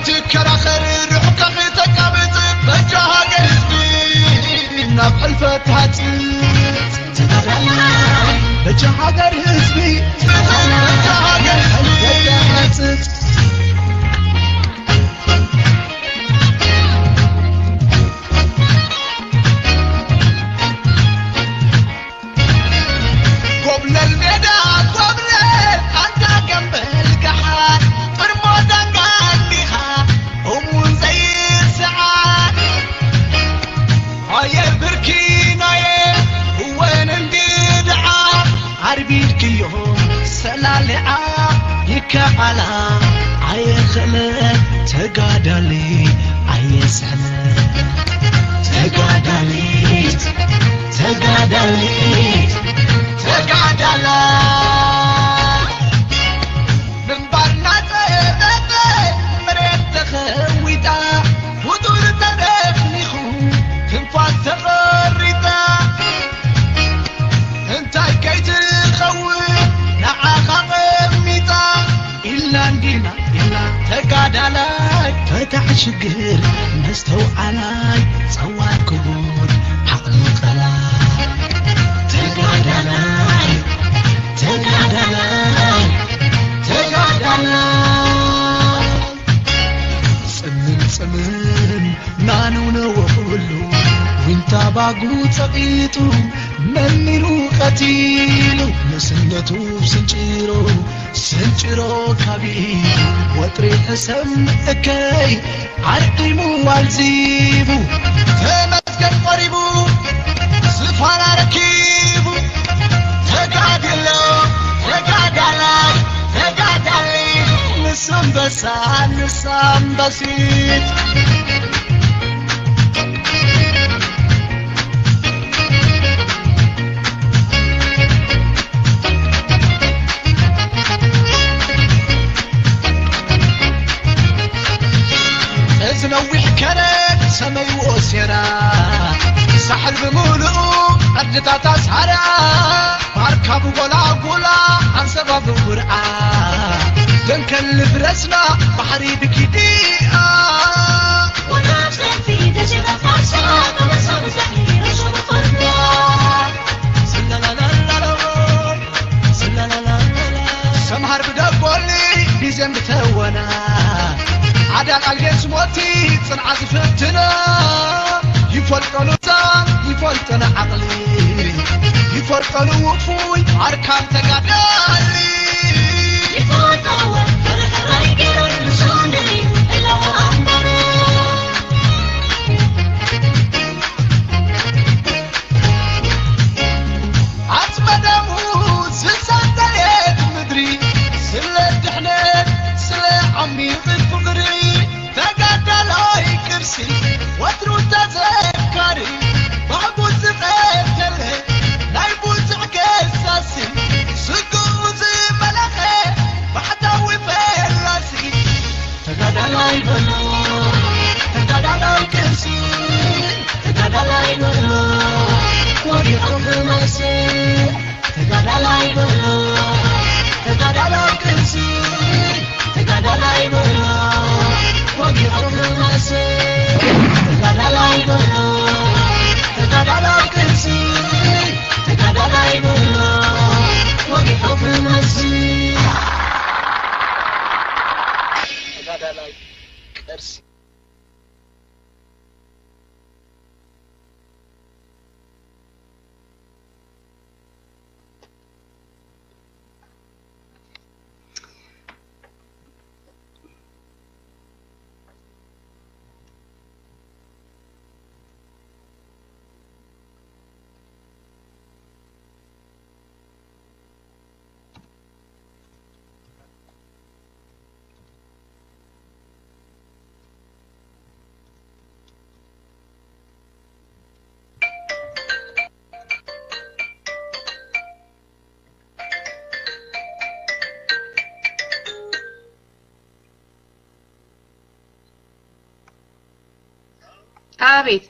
ትከራኸር ርሑቕካ ክተቃብጽ በጃ ሃገር ህዝቢ ናብ ሕልፈት ትሃጽጽ። በጃ ሃገር ህዝቢ በጃ ሃገር ህዝቢ ጎብለል ሜዳ ጎብለል ኣንታ ገምበል ገሓ ጥርሞ ዳንጋ እንዲኻ እሙን ዘይስዓ ኣየ ብርኪ ናየ እወን እንግድዓ ዓርቢድክዮ ሰላሊዓ ይከኣላ ኣየኽእለ ተጋዳሊ ኣየስሕነ ተጋዳሊት ተጋዳሊት ተጋዳላ ግንባርና ጸበበ መሬት ተኸዊጣ ፍጡር ተደፍኒኹ ትንፋስ ተቐሪጣ እንታይ ከይትኸውን ንዓኻ ቀሚጣ ኢልና እንዲና ኢልና ተጋዳላይ ፈታሕ ሽግር መስተውዓላይ ጸዋር ክቡር ዓቕሊ ቀላይ ተጋዳላይ ተጋዳላይ ተጋዳላይ ጽምም ጽምም ናነውነወ ኩሉ ዊንታ ባጉ ጸቒጡ መሚሩ ቀቲሉ ንስነቱ ስንጭሮ ስንጭሮ ካቢሉ ወጥሪ ሕሰም እከይ ዓርዒሙ ኣልዚቡ ተመስገን ቀሪቡ ዝፋና ረኪቡ ተጋድሎ ተጋዳላይ ተጋዳሊ ንሱ ኣንበሳ ንሳ ኣንበሲት እዚ ነዊሕ ከረን ሰመይዎ ሴራ ሳሕል ብምሉኡ ዓድታት ኣስሃራ ባርካ ብጎላጉላ ኣንሰባ ብጉርዓ ደንከል ንፍረስና ባሕሪ ብኪዲኣ ሰምሃር ብደጎሊ ቢዜን ብተወና ዓዳ ቃልጌን ስሞቲ ጽንዓ ዝፍትና ይፈልጠሉ ዛን ይፈልጠና ዓቕሊ ይፈልጠሉ ውፉይ ኣርካን ተጋዳሊ ይፈልጠዎ ርሕራይ ገይሮም ንሶም ደልዩ ኣለዎ ኣንበረ ዓጽመ ደሙ ዝሰተየት ምድሪ ስለ ድሕነት ስለ ዓሚቕ ፍቕሪ ተጋዳላይ ቅርሲ ወትሩ ተዘካሪ ባዕቡ ዝቐተለ ናይ ብዙሕ ከሳሲ ስግኡ ዝመለኸ ባሕታዊ ፈላሲ ተጋዳላይ በሎ ተጋዳላይ ቅርሲ ተጋዳላይ በሎ ወዲቑ ክመልሲ ተጋዳላይ በሎ ተጋዳላይ ቅርሲ ተጋዳላይ በሎ ወዲቑ ክመልሲ ተጋዳላይ በሎ ተጋዳላይ ቅርሲ ተጋዳላይ በሎ ወዲቑ ክመልሲ ተጋዳላይ ቅርሲ ኣቤት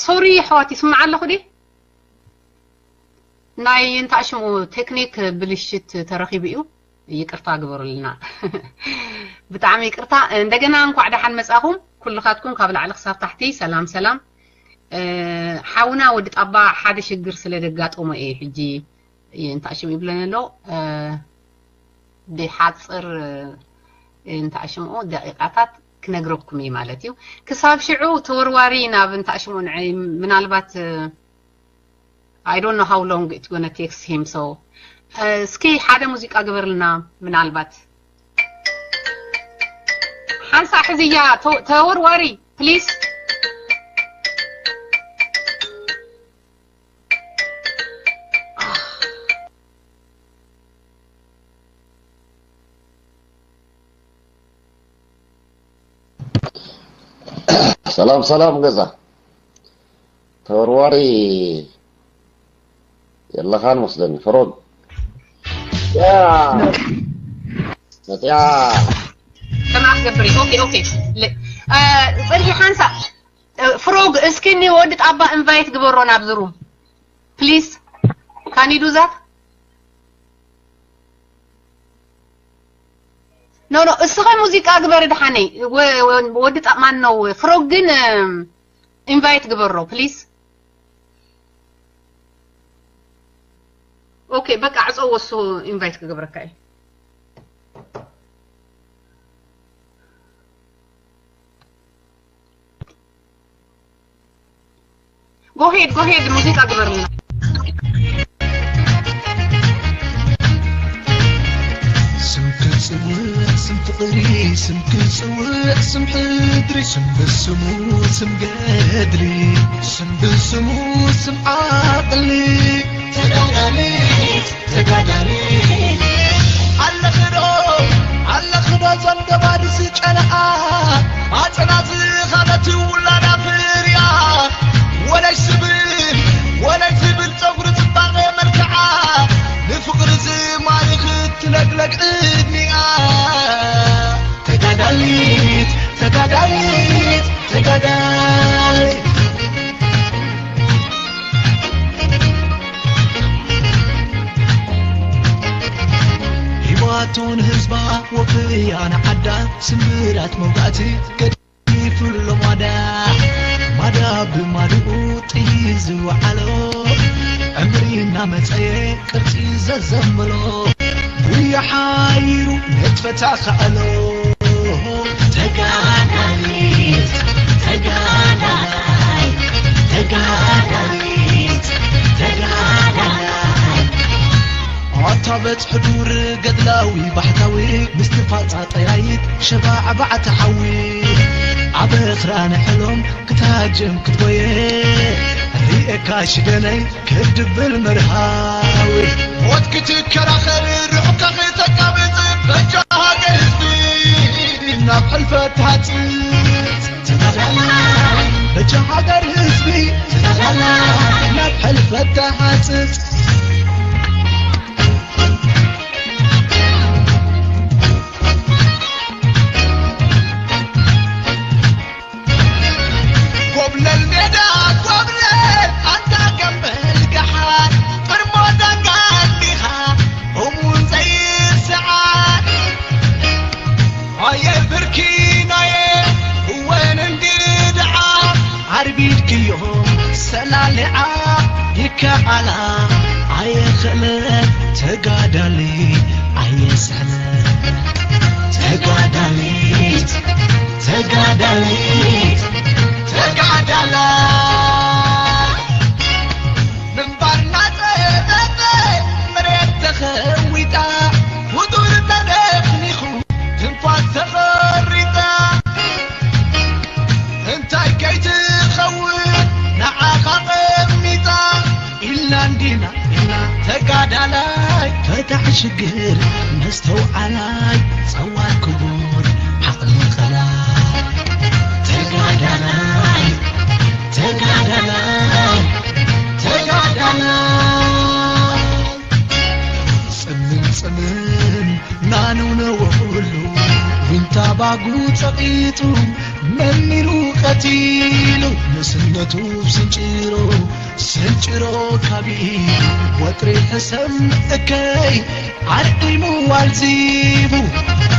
ሶሪ ኣሕዋት፣ ይስማዕ ኣለኹ ድየ? ናይ እንታይ ሽሙ ቴክኒክ ብልሽት ተረኺቡ እዩ። ይቅርታ ግበሩልና። ብጣዕሚ ይቅርታ። እንደገና እንኳዕ ደሓን መጻኹም ኩልኻትኩም ካብ ላዕሊ ክሳብ ታሕቲ። ሰላም ሰላም። ሓውና ወዲ ጣባ ሓደ ሽግር ስለ ደጋጠሞ እየ ሕጂ እንታይ ሽሙ ይብለኒ ኣሎ። ብሓፅር እንታይ ሽምኡ ደቂቃታት ክነግረኩም እዩ ማለት እዩ። ክሳብ ሽዑ ተወርዋሪ ናብ እንታይ ሽምኡ ንዐ ምናልባት I don't know how long it's gonna take him, so እስኪ ሓደ ሙዚቃ ግበርልና። ምናልባት ሓንሳ ሕዝያ ተወርዋሪ please። ሰላም ሰላም ገዛ ተወርዋሪ የለኻን መስለኒ። ፍሮግ መፅያ ከማክ ገብሪ ኦኬ ኦኬ። ፅልሒ ሓንሳ ፍሮግ እስኪ ኒ ወዲ ጣባ ኢንቫይት ግበሮ ናብዚ ሩም please። Can you do that? No no፣ እስኸ ሙዚቃ ግበር ድሓነይ። ወዲ ጣማን ነው ፍሮግ ግን ኢንቫይት ግበሮ please። ኦኬ በቃ ዕፀዎ፣ እሱ ኢንቫይት ክገብረካ እዩ። Go ahead, go ahead, ሙዚቃ ግበርልና። ስም ክጽውዕ ስም ፍቕሪ፣ ስም ክጽውዕ ስም ሕድሪ፣ ስም ብስሙ ስም ገድሊ፣ ስም ብስሙ ስም ዓቕሊ። ተጋዳሊት ተጋዳሊት ኣለኽዶ ኣለኽዶ ዘንገባሪ ዝጨነኣ ኣጽናት ዝኻነት ውላዳ ፍርያ ወለሽ ዝብል ወለሽ ዝብል ጸጉሪ ጽባቐ መልክዓ ንፍቕሪ ዝማርኽ ትለግለግ እድሚኣ ተጋዳሊት ተጋዳሊት ተጋዳሊት ሂዋቱን ህዝባ ወፍያ ንዓዳ ስምራት መውጋእቲ ገዲፉ ኣሎ ማዳ ማዳ ብማድኡ ጥይት ዝወዓሎ ዕምሪ እናመፀየ ቅርፂ ዘዘንበሎ ጉያ ሓይሩ ነጥፈታ ከኣሎ ተጋዳሊት ተጋዳላይ ተጋዳሊት ተጋዳላይ ኣታ በጽሒ ዱር ገድላዊ ባሕታዊ ምስቲ ፋጻ ጠያይት ሸባዕ ባዕቲ ሓዊ ኣብ ኣኽራን ሕሎም ክትሃጅም ክትጎየ ርኤካ ሽደነይ ክትድብል መርሃዊ ሞት ክትከራኸር ርሑካ ክተቃብጽ በጃ ሃገር ህዝቢ ናብ ሕልፈት ትሃጽጽ በጃ ሃገር ህዝቢ ናብ ሕልፈት ትሃጽጽ ጎብለል ሜዳ ጎብለል ኣንታ ገምበል ገሓር ቅድሞ ዳንጋ እንዲኻ እሙን ዘይስዓር ኣየ ብርኪናየ እወን እንግድዓ ዓርቢድክዮ ሰላሊዓ ይከኣላ ኣየኽእለ ተጋዳሊ ኣየስሕለ ተጋዳሊት ተጋዳሊት ተጋዳላ ምንባርና ጸበበ መሬት ተኸዊጣ ፍጡር ተደፍኒኹ ትንፋስ ተቐሪጣ እንታይ ከይትኸውን ንዓኻ ቀሚጣ ኢልና እንዲና ኢልና ተጋዳላይ ፈታሒ ሽግር መስተውዓላይ ጸዋር ክቡር ዓቕሊ ቐላይ ተጋዳላይ ተጋዳላይ ተጋዳላይ ጽምም ጽምም ናነውነወሉ ዊንታ ባጉ ጸቒጡ መሚሩ ቀቲሉ ንስነቱ ስንጭሮ ስንጭሮ ካቢሉ ወጥሪ ሕሰም እከይ ዓርዒሙ ኣልዚቡ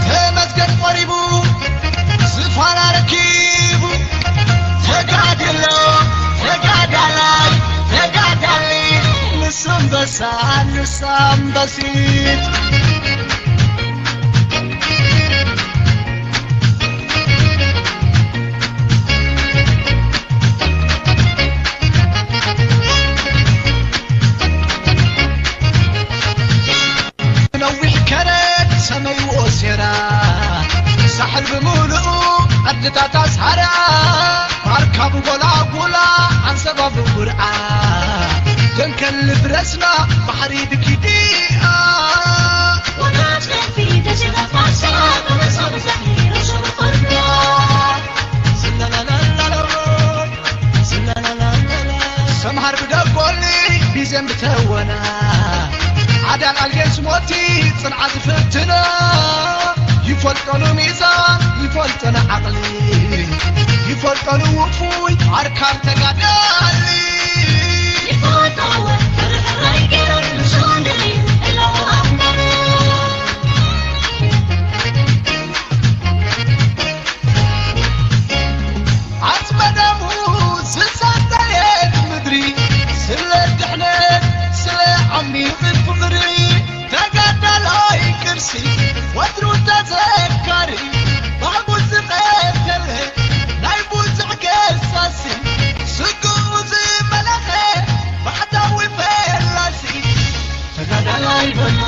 ተመስገን ቆሪቡ ዝፋና ረኪቡ ተጋድሎ ተጋዳላይ ተጋዳሊ ንሱ ኣንበሳ ንሱ ኣንበሲት ነዊሕ ከረን ሰመይዎ ሴራ ሳሕል ብምሉኡ ዓድታት ኣስሃራ ኣርካቡ ጎላጉላ ዓንሰባ ብጉርዓ ደንከል ብረስና ባሕሪ ብኪዲኣ ወጋት ከፊ ተሸፋፋሳ በመሶብ ዛሂ ረሱል ቆርዳ ስለላላላላ ሰምሃር ብደጎሊ ቢዘን ብተወና ዓዳል ኣልጌን ስሞቲ ጽንዓ ዝፍትና ይፈልጠሉ ሚዛን ይፈልጠሉ ዓቕሊ ይፈልጠሉ ውፉይ ኣርካብ ተጋዳሊ ይፈልጠሉ ርሕራይ ገይሮም ንሱ ንርኢ ኣለዉ ኣኽበሩ ዓጽመ ደሙ ዝሰተየት ምድሪ ስለ ድሕነት ስለ ዓሚቕ ፍቕሪ ተጋዳላይ ቅርሲ ወትሩ ተዘካሪ ባዕቡ ዝቐተለ ናይ ብዙሕ ገሳሲ ስግኡ ዝመለኸ ባሕታዊ ፈላሲ ተጋዳላይ በሎ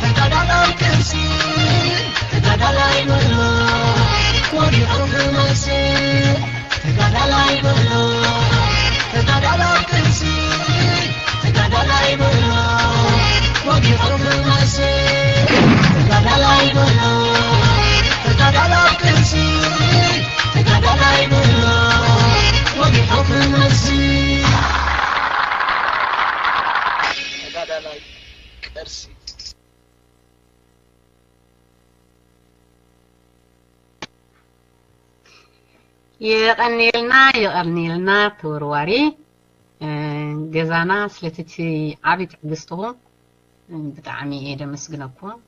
ተጋዳላይ ቅርሲ ተጋዳላይ በሎ ወዲቑ ክመልስ ተጋዳላይ በሎ ተጋዳላይ ቅርሲ ተጋዳላይ በሎ ወዲቑ ክመልስ ተጋዳላይ በሎ ተጋዳላይ ቅርሲ ተጋዳላይ በሎ ወዲቑ ክመልስ ተጋዳላይ ቅርሲ የቐንየልና የቐንየልና ተወርዋሪ ገዛና ስለቲ ዓቢ ትዕግስትኹም ብጣዕሚ እየ ደመስግነኩም።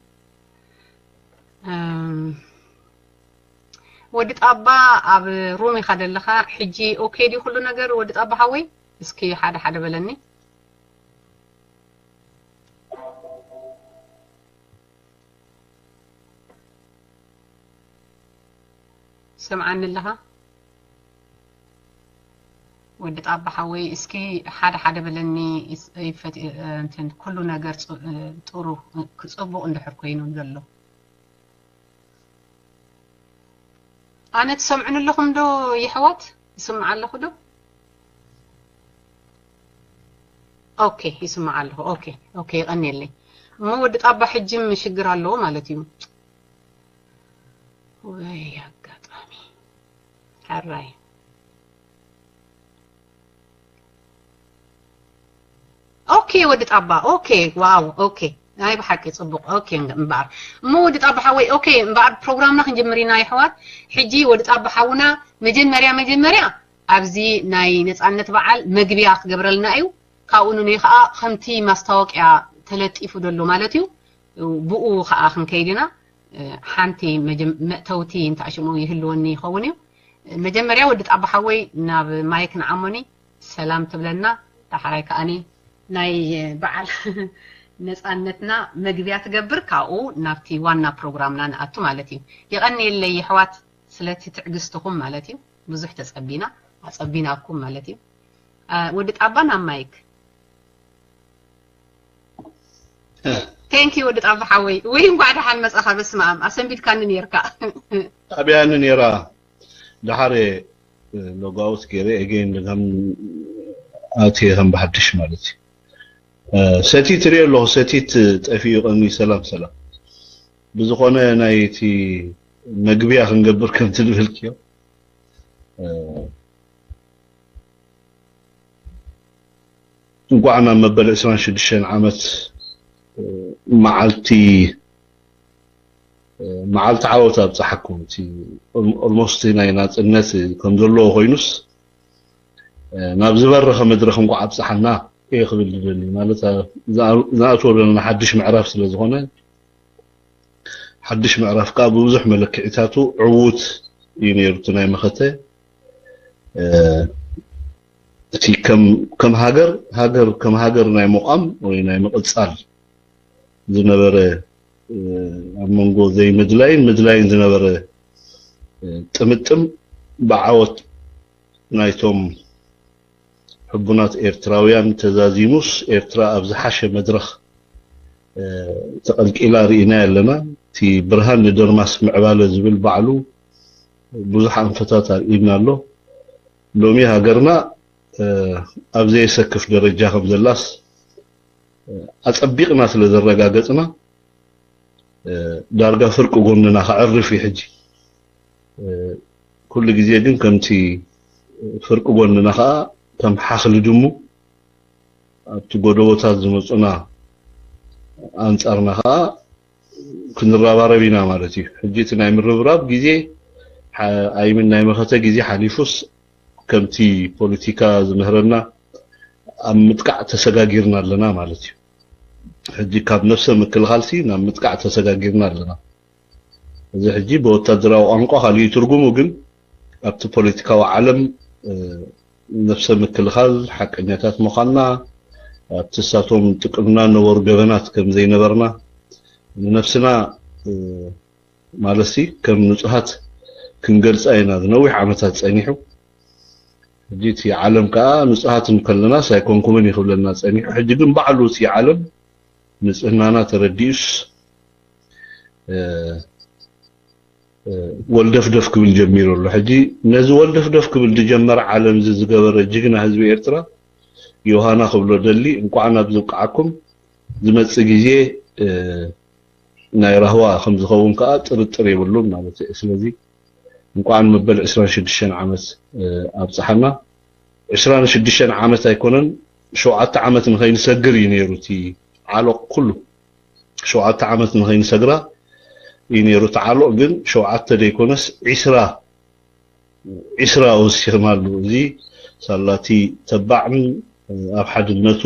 ወዲ ጣባ ኣብ ሩም ኢኻ ዘለኻ ሕጂ ኦኬ ድዩ ኩሉ ነገር ወዲ ጣባ ሓወይ? እስኪ ሓደ ሓደ በለኒ። ሰምዓኒ ኣለኻ ወዲ ጣባ ሓወይ? እስኪ ሓደ ሓደ በለኒ። ይፈት እንትን ኩሉ ነገር ጥሩ ክጽቡቕ እንድሕር ኮይኑ ዘሎ ኣነ ትሰምዑኒ ኣለኹም ዶ የሕዋት? ይስምዓ ኣለኹ ዶ? ኦኬ ይስምዓ ኣለኹ። ኦኬ ኦኬ ይቐንየለይ። እሞ ወዲ ጣባ ሕጅም ሽግር ኣለዎ ማለት እዩ። ወይ ኣጋጣሚ ሕራይ ኦኬ ወዲ ጣባ ኦኬ ዋው ኦኬ ናይ ብሓቂ ጽቡቕ ኦኬ እምበኣር እሞ ወዲ ጣባ ሓወይ ኦኬ እምበኣር ፕሮግራምና ክንጅምር ኢና ይሕዋት ሕጂ ወዲ ጣባ ሓውና መጀመርያ መጀመርያ ኣብዚ ናይ ነጻነት በዓል መግቢያ ክገብረልና እዩ ካብኡ ንነይ ከዓ ከምቲ ማስታወቅያ ተለጢፉ ዘሎ ማለት እዩ ብኡ ከዓ ክንከይድ ኢና ሓንቲ መእተውቲ እንተኣሽሙ ይህልወኒ ይኸውን እዩ መጀመርያ ወዲ ጣባ ሓወይ ናብ ማይክ ንዓሞኒ ሰላም ትብለና ዳሕራይ ከኣኒ ናይ በዓል ነፃነትና መግቢያ ትገብር ካብኡ ናብቲ ዋና ፕሮግራምና ንኣቱ ማለት እዩ የቐንየለይ የሕዋት ስለቲ ትዕግስትኹም ማለት እዩ ብዙሕ ተፀቢና ኣፀቢናኩም ማለት እዩ ወዲ ጣባ ናብ ማይክ ቴንኪ ወዲ ጣባ ሓወይ ወይ እንኳዕ ደሓን መፃኻ በስመኣም ኣሰንቢድካኒ ነርካ ኣብያኒ ነራ ደሓር ሎጋውት ገይረ ኤጌን ከም ኣትየ ከም ብሓድሽ ማለት እዩ ሰቲት ሪኦ ኣለኹ ሰቲት ጠፊኡ ቀኒ ሰላም ሰላም ብዝኾነ ናይቲ መግቢያ ክንገብር ከም ትልብልክዮ እንኳዕ ናብ መበል ዕስራን ሽዱሽተን ዓመት መዓልቲ መዓልቲ ዓወት ኣብፀሓኩም። እቲ ኦልሞስት ናይ ናፅነት ከም ዘለዎ ኮይኑስ ናብ ዝበረኸ መድረኽ እንኳ ኣብፀሓና እየ ክብል ዝደሊ። ማለት ዝኣትወ ዘለና ሓድሽ ምዕራፍ ስለ ዝኾነ ሓድሽ ምዕራፍ ከዓ ብብዙሕ መለክዒታቱ ዕዉት እዩ ነይሩ እቲ ናይ መኸተ። እቲ ከም ሃገር ሃገር ከም ሃገር ናይ ምቋም ወይ ናይ ምቕፃል ዝነበረ ኣብ መንጎ ዘይምድላይን ምድላይን ዝነበረ ጥምጥም ብዓወት ናይቶም ሕቡናት ኤርትራውያን ተዛዚሙስ ኤርትራ ኣብ ዝሓሸ መድረኽ ተቐልቂላ ርኢና ኣለና። እቲ ብርሃን ንደርማስ ምዕባለ ዝብል ባዕሉ ብዙሕ ኣንፈታት ኣርእዩና ኣሎ። ሎሚ ሃገርና ኣብ ዘየሰክፍ ደረጃ ከም ዘላስ ኣጸቢቕና ስለ ዘረጋገጽና ዳርጋ ፍርቂ ጎንና ከዕርፍ እዩ ሕጂ። ኩሉ ግዜ ግን ከምቲ ፍርቂ ጎንና ከዓ ከም ሓኽሊ ድሙ ኣብቲ ጎደቦታት ዝመፁና ኣንፃርና ከዓ ክንረባረብ ኢና ማለት እዩ። ሕጂ እቲ ናይ ምርብራብ ግዜ ኣይምን ናይ መኸተ ግዜ ሓሊፉስ ከምቲ ፖለቲካ ዝምህረና ኣብ ምጥቃዕ ተሰጋጊርና ኣለና ማለት እዩ። ሕጂ ካብ ነፍሰ ምክልኻልሲ ናብ ምጥቃዕ ተሰጋጊርና ኣለና። እዚ ሕጂ ብወታደራዊ ቋንቋ ካልእ ትርጉሙ ግን ኣብቲ ፖለቲካዊ ዓለም ነፍሰ ምክልኻል ሓቀኛታት ምዃንና ኣብቲ ሳቶም ጥቅምና ነበሩ ገበናት ከም ዘይነበርና ንነፍስና ማለትሲ ከም ንጹሃት ክንገልጻ ኢና። ዝነዊሕ ዓመታት ጸኒሑ ሕጂ እቲ ዓለም ከዓ ንጹሃት እንከለናስ ኣይኮንኩምን ይኽብለና ጸኒሑ። ሕጂ ግን ባዕሉ እቲ ዓለም ንጽህናና ተረዲኡስ ወልደፍደፍ ክብል ጀሚሩ ኣሎ። ሕጂ ነዚ ወልደፍደፍ ክብል ዝጀመረ ዓለም እዚ ዝገበረ ጅግና ህዝቢ ኤርትራ ዮሃና ክብሎ ደሊ እንኳን ኣብ ዝብቃዓኩም ዝመጽእ ግዜ ናይ ራህዋ ከም ዝኸውን ከዓ ጥርጥር የብሉን ማለት እዩ። ስለዚ እንኳን መበል ዕስራን ሽዱሽተን ዓመት ኣብፀሓና። ዕስራን ሽዱሽተን ዓመት ኣይኮነን ሸውዓተ ዓመት ንኸይንሰግር እዩ ነይሩ እቲ ዓሎቕ ኩሉ ሸውዓተ ዓመት ንኸይንሰግራ እዩ ነይሩ እቲ ዓሎቕ ግን ሸውዓተ ዘይኮነስ ዒስራ ዒስራ ወሲኽናሉ። እዚ ሳላቲ ተባዕን ኣብ ሓድነቱ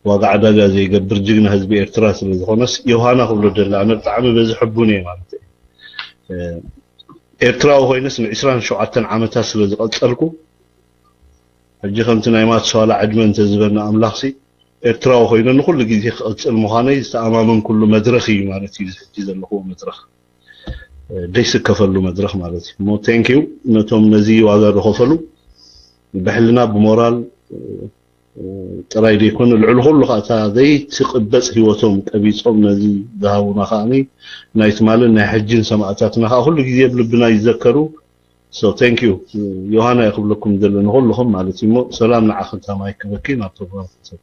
ዋጋ ዕዳጋ ዘይገብር ጅግና ህዝቢ ኤርትራ ስለ ዝኾነስ ዮሃና ክብሎ ደላ ኣነ ብጣዕሚ በዚ ሕቡን እየ ማለት እዩ። ኤርትራዊ ኮይነስ ንዕስራን ሸውዓተን ዓመታት ስለ ዝቐጸልኩ ሕጂ ከምቲ ናይ ማትሰዋላ ዕድመ እንተዝበና ኣምላኽሲ ኤርትራዊ ኮይነ ንኩሉ ግዜ ክቕጽል ምዃነይ ዝተኣማመንኩሉ መድረኽ እዩ ማለት እዩ። እዚ ሕጂ ዘለኹዎ መድረኽ ዘይስከፈሉ መድረኽ ማለት እዩ። እሞ ቴንኪዩ ነቶም ነዚ ዋጋ ዝኸፈሉ ብሕልና ብሞራል ጥራይ ዘይኮነ ልዕሊ ኩሉ ከዓ እታ ዘይትቅበጽ ህይወቶም ቀቢጾም ነዚ ዝሃቡና ከዓ ናይ ትማልን ናይ ሕጅን ሰማእታትና ከዓ ኩሉ ግዜ ብልብና ይዘከሩ። So thank you ዮሃና እየ ክብለኩም ዘሎ ንኩልኹም ማለት እዩ። እሞ ሰላም ንዓኺ እታ ማይክ ክበኪ ናብ ፕሮግራም ክትሰብ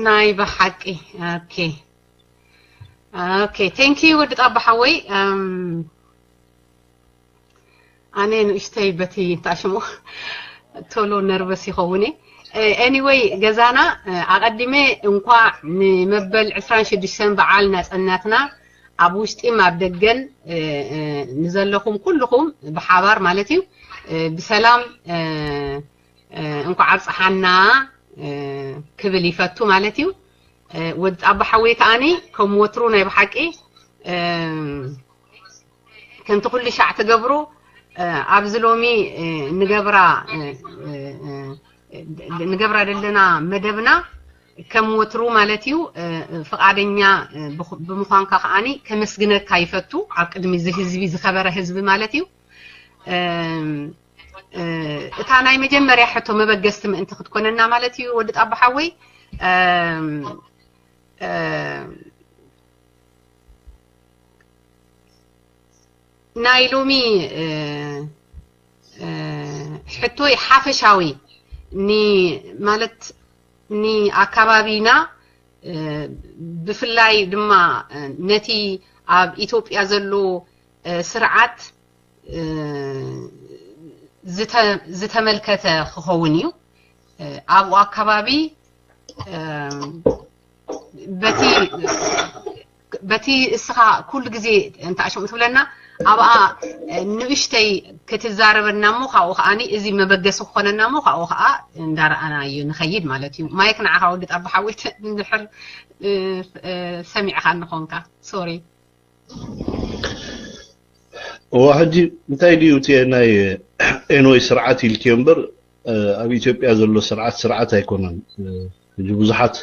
ናይ ብሓቂ okay okay thank you ወዲ ጣባ ሓወይ ኣነ ንእሽተይ በቲ እንታይ ሽሙ ቶሎ ነርቨስ ይኸውን anyway ገዛና ኣቐዲመ እንኳዕ ንመበል ዕስራን ሽዱሽተን በዓል ናጽነትና ኣብ ውሽጢን ኣብ ደገን ንዘለኹም ኩልኹም ብሓባር ማለት እዩ ብሰላም እንኳዕ ኣብፀሓና ክብል ይፈቱ ማለት እዩ። ወዲ ጣባ ሓወይ ከዓኒ ከም ወትሩ ናይ ብሓቂ ከምቲ ኩሉ ሻዕ ትገብሩ ኣብዚ ሎሚ ንገብራ ንገብራ ዘለና መደብና ከም ወትሩ ማለት እዩ ፍቓደኛ ብምዃንካ ከዓኒ ከመስግነካ ይፈቱ ኣብ ቅድሚ እዚ ህዝቢ ዝኸበረ ህዝቢ ማለት እዩ እታ ናይ መጀመርያ ሕቶ መበገስቲ ምእንቲ ክትኮነና ማለት እዩ ወዲ ጣባ ሓወይ ናይ ሎሚ ሕቶይ ሓፈሻዊ ኒ ማለት ኒ ኣካባቢና ብፍላይ ድማ ነቲ ኣብ ኢትዮጵያ ዘሎ ስርዓት ዝተመልከተ ክኸውን እዩ ኣብኡ ኣካባቢ በቲ እቲ እስኻ ኩሉ ግዜ እንተ ኣሽሙ ትብለና ኣብኣ ንእሽተይ ክትዛረበና እሞ ካብኡ ከዓኒ እዚ መበገሲ ክኾነና እሞ ካብኡ ከዓ እንዳረኣናዮ ንኸይድ ማለት እዩ። ማይክ ንዓኻ ወዲ ጣባ ሓወይት እንድሕር ሰሚዕኻ እንኾንካ ሶሪ። እዋ ሕጂ እንታይ ድዩ እቲ ናይ ኤንወይ ስርዓት ኢልክዮ እምበር ኣብ ኢትዮጵያ ዘሎ ስርዓት ስርዓት ኣይኮነን። ሕጂ ብዙሓት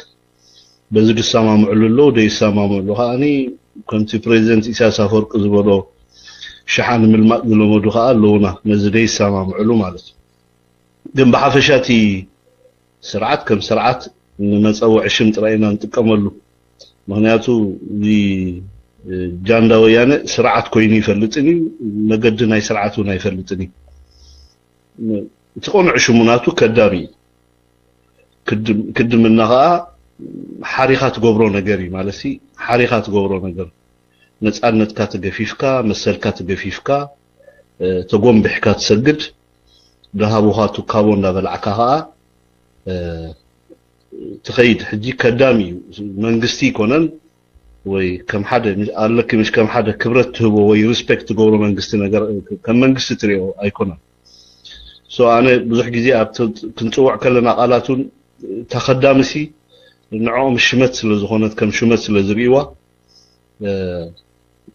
በዚ ድሰማምዕሉ ኣለዉ ደይሰማምዕሉ ከዓኒ ከምቲ ፕሬዚደንት ኢሳያስ ኣፈወርቂ ዝበሎ ሸሓኒ ምልማጥ ዝለመዱ ከዓ ኣለዉና ነዚ ደይሰማምዕሉ ማለት እዩ። ግን ብሓፈሻ እቲ ስርዓት ከም ስርዓት ንመፀውዒ ሽም ጥራይ ኢና ንጥቀመሉ። ምክንያቱ እዚ ጃንዳ ወያነ ስርዓት ኮይኑ ይፈልጥን እዩ፣ መገዲ ናይ ስርዓት እውን ኣይፈልጥን እዩ። እቲ ቆኑዕ ሽሙ ናቱ ከዳሚ እዩ። ክድምና ከዓ ሓሪኻ ትገብሮ ነገር እዩ ማለት ሓሪኻ ትገብሮ ነገር ነፃነትካ ተገፊፍካ መሰልካ ተገፊፍካ ተጎንቢሕካ ትሰግድ ደሃቡኻ ትካቦ እንዳበላዕካ ከዓ ትኸይድ። ሕጂ ከዳሚ እዩ መንግስቲ ይኮነን ወይ ከም ሓደ ኣለኪ ምሽ ከም ሓደ ክብረት ትህቦ ወይ ሪስፔክት ትገብሮ መንግስቲ ነገር ከም መንግስቲ ትሪኦ ኣይኮነን። ሶ ኣነ ብዙሕ ግዜ ኣብ ክንፅውዕ ከለና ቃላት እውን ተኸዳምሲ ንዕኦም ሽመት ስለ ዝኾነት ከም ሽመት ስለ ዝርእይዋ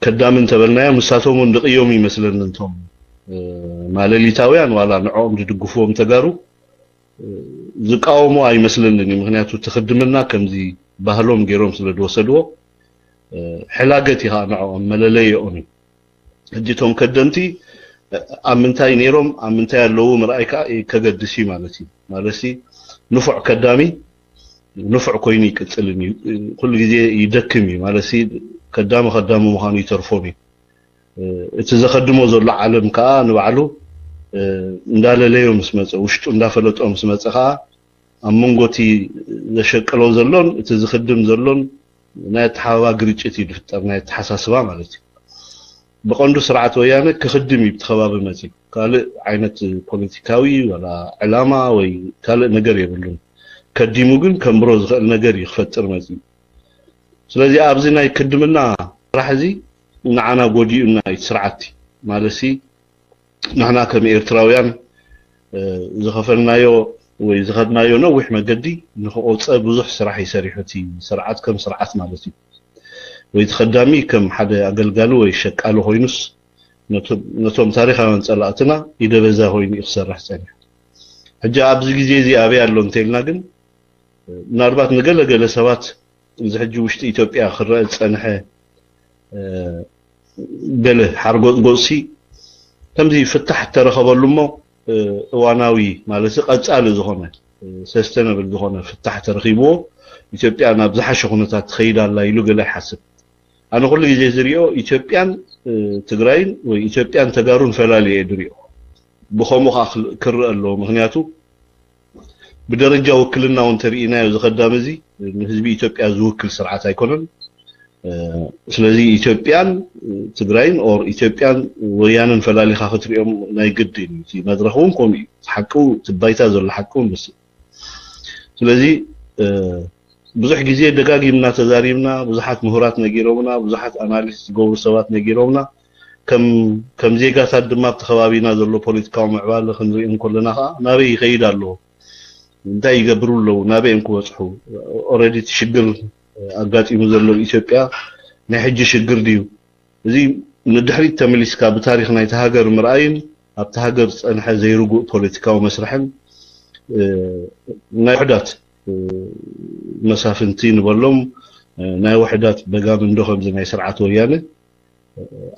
ከዳሚ እንተበልናዮ ምሳቶም እውን ድቕዮም ይመስለኒ እንቶም ማለሊታውያን ዋላ ንዕኦም ዝድግፍዎም ተጋሩ ዝቃወሙ ኣይመስለንን እዩ። ምክንያቱ ትኽድምና ከምዚ ባህሎም ገይሮም ስለ ዝወሰድዎ ሕላገት እዩ ከዓ ንዕኦም መለለየኦም እዩ። ሕጂ እቶም ከደምቲ ኣብ ምንታይ ነይሮም ኣብ ምንታይ ኣለዉ ምርኣይ ከዓ ከገድስ እዩ ማለት እዩ። ማለትሲ ንፉዕ ከዳሚ ንፉዕ ኮይኑ ይቅፅልን እዩ። ኩሉ ግዜ ይደክም እዩ ማለት ከዳሚ ከዳሚ ምዃኑ ይተርፎም እዩ። እቲ ዘኸድሞ ዘሎ ዓለም ከዓ ንባዕሉ እንዳለለዮ ምስ መፀ ውሽጡ እንዳፈለጦ ምስ መፀ ከዓ ኣብ መንጎ እቲ ዘሸቅሎ ዘሎን እቲ ዝኽድም ዘሎን ናይ ኣተሓባባ ግርጭት እዩ ዝፍጠር ናይ ኣተሓሳስባ ማለት እዩ። ብቐንዱ ስርዓት ወያነ ክኽድም እዩ ብቲ ከባቢ መፅዩ ካልእ ዓይነት ፖለቲካዊ ወላ ዕላማ ወይ ካልእ ነገር የብሉን። ከዲሙ ግን ከንብሮ ዝኽእል ነገር እዩ ክፈጥር መፅዩ። ስለዚ ኣብዚ ናይ ክድምና ስራሕ እዚ ንዓና ጎዲኡና እዩ ስርዓት ማለትሲ ንሕና ከም ኤርትራውያን ዝኸፈልናዮ ወይ ዝኸድናዮ ነዊሕ መገዲ ንክቆፀ ብዙሕ ስራሕ ይሰሪሑ እቲ ስርዓት ከም ስርዓት ማለት እዩ። ወይ ተኸዳሚ ከም ሓደ ኣገልጋሊ ወይ ሸቃሊ ኮይኑስ ነቶም ታሪኻውያን ፀላእትና ኢደበዛ ኮይኑ እዩ ክሰርሕ ፀኒሑ። ሕጂ ኣብዚ ግዜ እዚ ኣበይ ኣሎ እንተልና ግን ምናልባት ንገለገለ ሰባት እዚ ሕጂ ውሽጢ ኢትዮጵያ ክረአ ዝፀንሐ ገለ ሓርጎፅጎፅሲ ከምዚ ፍታሕ እተረኸበሉ እሞ እዋናዊ ማለት ቀፃሊ ዝኾነ ሰስተነብል ዝኾነ ፍታሕ ተረኺብዎ ኢትዮጵያ ናብ ዝሓሸ ኩነታት ትኸይድ ኣላ ኢሉ ገለ ይሓስብ። ኣነ ኩሉ ግዜ ዝሪኦ ኢትዮጵያን ትግራይን ወይ ኢትዮጵያን ተጋሩን ፈላልየ ድሪኦ። ብኸምኡ ከዓ ክረአ ኣለዎ። ምክንያቱ ብደረጃ ውክልና እውን ተርኢናዮ ዝኸዳም እዚ ንህዝቢ ኢትዮጵያ ዝውክል ስርዓት ኣይኮነን። ስለዚ ኢትዮጵያን ትግራይን ኦር ኢትዮጵያን ወያንን ፈላሊኻ ክትሪኦም ናይ ግድ እዩ። መድረክ እውን ከምኡ እዩ። ሓቂ ትባይታ ዘሎ ሓቂ እውን ምስ ስለዚ ብዙሕ ግዜ ደጋጊምና ተዛሪብና፣ ብዙሓት ምሁራት ነጊሮምና፣ ብዙሓት ኣናሊስ ዝገብሩ ሰባት ነጊሮምና፣ ከም ዜጋታት ድማ ኣብቲ ከባቢና ዘሎ ፖለቲካዊ ምዕባለ ክንርኢ እንከለና ከዓ ናበይ ይኸይድ ኣሎ፣ እንታይ ይገብሩ ኣለዉ፣ ናበይ እዮም ክበፅሑ፣ ኦረዲ እቲ ሽግር ኣጋጢሙ ዘሎ ኢትዮጵያ ናይ ሕጂ ሽግር ድዩ? እዚ ንድሕሪት ተመሊስካ ብታሪኽ ናይቲ ሃገር ምርኣይን ኣብቲ ሃገር ዝፀንሐ ዘይርጉእ ፖለቲካዊ መስርሕን ናይ ውሕዳት መሳፍንቲ ንበሎም ናይ ውሕዳት በጋምንዶ ከምዚ ናይ ስርዓት ወያነ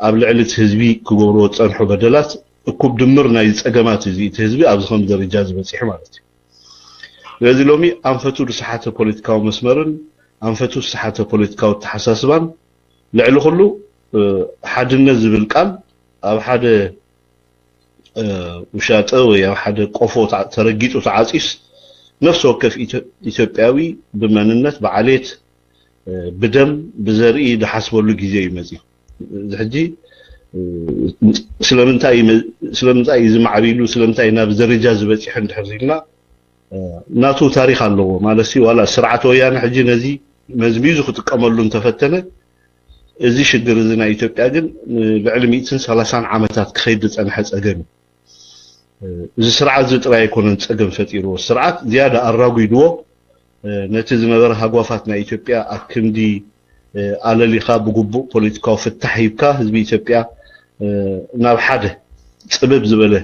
ኣብ ልዕሊ እቲ ህዝቢ ክገብርዎ ዝፀንሑ በደላት እኩብ ድምር ናይ ፀገማት እዚ እቲ ህዝቢ ኣብዚ ከም ደረጃ ዝበፂሑ ማለት እዩ። ስለዚ ሎሚ ኣንፈቱ ዝሰሓተ ፖለቲካዊ መስመርን ኣንፈቱ ዝሰሓተ ፖለቲካዊ ኣተሓሳስባን ልዕሊ ኩሉ ሓድነት ዝብል ቃል ኣብ ሓደ ውሻጠ ወይ ኣብ ሓደ ቆፎ ተረጊጡ ተዓፂስ ነፍሲ ወከፍ ኢትዮጵያዊ ብመንነት ብዓሌት ብደም ብዘርኢ ዝሓስበሉ ግዜ እዩ መፅዩ። እዚ ሕጂ ስለምንታይ እዩ ዝማዕቢሉ ስለምንታይ ናብ ደረጃ ዝበፂሑ እንድሕር ኢልና ናቱ ታሪክ ኣለዎ ማለት ዋላ ስርዓት ወያነ ሕጂ ነዚ መዝሚዙ ክጥቀመሉ እንተፈተነ እዚ ሽግር እዚ ናይ ኢትዮጵያ ግን ልዕሊ ሚእትን ሰላሳን ዓመታት ክኸይድ ዝጸንሐ ጸገም እዩ። እዚ ስርዓት እዚ ጥራይ ኣይኮነን ጸገም ፈጢርዎ፣ ስርዓት ዝያዳ ኣራጒድዎ። ነቲ ዝነበረ ሃጓፋት ናይ ኢትዮጵያ ኣብ ክንዲ ኣለሊኻ ብግቡእ ፖለቲካዊ ፍታሕ ሂብካ ህዝቢ ኢትዮጵያ ናብ ሓደ ጽብብ ዝበለ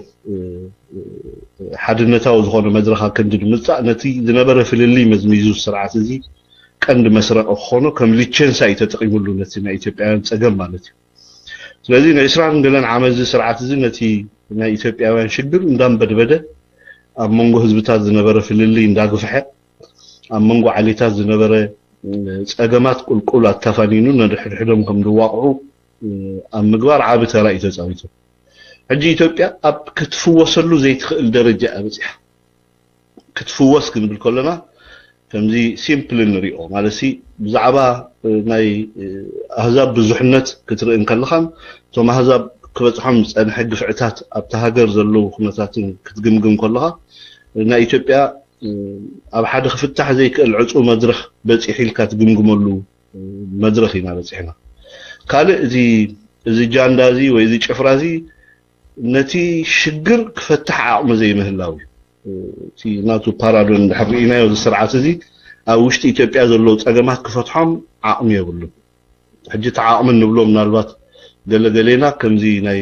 ሓድነታዊ ዝኾነ መድረኽ ኣብ ክንዲ ንምምጻእ ነቲ ዝነበረ ፍልልይ መዝሚዙ ስርዓት እዚ ቀንዲ መስረቂ ክኾኖ ከም ሊቸንሳ እዩ ተጠቒሙሉ ነቲ ናይ ኢትዮጵያውያን ጸገም ማለት እዩ። ስለዚ ንዕስራን ገለን ዓመት እዚ ስርዓት እዚ ነቲ ናይ ኢትዮጵያውያን ሽግር እንዳንበድበደ ኣብ መንጎ ህዝብታት ዝነበረ ፍልልይ እንዳግፍሐ ኣብ መንጎ ዓሌታት ዝነበረ ጸገማት ቁልቁል ኣታፋኒኑ ነድሕድሕዶም ከም ዝዋቕዑ ኣብ ምግባር ዓቢ ተራ እዩ ተጻዊቱ። ሕጂ ኢትዮጵያ ኣብ ክትፍወሰሉ ዘይትኽእል ደረጃ እያ በጺሓ። ክትፍወስ ክንብል ከለና ከምዚ ሲምፕል ንሪኦ ማለት ሲ ብዛዕባ ናይ ኣህዛብ ብዙሕነት ክትርኢ እንከለኻን እቶም ኣህዛብ ክበፅሖም ዝፀንሐ ግፍዕታት ኣብቲ ሃገር ዘለዉ ኩነታትን ክትግምግም ከለኻ ናይ ኢትዮጵያ ኣብ ሓደ ክፍታሕ ዘይክእል ዕፁ መድረኽ በፂሕ ኢልካ ትግምግመሉ መድረኽ ኢና በፂሕና። ካልእ እዚ እዚ ጃንዳ እዚ ወይ እዚ ጭፍራ እዚ ነቲ ሽግር ክፈትሕ ዓቕሚ ዘይምህላው እዩ። እቲ ናቱ ፓራዶን እንድሕር ርኢናዮ እዚ ስርዓት እዚ ኣብ ውሽጢ ኢትዮጵያ ዘለዉ ጸገማት ክፈትሖም ዓቕሚ የብሉን። ሕጂ እቲ ዓቕሚ እንብሎ ምናልባት ገለገሌና ከምዚ ናይ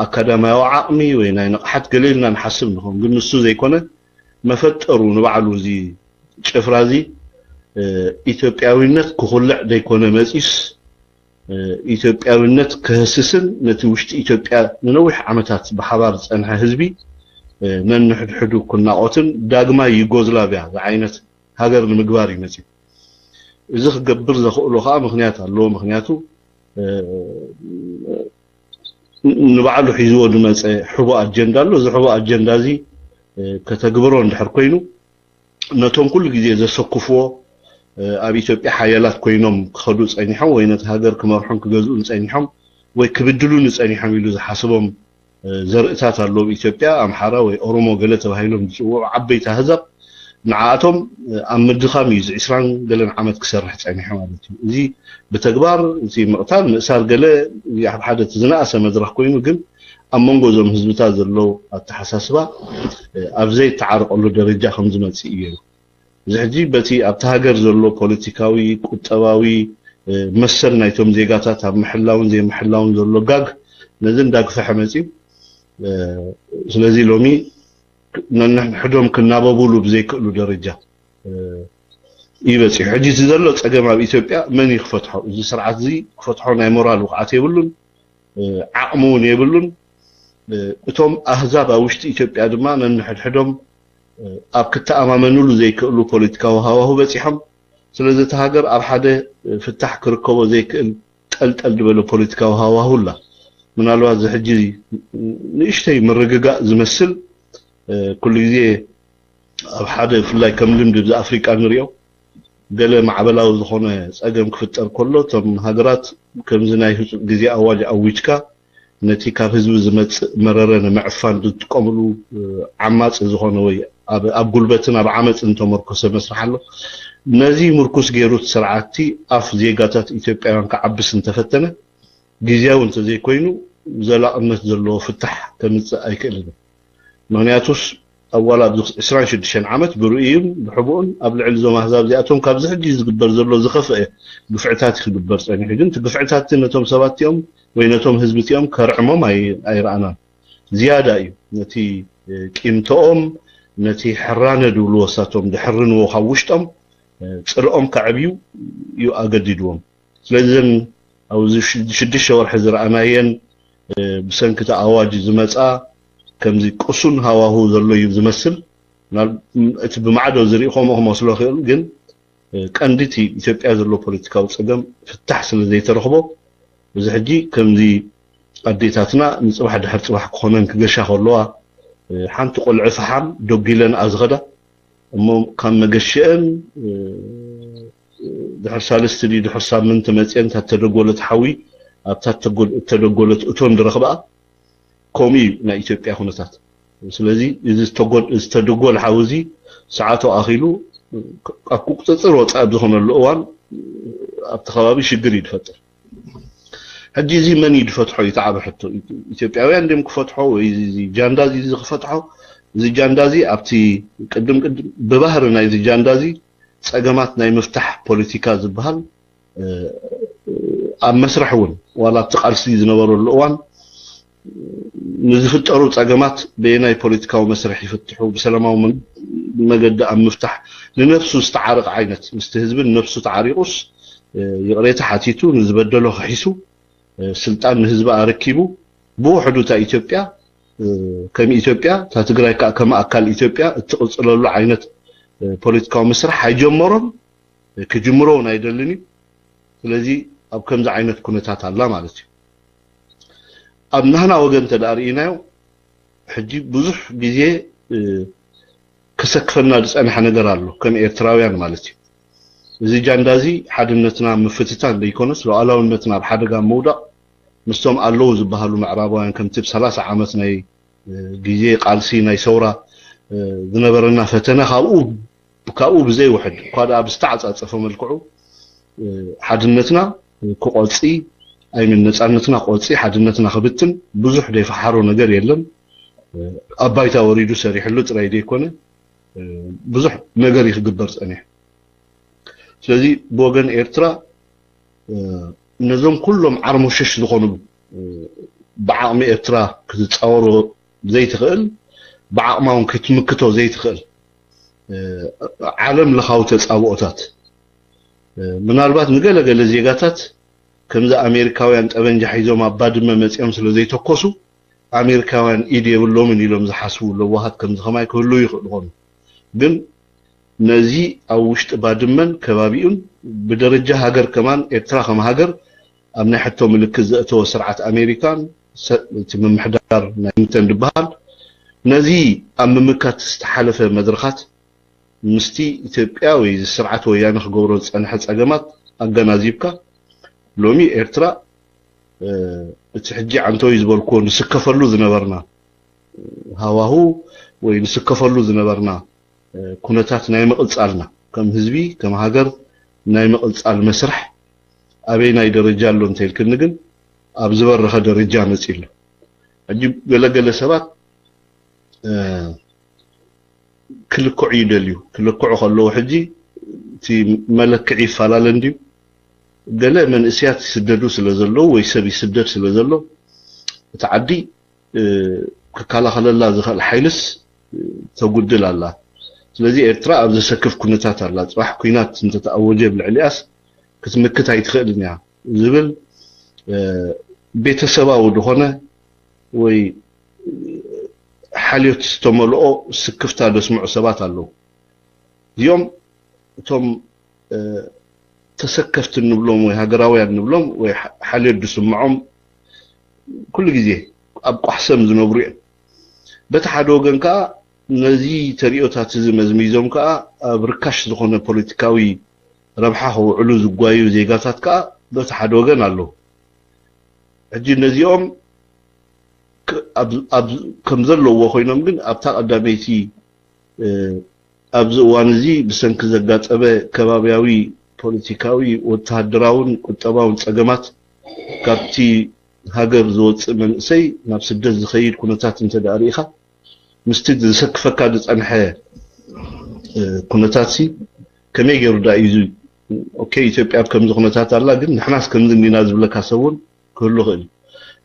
ኣካዳማያዊ ዓቕሚ ወይ ናይ ንቕሓት ገለ ኢልና ንሓስብ ንኾን፣ ግን ንሱ ዘይኮነ መፈጠሩ ንባዕሉ እዚ ጭፍራ እዚ ኢትዮጵያዊነት ክኹልዕ ዘይኮነ መፂስ ኢትዮጵያዊነት ክህስስን ነቲ ውሽጢ ኢትዮጵያ ንነዊሕ ዓመታት ብሓባር ዝጸንሐ ህዝቢ ነንሕድሕዱ ክናቖትን ዳግማይ ዩጎዝላቪያ ዝዓይነት ሃገር ንምግባር እዩ መጺኡ። እዚ ክገብር ዘኽእሎ ከኣ ምኽንያት ኣለዎ። ምኽንያቱ ንባዕሉ ሒዝዎ ዝመጸ ሕቡእ ኣጀንዳ ኣሎ። እዚ ሕቡእ ኣጀንዳ እዚ ከተግብሮ እንድሕር ኮይኑ ነቶም ኩሉ ግዜ ዘሰክፍዎ ኣብ ኢትዮጵያ ሓያላት ኮይኖም ክኸዱ ጸኒሖም ወይ ነቲ ሃገር ክመርሑን ክገዝኡን ጸኒሖም ወይ ክብድሉን ጸኒሖም ኢሉ ዝሓስቦም ዘርእታት ኣለዉ። ኣብ ኢትዮጵያ ኣምሓራ ወይ ኦሮሞ ገለ ተባሂሎም ዝጽውዑ ዓበይቲ ኣህዛብ ንዓኣቶም ኣብ ምድኻም እዩ እዚ ዕስራን ገለን ዓመት ክሰርሕ ጸኒሑ ማለት እዩ። እዚ ብተግባር እቲ ምቕታል ምእሳር ገለ ኣብ ሓደ እቲ ዝነኣሰ መድረኽ ኮይኑ ግን ኣብ መንጎ እዞም ህዝብታት ዘሎ ኣተሓሳስባ ኣብ ዘይተዓርቀሉ ደረጃ ከም ዝመጽእ እዩ። እዚ ሕጂ በቲ ኣብቲ ሃገር ዘሎ ፖለቲካዊ፣ ቁጠባዊ መሰል ናይቶም ዜጋታት ኣብ ምሕላውን ዘይምሕላውን ዘሎ ጋግ ነዚ እንዳግፈሐ መፅዩ። ስለዚ ሎሚ ነንሕድሕዶም ክናበቡሉ ብዘይክእሉ ደረጃ እዩ በፂሑ። ሕጂ እቲ ዘሎ ፀገም ኣብ ኢትዮጵያ መን እዩ ክፈትሖ? እዚ ስርዓት እዚ ክፈትሖ ናይ ሞራል ብቕዓት የብሉን። ዓቕሚ እውን የብሉን። እቶም ኣህዛብ ኣብ ውሽጢ ኢትዮጵያ ድማ ነንሕድሕዶም ኣብ ክተኣማመኑሉ ዘይክእሉ ፖለቲካዊ ሃዋሁ በፂሖም። ስለዚ እቲ ሃገር ኣብ ሓደ ፍታሕ ክርከቦ ዘይክእል ጠልጠል ዝበለ ፖለቲካዊ ሃዋሁ ኣላ። ምናልባት እዚ ሕጂ ንእሽተይ ምርግጋእ ዝመስል ኩሉ ግዜ ኣብ ሓደ ብፍላይ ከም ልምዲ ብዚ ኣፍሪቃ ንሪኦ ገለ ማዕበላዊ ዝኾነ ፀገም ክፍጠር ከሎ እቶም ሃገራት ከምዚ ናይ ህፁፅ ግዜ ኣዋጅ ኣዊጅካ ነቲ ካብ ህዝቢ ዝመፅእ መረረ ንምዕፋን ዝጥቀምሉ ዓማፂ ዝኾነ ወይ ኣብ ጉልበትን ኣብ ዓመፅን ዝተመርኮሰ መስርሕ ኣሎ። ነዚ ምርኩስ ገይሩ እቲ ስርዓቲ ኣፍ ዜጋታት ኢትዮጵያውያን ክዓብስ እንተፈተነ ግዝያዊ እንተዘይኮይኑ ዘላቕነት ዘለዎ ፍታሕ ከምፅእ ኣይክእልን እዩ። ምክንያቱስ ኣዋላ ኣብዚ ዕስራን ሽዱሽተን ዓመት ብርእዩን ብሕቡእን ኣብ ልዕሊ እዞም ኣህዛብ እዚኣቶም ካብዚ ሕጂ ዝግበር ዘሎ ዝኸፍአ ግፍዕታት ክግበር ፀኒሑ ግን እቲ ግፍዕታት ነቶም ሰባት እቲኦም ወይ ነቶም ህዝቢ እቲኦም ከርዕሞም ኣይረኣናን። ዝያዳ እዩ ነቲ ቂምተኦም ነቲ ሕራነ ድብልዎ እሳቶም ድሕርንዎ ካብ ውሽጦም ፅልኦም ከዕብዩ እዩ ኣገዲድዎም። ስለዚ እዘን ኣብዚ ሽዱሽተ ወርሒ ዝረኣናየን ብሰንኪ እቲ ኣዋጅ ዝመፃ ከምዚ ቅሱን ሃዋሁ ዘሎ እዩ ዝመስል። እቲ ብማዕዶ ዝርኢ ከምኡ ክመስሎ ክእል ግን ቀንዲ እቲ ኢትዮጵያ ዘሎ ፖለቲካዊ ፀገም ፍታሕ ስለ ዘይተረኽቦ እዚ ሕጂ ከምዚ ኣዴታትና ንፅባሕ ድሕር ፅባሕ ክኾነን ክገሻ ከለዋ ሓንቲ ቆልዒ ፈሓም ደጒለንኣ ዝኸዳ እሞ ካብ መገሽአን ድሕር ሳልስቲ ድዩ ድሕር ሳምንቲ መፅአን እታ ተደጎለት ሓዊ ኣብታ እተደጎለት እቶን ዝረኽብኣ ከምኡ እዩ ናይ ኢትዮጵያ ኩነታት። ስለዚ እዚ ዝተደጎል ሓዊ እዚ ሰዓቱ ኣኺሉ ኣብ ቁፅፅር ወፃኢ ኣብ ዝኾነሉ እዋን ኣብቲ ከባቢ ሽግር እዩ ዝፈጥር። ሕጂ እዚ መን እዩ ዝፈትሖ? እዩ እቲ ዓቢ ሕቶ። ኢትዮጵያውያን ድም ክፈትሖ ወይ እዚ ጃንዳ እዚ ክፈትሖ? እዚ ጃንዳ እዚ ኣብቲ ቅድም ቅድም ብባህሪ ናይዚ ጃንዳ እዚ ጸገማት ናይ ምፍታሕ ፖለቲካ ዝበሃል ኣብ መስርሕ እውን ዋላ ኣብቲ ቃልሲ ዝነበረሉ እዋን ንዝፍጠሩ ጸገማት በየናይ ፖለቲካዊ መስርሕ ይፍትሑ፣ ብሰላማዊ መገዲ ኣብ ምፍታሕ ንነብሱ ዝተዓረቕ ዓይነት ምስቲ ህዝብን ነብሱ ተዓሪቑስ ይቕሬታ ሓቲቱ ንዝበደሎ ክሒሱ ስልጣን ንህዝቢ ኣረኪቡ ብውሕዱ እታ ኢትዮጵያ ከም ኢትዮጵያ እታ ትግራይ ከዓ ከም ኣካል ኢትዮጵያ እትቕፅለሉ ዓይነት ፖለቲካዊ ምስራሕ ኣይጀመሮን፣ ክጅምሮ እውን ኣይደልን እዩ። ስለዚ ኣብ ከምዚ ዓይነት ኩነታት ኣላ ማለት እዩ። ኣብ ናህና ወገን እንተ ደኣ ርኢናዮ ሕጂ ብዙሕ ግዜ ከሰክፈና ዝጸንሐ ነገር ኣሎ ከም ኤርትራውያን ማለት እዩ። እዚ ጃንዳ እዚ ሓድነትና ምፍትታን ዘይኮነስ ሉዓላውነትና ኣብ ሓደጋ ምውዳቕ ምስቶም ኣለዉ ዝበሃሉ ምዕራባውያን ከምቲ ብ ሰላሳ ዓመት ናይ ግዜ ቃልሲ ናይ ሰውራ ዝነበረና ፈተነ ካብኡ ካብኡ ብዘይውሕድ እኳ ደኣ ብዝተዓጻጸፈ መልክዑ ሓድነትና ክቆጺ ኣይምን ነጻነትና ቆጺ ሓድነትና ክብትን ብዙሕ ዘይፈሓሮ ነገር የለን። ኣብ ባይታ ወሪዱ ሰሪሕሉ ጥራይ ዘይኮነ ብዙሕ ነገር እዩ ክግበር ጸኒሑ። ስለዚ ብወገን ኤርትራ ነዞም ኩሎም ዓርሞሸሽ ዝኾኑ ብዓቕሚ ኤርትራ ክትጻወሮ ዘይትኽእል ብዓቕማ እውን ክትምክቶ ዘይትኽእል ዓለም ለኻዊ ተጻብኦታት ምናልባት ንገለገለ ዜጋታት ከምዚ ኣሜሪካውያን ጠበንጃ ሒዞም ኣብ ባድመ መጺኦም ስለ ዘይተኮሱ ኣሜሪካውያን ኢድ የብሎምን ኢሎም ዝሓስቡ ለዋሃት ከምዚ ከማይ ክህልዉ ይኽእሉ ኾኑ። ግን ነዚ ኣብ ውሽጢ ባድመን ከባቢኡን ብደረጃ ሃገር ከማን ኤርትራ ከም ሃገር ኣብ ናይ ሕቶ ምልክት ዘእተወ ስርዓት ኣሜሪካን እቲ ምምሕዳር ናይ ክሊንተን ዝበሃል ነዚ ኣብ ምምካት ዝተሓለፈ መድረኻት ምስቲ ኢትዮጵያ ወይ እዚ ስርዓት ወያነ ክገብሮ ዝጸንሐ ጸገማት ኣገናዚብካ ሎሚ ኤርትራ እቲ ሕጂ ዓንተወይ ዝበልክዎ ንስከፈሉ ዝነበርና ሃዋሁ ወይ ንስከፈሉ ዝነበርና ኩነታት ናይ ምቕጻልና ከም ህዝቢ ከም ሃገር ናይ ምቕጻል መስርሕ ኣበይ ናይ ደረጃ ኣሎ እንተልክኒ ግን ኣብ ዝበረኸ ደረጃ መጺ ኣሎ። ሕጂ ገለገለ ሰባት ክልክዑ ይደልዩ ክልክዑ ከለዉ ሕጂ እቲ መለክዒ ይፈላለ እንድዩ። ገለ መንእስያት ይስደዱ ስለ ዘለዉ ወይ ሰብ ይስደድ ስለ ዘሎ እቲ ዓዲ ክከላኸለላ ዝኽእል ሓይልስ ተጉድል ኣላ። ስለዚ ኤርትራ ኣብ ዘሰክፍ ኩነታት ኣላ። ጽባሕ ኩናት እንተተኣወጀ ኣብ ልዕሊኣስ ክትምክት ኣይትኽእልን እያ ዝብል ቤተሰባዊ ዝኾነ ወይ ሓልዮት ዝተመልኦ ስክፍታ ዘስምዑ ሰባት ኣለዉ። እዚኦም እቶም ተሰከፍቲ እንብሎም ወይ ሃገራውያን እንብሎም ወይ ሓልዮት ዝስምዖም ኩሉ ግዜ ኣብ ቋሕሰም ዝነብሩ እዮም። በቲ ሓደ ወገን ከዓ ነዚ ተሪኦታት እዚ መዝሚዞም ከዓ ኣብ ርካሽ ዝኾነ ፖለቲካዊ ረብሓ ከውዕሉ ዝጓዩ ዜጋታት ከዓ በቲ ሓደ ወገን ኣለዉ። ሕጂ ነዚኦም ከም ዘለውዎ ኮይኖም ግን ኣብታ ቀዳመይቲ ኣብዚ እዋን እዚ ብሰንኪ ዘጋጠመ ከባብያዊ ፖለቲካዊ ወተሃደራውን ቁጠባውን ጸገማት ካብቲ ሃገር ዝወፅእ መንእሰይ ናብ ስደት ዝኸይድ ኩነታት እንተ ደኣ ርኢኻ ምስቲ ዘሰክፈካ ዝጸንሐ ኩነታት ሲ ከመይ ገይሩ ዳ እዩ ኦኬ ኢትዮጵያ ኣብ ከምዚ ኩነታት ኣላ ግን ንሕናስ ከምዚ እንዲና ዝብለካ ሰብ እውን ክህሉ ይኽእል እዩ።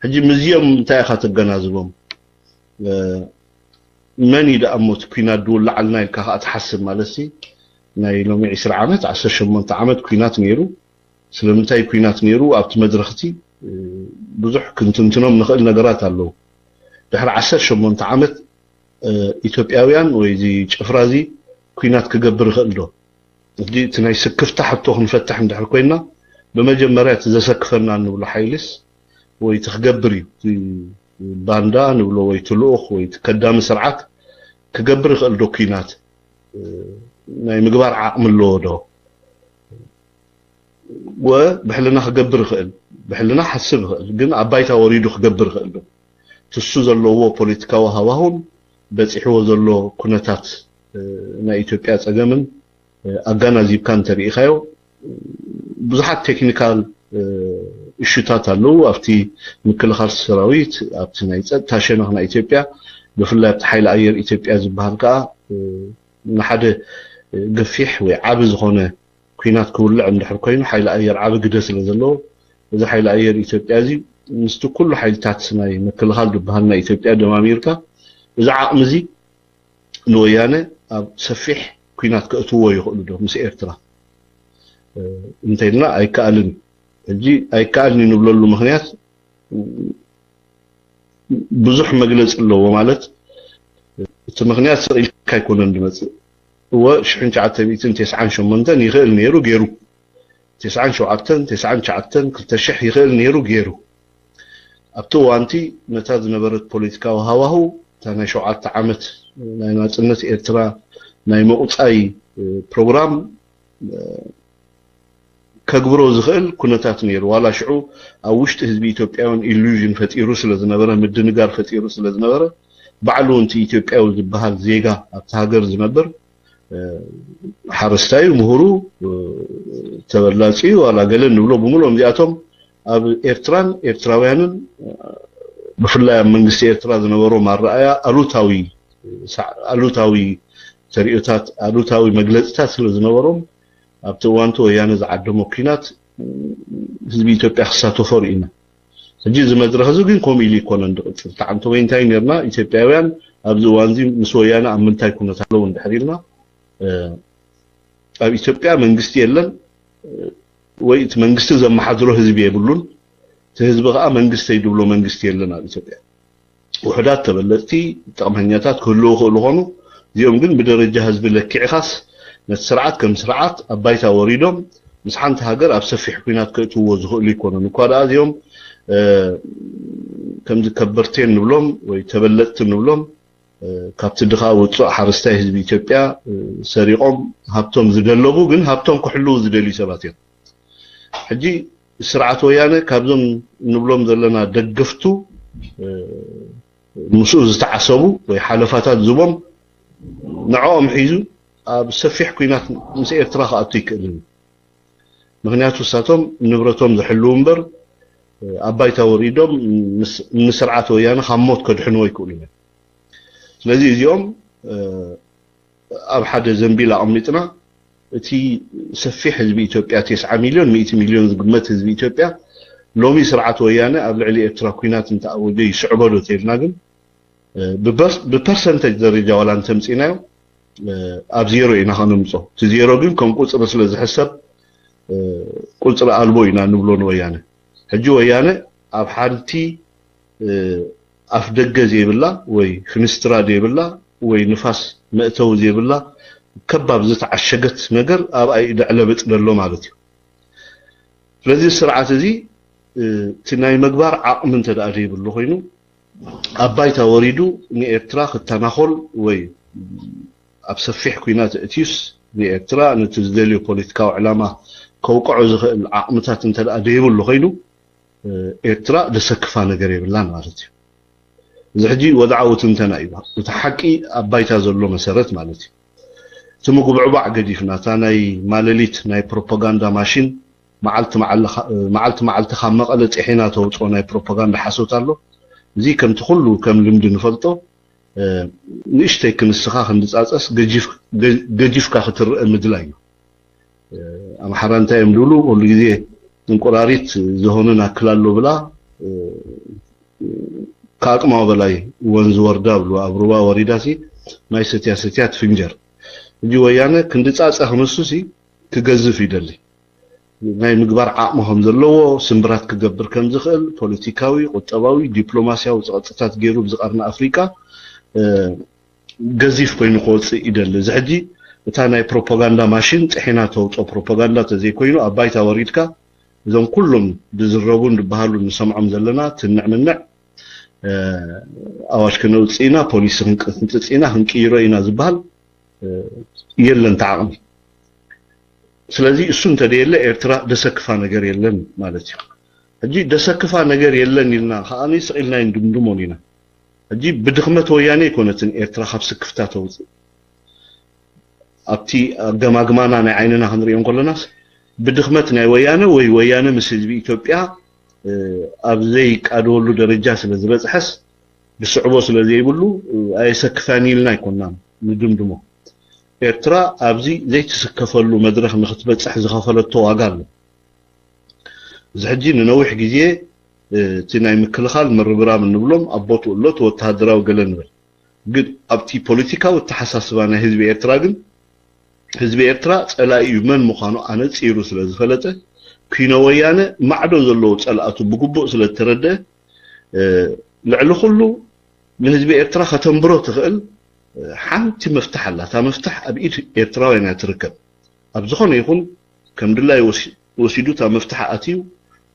ሕጂ ምስዚኦም እንታይ ኢኻ ተገናዝቦም? መን እዩ ደኣ እሞ እቲ ኲናት ዝውላዓልና ኢልካ ከዓ ትሓስብ ማለት ሲ ናይ ሎሚ ዕስራ ዓመት ዓሰርተ ሸሞንተ ዓመት ኲናት ነይሩ። ስለምንታይ ኲናት ነይሩ ኣብቲ መድረኽቲ ብዙሕ ክንትንትኖም ንኽእል ነገራት ኣለዉ። ድሕሪ ዓሰርተ ሸሞንተ ዓመት ኢትዮጵያውያን ወይ እዚ ጭፍራ እዚ ኲናት ክገብር ይኽእል ዶ? እዚ እቲ ናይ ስክፍታ ሕቶ ክንፈትሕ እንድሕር ኮይና ብመጀመርያ እቲ ዘሰክፈና እንብሎ ሓይልስ ወይ እቲ ክገብር እዩ እቲ ባንዳ ንብሎ ወይ እቲ ልኡኽ ወይ እቲ ከዳሚ ስርዓት ክገብር ይኽእል ዶ ኲናት ናይ ምግባር ዓቕሚ ኣለዎ ዶ? ወ ብሕልና ክገብር ይኽእል ብሕልና ሓስብ ይኽእል ግን ኣብ ባይታ ወሪዱ ክገብር ይኽእል ዶ? ትሱ ዘለዎ ፖለቲካዊ ሃዋሁን በፂሕዎ ዘሎ ኩነታት ናይ ኢትዮጵያ ፀገምን ኣጋናዚብካ እንተሪኢኻዮ ብዙሓት ቴክኒካል እሹታት ኣለዉ። ኣብቲ ምክልኻል ሰራዊት፣ ኣብቲ ናይ ጸጥታ ሸነኽ ናይ ኢትዮጵያ፣ ብፍላይ ኣብቲ ሓይሊ ኣየር ኢትዮጵያ ዝበሃል ከኣ ንሓደ ገፊሕ ወይ ዓቢ ዝኾነ ኲናት ክውልዕ እንድሕር ኮይኑ ሓይሊ ኣየር ዓቢ ግደ ስለ ዘለዎ፣ እዚ ሓይሊ ኣየር ኢትዮጵያ እዚ ምስቲ ኩሉ ሓይልታት ናይ ምክልኻል ዝበሃል ናይ ኢትዮጵያ ደማሚርካ፣ እዚ ዓቕሚ እዚ ንወያነ ኣብ ሰፊሕ ኲናት ከእትዎ ይኽእሉ ዶ ምስ ኤርትራ እንተኢልና ኣይከኣልን እዩ። ሕጂ ኣይከኣልን እዩ ንብለሉ ምኽንያት ብዙሕ መግለጺ ኣለዎ። ማለት እቲ ምኽንያት ስቕ ኢልካ ኣይኮነን ዝመጽእ። እወ ሽሕን ትሽዓተ ሚእትን ተስዓን ሸሞንተን ይኽእል ነይሩ ገይሩ። ተስዓን ሸውዓተን፣ ተስዓን ትሽዓተን፣ ክልተ ሽሕ ይኽእል ነይሩ ገይሩ። ኣብቲ እዋንቲ ነታ ዝነበረት ፖለቲካዊ ሃዋህው እታ ናይ ሸውዓተ ዓመት ናይ ናጽነት ኤርትራ ናይ ምቑጻይ ፕሮግራም ከግብሮ ዝኽእል ኩነታት ነይሩ። ዋላ ሽዑ ኣብ ውሽጢ ህዝቢ ኢትዮጵያ እውን ኢሉዥን ፈጢሩ ስለ ዝነበረ፣ ምድንጋር ፈጢሩ ስለ ዝነበረ፣ ባዕሉ እውን እቲ ኢትዮጵያዊ ዝበሃል ዜጋ ኣብቲ ሃገር ዝነብር ሓረስታዩ፣ ምሁሩ፣ ተበላጺዩ፣ ዋላ ገለ ንብሎ ብምሉኦም እዚኣቶም ኣብ ኤርትራን ኤርትራውያንን ብፍላይ ኣብ መንግስቲ ኤርትራ ዝነበሮም ኣረኣያ ኣሉታዊ ኣሉታዊ ተሪኦታት ኣሉታዊ መግለጽታት ስለ ዝነበሮም ኣብቲ እዋንቲ ወያነ ዝዓደሞ ኲናት ህዝቢ ኢትዮጵያ ክሳተፎ ርኢና። ሕጂ እዚ መድረኽ እዚ ግን ከምኡ ኢሉ ይኮነን ዝቕጽል። ተዓንተ ወይ እንታይ ነርና ኢትዮጵያውያን ኣብዚ እዋን እዚ ምስ ወያነ ኣብ ምንታይ ኩነት ኣለዉ እንድሕር ኢልና ኣብ ኢትዮጵያ መንግስቲ የለን ወይ እቲ መንግስቲ ዘመሓድሮ ህዝቢ የብሉን። እቲ ህዝቢ ከዓ መንግስተይ ዝብሎ መንግስቲ የለን ኣብ ኢትዮጵያ። ውሑዳት ተበለፅቲ ጠቕመኛታት ክህልዉ ይኽእሉ ኾኑ፣ እዚኦም ግን ብደረጃ ህዝቢ ለኪዕኻስ ነቲ ስርዓት ከም ስርዓት ኣብ ባይታ ወሪዶም ምስ ሓንቲ ሃገር ኣብ ሰፊሕ ኲናት ከእትውዎ ዝኽእሉ ኣይኮኑን። እኳ ደኣ እዚኦም ከምዚ ከበርቴ ንብሎም ወይ ተበለፅቲ ንብሎም ካብቲ ድኻ ውፁእ ሓረስታይ ህዝቢ ኢትዮጵያ ሰሪቖም ሃብቶም ዝደለቡ ግን ሃብቶም ክሕልዉ ዝደልዩ ሰባት እዮም። ሕጂ ስርዓት ወያነ ካብዞም ንብሎም ዘለና ደገፍቱ ምስኡ ዝተዓሰቡ ወይ ሓለፋታት ዝቦም ንዕኦም ሒዙ ኣብ ሰፊሕ ኲናት ምስ ኤርትራ ክኣቱ ይክእልን። ምክንያቱ ንሳቶም ንብረቶም ዝሕልው እምበር ኣብ ባይታ ወሪዶም ንስርዓት ወያነ ካብ ሞት ከድሕንዎ ይክእሉ እዮም። ስለዚ እዚኦም ኣብ ሓደ ዘንቢል ኣቐሚጥና እቲ ሰፊሕ ህዝቢ ኢትዮጵያ ተስዓ ሚልዮን ሚእቲ ሚልዮን ዝግመት ህዝቢ ኢትዮጵያ ሎሚ ስርዓት ወያነ ኣብ ልዕሊ ኤርትራ ኲናት እንተኣወጀ ይስዕቦ ዶ ተልና ግን ብፐርሰንተጅ ደረጃ ዋላ እንተምፂናዮ ኣብ ዜሮ ኢና ከነምፆ። እቲ ዜሮ ግን ከም ቁፅሪ ስለ ዝሕሰብ ቁፅሪ ኣልቦ ኢና ንብሎ ንወያነ። ሕጂ ወያነ ኣብ ሓንቲ ኣፍ ደገ ዘይብላ ወይ ፍንስትራ ዘይብላ ወይ ንፋስ መእተዊ ዘይብላ ከባብ ዝተዓሸገት ነገር ኣብኣ እዩ ደዕለብጥ ዘሎ ማለት እዩ። ስለዚ ስርዓት እዚ እቲ ናይ ምግባር ዓቕሚ እንተ ደኣ ዘይብሉ ኮይኑ ኣብ ባይታ ወሪዱ ንኤርትራ ክተናኾል ወይ ኣብ ሰፊሕ ኲናት እትዩስ ንኤርትራ ነቲ ዝደልዮ ፖለቲካዊ ዕላማ ከውቅዖ ዝኽእል ዓቕምታት እንተ ደኣ ዘይብሉ ኮይኑ ኤርትራ ደሰክፋ ነገር የብላን ማለት እዩ። እዚ ሕጂ ወድዓዊ ትንተና እዩ። እቲ ሓቂ ኣብ ባይታ ዘሎ መሰረት ማለት እዩ። እቲ ምጉብዕባዕ ገዲፍና እታ ናይ ማለሊት ናይ ፕሮፓጋንዳ ማሽን መዓልቲ መዓልቲ ካብ መቐለ ፂሒና ተውፅኦ ናይ ፕሮፓጋንዳ ሓሶት ኣሎ። እዚ ከምቲ ኩሉ ከም ልምዲ ንፈልጦ ንእሽተይ ክንስኻ ክንድፃፀስ ገጂፍካ ክትረአ ምድላይ እዩ። ኣምሓራ እንታይ እዮም ዝብሉ ኩሉ ግዜ እንቁራሪት ዝሆንን ኣክል ኣሎ ብላ ከኣቅማው በላይ ወንዝ ወርዳ ብሉ ኣብ ሩባ ወሪዳሲ ማይ ሰትያ ሰትያ ትፍንጀር። ሕጂ ወያነ ክንድፃፀ ክንሱሲ ክገዝፍ ይደሊ ናይ ምግባር ዓቕሚ ከም ዘለዎ ስምብራት ክገብር ከም ዝኽእል ፖለቲካዊ፣ ቁጠባዊ፣ ዲፕሎማሲያዊ ፀቕጥታት ገይሩ ብዝቐርኒ ኣፍሪቃ ገዚፍ ኮይኑ ክወፅእ ይደሊ። እዚ ሕጂ እታ ናይ ፕሮፓጋንዳ ማሽን ፅሒና ተውፅኦ ፕሮፓጋንዳ ተዘይኮይኑ ኣብ ባይታ ወሪድካ እዞም ኩሎም ዝዝረቡን ዝበሃሉ ንሰምዖም ዘለና ትንዕ ምንዕ ኣዋጅ ከነውፅእ ኢና፣ ፖሊሲ ክንፅፅ ኢና፣ ክንቅይሮ ኢና ዝበሃል የለን ተዓቕሚ። ስለዚ እሱ እንተደየለ ኤርትራ ደሰክፋ ነገር የለን ማለት እዩ። ሕጂ ደሰክፋ ነገር የለን ኢልና ከዓኒ ስቕ ኢልና ይንድምድሞን ኢና። ሕጂ ብድኽመት ወያነ ኣይኮነትን ኤርትራ ካብ ስክፍታ ተውፅእ። ኣብቲ ኣገማግማና ናይ ዓይንና ክንሪኦ እንከለናስ ብድኽመት ናይ ወያነ ወይ ወያነ ምስ ህዝቢ ኢትዮጵያ ኣብ ዘይቃደወሉ ደረጃ ስለ ዝበፅሐስ ብስዕቦ ስለ ዘይብሉ ኣየሰክፋን ኢልና ኣይኮናን ንድምድሞ። ኤርትራ ኣብዚ ዘይትስከፈሉ መድረኽ ንክትበፅሕ ዝኸፈለቶ ዋጋ ኣሎ። እዚ ሕጂ ንነዊሕ ግዜ እቲ ናይ ምክልኻል ምርብራብ እንብሎም ኣብ ቦትኡ ኣሎ፣ እቲ ወተሃደራዊ ገለ ንበል። ግን ኣብቲ ፖለቲካዊ ኣተሓሳስባ ናይ ህዝቢ ኤርትራ ግን ህዝቢ ኤርትራ ጸላኢኡ መን ምዃኑ ኣነጺሩ ስለ ዝፈለጠ፣ ኪኖ ወያነ ማዕዶ ዘለዎ ጸላእቱ ብግቡእ ስለ ዝተረደአ፣ ልዕሊ ኩሉ ንህዝቢ ኤርትራ ከተንብሮ ትኽእል ሓንቲ መፍትሕ ኣላ። እታ መፍትሕ ኣብ ኢድ ኤርትራውያን እያ ትርከብ። ኣብ ዝኾነ ይኹን ከም ድላይ ወሲዱ እታ መፍትሕ ኣትዩ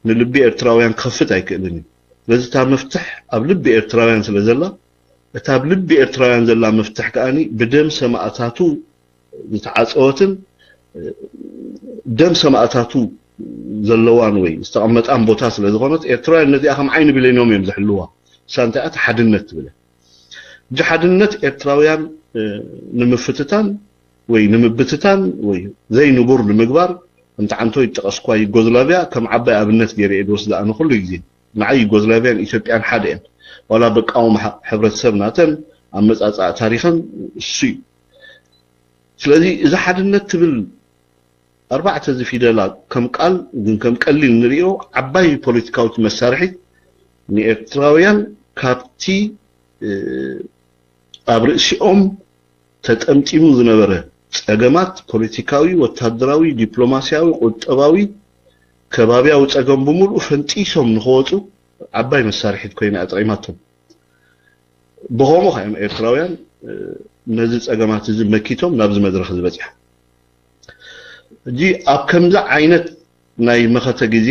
ንልቢ ኤርትራውያን ክኸፍት ኣይክእልን እዩ። ስለዚ እታ መፍትሕ ኣብ ልቢ ኤርትራውያን ስለ ዘላ፣ እታ ኣብ ልቢ ኤርትራውያን ዘላ መፍትሕ ከኣ ብደም ሰማእታቱ ዝተዓጸወትን ደም ሰማእታቱ ዘለዋን ወይ ዝተቐመጣን ቦታ ስለ ዝኾነት፣ ኤርትራውያን ነዚኣ ከም ዓይኒ ብሌኖም እዮም ዝሕልዋ። እሳ እንታይ እያ? ሓድነት ትብል። ሕጂ ሓድነት ኤርትራውያን ንምፍትታን ወይ ንምብትታን ወይ ዘይንቡር ንምግባር፣ ከምቲ ዓንቶ ይጠቐስኳ ዩጎዝላቪያ ከም ዓባይ ኣብነት ገይረ እየ ዝወስዳ ኣነ ኩሉ ግዜ። ንዓይ ዩጎዝላቪያን ኢትዮጵያን ሓደ እየን። ዋላ በቃውም ሕብረተሰብ ናተን ኣመጻጽኣ ታሪኸን እሱ እዩ። ስለዚ እዚ ሓድነት ትብል ኣርባዕተ እዚ ፊደላ ከም ቃል ግን ከም ቀሊል ንሪኦ ዓባይ ፖለቲካዊት መሳርሒት ንኤርትራውያን ካብቲ ኣብ ርእሲኦም ተጠምጢሙ ዝነበረ ጸገማት ፖለቲካዊ፣ ወታደራዊ፣ ዲፕሎማስያዊ፣ ቁጠባዊ፣ ከባብያዊ ጸገም ብምሉኡ ፈንጢሶም ንኸወጹ ዓባይ መሳርሒት ኮይና እያ ጠቒማቶም። ብኸምኡ ከ እዮም ኤርትራውያን ነዚ ጸገማት እዚ መኪቶም ናብዚ መድረኽ ዝበጽሑ። ሕጂ ኣብ ከምዚ ዓይነት ናይ መኸተ ግዜ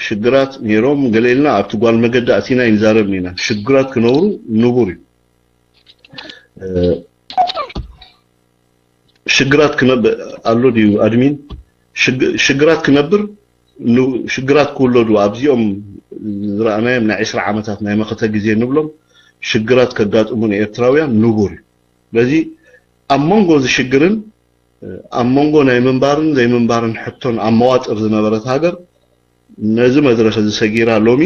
ሽግራት ነይሮም ገለ ኢልና ኣብቲ ጓል መገዲ ኣቲና ይንዛረብ ኢና። ሽግራት ክነብሩ ንቡር እዩ። ሽግራት ክነብር ኣሎ ድዩ ኣድሚን? ሽግራት ክነብር ሽግራት ክውለዱ ኣብዚኦም ዝረኣናዮም ናይ ዕስራ ዓመታት ናይ መኸተ ግዜ ንብሎም ሽግራት ከጋጥሙ ንኤርትራውያን ንቡር እዩ። ስለዚ ኣብ መንጎ እዚ ሽግርን ኣብ መንጎ ናይ ምንባርን ዘይምንባርን ሕቶን ኣብ መዋጥር ዝነበረት ሃገር ነዚ መድረኽ እዚ ሰጊራ ሎሚ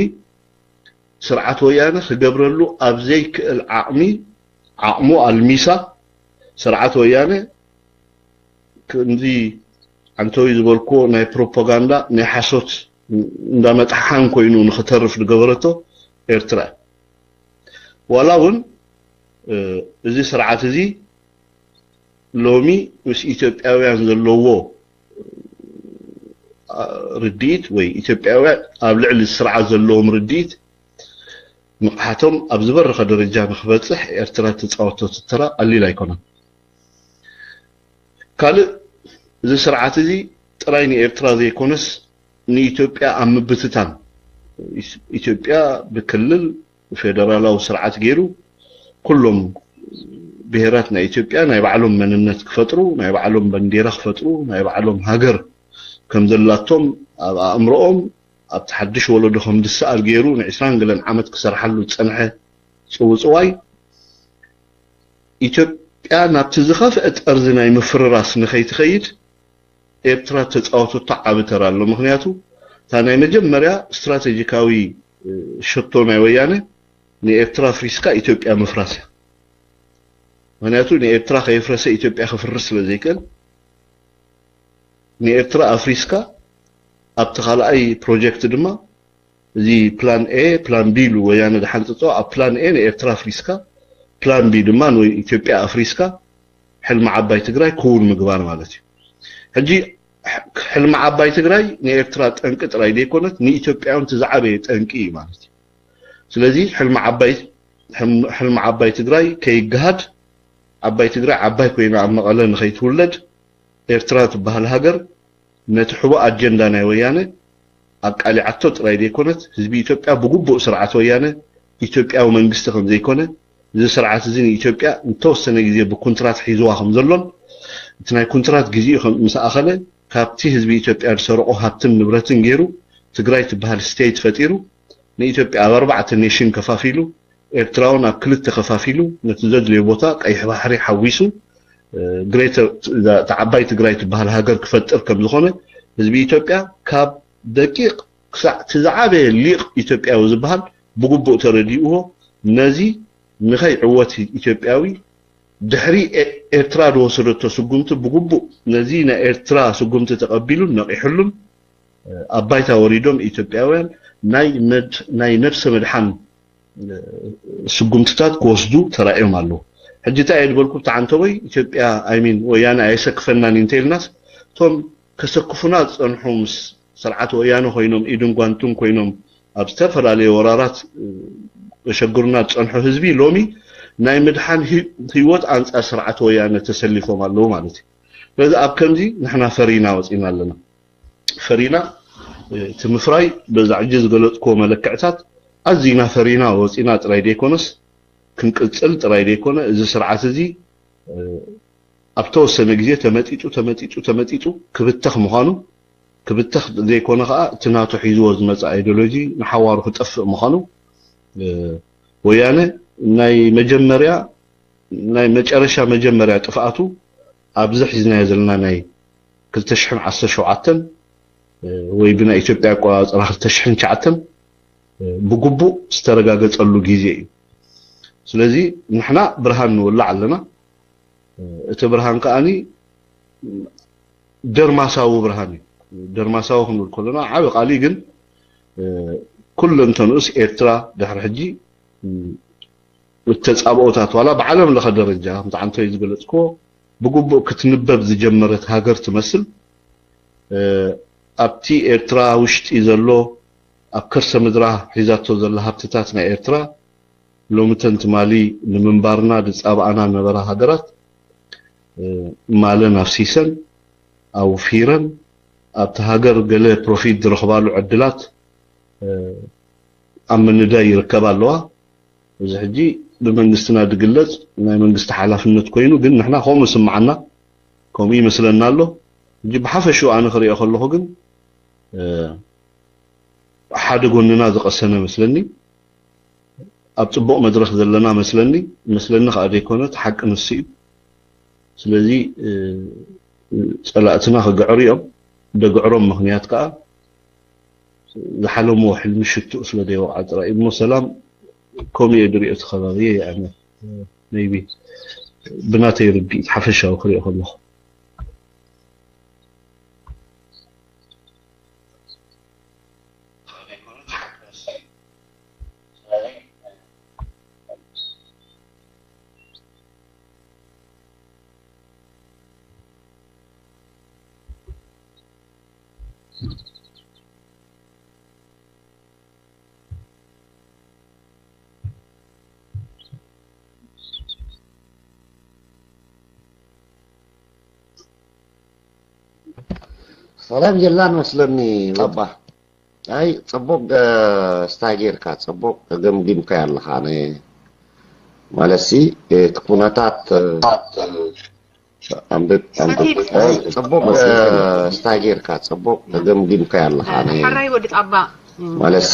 ስርዓት ወያነ ክገብረሉ ኣብ ዘይክእል ዓቕሚ ዓቕሙ ኣልሚሳ ስርዓት ወያነ ከምዚ ዓንተዊ ዝበልክዎ ናይ ፕሮፓጋንዳ ናይ ሓሶት እንዳመጥሓን ኮይኑ ንክተርፍ ዝገበረቶ ኤርትራ እያ። ዋላ እውን እዚ ስርዓት እዚ ሎሚ ምስ ኢትዮጵያውያን ዘለዎ ርድኢት ወይ ኢትዮጵያውያን ኣብ ልዕሊ ስርዓት ዘለዎም ርድኢት ንቕሓቶም ኣብ ዝበረኸ ደረጃ ንክበፅሕ ኤርትራ ትፃወቶ ተራ ቀሊል ኣይኮነን። ካልእ እዚ ስርዓት እዚ ጥራይ ንኤርትራ ዘይኮነስ ንኢትዮጵያ ኣብ ምብትታን ኢትዮጵያ ብክልል ፌደራላዊ ስርዓት ገይሩ ኩሎም ብሄራት ናይ ኢትዮጵያ ናይ ባዕሎም መንነት ክፈጥሩ ናይ ባዕሎም ባንዴራ ክፈጥሩ ናይ ባዕሎም ሃገር ከም ዘላቶም ኣብ ኣእምሮኦም ኣብቲ ሓድሽ ወለዶ ከም ዝሰኣል ገይሩ ንዕስራን ገለን ዓመት ክሰርሓሉ ዝጸንሐ ጽውጽዋይ ኢትዮጵያ ናብቲ ዝኸፍአ ጠርዚ ናይ ምፍርራስ ንኸይትኸይድ ኤርትራ ተጻወተቶ ዓቢ ተራ ኣሎ። ምኽንያቱ እታ ናይ መጀመርያ ስትራቴጂካዊ ሸቶ ናይ ወያነ ንኤርትራ ኣፍሪስካ ኢትዮጵያ ምፍራስ እያ። ምኽንያቱ ንኤርትራ ከየፍረሰ ኢትዮጵያ ክፍርስ ስለ ዘይክእል ንኤርትራ ኣፍሪስካ ኣብቲ ካልኣይ ፕሮጀክት ድማ እዚ ፕላን ኤ ፕላን ቢ ኢሉ ወያነ ዝሓንፅፆ ኣብ ፕላን ኤ ንኤርትራ ኣፍሪስካ ፕላን ቢ ድማ ንኢትዮጵያ ኣፍሪስካ ሕልሚ ዓባይ ትግራይ ክውን ምግባር ማለት እዩ። ሕጂ ሕልሚ ዓባይ ትግራይ ንኤርትራ ጠንቂ ጥራይ ዘይኮነት ንኢትዮጵያ እውን ዝዓበየ ጠንቂ እዩ ማለት እዩ። ስለዚ ሕልሚ ዓባይ ሕልሚ ዓባይ ትግራይ ከይገሃድ ዓባይ ትግራይ ዓባይ ኮይና ኣብ መቐለ ንኸይትውለድ ኤርትራ ትበሃል ሃገር ነቲ ሕቡእ ኣጀንዳ ናይ ወያነ ኣቃሊዓቶ ጥራይ ዘይኮነት ህዝቢ ኢትዮጵያ ብግቡእ ስርዓት ወያነ ኢትዮጵያዊ መንግስቲ ከም ዘይኮነ እዚ ስርዓት እዚ ንኢትዮጵያ ንተወሰነ ግዜ ብኩንትራት ሒዝዋ ከም ዘሎን እቲ ናይ ኩንትራት ግዜኡ ምስ ኣኸለ ካብቲ ህዝቢ ኢትዮጵያ ዝሰረቆ ሃብትን ንብረትን ገይሩ ትግራይ ትበሃል ስቴት ፈጢሩ ንኢትዮጵያ ኣብ ኣርባዕተ ኔሽን ከፋፊሉ ኤርትራውን ኣብ ክልተ ከፋፊሉ ነቲ ዘድልዮ ቦታ ቀይሕ ባሕሪ ሓዊሱ ግሬተር ዓባይ ትግራይ ትበሃል ሃገር ክፈጥር ከም ዝኾነ ህዝቢ ኢትዮጵያ ካብ ደቂቕ ክሳዕ እቲ ዝዓበየ ሊቕ ኢትዮጵያዊ ዝበሃል ብግቡእ ተረዲእዎ፣ ነዚ ንኸይዕወት ኢትዮጵያዊ ድሕሪ ኤ- ኤርትራ ዝወሰደቶ ስጉምቲ ብግቡእ ነዚ ናይ ኤርትራ ስጉምቲ ተቐቢሉን ነቒሕሉን ኣብ ባይታ ወሪዶም ኢትዮጵያውያን ናይ መድ- ናይ ነብሰ ምድሓን ስጉምትታት ክወስዱ ተራእዮም ኣለዉ። ሕጂ እንታይ እየ ዝበልኩ? ብቲ ዓንተቦይ ኢትዮጵያ ኣይሚን ወያነ ኣየሰክፈናን እዩ እንተኢልናስ፣ እቶም ከሰክፉና ዝጸንሑ ምስ ስርዓት ወያነ ኮይኖም ኢድን ጓንትን ኮይኖም ኣብ ዝተፈላለየ ወራራት ዘሸግሩና ዝጸንሑ ህዝቢ ሎሚ ናይ ምድሓን ህይወት ኣንጻር ስርዓት ወያነ ተሰሊፎም ኣለዉ ማለት እዩ። ስለዚ ኣብ ከምዚ ንሕና ፈሪና ወጺና ኣለና። ፈሪና እቲ ምፍራይ በዛ ሕጂ ዝገለጽክዎ መለክዕታት ኣዚና ፈሪና ወጺና ጥራይ ዘይኮነስ ክንቅጽል ጥራይ ዘይኮነ እዚ ስርዓት እዚ ኣብ ተወሰነ ግዜ ተመጢጡ ተመጢጡ ተመጢጡ ክብተኽ ምዃኑ ክብተኽ ዘይኮነ ከዓ እቲ ናቱ ሒዝዎ ዝመፀ ኣይዲዮሎጂ ንሓዋሩ ክጠፍእ ምዃኑ ወያነ ናይ መጀመርያ ናይ መጨረሻ መጀመርያ ጥፍኣቱ ኣብዚ ሒዝናዮ ዘለና ናይ ክልተ ሽሕን ዓሰርተ ሸውዓተን ወይ ብናይ ኢትዮጵያ ኣቆፃፅራ ክልተ ሽሕን ትሽዓተን ብግቡእ ዝተረጋገፀሉ ግዜ እዩ። ስለዚ ንሕና ብርሃን ንውላዕ ኣለና። እቲ ብርሃን ከዓኒ ደርማሳዊ ብርሃን እዩ። ደርማሳዊ ክንብል ከለና ዓቢ ቃል እዩ፣ ግን ኩለንተንኡስ ኤርትራ ድሕሪ ሕጂ እተጻብኦታት ዋላ ብዓለም ለኸ ደረጃ ከምቲ ዓንቶይ ዝገለጽክዎ ብግቡእ ክትንበብ ዝጀመረት ሃገር ትመስል። ኣብቲ ኤርትራ ውሽጢ ዘሎ ኣብ ከርሰ ምድራ ሒዛቶ ዘላ ሃብትታት ናይ ኤርትራ ሎምተን ትማሊ ንምንባርና ዝጻብኣና ነበራ ሃገራት ማለን ኣፍሲሰን ኣውፊረን ኣብቲ ሃገር ገለ ፕሮፊት ዝረኽባሉ ዕድላት ኣብ ምንዳይ ይርከባ ኣለዋ። እዚ ሕጂ ብመንግስትና ዝግለጽ ናይ መንግስቲ ሓላፍነት ኮይኑ ግን ንሕና ከምኡ ስምዓና ከምኡ ይመስለና ኣሎ። ሕጂ ብሓፈሽኡ ኣነ ክሪኦ ከለኹ ግን ሓደ ጎንና ዝቐሰነ መስለኒ ኣብ ጽቡቕ መድረኽ ዘለና መስለኒ መስለኒ ከኣ ዘይኮነ እቲ ሓቂ ንሱ እዩ። ስለዚ ጸላእትና ክግዕሩ እዮም። ደግዕሮም ምኽንያት ከኣ ዝሓለምዎ ሕልሚ ሽትኡ ስለ ዘይወቕዓ ጥራይ እሞ ሰላም ከምኡ እየ ዝሪኦ እቲ ከባቢ ኣነ maybe ብናተይ ርድኢት ሓፈሻዊ ክሪኦ ከለኹ። ሰላም ጀላን መስለኒ ባባ። ኣይ ጽቡቅ ስታይ ጌርካ ጽቡቅ ገምጊምካዮ ኣለኻ። ኣነ ማለትሲ እቲ ኩነታት ኣንብብ ኣንብብ። ኣይ ጽቡቅ ስታይ ጌርካ ጽቡቅ ገምጊምካዮ ኣለኻ። ኣነ ሕራይ ወዲ ጻባ። ማለትሲ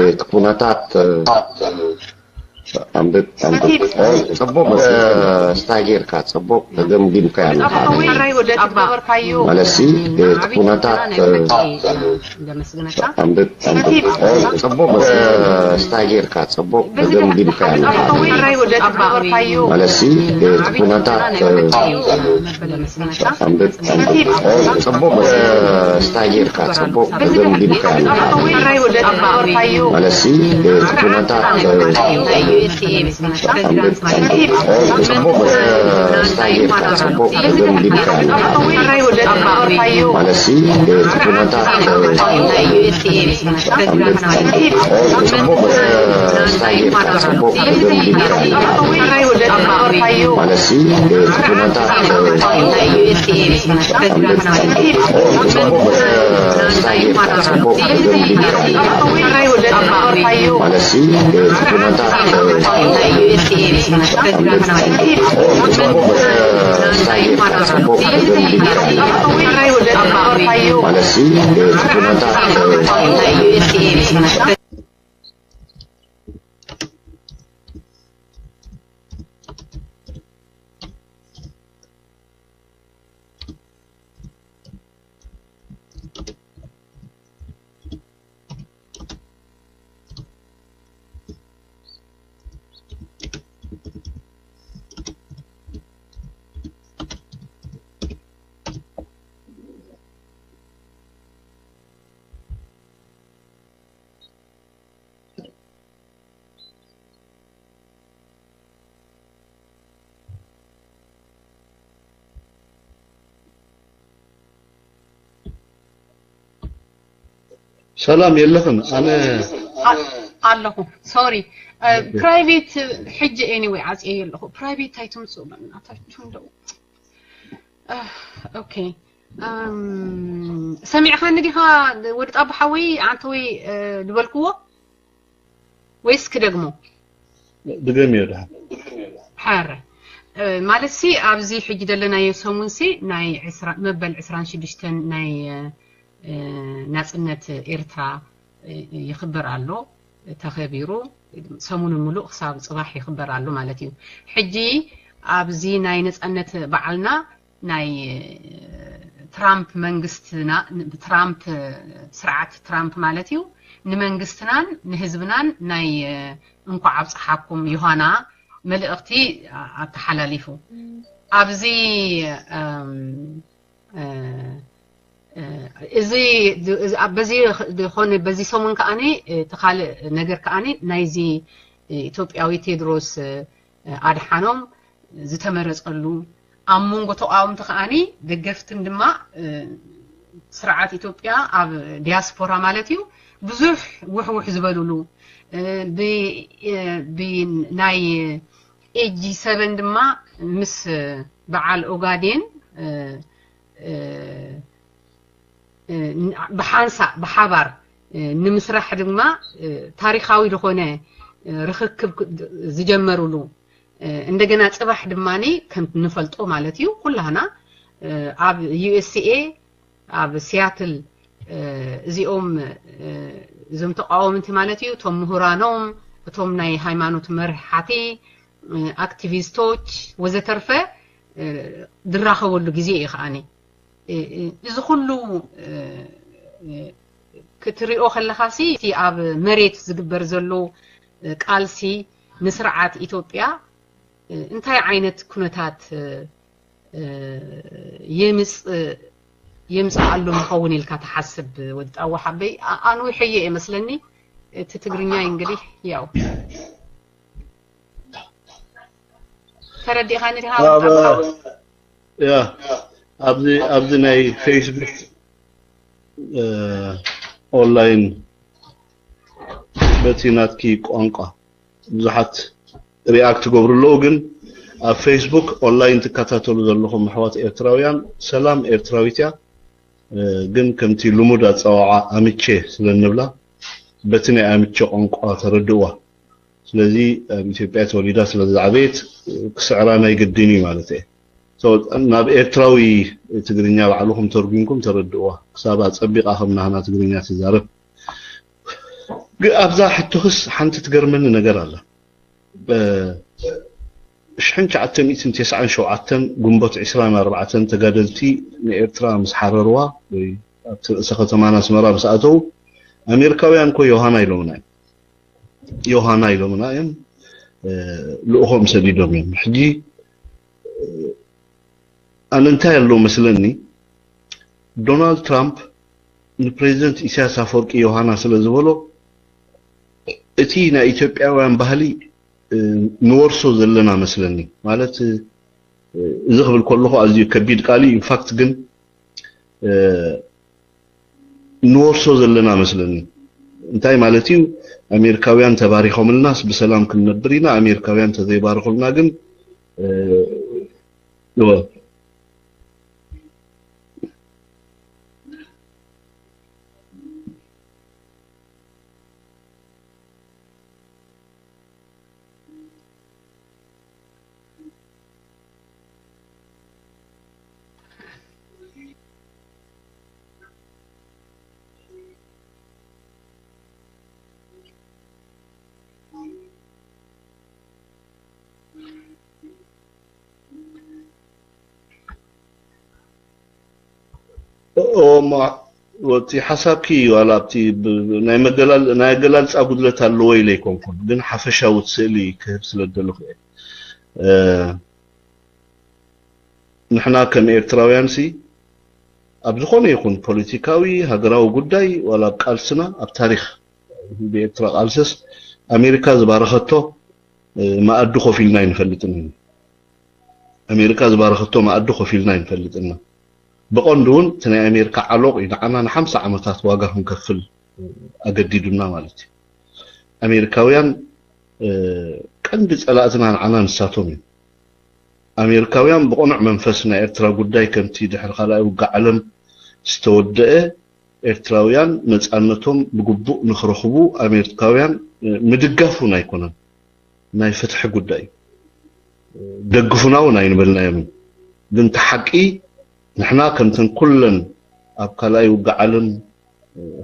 እቲ ኩነታት ኣንብብ ኣንብብ። ኣይ ጽቡቅ ስታይ ጌርካ ጽቡቅ ገምጊምካዮ ኣለኻ። ኣነ ማለትሲ እቲ ኩነታት ኣንብብ ኣንብብ። ኣይ ጽቡቅ ስታይ ጌርካ ጽቡቅ ገምጊምካዮ ኣለኻ። ኣነ ማለትሲ እቲ ኩነታት ኣንብብ ኣንብብ። ኣይ ጽቡቅ ስታይ ጌርካ ጽቡቅ ገምጊምካዮ ኣለኻ። ኣነ ማለትሲ እቲ ኩነታት ኣንብብ ኣንብብ። ኣይ ጽቡቅ ስታይ ጌርካ ጽቡቅ ገምጊምካዮ ኣለኻ። ኣነ ማለትሲ እቲ ኩነታት ኣንብብ ኣንብብ። ኣይ ጽቡቅ ስታይ ጌርካ ጽቡቅ ገምጊምካዮ ኣለኻ። ኣነ ማለትሲ እቲ ኩነታት ኣንብብ ኣንብብ። ኣይ ጽቡቅ ስታይ ጌርካ ጽቡቅ ገምጊምካዮ ኣለኻ። ኣነ ማለትሲ እቲ ኩነታት ኣንብብ ኣንብብ። ኣይ ጽቡቅ ስታይ ጌርካ ጽቡቅ ገምጊምካዮ ኣለኻ። ኣነ ማለትሲ እቲ ኩነታት ሰላም የለኽን? ኣነ ኣለኹ። ሶሪ፣ ፕራይቬት ሕጂ ኤኒወይ ዓፅየ ኣለኹ። ፕራይቬት ኣይትምፅኡ በእናታችሁ እንደው። ኦኬ፣ ሰሚዕኻኒ ዲኻ ወዲ ጣቡ ሓወይ? ኣንተ ወይ ዝበልክዎ ወይስ ክደግሞ? ድገምዮ ድሓን። ሓረ፣ ማለት ሲ ኣብዚ ሕጂ ዘለናዮ ሰሙን ሲ ናይ መበል ዕስራን ሽዱሽተን ናይ ናፅነት ኤርትራ ይኽበር ኣሎ። ተኸቢሩ ሰሙኑ ሙሉእ ክሳብ ፅባሕ ይኽበር ኣሎ ማለት እዩ። ሕጂ ኣብዚ ናይ ነፃነት በዓልና ናይ ትራምፕ መንግስትና፣ ትራምፕ፣ ስርዓት ትራምፕ ማለት እዩ፣ ንመንግስትናን ንህዝብናን ናይ እንኳዕ ኣብፀሓኩም ዮሃና መልእኽቲ ኣተሓላሊፉ። ኣብዚ እዚ በዚ ዝኾነ በዚ ሰሙን ከኣኒ እቲ ካልእ ነገር ከኣኒ ናይዚ ኢትዮጵያዊ ቴድሮስ ኣድሓኖም ዝተመረፀሉ፣ ኣብ መንጎ ተቃወምቲ ከኣኒ ደገፍትን ድማ ስርዓት ኢትዮጵያ ኣብ ዲያስፖራ ማለት እዩ ብዙሕ ውሕውሕ ዝበሉሉ፣ ብናይ ኤጂ ሰበን ድማ ምስ በዓል ኦጋዴን ብሓንሳእ ብሓባር ንምስራሕ ድማ ታሪኻዊ ዝኾነ ርኽክብ ዝጀመሩሉ፣ እንደገና ፅባሕ ድማ ከም ንፈልጦ ማለት እዩ ኩላህና ኣብ ዩ ኤስ ኤ ኣብ ሲያትል እዚኦም እዞም ተቃወምቲ ማለት እዩ፣ እቶም ምሁራኖም፣ እቶም ናይ ሃይማኖት መርሓቲ፣ ኣክቲቪስቶች ወዘተርፈ ዝራኸበሉ ግዜ እዩ ከዓኒ። እዚ ኩሉ ክትሪኦ ከለኻሲ እቲ ኣብ መሬት ዝግበር ዘሎ ቃልሲ ንስርዓት ኢትዮጵያ እንታይ ዓይነት ኩነታት የምፅእ የምፅእ ኣሎ ይኸውን ኢልካ ትሓስብ? ወዲ ጣዋ ሓበይ፣ ኣንዊሐዮ እየ መስለኒ። እቲ ትግርኛ እንግዲህ ያው ተረዲእኻኒ ዲኻ? ያ ኣብዚ ኣብዚ ናይ ፌስቡክ ኦንላይን በቲ ናትኪ ቋንቋ ብዙሓት ሪኣክት ገብሩ ኣለዉ። ግን ኣብ ፌስቡክ ኦንላይን ትከታተሉ ዘለኹም ኣሕዋት ኤርትራውያን፣ ሰላም ኤርትራዊት እያ። ግን ከምቲ ልሙድ ኣጸዋውዓ ኣምቼ ስለ እንብላ በቲ ናይ ኣምቼ ቋንቋ ተረድእዋ። ስለዚ ኣብ ኢትዮጵያ ተወሊዳ ስለ ዝዓበየት ክስዕራ ናይ ግድን እዩ ማለት እየ። ናብ ኤርትራዊ ትግርኛ ባዕልኹም ተርጉምኩም ተረድእዋ፣ ክሳብ ኣጸቢቓ ከም ናህና ትግርኛ ትዛረብ። ኣብዛ ሕቶኽስ ሓንቲ ትገርመኒ ነገር ኣላ። ሽሕን ትሽዓተ ሚእትን ተስዓን ሸውዓተን ግንቦት ዕስራን ኣርባዕተን ተጋደልቲ ንኤርትራ ምስ ሓረርዋ ወይ ኣብቲ ርእሰ ከተማና ኣስመራ ምስ ኣተዉ ኣሜሪካውያን እኮ ዮሃና ኢሎምና እዮም። ዮሃና ኢሎምና እዮም። ልእኾም ሰዲዶም እዮም። ሕጂ ኣነ እንታይ ኣሎ መስለኒ፣ ዶናልድ ትራምፕ ንፕሬዚደንት ኢሳያስ ኣፈወርቂ ዮሃና ስለ ዝበሎ እቲ ናይ ኢትዮጵያውያን ባህሊ ንወርሶ ዘለና መስለኒ። ማለት እዚ ክብል ከለኹ ኣዝዩ ከቢድ ቃል እዩ። ኢንፋክት ግን ንወርሶ ዘለና መስለኒ። እንታይ ማለት እዩ? ኣሜሪካውያን ተባሪኾምልናስ ብሰላም ክንነብር ኢና፣ ኣሜሪካውያን ተዘይባርኹልና ግን እቲ ሓሳብኪ ዋላ ኣብቲ ናይ ኣገላልፃ ጉድለት ኣለዎ ኢለ ኣይኮንኩን፣ ግን ሓፈሻዊ ስእሊ ክህብ ስለ ዝደለኹ እየ። ንሕና ከም ኤርትራውያን ሲ ኣብ ዝኾነ ይኹን ፖለቲካዊ ሃገራዊ ጉዳይ ዋላ ኣብ ቃልስና ኣብ ታሪኽ ህዝቢ ኤርትራ ቃልስስ ኣሜሪካ ዝባረኸቶ መኣዲ ኮፍ ኢልና ኣይንፈልጥን ኢና። ኣሜሪካ ዝባረኸቶ መኣዲ ኮፍ ኢልና ኣይንፈልጥን ኢና። ብቐንዱ እውን እቲ ናይ ኣሜሪካ ዓሎቕ እዩ ንዓና ንሓምሳ ዓመታት ዋጋ ክንከፍል ኣገዲዱና ማለት እዩ። ኣሜሪካውያን ቀንዲ ጸላእትና ንዓና ንሳቶም እዮም። ኣሜሪካውያን ብቕኑዕ መንፈስ ናይ ኤርትራ ጉዳይ ከምቲ ድሕሪ ካልኣይ ውግእ ዓለም ዝተወደአ ኤርትራውያን ነጻነቶም ብግቡእ ንኽረኽቡ ኣሜሪካውያን ምድጋፍ እውን ኣይኮነን፣ ናይ ፍትሒ ጉዳይ እዩ። ደግፉና እውን ኣይንበልናዮምን። ግን እቲ ሓቂ ንሕና ከምተን ኩለን ኣብ ካልኣይ ውግእ ዓለም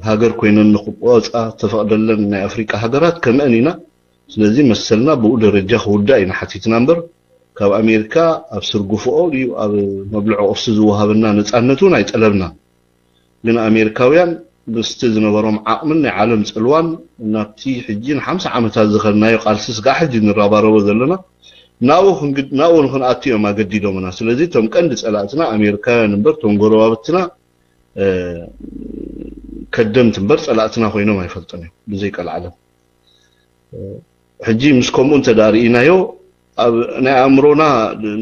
ሃገር ኮይነን ንኽቆጻ ተፈቕደለን ናይ ኣፍሪቃ ሃገራት ከምአን ኢና። ስለዚ መሰልና ብኡ ደረጃ ክውዳእ ኢና ሓቲትና እምበር ካብ ኣሜሪካ ኣብ ስርግፍኦ ድዩ ኣብ መብልዖ ቁርሲ ዝወሃበና ነጻነት እውን ኣይጠለብናን። ግን ኣሜሪካውያን ምስቲ ዝነበሮም ዓቕምን ናይ ዓለም ጽልዋን ናብቲ ሕጂ ንሓምሳ ዓመታት ዝኸድናዮ ቃልሲ ስጋዕ ሕጂ ንረባረቦ ዘለና ናብኡ ክንግድ ናብኡ ንክንኣቱ እዮም ኣገዲዶምና። ስለዚ እቶም ቀንዲ ጸላእትና ኣሜሪካውያን እምበር እቶም ጎረባብትና ከደምቲ እምበር ጸላእትና ኮይኖም ኣይፈልጡን እዮም ብዘይ ቀልዓለም። ሕጂ ምስ ከምኡ እንተ ደኣ ርኢናዮ ኣብ ናይ ኣእምሮና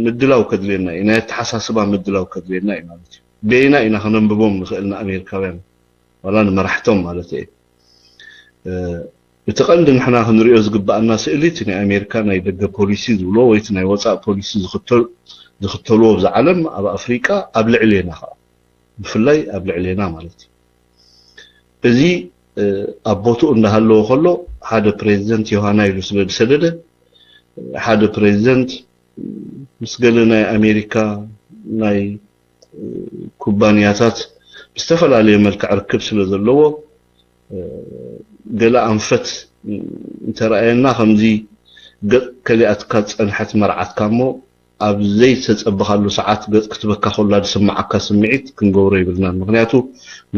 ምድላው ከድልየና እዩ፣ ናይ ኣተሓሳስባ ምድላው ከድልየና እዩ ማለት እዩ። በይና ኢና ከነንብቦም ንኽእል ንኣሜሪካውያን ዋላ ንመራሕቶም ማለት እየ። እቲ ቀንዲ ንሕና ክንሪኦ ዝግባኣና ስእሊ እቲ ናይ ኣሜሪካ ናይ ደገ ፖሊሲ ዝብሎ ወይ እቲ ናይ ወፃእ ፖሊሲ ዝኽተልዎ ኣብዚ ዓለም ኣብ ኣፍሪቃ ኣብ ልዕሌና ከዓ ብፍላይ ኣብ ልዕሌና ማለት እዩ። እዚ ኣብ ቦትኡ እንዳሃለወ ከሎ ሓደ ፕሬዚደንት ዮሃና ኢሉ ስለ ዝሰደደ ሓደ ፕሬዚደንት ምስ ገለ ናይ ኣሜሪካ ናይ ኩባንያታት ብዝተፈላለየ መልክዕ ርክብ ስለ ዘለዎ ገለ ኣንፈት እንተረኣየና ከምዚ ገጽ ከሊኣትካ ዝጸንሐት መርዓትካ እሞ ኣብ ዘይተጸበኻሉ ሰዓት ገጽ ክትበካ ከላ ዝስምዓካ ስምዒት ክንገብሮ ይብልናን። ምኽንያቱ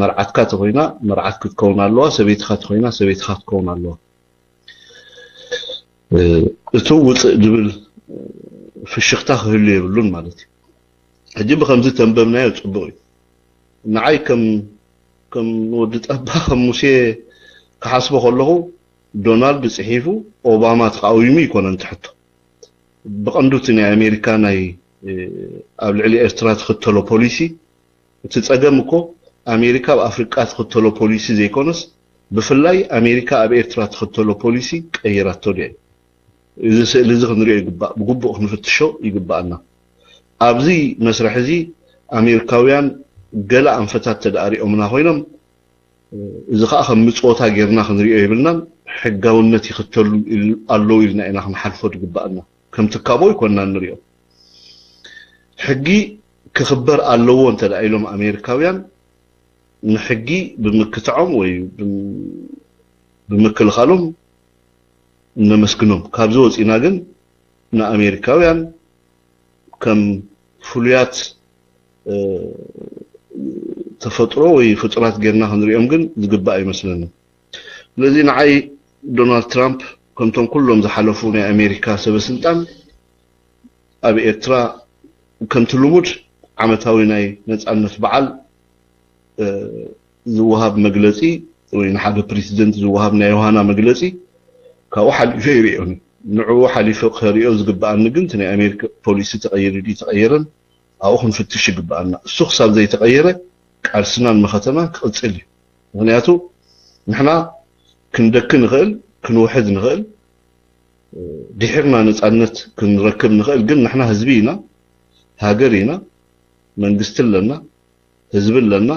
መርዓትካ ተኾይና መርዓት ክትከውን ኣለዋ፣ ሰበይትኻ ተኾይና ሰበይትኻ ክትከውን ኣለዋ። እቲ ውፅእ ዝብል ፍሽኽታ ክህሉ የብሉን ማለት እዩ። ሕጂ ብከምዚ ተንበብናዮ ፅቡቕ እዩ። ንዓይ ከም ከም ወዲ ጠባ ከም ሙሴ ክሓስቦ ከለኹ ዶናልድ ፅሒፉ ኦባማ ተቃዊሙ ይኮነን ትሕቶ። ብቐንዱ እቲ ናይ ኣሜሪካ ናይ ኣብ ልዕሊ ኤርትራ ትኽተሎ ፖሊሲ እቲ ጸገም እኮ ኣሜሪካ ኣብ ኣፍሪቃ ትኽተሎ ፖሊሲ ዘይኮነስ ብፍላይ ኣሜሪካ ኣብ ኤርትራ ትኽተሎ ፖሊሲ ቀይራቶ ድያ? እዚ ስእሊ እዚ ክንሪኦ ይግባእ፣ ብግቡእ ክንፍትሾ ይግባኣና። ኣብዚ መስርሕ እዚ ኣሜሪካውያን ገለ ኣንፈታት ተደኣሪኦምና ኮይኖም እዚ ከዓ ከም ምጽወታ ጌርና ክንሪኦ የብልናን። ሕጋውነት ይኽተሉ ኣለዉ ኢልና ኢና ክንሓልፎ ዝግባኣና። ከም ትካቦ ይኮንና ንሪኦ። ሕጊ ክኽበር ኣለዎ እንተ ደኣ ኢሎም ኣሜሪካውያን ንሕጊ ብምክትዖም ወይ ብምክልኻሎም ነመስግኖም። ካብዚ ወፂና ግን ንኣሜሪካውያን ከም ፍሉያት ተፈጥሮ ወይ ፍጡራት ጌርና ክንሪኦም ግን ዝግባእ ኣይመስለንን። ስለዚ ንዓይ ዶናልድ ትራምፕ ከምቶም ኩሎም ዝሓለፉ ናይ ኣሜሪካ ሰበ ስልጣን ኣብ ኤርትራ ከምቲ ልሙድ ዓመታዊ ናይ ነጻነት በዓል ዝወሃብ መግለጺ ወይ ንሓደ ፕሬዚደንት ዝወሃብ ናይ ዮሃና መግለጺ ካብኡ ሓሊፈ ይርእዮን ንዕኡ ሓሊፈ ክሪኦ ዝግበኣኒ ግን ናይ ኣሜሪካ ፖሊሲ ተቐይሩ ድዩ ተቐየረን ኣብኡ ክንፍትሽ ይግበኣና። እሱ ክሳብ ዘይተቐየረ ቃልስናን መኸተናን ክቕጽል እዩ። ምኽንያቱ ንሕና ክንደኪ ንኽእል፣ ክንውሕድ ንኽእል፣ ድሒርና ነጻነት ክንረክብ ንኽእል፣ ግን ንሕና ህዝቢ ኢና፣ ሃገር ኢና፣ መንግስቲ ኣለና፣ ህዝቢ ኣለና።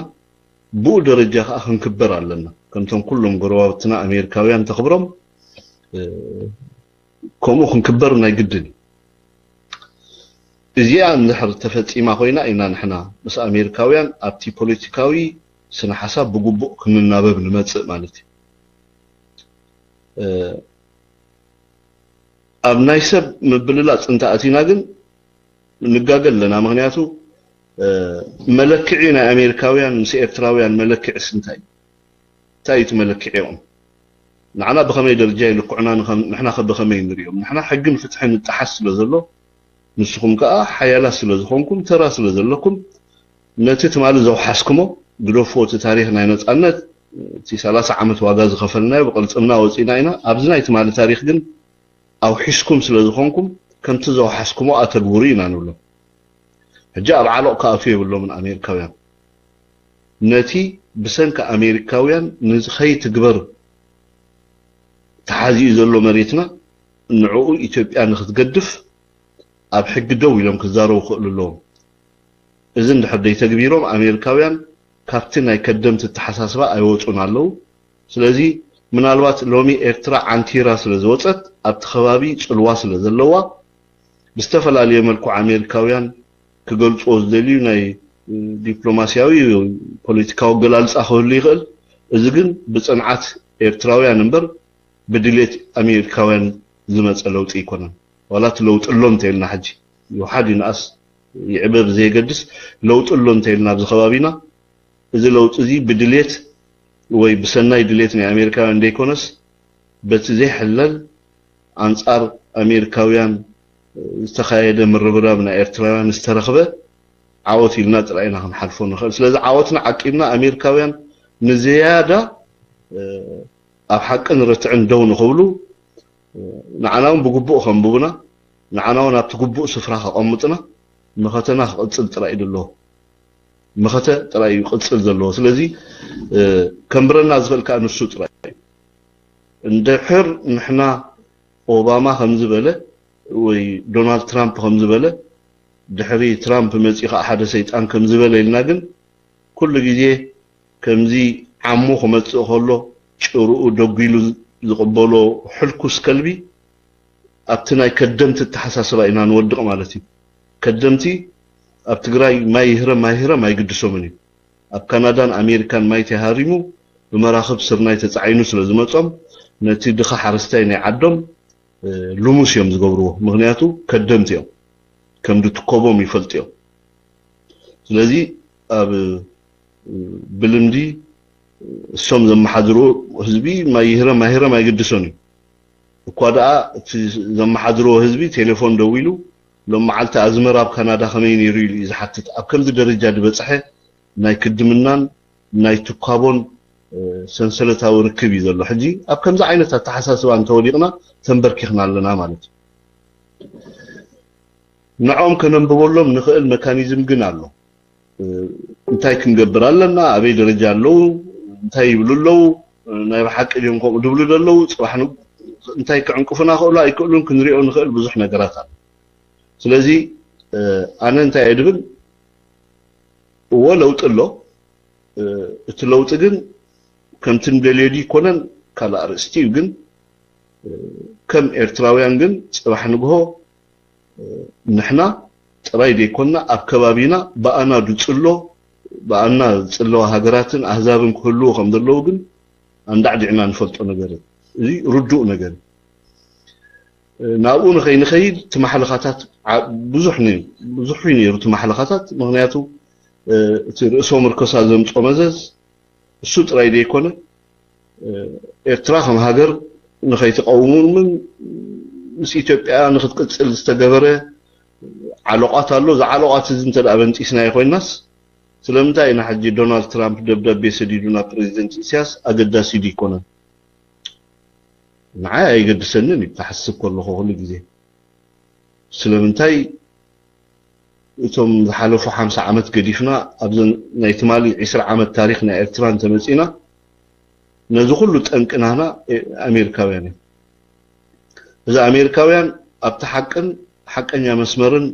ብኡ ደረጃ ከዓ ክንክበር ኣለና። ከምቶም ኩሎም ጎረባብትና ኣሜሪካውያን ተኽብሮም ከምኡ ክንክበር ናይ ግድን እዩ። እዚኣ እንድሕር ተፈጺማ ኮይና ኢና ንሕና ምስ ኣሜሪካውያን ኣብቲ ፖለቲካዊ ስነ ሓሳብ ብግቡእ ክንናበብ ንመጽእ ማለት እዩ። ኣብ ናይ ሰብ ምብልላጽ እንተኣቲና ግን ንጋገ ኣለና። ምኽንያቱ መለክዒ ናይ ኣሜሪካውያን ምስ ኤርትራውያን መለክዒስ እንታይ እንታይ እቲ መለክዒኦም? ንዓና ብኸመይ ደረጃ ይልክዑና? ንኸም- ንሕና ከ ብኸመይ ንሪኦም? ንሕና ሕግን ፍትሕን ይጠሓስ ስለ ዘሎ ንስኹም ከኣ ሓያላት ስለ ዝኾንኩም ተራ ስለ ዘለኩም ነቲ ትማሊ ዘውሓስኩሞ ግደፍዎ። እቲ ታሪኽ ናይ ነጻነት እቲ ሰላሳ ዓመት ዋጋ ዝኸፈልናዮ ብቕልጽምና ወጺና ኢና። ኣብዚ ናይ ትማሊ ታሪኽ ግን ኣውሒስኩም ስለ ዝኾንኩም ከምቲ ዘውሓስኩሞ ኣተግብሩ ኢና ንብሎም። ሕጂ ኣብ ዓሎቕ ክኣትዉ የብሎምን ኣሜሪካውያን። ነቲ ብሰንኪ ኣሜሪካውያን ንኸይትግበር ተሓዚኡ ዘሎ መሬትና ንዕኡ ኢትዮጵያ ንክትገድፍ ኣብ ሕጊ ደው ኢሎም ክዛረቡ ክኽእሉ ኣለዎም። እዚ እንድሕር ደይተግቢሮም ኣሜሪካውያን ካብቲ ናይ ከደምቲ ኣተሓሳስባ ኣይወፁን ኣለዉ። ስለዚ ምናልባት ሎሚ ኤርትራ ዓንቲራ ስለ ዝወፀት ኣብቲ ከባቢ ፅልዋ ስለ ዘለዋ ብዝተፈላለየ መልክዑ ኣሜሪካውያን ክገልፅዎ ዝደልዩ ናይ ዲፕሎማስያዊ ፖለቲካዊ ኣገላልፃ ክህሉ ይኽእል። እዚ ግን ብፅንዓት ኤርትራውያን እምበር ብድሌት ኣሜሪካውያን ዝመፀ ለውጢ ኣይኮነን። ዋላ እቲ ለውጢ ኣሎ እንተኢልና ሕጂ ይውሓድ ይንኣስ ይዕበ ብዘየገድስ ለውጢ ኣሎ እንተኢልና ኣብዚ ከባቢና እዚ ለውጢ እዚ ብድሌት ወይ ብሰናይ ድሌት ናይ ኣሜሪካውያን ዘይኮነስ በቲ ዘይሕለል ኣንጻር ኣሜሪካውያን ዝተኻየደ ምርብራብ ናይ ኤርትራውያን ዝተረኽበ ዓወት ኢልና ጥራይ ኢና ክንሓልፎ ንኽእል። ስለዚ ዓወትና ዓቂብና ኣሜሪካውያን ንዝያዳ ኣብ ሓቅን ርትዕን ደው ንኽብሉ ንዓና እውን ብግቡእ ከንብቡና ንዓና እውን ኣብቲ ግቡእ ስፍራ ከቐምጥና መኸተና ክቕጽል ጥራይ እዩ ዘለዎ። መኸተ ጥራይ እዩ ቅጽል ዘለዎ። ስለዚ ከንብረና ዝኽእል ከዓ ንሱ ጥራይ እዩ። እንድሕር ንሕና ኦባማ ከምዚ በለ ወይ ዶናልድ ትራምፕ ከምዚ በለ ድሕሪ ትራምፕ መፂኡ ከዓ ሓደ ሰይጣን ከምዚ በለ ኢልና ግን ኩሉ ግዜ ከምዚ ዓሙ ክመፅእ ከሎ ጭርኡ ደጒሉ ዝቕበሎ ሕልኩስ ከልቢ ኣብቲ ናይ ከደምቲ ኣተሓሳስባ ኢና ንወድቕ ማለት እዩ። ከደምቲ ኣብ ትግራይ ማይ ይህረም ኣይህረም ኣይግድሶምን እዩ። ኣብ ካናዳን ኣሜሪካን ማይ ተሃሪሙ ብመራኽብ ስርናይ ተፃዒኑ ስለ ዝመፆም ነቲ ድኻ ሓረስታይ ናይ ዓዶም ልሙስ እዮም ዝገብርዎ። ምክንያቱ ከደምቲ እዮም፣ ከም ድትኮቦም ይፈልጡ እዮም። ስለዚ ኣብ ብልምዲ እሶም ዘመሓድርዎ ህዝቢ ማይ ይህረም ኣይህረም ኣይግድሶን እዩ። እኳ ደኣ እቲ ዘመሓድርዎ ህዝቢ ቴሌፎን ደዊሉ ሎም መዓልቲ ኣዝመራ ኣብ ካናዳ ከመይ ነይሩ ኢሉ እዩ ዝሓትት። ኣብ ከምዚ ደረጃ ዝበፅሐ ናይ ክድምናን ናይ ትኳቦን ሰንሰለታዊ ርክብ እዩ ዘሎ። ሕጂ ኣብ ከምዚ ዓይነት ኣተሓሳስባ እንተወዲቕና ተንበርኪኽና ኣለና ማለት እዩ። ንዖም ከነንብበሎም ንኽእል መካኒዝም ግን ኣሎ። እንታይ ክንገብር ኣለና? ኣበይ ደረጃ ኣለዉ? እንታይ ይብሉ ኣለዉ? ናይ ብሓቂ ድዮም ከምኡ ድብሉ ደለዉ? ፅባሕ እንታይ ክዕንቅፉና ክእሉ ኣይክእሉን ክንሪኦ ንኽእል ብዙሕ ነገራት ኣሎ። ስለዚ ኣነ እንታይ እየ ድብል እዎ ለውጢ ኣሎ። እቲ ለውጢ ግን ከምቲ ንደልዮ ድዩ ይኮነን ካልእ ኣርእስቲ እዩ። ግን ከም ኤርትራውያን ግን ፅባሕ ንግሆ ንሕና ጥራይ ዘይኮንና ኣብ ከባቢና ብኣና ድፅሎ ብኣና ዝፅለዋ ሃገራትን ኣህዛብን ክህልዉ ከም ዘለዉ ግን ኣንዳዕዲዕና ንፈልጦ ነገር እዩ። እዚ ርዱእ ነገር እዩ። ናብኡ ንኸይንኸይድ እቲ ማሕለኻታት ብዙሕ ብዙሕ እዩ ነይሩ እቲ ማሕለኻታት። ምክንያቱ እቲ ርእሶ ምርኮሳ ዘምፆ መዘዝ እሱ ጥራይ ዘይኮነ ኤርትራ ከም ሃገር ንኸይትቀውምን ምስ ኢትዮጵያ ንክትቅፅል ዝተገበረ ዓለቋት ኣሎ። እዚ ዓለቋት እዚ እንተ በንጢስናዮ ኮይናስ ስለምንታይ ኢና ሕጂ ዶናልድ ትራምፕ ደብዳቤ ሰዲዱ ናብ ፕሬዚደንት ኢሳያስ ኣገዳሲ ድዩ ይኮነን? ንዓይ ኣይገድሰንን እዩ ክሓስብ ከለኹ ኩሉ ግዜ። ስለምንታይ እቶም ዝሓለፉ ሓምሳ ዓመት ገዲፍና ኣብዘን ናይ ትማሊ ዕስራ ዓመት ታሪክ ናይ ኤርትራ እንተመፂና ነዚ ኩሉ ጠንቂ ናህና ኣሜሪካውያን እዮም። እዚ ኣሜሪካውያን ኣብቲ ሓቅን ሓቀኛ መስመርን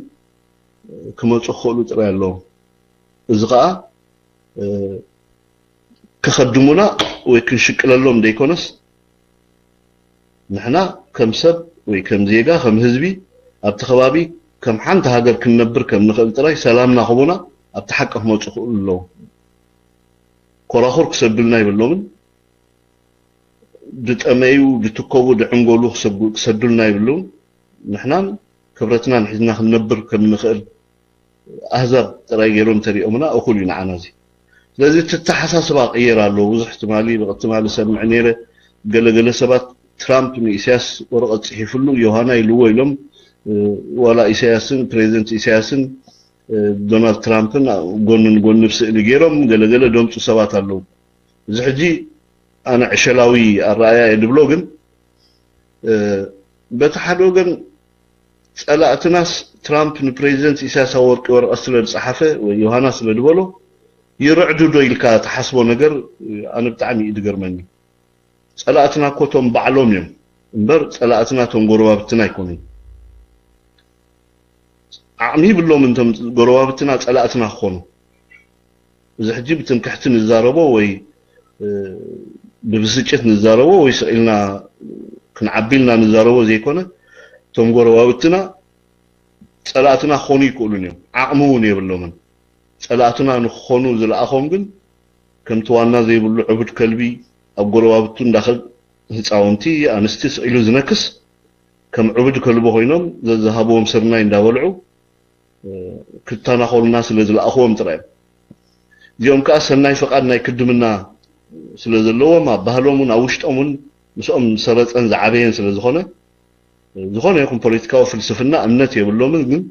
ክመፁ ክኽእሉ ጥራይ ኣለዎም። እዚ ከዓ ከኸድሙና ወይ ክንሽቅለሎም ዘይኮነስ ንሕና ከም ሰብ ወይ ከም ዜጋ ከም ህዝቢ ኣብቲ ከባቢ ከም ሓንቲ ሃገር ክንነብር ከም ንኽእል ጥራይ ሰላምና ክቡና ኣብቲ ሓቂ ክመፁ ክእሉ ኣለዎም። ኮራኹር ክሰዱልና ይብሎምን ድጠመዩ ድትከቡ ድዕንጎሉ ክሰዱልና ይብሉን ንሕናን ክብረትናን ሒዝና ክንነብር ከም ንኽእል ኣህዛብ ጥራይ ገይሮም ተሪኦምና እኹል እዩ ንዓና እዚ። ስለዚ እቲ ኣተሓሳስባ ቅየር ኣለዎ። ብዙሕ ትማሊ ብቅ ትማሊ ሰምዕ ነይረ ገለገለ ሰባት ትራምፕ ንኢሳያስ ወረቐት ጽሒፍሉ ዮሃና ኢልዎ ኢሎም ዋላ ኢሳያስን ፕሬዚደንት ኢሳያስን ዶናልድ ትራምፕን ጎኒ ንጎኒ ብስእሊ ገይሮም ገለገለ ደምፁ ሰባት ኣለዉ። እዚ ሕጂ ኣነ ዕሸላዊ ኣረኣያ እየ ድብሎ ግን በቲ ሓደ ወገን ጸላእትናስ ትራምፕ ንፕሬዚደንት ኢሳያስ ኣፈወርቂ ወረቐት ስለ ዝጸሓፈ ወይ ዮሃና ስለ ዝበሎ ይርዕዱ ዶ ኢልካ ትሓስቦ ነገር ኣነ ብጣዕሚ እዩ ዝገርመኒ። ጸላእትና እኮ እቶም ባዕሎም እዮም እምበር ጸላእትና እቶም ጎረባብትና ኣይኮኑን። ዓቕሚ ይብሎም እንቶም ጎረባብትና ጸላእትና ክኾኑ። እዚ ሕጂ ብትምክሕቲ ንዛረቦ ወይ ብብስጭት ንዛረቦ ወይ ስቕ ኢልና ክንዓቢ ኢልና ንዛረቦ ዘይኮነ እቶም ጎረባብትና ጸላእትና ክኾኑ ይክእሉን እዮም። ዓቕሚ እውን የብሎምን። ጸላእትና ንክኾኑ ዝለኣኾም ግን ከምቲ ዋና ዘይብሉ ዕቡድ ከልቢ ኣብ ጎረባብቱ እንዳኸድ ህፃውንቲ ኣንስቲ ስቕ ኢሉ ዝነክስ ከም ዕቡድ ከልቢ ኮይኖም ዘዝሃብዎም ስርናይ እንዳበልዑ ክተናኸሉና ስለ ዝለኣኽዎም ጥራይ እዮም። እዚኦም ከዓ ሰናይ ፍቓድ ናይ ክድምና ስለ ዘለዎም ኣብ ባህሎም እውን ኣብ ውሽጦም እውን ምስኦም ዝሰረፀን ዝዓበየን ስለ ዝኾነ ዝኾነ ይኹን ፖለቲካዊ ፍልስፍና እምነት የብሎምን፣ ግን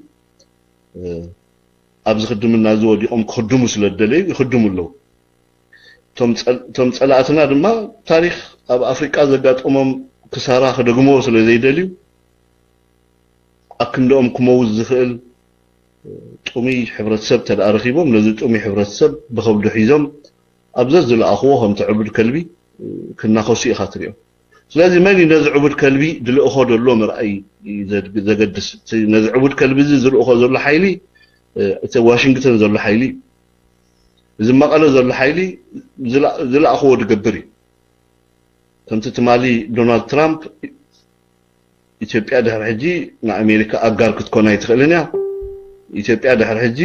ኣብዚ ክድምና እዚ ወዲቖም ክኽድሙ ስለ ዝደለዩ ይኽድሙ ኣለዉ። እቶም ጸላእትና ድማ ታሪኽ ኣብ ኣፍሪቃ ዘጋጠሞም ክሳራ ክደግምዎ ስለ ዘይደልዩ ኣክንድኦም ክመውዝ ዝኽእል ጥሙይ ሕብረተሰብ ተደኣ ረኺቦም ነዚ ጥሙይ ሕብረተሰብ ብኸብዱ ሒዞም ኣብ ዘዝለኣኽዎ ከምቲ ዕቡድ ከልቢ ክናኸሱ ኢኻ ትሪኦም። ስለዚ መን እዩ ነዚ ዕቡድ ከልቢ ድልእኾ ዘሎ ምርኣይ ዘገድስ። ነዚ ዕቡድ ከልቢ እዚ ዝልእኾ ዘሎ ሓይሊ እቲ ዋሽንግተን ዘሎ ሓይሊ እዩ። እዚ መቐለ ዘሎ ሓይሊ ዝለኣኽዎ ድገብር እዩ። ከምቲ ትማሊ ዶናልድ ትራምፕ ኢትዮጵያ ድሕሪ ሕጂ ንኣሜሪካ ኣጋር ክትኮን ኣይትኽእልን እያ። ኢትዮጵያ ድሕሪ ሕጂ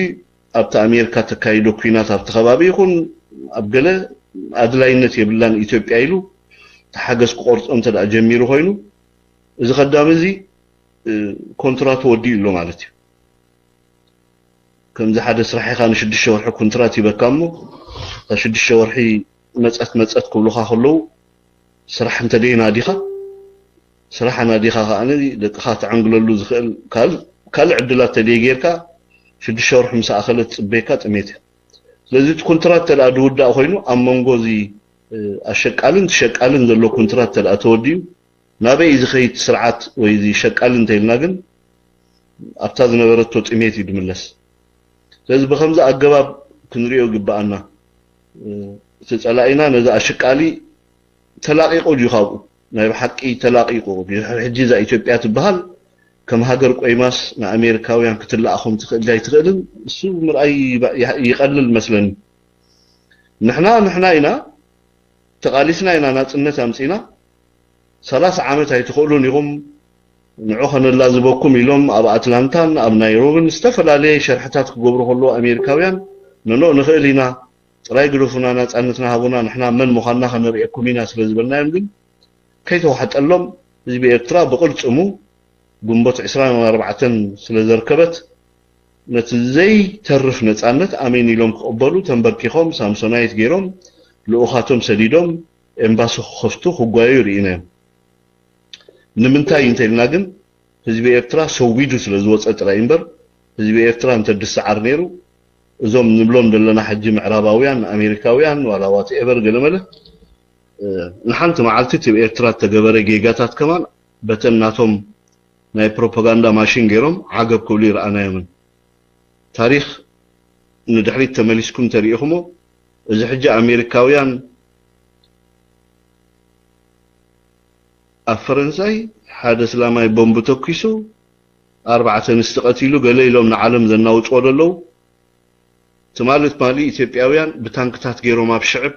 ኣብቲ ኣሜሪካ ተካይዶ ኲናት ኣብቲ ከባቢ ይኹን ኣብ ገለ ኣድላይነት የብላን ኢትዮጵያ ኢሉ ተሓገዝ ክቆርጾ እንተ ደኣ ጀሚሩ ኮይኑ እዚ ከዳሚ እዚ ኮንትራቱ ወዲኡ ኣሎ ማለት እዩ። ከምዚ ሓደ ስራሕ ኢኻ ንሽዱሽተ ወርሒ ኮንትራት ይበካ እሞ እታ ሽዱሽተ ወርሒ መጸት መጸት ክብሉኻ ከለዉ ስራሕ እንተደይ ናዲኻ ስራሕ ኣናዲኻ ከኣ ደቅኻ ተዓንግለሉ ዝኽእል ካልእ ዕድላት ተደይ ጌርካ ሽዱሽተ ወርሒ ምስ ኣኸለት ትጽበየካ ጥሜት እያ። ስለዚ እቲ ኮንትራት ተደኣ ድውዳእ ኮይኑ ኣብ መንጎ እዚ ኣሸቃልን ትሸቃልን ዘሎ ኮንትራት ተደኣ ተወዲኡ ናበይ እዩ ዝኸይድ ስርዓት ወይ እዚ ሸቃሊ እንተኢልና ግን ኣብታ ዝነበረቶ ጥሜት እዩ ድምለስ። ስለዚ ብከምዚ ኣገባብ ክንሪኦ ይግበኣና። እቲ ጸላኢና ነዚ ኣሽቃሊ ተላቂቑ ድዩ ካብኡ? ናይ ብሓቂ ተላቂቑ ድዩ? ሕጂ እዛ ኢትዮጵያ ትበሃል ከም ሃገር ቆይማስ ንኣሜሪካውያን ክትለኣኾም ትኽእል ኣይትኽእልን እሱ ምርኣይ ይቐልል መስለኒ። ንሕና ንሕና ኢና ተቓሊስና ኢና ናጽነት ኣምጺና። ሰላሳ ዓመት ኣይትኽእሉን ኢኹም ንዑ ከነላዝበኩም ኢሎም ኣብ ኣትላንታን ኣብ ናይሮብን ዝተፈላለየ ሸርሕታት ክገብሩ ከለዉ ኣሜሪካውያን ንኖ ንኽእል ኢና ጥራይ ግደፉና ናጻነትና ሃቡና ንሕና መን ምዃንና ከነርእየኩም ኢና ስለ ዝበልናዮም ግን ከይተዋሕጠሎም ህዝቢ ኤርትራ ብቕልጽሙ ግንቦት ዕስራን ኣርባዕተን ስለ ዘርከበት ነቲ ዘይተርፍ ነጻነት ኣሜን ኢሎም ክቕበሉ ተንበርኪኾም ሳምሶናይት ገይሮም ልኡኻቶም ሰዲዶም ኤምባሲ ክኸፍቱ ክጓየዩ ርኢናዮም። ንምንታይ እንተኢልና ግን ህዝቢ ኤርትራ ሰዊዱ ስለ ዝወፀ ጥራይ እምበር ህዝቢ ኤርትራ እንተድሰዓር ነይሩ እዞም ንብሎም ዘለና ሕጂ ምዕራባውያን ኣሜሪካውያን ዋላ ዋትኤቨር ገለመለ ንሓንቲ መዓልቲ እቲ ኤርትራ እተገበረ ጌጋታት ከማን በተን ናቶም ናይ ፕሮፓጋንዳ ማሽን ገይሮም ዓገብ ክብሉ ይረኣናዮምን። ታሪኽ ንድሕሪት ተመሊስኩም ተሪኢኹሞ እዚ ሕጂ ኣሜሪካውያን ኣብ ፈረንሳይ ሓደ እስላማይ ቦምብ ተኪሱ ኣርባዕተ ኣንስቲ ቀቲሉ ገለ ኢሎም ንዓለም ዘናውፅዎ ዘለዉ ትማሊ ትማሊ ኢትዮጵያውያን ብታንክታት ገይሮም ኣብ ሽዕብ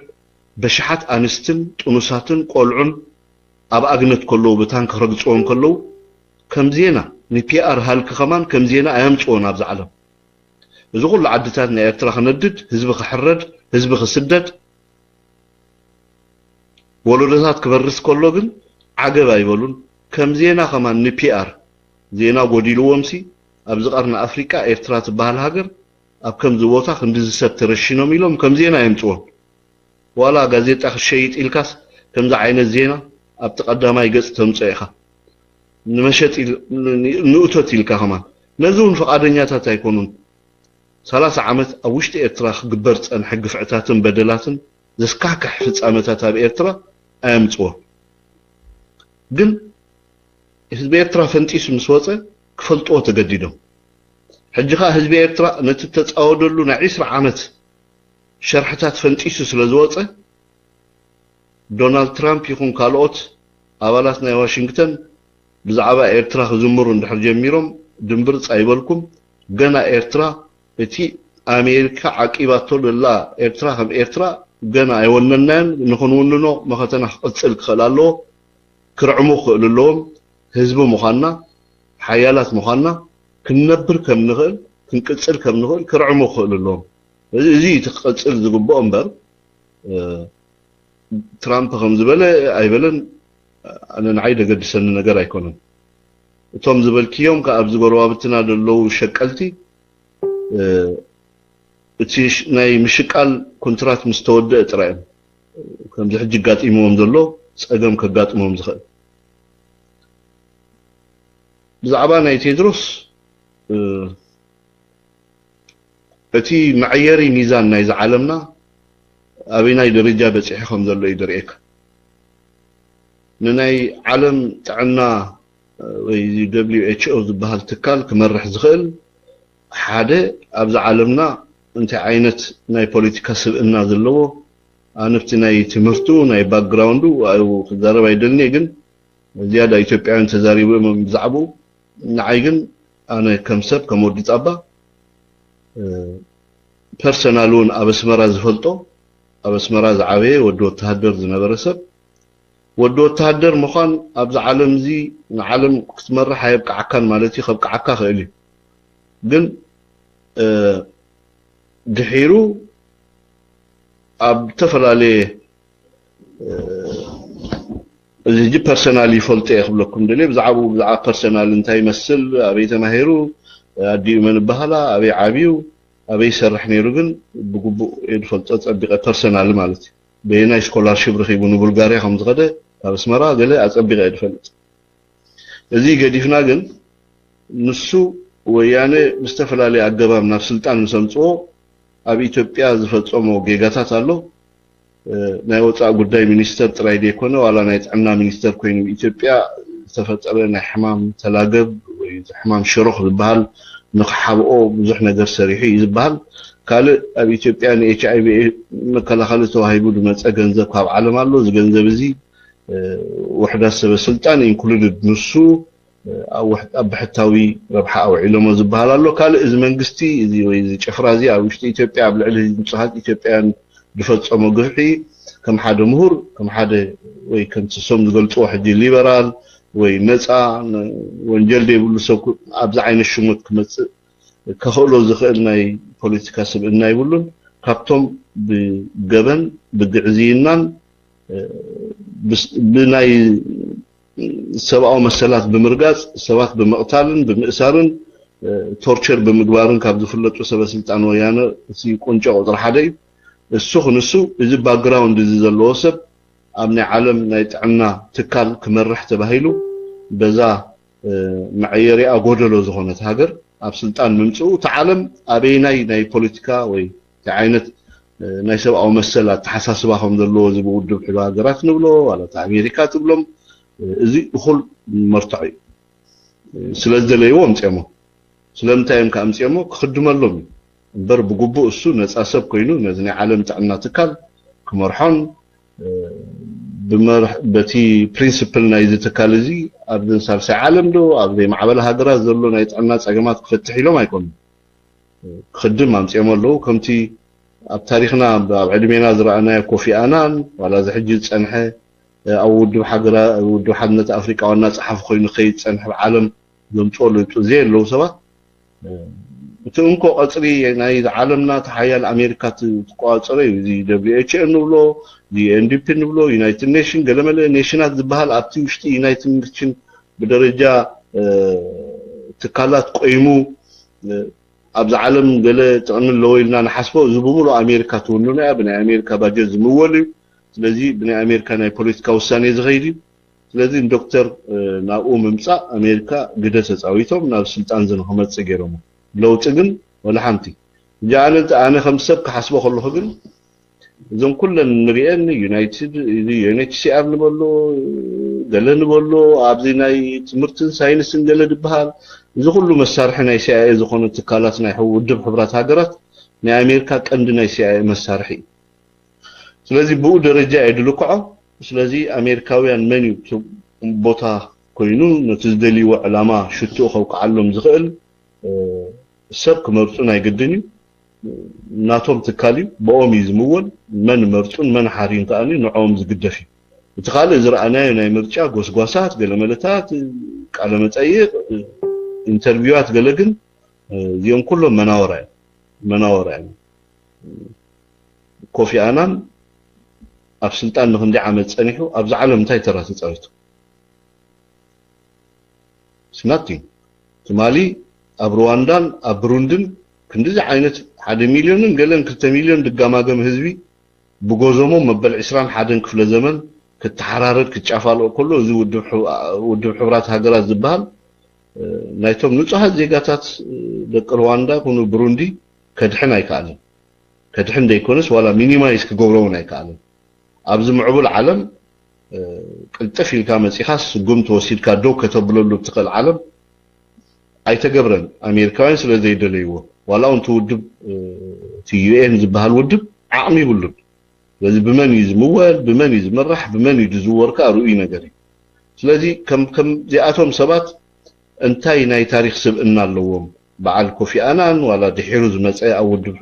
በሽሓት ኣንስትን ጥኑሳትን ቆልዑን ኣብ ኣግነት ከለዉ ብታንክ ክረግፅዎም ከለዉ ከም ዜና ንፒኣር ሃልክ ከማን ከም ዜና ኣየምፅዎን ኣብዚ ዓለም እዚ ኩሉ ዓድታት ናይ ኤርትራ ክነድድ ህዝቢ ክሕረድ ህዝቢ ክስደድ ወለዶታት ክበርስ ከሎ ግን ዓገብ ኣይበሉን ከም ዜና ከማን ንፒኣር ዜና ጎዲልዎም ሲ ኣብዚ ቀርኒ ኣፍሪቃ ኤርትራ ትበሃል ሃገር ኣብ ከምዚ ቦታ ክንድዚ ሰብ ተረሺኖም ኢሎም ከም ዜና የምፅዎን ዋላ ጋዜጣ ክሸይጥ ኢልካስ ከምዚ ዓይነት ዜና ኣብቲ ቀዳማይ ገፅ ተምፅኦ ኢኻ ንመሸጥ ንእቶት ኢልካ ከማን ነዚ እውን ፍቓደኛታት ኣይኮኑን ሰላሳ ዓመት ኣብ ውሽጢ ኤርትራ ክግበር ዝጸንሐ ግፍዕታትን በደላትን ዘስካሕክሕ ፍጻመታት ኣብ ኤርትራ ኣየምጽዎን። ግን ህዝቢ ኤርትራ ፈንጢሱ ምስ ወጸ ክፈልጥዎ ተገዲዶም። ሕጂ ከኣ ህዝቢ ኤርትራ ነቲ እተጻወደሉ ናይ ዒስራ ዓመት ሸርሕታት ፈንጢሱ ስለ ዝወፀ፣ ዶናልድ ትራምፕ ይኹን ካልኦት ኣባላት ናይ ዋሽንግተን ብዛዕባ ኤርትራ ክዝምሩ እንድሕር ጀሚሮም፣ ድምብርፅ ኣይበልኩም። ገና ኤርትራ፣ እቲ ኣሜሪካ ዓቂባቶ ዘላ ኤርትራ ከም ኤርትራ ገና ኣይወነናዮን። ንኽንውንኖ መኸተና ክቕፅል ክኽእል ኣለዎ። ክርዕሙ ክኽእል ኣለዎም። ህዝቢ ምዃንና፣ ሓያላት ምዃንና፣ ክንነብር ከም ንኽእል፣ ክንቅፅል ከም ንኽእል ክርዕሙ ክኽእል ኣለዎም። እዚ፣ እዚ እቲ ክቕፅል ዝግብኦ እምበር፣ እ፣ ትራምፕ ከም ዝበለ ኣይበለን፣ ኣነ ንዓይ ደገድሰኒ ነገር ኣይኮነን። እቶም ዝበልክዮም ከኣ ኣብዚ ጎረባብትና ዘለዉ ሸቀልቲ፣ እ፣ እቲ ሽ-፣ ናይ ምሽቃል ኮንትራት ምስ ተወደአ ጥራይ እዮም ከምዚ ሕጂ ኣጋጢምዎም ዘሎ ጸገም ከጋጥሞም ዝኽእል። ብዛዕባ ናይ ቴድሮስ፣ እ፣ እቲ መዐየሪ ሚዛን ናይዚ ዓለምና ኣበይናይ ደረጃ በጺሑ ከም ዘሎ እዩ ዘርእየካ። ንናይ ዓለም ጥዕና ወይ እዚ ደብሊው ኤች ኦ ዝበሃል ትካል ክመርሕ ዝኽእል ሓደ ኣብዚ ዓለምና እንታይ ዓይነት ናይ ፖለቲካ ስብእና ዘለዎ፣ ኣነብቲ ናይ ትምህርቱ፣ ናይ ባክግራውንዱ ኣብኡ ክዛረብ ኣይደልን እየ፣ ግን ዝያዳ ኢትዮጵያውያን ተዛሪቦም እዮም ብዛዕባኡ። ንዓይ ግን ኣነ ከም ሰብ፣ ከም ወዲ ጻባ፣ እ፣ ፐርሰናል እውን ኣብ ኣስመራ ዝፈልጦ፣ ኣብ ኣስመራ ዝዓበየ ወዲ ወተሃደር ዝነበረ ሰብ፣ ወዲ ወተሃደር ምዃን ኣብዚ ዓለም እዚ ንዓለም ክትመርሕ ኣየብቅዓካን ማለት እዩ፣ ከብቅዓካ ክእል እዩ። ግን፣ እ፣ ድሒሩ ኣብ ዝተፈላለየ፣ እ፣ እዚ ሕጂ ፐርሰናል ይፈልጦ እየ ክብለኩም ደልየ፣ ብዛዕባኡ፣ ብዛዕባ ፐርሰናል እንታይ ይመስል፣ ኣበይ ተማሂሩ፣ ኣዲኡ መን ይበሃላ፣ ኣበይ ዓብዩ፣ ኣበይ ይሰርሕ ነይሩ ግን ብግቡእ እየ ዝፈልጦ ጸቢቐ፣ ፐርሰናል ማለት እዩ። በየናይ ስኮላርሺፕ ረኺቡ ንቡልጋርያ ከም ዝኸደ ካብ ኣስመራ ገለ ኣጸቢቐ እየ ዝፈልጥ። እዚ ገዲፍና ግን ንሱ ወያነ ብዝተፈላለየ ኣገባብ ናብ ስልጣን ምስ ኣምጽኦ ኣብ ኢትዮጵያ ዝፈጸሞ ጌጋታት ኣሎ። እ፣ ናይ ወጻኢ ጉዳይ ሚኒስተር ጥራይ ዘይኮነ ዋላ ናይ ጥዕና ሚኒስተር ኮይኑ ኢትዮጵያ ዝተፈጠረ ናይ ሕማም ተላገብ ወይ ሕማም ሽሮኽ ዝበሃል ንኽሓብኦ ብዙሕ ነገር ሰሪሑ እዩ ዝበሃል። ካልእ ኣብ ኢትዮጵያ ን ኤች ኣይ ቪ መከላኸሊ ተዋሂቡ ዝመጸ ገንዘብ ካብ ዓለም ኣሎ። እዚ ገንዘብ እዚ፣ እ፣ ውሕዳት ሰበ ስልጣን ኢንክሉድድ ንሱ፣ እ፣ ኣብ ውሕ-፣ ኣብ ብሕታዊ ረብሓ ኣውዒሎሞ ዝበሃል ኣሎ። ካልእ እዚ መንግስቲ እዚ ወይ እዚ ጭፍራ እዚ ኣብ ውሽጢ ኢትዮጵያ ኣብ ልዕሊ ንጹሃት ኢትዮጵያውያን ዝፈጸሞ ግፍዒ ከም ሓደ ምሁር፣ ከም ሓደ ወይ ከምቲ እሶም ዝገልጽዎ ሕጂ ሊበራል ወይ ነጻ፣ ን-፣ ወንጀል ዘይብሉ ሰብ ክ-፣ ኣብዚ ዓይነት ሽሞት ክመጽእ ከኽእሎ ዝኽእል ናይ ፖለቲካ ስብእና ይብሉን። ካብቶም ብገበን፣ ብግዕዝይናን፣ እ፣ ብስ-፣ ብናይ ሰብኣዊ መሰላት ብምርጋጽ፣ ሰባት ብምቕታልን ብምእሳርን፣ እ፣ ቶርቸር ብምግባርን ካብ ዝፍለጡ ሰበ ስልጣን ወያነ እቲ ቁንጮ ቁጽሪ ሓደ እዩ። እሱ ክንሱ እዚ ባክግራውንድ እዚ ዘለዎ ሰብ ኣብ ናይ ዓለም ናይ ጥዕና ትካል ክመርሕ ተባሂሉ በዛ፣ እ፣ መዐየሪኣ ጎደሎ ዝኾነት ሃገር ኣብ ስልጣን ምምጽኡ፣ እቲ ዓለም ኣበይናይ ናይ ፖለቲካ ወይ እንታይ ዓይነት፣ እ፣ ናይ ሰብኣዊ መሰል ኣተሓሳስባ ከም ዘለዎ እዚ ብውድብ ሕቡራት ሃገራት ንብሎ፣ ዋላ እቲ ኣሜሪካ ትብሎም፣ እ፣ እዚ እኹል መርትዖ እዩ። እ፣ ስለ ዝደለይዎ ኣምጽኦሞ። ስለምንታይ እዮም ከ ኣምጽኦሞ? ክኽድመሎም እዩ። እምበር ብግቡእ እሱ ነጻ ሰብ ኮይኑ ነዚ ናይ ዓለም ጥዕና ትካል ክመርሖን፣ እ፣ ብመርሕ-፣ በቲ ፕሪንስፕል ናይዚ ትካል እዚ ኣብ ሳልሳይ ዓለም ዶ ኣብ ዘይማዕበለ ሃገራት ዘሎ ናይ ጥዕና ጸገማት ክፈትሕ ኢሎም ኣይኮኑን። ክኽድም ኣምጺኦም ኣለዉ። ከምቲ ኣብ ታሪኽና፣ ኣብ ዕድሜና ዝረኣናዮ ኮፊ ኣናን፣ ዋላ እዚ ሕጂ ዝጸንሐ፣ ኣብ ውድብ ሓገራ-፣ ውድብ ሓድነት ኣፍሪቃ ዋና ጸሓፊ ኮይኑ ክኸይድ ዝጸንሐ፣ ኣብ ዓለም ዘምጽኦ ለውጢ ዘየለዉ ሰባት፣ እቲ እንኮ ቀጽሪ ናይ ዓለምና እቲ ሓያል ኣሜሪካ ት-፣ ትቆጻጸሮ እዩ። እዚ ደብሊው ኤች ኦ ንብሎ፣ እዚ ኤን ዲ ፒ ንብሎ፣ ዩናይትድ ኔሽን፣ ገለመለ ኔሽናት ዝበሃል ኣብቲ ውሽጢ ዩናይትድ ኔሽን ብደረጃ፣ እ፣ ትካላት ቆይሙ፣ እ፣ ኣብዚ ዓለም ገለ ጥቕሚ ኣለዎ ኢልና ንሓስቦ፣ እዚ ብምሉእ ኣሜሪካ ትውንኖ እያ፣ ብናይ ኣሜሪካ ባጀት ዝምወል እዩ። ስለዚ ብናይ ኣሜሪካ ናይ ፖለቲካ ውሳኔ ዝኸይድ እዩ። ስለዚ ንዶክተር፣ እ፣ ናብኡ ምምጻእ ኣሜሪካ ግደ ተጻዊቶም ናብ ስልጣን እዚ ንኽመጽእ ገይሮሞ። ለውጢ ግን ወላ ሓንቲ። ሕጂ ኣነ፣ ኣነ ከም ሰብ ክሓስቦ ከለኹ ግን እዞም ኩለን ንሪኤን ዩናይትድ፣ እዚ ዩ ኤን ኤች ሲ ኣር ንበሎ፣ ገለ ንበሎ፣ ኣብዚ ናይ ትምህርትን ሳይንስን ገለ ዝበሃል፣ እዚ ኩሉ መሳርሒ ናይ ሲ ኣይ ኤ ዝኾነ ትካላት ናይ ሕው-፣ ውድብ ሕቡራት ሃገራት ናይ ኣሜሪካ ቀንዲ ናይ ሲኣይኤ መሳርሒ እዩ። ስለዚ ብኡ ደረጃ እየ ድልክዖ። ስለዚ ኣሜሪካውያን መን እዩ እቲ ቦታ ኮይኑ ነቲ ዝደልይዎ ዕላማ ሽትኡ ከውቅዓሎም ዝኽእል ሰብ ክመርጹ ናይ ግድን እዩ። ናቶም ትካል እዩ፣ ብኦም እዩ ዝምወል። መን መርጹን መን ሓርዩን ከኣ ንዕኦም ዝግደፍ እዩ። እቲ ካልእ ዝረኣናዮ ናይ ምርጫ ጎስጓሳት፣ ገለመለታት፣ ቃለ መጠይቕ፣ ኢንተርቪዋት ገለ ግን እዚኦም ኩሎም መናወራ እዮም። መናወራ እዮም። ኮፊ ኣናን ኣብ ስልጣን ንክንደይ ዓመት ጸኒሑ ኣብዛ ዓለም እንታይ ተራ ተጻዊቱ? It's nothing። ትማሊ ኣብ ሩዋንዳን ኣብ ብሩንድን ክንዲዚ ዓይነት ሓደ ሚልዮንን ገለን ክልተ ሚልዮን ድጋማገም ህዝቢ ብጎዞሞ መበል ዕስራን ሓደን ክፍለ ዘመን ክተሓራረድ ክጫፋልኦ ከሎ፣ እዚ ውድብ ሕቡ-፣ ውድብ ሕቡራት ሃገራት ዝበሃል ናይቶም ንጹሃት ዜጋታት ደቂ ሩዋንዳ ኮኑ ብሩንዲ ከድሕን ኣይከኣለን። ከድሕን ዘይኮነስ ዋላ ሚኒማይዝ ክገብሮ እውን ኣይከኣለን። ኣብዚ ምዕቡል ዓለም ቅልጥፍ ኢልካ መጺኻስ ስጉምቲ ወሲድካ ደው ከተብለሉ እትኽእል ዓለም ኣይተገብረን። ኣሜሪካውያን ስለ ዘይደለይዎ፣ ዋላ እውን እቲ ውድብ እቲ ዩ ኤን ዝበሃል ውድብ ዓቕሚ ይብሉን። ስለዚ ብመን እዩ ዝምወል፣ ብመን እዩ ዝምራሕ፣ ብመን እዩ ዝዝወር ከኣ ርኡይ ነገር እዩ። ስለዚ ከም ከምዚኣቶም ሰባት እንታይ ናይ ታሪኽ ስብእና ኣለዎም? በዓል ኮፊ ኣናን ዋላ ድሒሩ ዝመጸ ኣብ ውድብ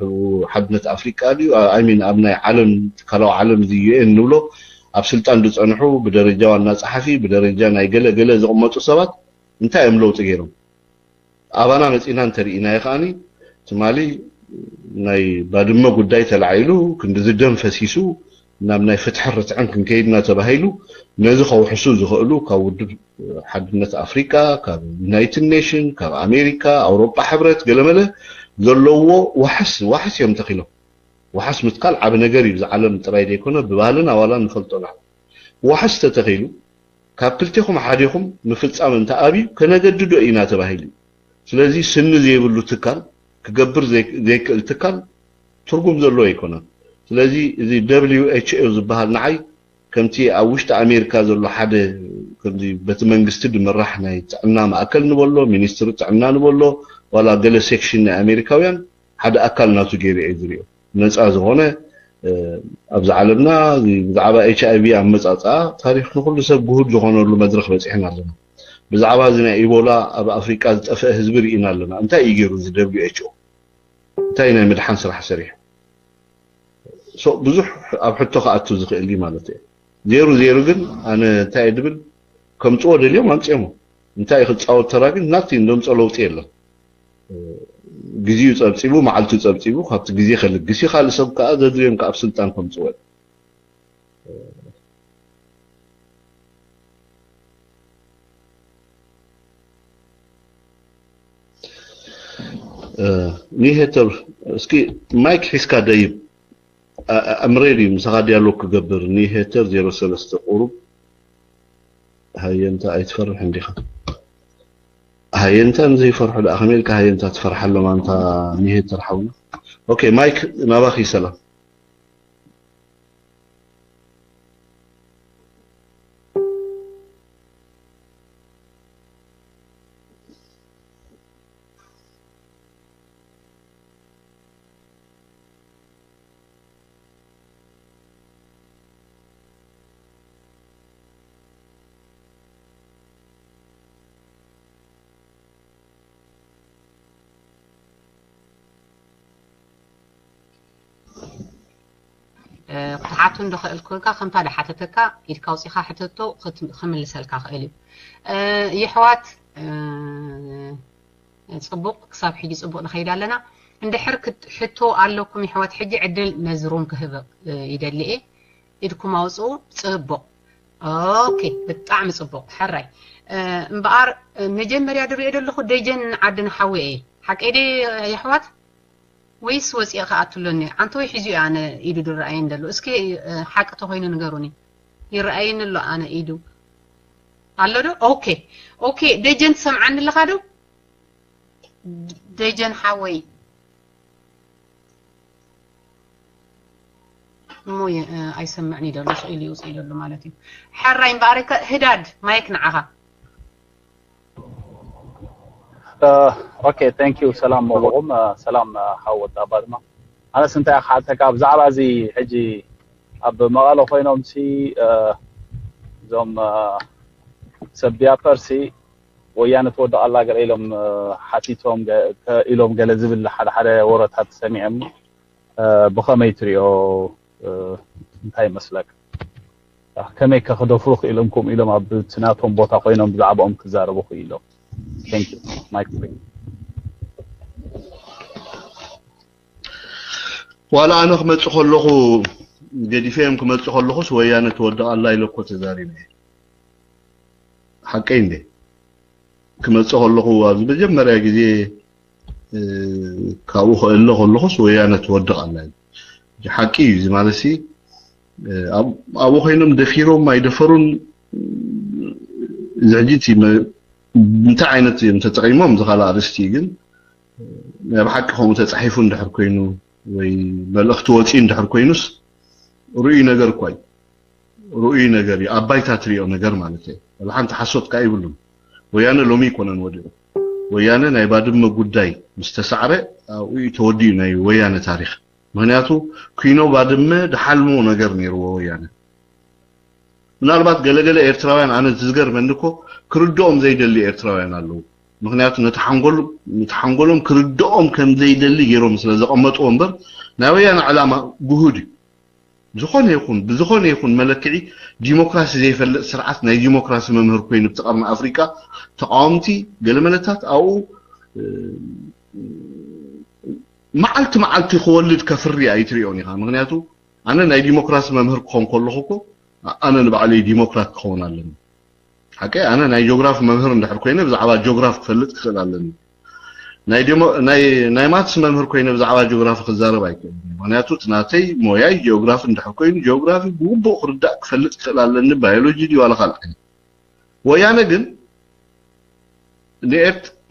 ሓድነት ኣፍሪቃ ድዩ? ኣይሚን ኣብ ናይ ዓለም ትካላዊ ዓለም እዚ ዩ ኤን ንብሎ ኣብ ስልጣን ዝጸንሑ ብደረጃ ዋና ጸሓፊ ብደረጃ ናይ ገለ ገለ ዝቕመጡ ሰባት እንታይ እዮም ለውጢ ገይሮም? ኣባና መጺና እንተርኢናዮ ከኣኒ ትማሊ ናይ ባድመ ጉዳይ ተላዒሉ ክንዲ ዝደም ፈሲሱ ናብ ናይ ፍትሕን ርትዕን ክንከይድና ተባሂሉ ነዚ ከውሕሱ ዝኽእሉ ካብ ውድብ ሓድነት ኣፍሪቃ፣ ካብ ዩናይትድ ኔሽን፣ ካብ ኣሜሪካ፣ ኣውሮጳ ሕብረት ገለመለ ዘለዎ ዋሕስ ዋሕስ እዮም ተኺሎም። ዋሕስ ምትካል ዓቢ ነገር እዩ። ብዚ ዓለም ጥራይ ዘይኮነ ብባህልን ኣዋላን ንፈልጦ ኢና። ዋሕስ ተተኺሉ ካብ ክልቴኹም ሓዴኹም ምፍጻም እንተ ኣብዩ ከነገድዶ ኢና ተባሂሉ እዩ። ስለዚ ስኒ ዘይብሉ ትካል ክገብር ዘይ-፣ ዘይክእል ትካል ትርጉም ዘለዎ ኣይኮነን። ስለዚ እዚ ደብሊው ኤች ኦ ዝበሃል ንዓይ ከምቲ ኣብ ውሽጢ ኣሜሪካ ዘሎ ሓደ ከምዚ በቲ መንግስቲ ዝምራሕ ናይ ጥዕና ማእከል ንበሎ፣ ሚኒስትሪ ጥዕና ንበሎ፣ ዋላ ገለ ሴክሽን ናይ ኣሜሪካውያን ሓደ ኣካል ናቱ ገይሩ እየ ዝሪኦ። ነፃ ዝኾነ ኣብዛ ዓለምና ብዛዕባ ኤች ኣይ ቪ ኣመፃፅኣ ታሪኽ ንኩሉ ሰብ ግሁድ ዝኾነሉ መድረኽ በፂሕና ኣለና። ብዛዕባ እዚ ናይ ኢቦላ ኣብ ኣፍሪቃ ዝጠፍአ ህዝቢ ርኢና ኣለና። እንታይ እዩ ገይሩ እዚ ደብሊው ኤች ኦ? እንታይ ናይ ምድሓን ስራሕ ሰሪሑ? ሶ ብዙሕ ኣብ ሕቶ ክኣቱ ዝኽእል እዩ ማለት እዩ። ዜሩ ዜሩ ግን ኣነ እንታይ እየ ድብል፣ ከምፅዎ ደልዮም ኣምፅኦሞ። እንታይ ክፃወት ተራ ግን ናቲ እንደምፆ ለውጢ የለን። ግዜኡ ፀብፂቡ፣ መዓልቱ ፀብፂቡ፣ ካብቲ ግዜ ከልግስ እዩ። ካልእ ሰብ ከዓ ዘድልዮም ከዓ ኣብ ስልጣን ከምፅዎ እዩ። ኒሄተር እስኪ ማይክ ሒዝካ ደይብ። ኣምሬድ እዩ ምሳኻ ዲያሎግ ክገብር። ኒሄተር ዜሮ ሰለስተ ቁሩብ ሃየንታ ኣይትፈርሕ እንዲኻ? ሃየንታ ንዘይፈርሑ ደኣ ከመይ ኢልካ ሃየንታ ትፈርሓሎም ኣንታ ኒሄተር ሓውና? ኦኬ ማይክ ናባኺ ሰላም። ክትሓቱ እንዶ ክእል ኮንካ ከምታ ድሓተተካ ኢድካ ኣውፂኻ ሕተቶ ክምልሰልካ ክእል እዩ። ይሕዋት ፅቡቕ ክሳብ ሕጂ ፅቡቕ ንኸይድ ኣለና። እንድሕር ሕቶ ኣለኩም ይሕዋት ሕጂ ዕድል ነዚ ሩም ክህብ ይደሊ እየ። ኢድኩም ኣውፅኡ። ፅቡቕ። ኦኬ ብጣዕሚ ፅቡቕ። ሕራይ እምበኣር መጀመርያ ድሪኦ ዘለኹ ደጀን ዓድን ሓወይ እየ። ሓቀይ ደ ይሕዋት? ወይስ ወፂአ ክኣቱ ኣሎኒ? ዓንተወይ ሒዙ እዩ ኣነ ኢዱ ድረኣየን ደሎ። እስኪ ሓቂ ተኮይኑ ንገሩኒ። ይረኣየኒ ኣሎ ኣነ ኢዱ። ኣሎ ዶ? ኦኬ። ኦኬ ደጀን ትሰምዓኒ ኣለኻ ዶ? ደጀን ሓወይ። እሞ ኣይሰምዕን እዩ ደሎ ስኢሉ ይውፅእ ደሎ ማለት እዩ። ሕራይ እምበኣር ህዳድ ማይክ ንዓኻ። ኦኬ thank you ሰላም መለኹም። ሰላም ሓወት ኣባድማ። ኣነስ እንታይ ክሓተካ ብዛዕባ እዚ ሕጂ ኣብ መቐለ ኮይኖም ሲ እዞም ሰብ ቢያፐር ሲ ወያነ ትወድቕ ኣላ ገለ ኢሎም ሓቲቶም ኢሎም ገለ ዝብል ሓደ ሓደ ወረታት ሰሚዐ። ብኸመይ ትሪኦ? እንታይ ይመስለካ? ከመይ ከክደፍሩ ክኢሎም ከምኡ ኢሎም ኣብ ናቶም ቦታ ኮይኖም ብዛዕባኦም ክዛረቡ ክኢሎም? ዋላ ኣነ ክመፅእ ከለኹ ገዲፈዮም ክመፅእ ከለኹስ ወያነ ትወድቕ ኣላ ኢለ እኮ ተዛሪበ። ሓቀይ እንዴ? ክመፅእ ከለኹ ኣብዚ መጀመርያ ግዜ ካብኡ ክእለ ከለኹስ ወያነ ትወድቕ ኣላ። ሓቂ እዩ እዚ ማለት ሲ ኣብኡ ኮይኖም ደፊሮም ኣይደፈሩን ዝሕጂ እቲ እንታይ ዓይነት እዮም ተጠቂሞም ዝካል ኣርእስቲ ግን ናይ ብሓቂ ከምኡ ተፃሒፉ እንድሕር ኮይኑ ወይ መልእኽቲ ወፂኡ እንድሕር ኮይኑስ ርኡይ ነገር እኳ እዩ። ርኡይ ነገር እዩ። ኣብ ባይታ ትሪኦ ነገር ማለት እዩ። ወላ ሓንቲ ሓሶት ከዓ ይብሉን። ወያነ ሎሚ ይኮነን ወዲቑ። ወያነ ናይ ባድመ ጉዳይ ምስ ተሳዕረ ኣብኡ እዩ ተወዲኡ ናይ ወያነ ታሪክ። ምክንያቱ ኪኖ ባድመ ድሓልሞ ነገር ነይርዎ ወያነ። ምናልባት ገለገለ ኤርትራውያን ኣነ ዝገርመኒ እኮ ክርድኦም ዘይደሊ ኤርትራውያን ኣለዉ። ምክንያቱ ነቲ ሓንጎሎም ክርድኦም ከም ዘይደሊ ገይሮም ስለ ዘቐመጥዎ እምበር ናይ ወያነ ዕላማ ግሁድ እዩ። ዝኾነ ይኹን ብዝኾነ ይኹን መለክዒ ዲሞክራሲ ዘይፈልጥ ስርዓት ናይ ዲሞክራሲ መምህር ኮይኑ ብቲ ቀርኒ ኣፍሪቃ ተቃወምቲ ገለመለታት ኣብኡ መዓልቲ መዓልቲ ክወልድ ከፍሪ ኣይትሪኦን ኢኻ። ምክንያቱ ኣነ ናይ ዲሞክራሲ መምህር ክኾን ከለኹ እኮ ኣነ ንባዕለይ ዲሞክራት ክኸውን ኣለኒ። ሓቀይ ኣነ ናይ ጂኦግራፊ መምህር እንድሕር ኮይነ ብዛዕባ ጂኦግራፊ ክፈልጥ ክኽእል ኣለኒ። ናይ ማትስ መምህር ኮይነ ብዛዕባ ጂኦግራፊ ክዛረብ ኣይክእል። ምክንያቱ እቲ ናተይ ሞያይ ጂኦግራፊ እንድሕር ኮይኑ ጂኦግራፊ ብግቡእ ክርዳእ ክፈልጥ ክኽእል ኣለኒ። ባዮሎጂ ድዩ ዋላ ካልእ ዓይነት። ወያነ ግን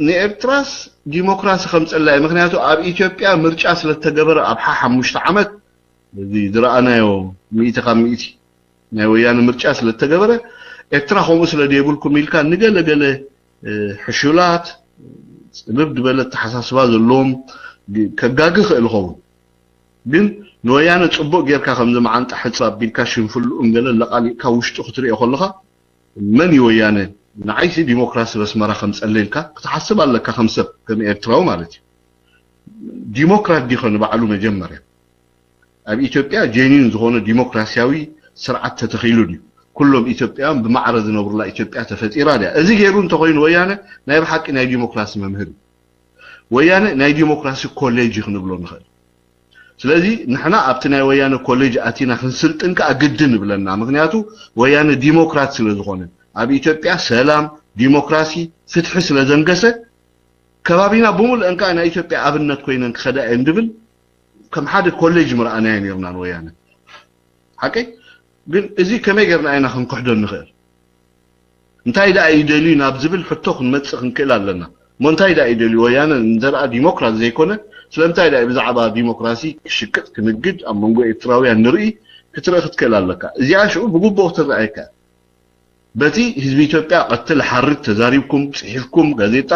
ንኤርትራስ ዲሞክራሲ ከምፀላ እዩ። ምክንያቱ ኣብ ኢትዮጵያ ምርጫ ስለተገበረ ኣብ ሓ ሓሙሽተ ዓመት እዚ ዝረኣናዮ ሚእቲ ካብ ሚእቲ ናይ ወያነ ምርጫ ስለተገበረ ኤርትራ ከምኡ ስለ ደይብልኩም ኢልካ ንገለገለ ሕሹላት ፅብብ ዝበለ ተሓሳስባ ዘለዎም ከጋግ ክእል ኸውን ግን ንወያነ ፅቡቅ ጌርካ ከምዚ መዓንጣ ሕፃ ኣቢልካ ሽንፍልኡን ገለ ለቃሊቅካ ውሽጡ ክትሪኦ ከለካ መን እዩ ወያነ ንዓይሲ ዲሞክራሲ በስመራ ከምፀለ ኢልካ ክትሓስብ ኣለካ ከም ሰብ ከም ኤርትራዊ ማለት እዩ። ዲሞክራት ዲኸ ንባዕሉ መጀመርያ ኣብ ኢትዮጵያ ጄኒን ዝኾነ ዲሞክራሲያዊ ስርዓት ተተኺሉ ድዩ? ኩሎም ኢትዮጵያውያን ብማዕረ ዝነብሩላ ኢትዮጵያ ተፈጢራ ድያ? እዚ ገይሩ እንተኾይኑ ወያነ ናይ ብሓቂ ናይ ዲሞክራሲ መምህር እዩ። ወያነ ናይ ዲሞክራሲ ኮሌጅ እዩ ክንብሎ ንኽእል። ስለዚ ንሕና ኣብቲ ናይ ወያነ ኮሌጅ ኣቲና ክንስልጥን ከዓ ግድን ይብለና። ምክንያቱ ወያነ ዲሞክራት ስለ ዝኾነ ኣብ ኢትዮጵያ ሰላም፣ ዲሞክራሲ፣ ፍትሒ ስለ ዘንገሰ ከባቢና ብምሉአን ከዓ ናይ ኢትዮጵያ ኣብነት ኮይነን ክኸዳ እየን ድብል ከም ሓደ ኮሌጅ ምርኣናዮ ነርና ንወያነ ሓቀይ ግን እዚ ከመይ ገርና ኢና ክንክሕዶ ንኽእል እንታይ ደኣ ይደልዩ ናብ ዝብል ሕቶ ክንመፅእ ክንክእል ኣለና እሞ እንታይ ደኣ ይደልዩ ወያነ እንተደኣ ዲሞክራት ዘይኮነ ስለምንታይ ደኣ ብዛዕባ ዲሞክራሲ ክሽቅጥ ክንግድ ኣብ መንጎ ኤርትራውያን ንርኢ ክትርኢ ክትክእል ኣለካ እዚኣ ሽዑ ብግቡእ ክትረኣየካ በቲ ህዝቢ ኢትዮጵያ ቀትል ሓርድ ተዛሪብኩም ፅሒፍኩም ጋዜጣ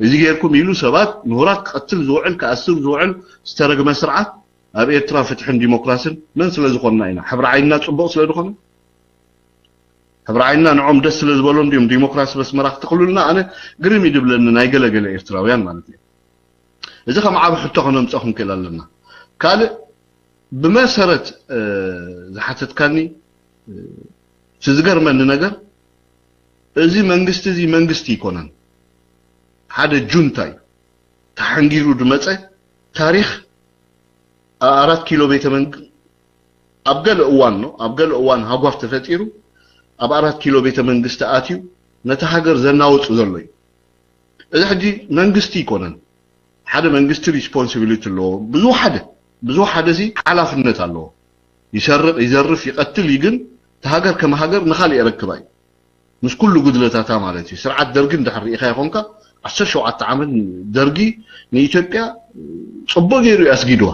እዚ ጌርኩም ኢሉ ሰባት ምሁራት ክቀትል ዝውዕል ክኣስር ዝውዕል ዝተረግመ ስርዓት ኣብ ኤርትራ ፍትሕን ዲሞክራስን መን ስለ ዝኾንና ኢና ሕብሪ ዓይንና ፅቡቅ ስለ ዝኾነ ሕብሪ ዓይንና ንዖም ደስ ስለ ዝበሎም ድዮም ዲሞክራሲ በስመራ ክተኽሉልና ኣነ ግርም ይድብለኒ ናይ ገለገለ ኤርትራውያን ማለት እዩ እዚ ከም ዓብ ሕቶ ከነምፅኦ ክንክእል ኣለና ካልእ ብመሰረት ዝሓተትካኒ እቲ ዝገርመኒ ነገር እዚ መንግስቲ እዚ መንግስቲ ይኮነን ሓደ ጁንታ እዩ ተሓንጊሩ ድመፀ ታሪክ ኣብ ኣራት ኪሎ ቤተ መንግስት ኣብ ገለ እዋን ነው ኣብ ገለ እዋን ሃጓፍ ተፈጢሩ ኣብ ኣራት ኪሎ ቤተ መንግስት ኣትዩ ነቲ ሃገር ዘናወፁ ዘሎ እዩ እዚ ሕጂ መንግስቲ ይኮነን ሓደ መንግስቲ responsibility ኣለዎ ብዙ ሓደ ብዙ ሓደ ሲ ሓላፍነት ኣለዎ ይሰርቕ ይዘርፍ ይቐትል እዩ ግን እቲ ሃገር ከም ሃገር ንኻልእ የረክባ እዩ ምስ ኩሉ ጉድለታታ ማለት እዩ ስርዓት ደርጊ እንድሕር ርኢኻ ይኾንካ ዓሰርተ ሸውዓተ ዓመት ደርጊ ንኢትዮጵያ ፅቡቅ ገይሩ እዩ ኣስጊድዋ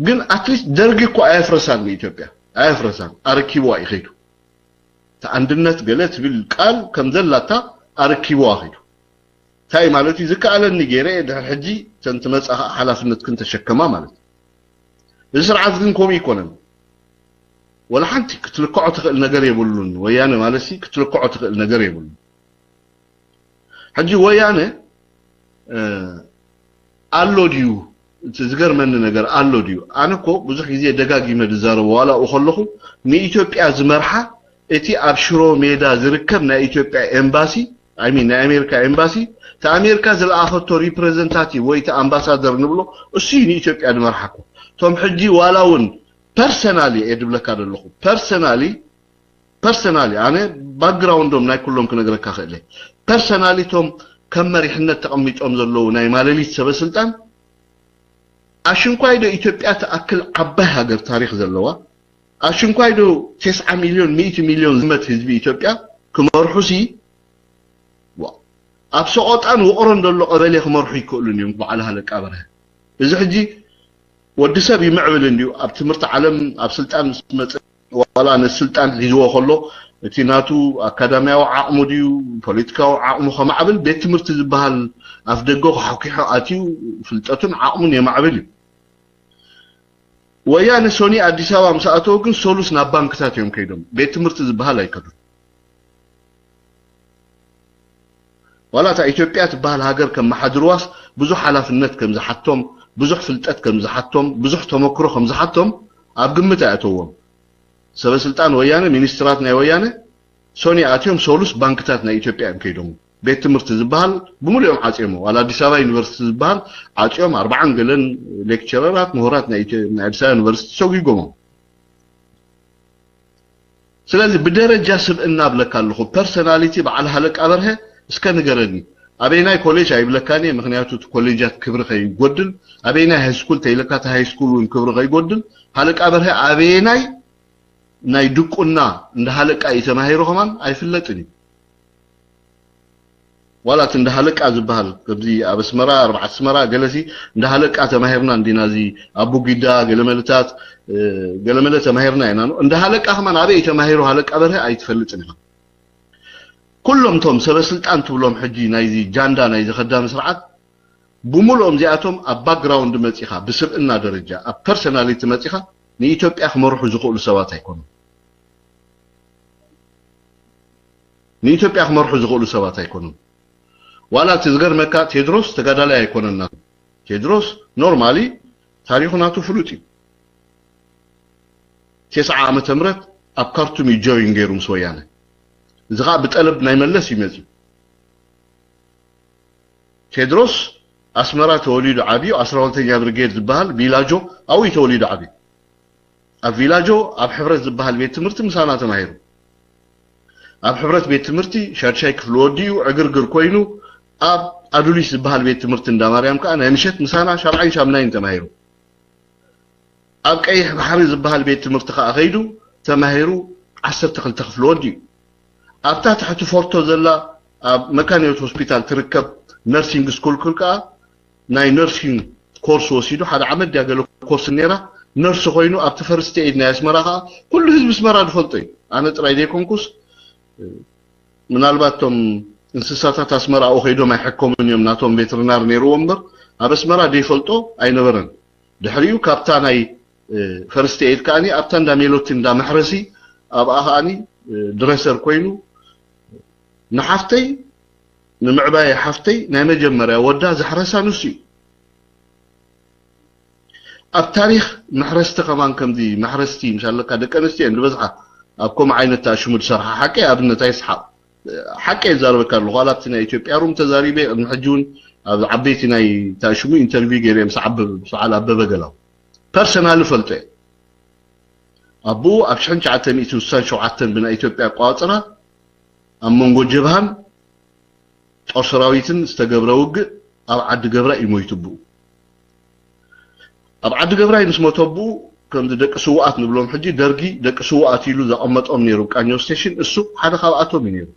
ግን ኣትሊስት ደርጊ እኮ ኣየፍረሳን ንኢትዮጵያ ኣየፍረሳን ኣረኪብዋ እዩ ከይዱ እቲ ኣንድነት ገለ ትብል ቃል ከም ዘላታ ኣረኪብዋ ከይዱ እንታይ ማለት እዩ ዝከኣለኒ ገይረ ድሕር ሕጂ ተን ትመፃ ከዓ ሓላፍነትክን ተሸከማ ማለት እዩ እዚ ስርዓት ግን ከምኡ ኣይኮነን። ወላ ሓንቲ ክትልክዖ ትኽእል ነገር የብሉን። ወያነ ማለት ሲ ክትልክዖ ትኽእል ነገር የብሉን። ሕጂ ወያነ ኣሎ ድዩ? እቲ ዝገርመኒ ነገር ኣሎ ድዩ? ኣነ እኮ ብዙሕ ግዜ ደጋጊመ ዝዛረቦ ዋላ ኣብኡ ከለኹ ንኢትዮጵያ ዝመርሓ እቲ ኣብ ሽሮ ሜዳ ዝርከብ ናይ ኢትዮጵያ ኤምባሲ፣ I mean ናይ ኣሜሪካ ኤምባሲ፣ እቲ ኣሜሪካ ዝለኣኸቶ ሪፕሬዘንታቲቭ ወይ እቲ ኣምባሳደር ንብሎ እሱ እዩ ንኢትዮጵያ ዝመርሓ እኮ። እቶም ሕጂ ዋላ እውን ፐርሰናሊ እየ ዝብለካ ዘለኹ ፐርሰናሊ ፐርሰናሊ ኣነ ባክግራውንዶም ናይ ኩሎም ክነግረካ ክእለ ፐርሰናሊ እቶም ከም መሪሕነት ተቐሚጦም ዘለዉ ናይ ማለሊት ሰበስልጣን ኣሽንኳይ ዶ ኢትዮጵያ ትኣክል ዓባይ ሃገር ታሪክ ዘለዋ ኣሽንኳይ ዶ ተስዓ ሚልዮን ሚእቲ ሚልዮን ዝመት ህዝቢ ኢትዮጵያ ክመርሑ ሲ ኣብ ሰቆጣን ውቕሮን ዘሎ ቀበሌ ክመርሑ ይክእሉን እዮም በዓል ሃለቃ በርሀ እዚ ሕጂ ወዲ ሰብ ይምዕብል እንድዩ ኣብ ትምህርቲ ዓለም ኣብ ስልጣን ምስ መፀ ዋላ ነቲ ስልጣን ሒዝዎ ከሎ እቲ ናቱ ኣካዳሚያዊ ዓቕሙ ድዩ ፖለቲካዊ ዓቕሙ ከማዕብል ቤት ትምህርቲ ዝበሃል ኣፍ ደገ ክሓኪሖ ኣትዩ ፍልጠቱን ዓቕሙን የማዕብል እዩ። ወያነ ሶኒ ኣዲስ ኣበባ ምስ ኣተወ ግን ሰሉስ ናብ ባንክታት እዮም ከይዶም ቤት ትምህርቲ ዝበሃል ኣይከዱን። ዋላ እታ ኢትዮጵያ ትበሃል ሃገር ከመሓድርዋስ ብዙሕ ሓላፍነት ከም ዝሓቶም፣ ብዙሕ ፍልጠት ከም ዝሓቶም፣ ብዙሕ ተመክሮ ከም ዝሓቶም ኣብ ግምት ኣየእተዎም። ሰበ ስልጣን ወያነ፣ ሚኒስትራት ናይ ወያነ ሶኒ ኣትዮም ሰሉስ ባንክታት ናይ ኢትዮጵያ እዮም ከይዶም። ቤት ትምህርቲ ዝበሃል ብምሉኦም ዓፅዮሞ። ዋላ ኣዲስ ኣበባ ዩኒቨርሲቲ ዝበሃል ዓፅዮም ኣርባዓን ገለን ሌክቸረራት፣ ምሁራት ናይ ኢትዮ- ናይ ኣዲስ ኣበባ ዩኒቨርሲቲ ሰጒጎሞም። ስለዚ ብደረጃ ስብእና እብለካ ኣለኹ ፐርሰናሊቲ በዓል ሃለቃ በርሀ እስከ ንገረኒ ኣበይናይ ኮሌጅ ኣይብለካን እየ ምክንያቱ እቲ ኮሌጃት ክብሪ ከይጎድል ኣበይናይ ሃይስኩል ተይለካ እቲ ሃይስኩል እውን ክብሪ ከይጎድል ሃለቃ በርሀ ኣበየናይ ናይ ድቁና እንደ ሃለቃ እዩ ተማሂሩ ከማን ኣይፍለጥን እዩ ዋላ እቲ እንደ ሃለቃ ዝበሃል ከምዚ ኣብ ኣስመራ ኣርባዓተ ኣስመራ ገለሲ እንደ ሃለቃ ተማሂርና እንዲና እዚ ኣቡጊዳ ገለመለታት ገለመለ ተማሂርና ኢና እንደ ሃለቃ ከማን ኣበይ ተማሂሩ ሃለቃ በርሀ ኣይትፈልጥን ኢኻ ኩሎም ቶም ሰበ ስልጣን ትብሎም ሕጂ ናይዚ ጃንዳ ናይዚ ከዳሚ ስርዓት ብምሉኦም እዚኣቶም ኣብ ባክግራውንድ መጺኻ ብስብእና ደረጃ ኣብ ፐርሰናሊቲ መጺኻ ንኢትዮጵያ ክመርሑ ዝኽእሉ ሰባት ኣይኮኑን ንኢትዮጵያ ክመርሑ ዝኽእሉ ሰባት ኣይኮኑን ዋላ እቲ ዝገርመካ ቴድሮስ ተጋዳላይ ኣይኮነን ናቱ ቴድሮስ ኖርማሊ ታሪኹ ናቱ ፍሉጥ እዩ ተስዓ ዓመተ ምህረት ኣብ ካርቱም እዩ ጆይን ገይሩ ምስ ወያነ እዚ ከዓ ብጠለብ ናይ መለስ እዩ መፅዩ ቴድሮስ ኣስመራ ተወሊዱ ዓብዩ ኣስራ ሁለተኛ ብርጌድ ዝበሃል ቪላጆ ኣብኡ እዩ ተወሊዱ ዓብዩ ኣብ ቪላጆ ኣብ ሕብረት ዝበሃል ቤት ትምህርቲ ምሳና ተማሂሩ ኣብ ሕብረት ቤት ትምህርቲ ሻድሻይ ክፍሊ ወዲኡ ዕግርግር ኮይኑ ኣብ ኣዱሊስ ዝበሃል ቤት ትምህርቲ እንዳ ማርያም ከዓ ናይ ምሸት ምሳና ሻብዓይን ሻምናይን ተማሂሩ ኣብ ቀይሕ ባሕሪ ዝበሃል ቤት ትምህርቲ ከዓ ከይዱ ተማሂሩ ዓሰርተ ክልተ ክፍሊ ወዲኡ ኣብታ ትሕቲ ፎርቶ ዘላ ኣብ መካንዮት ሆስፒታል ትርከብ ነርሲንግ ስኩል ክል ከዓ ናይ ነርሲንግ ኮርስ ወሲዱ ሓደ ዓመት ድያ ገለ ኮርስ ነራ ነርስ ኮይኑ ኣብቲ ፈርስት ኤድ ናይ ኣስመራ ከዓ ኩሉ ህዝቢ ኣስመራ ዝፈልጦ እዩ ኣነ ጥራይ ዘይኮንኩስ ምናልባት ቶም እንስሳታት ኣስመራ ኣብኡ ከይዶም ኣይሕከሙን እዮም ናቶም ቬትርናር ነይርዎ እምበር ኣብ ኣስመራ ዘይፈልጦ ኣይነበረን ድሕሪኡ ካብታ ናይ ፈርስት ኤድ ከዓኒ ኣብታ እንዳ ሜሎቲ እንዳ መሕረሲ ኣብኣ ከዓኒ ድረሰር ኮይኑ ንሓፍተይ ንምዕባየ ሓፍተይ ናይ መጀመርያ ወዳ ዘሕረሳ ንሱ እዩ ኣብ ታሪኽ መሕረስቲ ከማን ከምዚ መሕረስቲ ምሻለካ ደቂ ኣንስትዮ እየን ዝበዝሓ ኣብ ከምኡ ዓይነት ተኣሽሙ ዝሰርሓ ሓቀይ ኣብነት ኣይስሓቕ ሓቀይ ይዛረበካ ኣለኹ ዋላ ኣብቲ ናይ ኢትዮጵያ ሩም ተዛሪበ ቅድሚ ሕጂ እውን ኣብ ዓበይቲ ናይ ተኣሽሙ ኢንተርቪው ገይረ ምስ ዓበ ምስ በዓል ኣበበ ገላው ፐርሰናሊ ፈልጦ እየ ኣቦኡ ኣብ ሽሕን ትሽዓተ ሚእትን ስሳን ሸውዓተን ብናይ ኢትዮጵያ ኣቋፅራ ኣብ መንጎ ጀብሃን ጦር ሰራዊትን ዝተገብረ ውግእ ኣብ ዓዲ ገብራ እዩ ሞይቱ ኣቦኡ ኣብ ዓዲ ገብራይ ምስ ሞተ ኣቦኡ ከምዚ ደቂ ስውኣት ንብሎም ሕጂ ደርጊ ደቂ ስውኣት ኢሉ ዘቐመጦም ነይሩ ቃኘው ስቴሽን እሱ ሓደ ካብኣቶም እዩ ነይሩ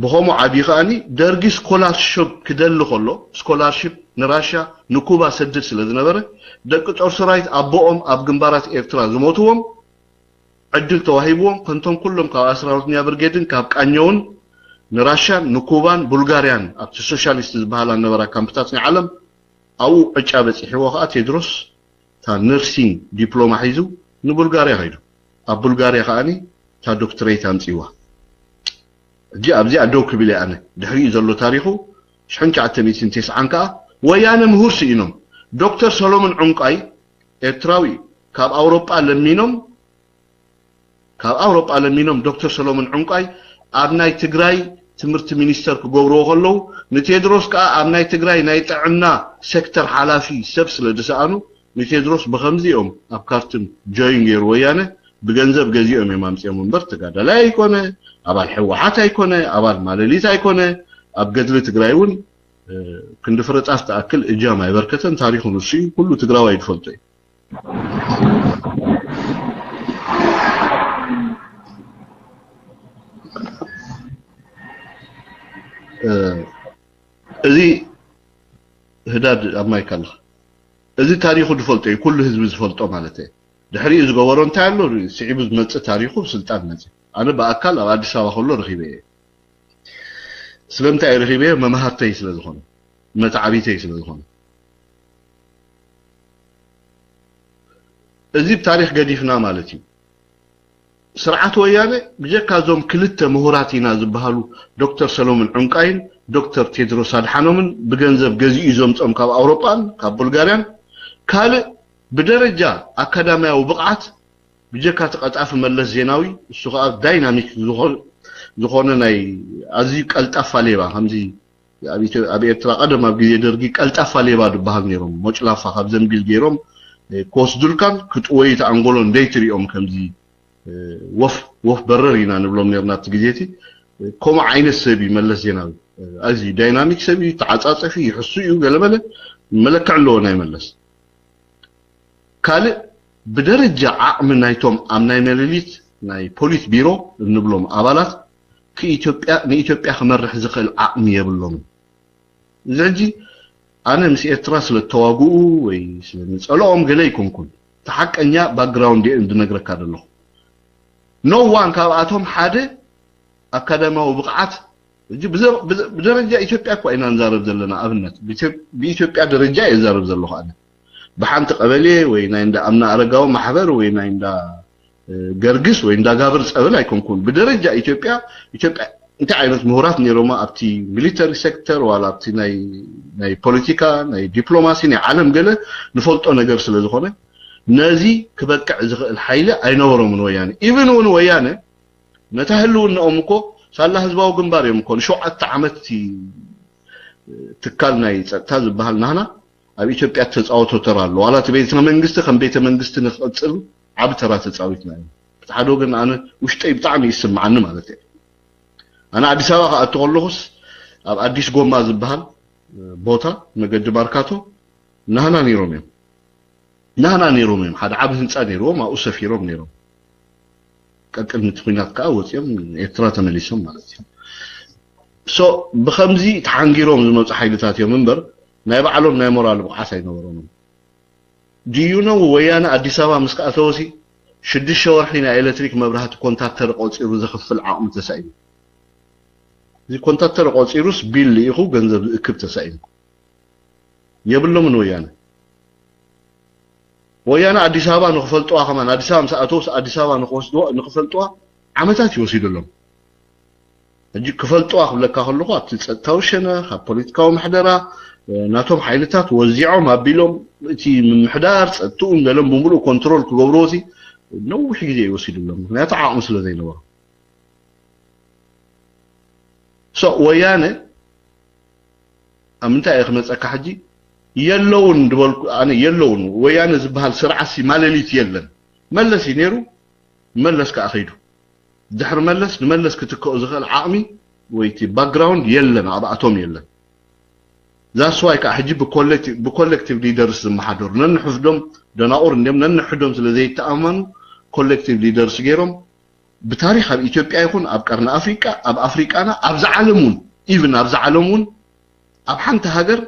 ብኸምኡ ዓብዪ ከዓኒ ደርጊ ስኮላርሽፕ ክደሊ ከሎ ስኮላርሽፕ ንራሻ ንኩባ ሰድድ ስለ ዝነበረ ደቂ ጦር ሰራዊት ኣቦኦም ኣብ ግንባራት ኤርትራ ዝሞትዎም ዕድል ተዋሂብዎም ከምቶም ኩሎም ካብ ኣስራ ሁለተኛ ብርጌድን ካብ ቃኘውን ንራሻን ንኩባን ቡልጋርያን ኣብቲ ሶሻሊስት ዝበሃላ ነበራ ካምፕታት ናይ ዓለም ኣብኡ ዕጫ በፂሕዎ ከዓ ቴድሮስ እታ ነርሲንግ ዲፕሎማ ሒዙ ንቡልጋርያ ከይዱ። ኣብ ቡልጋርያ ከዓኒ እታ ዶክትሬት ኣምጺዋ። ሕጂ ኣብዚኣ ደው ክብል እየ ኣነ። ድሕሪኡ ዘሎ ታሪኹ ሽሕን ትሽዓተ ሚእትን ተስዓን ከኣ ወያነ ምሁር ስኢኖም። ዶክተር ሰሎሞን ዕንቋይ ኤርትራዊ ካብ ኣውሮጳ ለሚኖም ካብ ኣውሮጳ ለሚኖም ዶክተር ሰሎሞን ዕንቋይ ኣብ ናይ ትግራይ ትምህርቲ ሚኒስተር ክገብርዎ ከለዉ ንቴድሮስ ከኣ ኣብ ናይ ትግራይ ናይ ጥዕና ሴክተር ሓላፊ ሰብ ስለ ዝሰኣኑ ንቴድሮስ ብኸምዚ እዮም ኣብ ካርቱም ጆይን ገይሩ ወያነ ብገንዘብ ገዚኦም እዮም ኣምጺኦም እምበር ተጋዳላይ ኣይኮነ ኣባል ሕወሓት ኣይኮነ ኣባል ማለሊት ኣይኮነ ኣብ ገድሊ ትግራይ እውን ክንዲ ፍረጻፍ ተኣክል እጃም ኣይበርከተን ታሪኹ ንሱ እዩ ኩሉ ትግራዋይ ዝፈልጦ እዩ እዚ ህዳድ ኣብ ማይክ ኣለኻ እዚ ታሪኹ ዝፈልጦ እዩ ኩሉ ህዝቢ ዝፈልጦ ማለት እየ ድሕሪኡ ዝገበሮ እንታይ ኣሎ ስዒቡ ዝመፅእ ታሪኹ ስልጣን መፅእ ኣነ ብኣካል ኣብ ኣዲስ ኣበባ ከሎ ረኺበ እየ ስለምንታይ ረኺበ መማሃርተይ ስለ ዝኾነ መተዓቢተይ ስለ ዝኾነ እዚ ብታሪኽ ገዲፍና ማለት እዩ ስርዓት ወያነ ብጀካ እዞም ክልተ ምሁራት ኢና ዝበሃሉ ዶክተር ሰሎሞን ዕንቃይን ዶክተር ቴድሮስ ኣድሓኖምን ብገንዘብ ገዚኡ ዘምጾም ካብ ኣውሮጳን ካብ ቡልጋርያን ካልእ ብደረጃ ኣካዳሚያዊ ብቕዓት ብጀካ እቲ ቀጣፊ መለስ ዜናዊ እሱ ከዓ ዳይናሚክ ዝኾነ ናይ ኣዝዩ ቀልጣፋ ሌባ ከምዚ ኣብ ኤርትራ ቀደም ኣብ ግዜ ደርጊ ቀልጣፋ ሌባ ዝበሃል ነይሮም ሞጭላፋ ካብ ዘንቢል ገይሮም ክወስዱልካን ክጥወዩ ተኣንጎሎ እንደይትሪኦም ከምዚ ወፍ ወፍ በረር ኢና ንብሎም ነርና ኣብቲ ግዜ እቲ ከምኡ ዓይነት ሰብ እዩ መለስ ዜናዊ ኣዝዩ ዳይናሚክ ሰብ እዩ ተዓፃፀፊ ይሕሱ እዩ ገለመለ መለክዕ ኣለዎ ናይ መለስ ካልእ ብደረጃ ዓቕሚ ናይቶም ኣብ ናይ መለሊት ናይ ፖሊት ቢሮ እንብሎም ኣባላት ንኢትዮጵያ ክመርሕ ዝኽእል ዓቕሚ የብሎምን። እዚ ሕጂ ኣነ ምስ ኤርትራ ስለ እተዋግኡ ወይ ስለ ንጸልኦም ገለ ኣይኮንኩን። እቲ ሓቀኛ ባክግራውንድ እየ ዝነግረካ ዘለኹ። No one ካብኣቶም ሓደ ኣካዳሚያዊ ብቕዓት ሕጂ ብደረጃ ኢትዮጵያ እኳ ኢና ንዛረብ ዘለና ኣብነት ብኢትዮጵያ ደረጃ እየ ዝዛረብ ዘለኹ ኣነ ብሓንቲ ቀበሌ ወይ ናይ እንዳ ኣምና ኣረጋዊ ማሕበር ወይ ናይ እንዳ ገርግስ ወይ እንዳ ጋብር ጸበል ኣይኮንኩን ብደረጃ ኢትዮጵያ ኢትዮጵያ እንታይ ዓይነት ምሁራት ነይሮማ ኣብቲ ሚሊተሪ ሴክተር ዋላ ኣብቲ ናይ ፖለቲካ ናይ ዲፕሎማሲ ናይ ዓለም ገለ ንፈልጦ ነገር ስለ ዝኾነ ነዚ ክበቅዕ ዝኽእል ሓይሊ ኣይነበሮምን ወያነ ኢቭን እውን ወያነ ነታ ህልውናኦም እኮ ሳላ ህዝባዊ ግንባር እዮም እኮ ንሸውዓተ ዓመት ትካል ናይ ጸጥታ ዝበሃል ናህና ኣብ ኢትዮጵያ ተጻወቶ ተራ ኣሎ ዋላ እቲ ቤተ መንግስቲ ከም ቤተ መንግስቲ ንክቕጽል ዓቢ ተራ ተጻዊትና እዩ እቲ ሓደ ወገን ኣነ ውሽጠይ ብጣዕሚ ይስምዓኒ ማለት እዩ ኣነ ኣዲስ ኣበባ ክኣቱ ከለኹስ ኣብ ኣዲስ ጎማ ዝበሃል ቦታ መገዲ ማርካቶ ናህና ነይሮም እዮም ናህና ነይሮም እዮም ሓደ ዓቢ ህንጻ ነይርዎም ኣብኡ ሰፊሮም ነይሮም ቀቅድሚ እቲ ኩናት ከዓ ወፂኦም ኤርትራ ተመሊሶም ማለት እዩ so ብከምዚ ተሓንጊሮም ዝመፁ ሓይልታት እዮም እምበር ናይ ባዕሎም ናይ ሞራል ብቕዓት ኣይነበሮምን do you know ወያነ ኣዲስ ኣበባ ምስ ከኣተወሲ ሽዱሽተ ወርሒ ናይ ኤሌክትሪክ መብራህቲ ኮንትራክተር ቆፂሩ ዘኽፍል ዓቕሚ ተሳኢኑ እዚ ኮንትራክተር ቆፂሩስ ቢል ልኢኹ ገንዘብ ዝእክብ ተሳኢኑ የብሎምን ወያነ ወያነ ኣዲስ ኣበባ ንክፈልጥዋ ከማን ኣዲስ ኣበባ ምስ ኣተውስ ኣዲስ ኣበባ ንክወስድዋ ንክፈልጥዋ ዓመታት ይወሲደሎም ሕጂ ክፈልጥዋ ክብለካ ከለኹ ኣብቲ ፀጥታዊ ሸነኽ ኣብ ፖለቲካዊ ምሕደራ ናቶም ሓይልታት ወዚዖም ኣቢሎም እቲ ምምሕዳር ፀጥትኡን ገለን ብምሉእ ኮንትሮል ክገብርዎ ሲ ነዊሕ ግዜ ይወሲድሎም ምክንያቱ ዓቕሚ ስለ ዘይነበሮ so ወያነ ኣብ ምንታይ እየ ክመፀካ ሕጂ የለውን ዝበልኩ ኣነ የለውን ወያነ ዝበሃል ስርዓት ሲ ማለሊት የለን መለስ እዩ ነይሩ መለስ ከዓ ከይዱ ድሕሪ መለስ ንመለስ ክትክኦ ዝኽእል ዓቕሚ ወይ እቲ ባክግራውንድ የለን ኣብኣቶም የለን that's why ከዓ ሕጂ ብኮሌክቲቭ ሊደርስ ዝመሓደሩ ነንሕፍዶም ደናቑር እንዲም ነንሕዶም ስለ ዘይተኣመኑ ኮሌክቲቭ ሊደርስ ገይሮም ብታሪኽ ኣብ ኢትዮጵያ ይኹን ኣብ ቀርኒ ኣፍሪቃ ኣብ ኣፍሪቃና ኣብዚ ዓለም እውን ኢቭን ኣብዚ ዓለም እውን ኣብ ሓንቲ ሃገር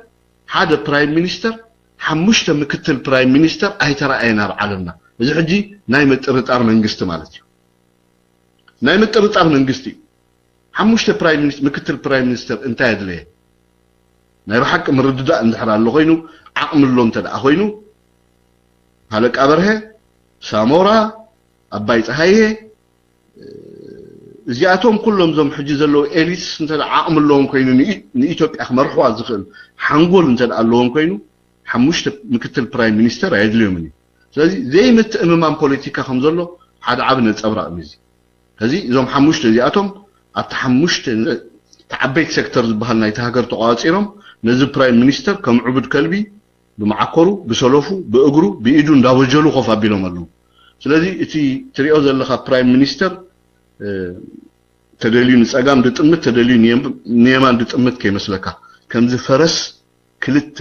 ሓደ ፕራይም ሚኒስተር ሓሙሽተ ምክትል ፕራይም ሚኒስተር ኣይተረኣየን ኣብ ዓለምና እዚ ሕጂ ናይ ምጥርጣር መንግስቲ ማለት እዩ ናይ ምጥርጣር መንግስቲ እዩ ሓሙሽተ ፕራይም ሚኒስተር ምክትል ፕራይም ሚኒስተር እንታይ ኣድለየ ናይ ብሓቂ ምርድዳእ እንድሕር ኣሎ ኮይኑ ዓቕሚ ኣሎ እንተ ደኣ ኮይኑ ሃለቃ በርሀ፣ ሳሞራ፣ ኣባይ ፀሃየ፣ እዚኣቶም ኩሎም እዞም ሕጂ ዘለዉ ኤሊትስ እንተ ዓቕሚ ኣለዎም ኮይኑ ንኢ- ንኢትዮጵያ ክመርሕዋ ዝኽእል ሓንጎል እንተ ኣለዎም ኮይኑ ሓሙሽተ ምክትል ፕራይም ሚኒስተር ኣየድልዮምን እዩ። ስለዚ ዘይምትእምማን ፖለቲካ ከም ዘሎ ሓደ ዓቢ ነጸብራቕ እዩ። እዚ እዞም ሓሙሽተ እዚኣቶም ኣብቲ ሓሙሽተ እቲ ዓበይቲ ሴክተር ዝበሃል ናይቲ ሃገር ተቋፂሮም ነዚ ፕራይም ሚኒስተር ከም ዕቡድ ከልቢ ብመዓኮሩ፣ ብሰለፉ፣ ብእግሩ፣ ብኢዱ እንዳበጀሉ ኮፍ ኣቢሎም ኣለዉ። ስለዚ እቲ ትሪኦ ዘለኻ ፕራይም ሚኒስተር ተደልዩ ንፀጋም ድጥምት ተደልዩ ንየማን ድጥምት ከይመስለካ፣ ከምዚ ፈረስ ክልተ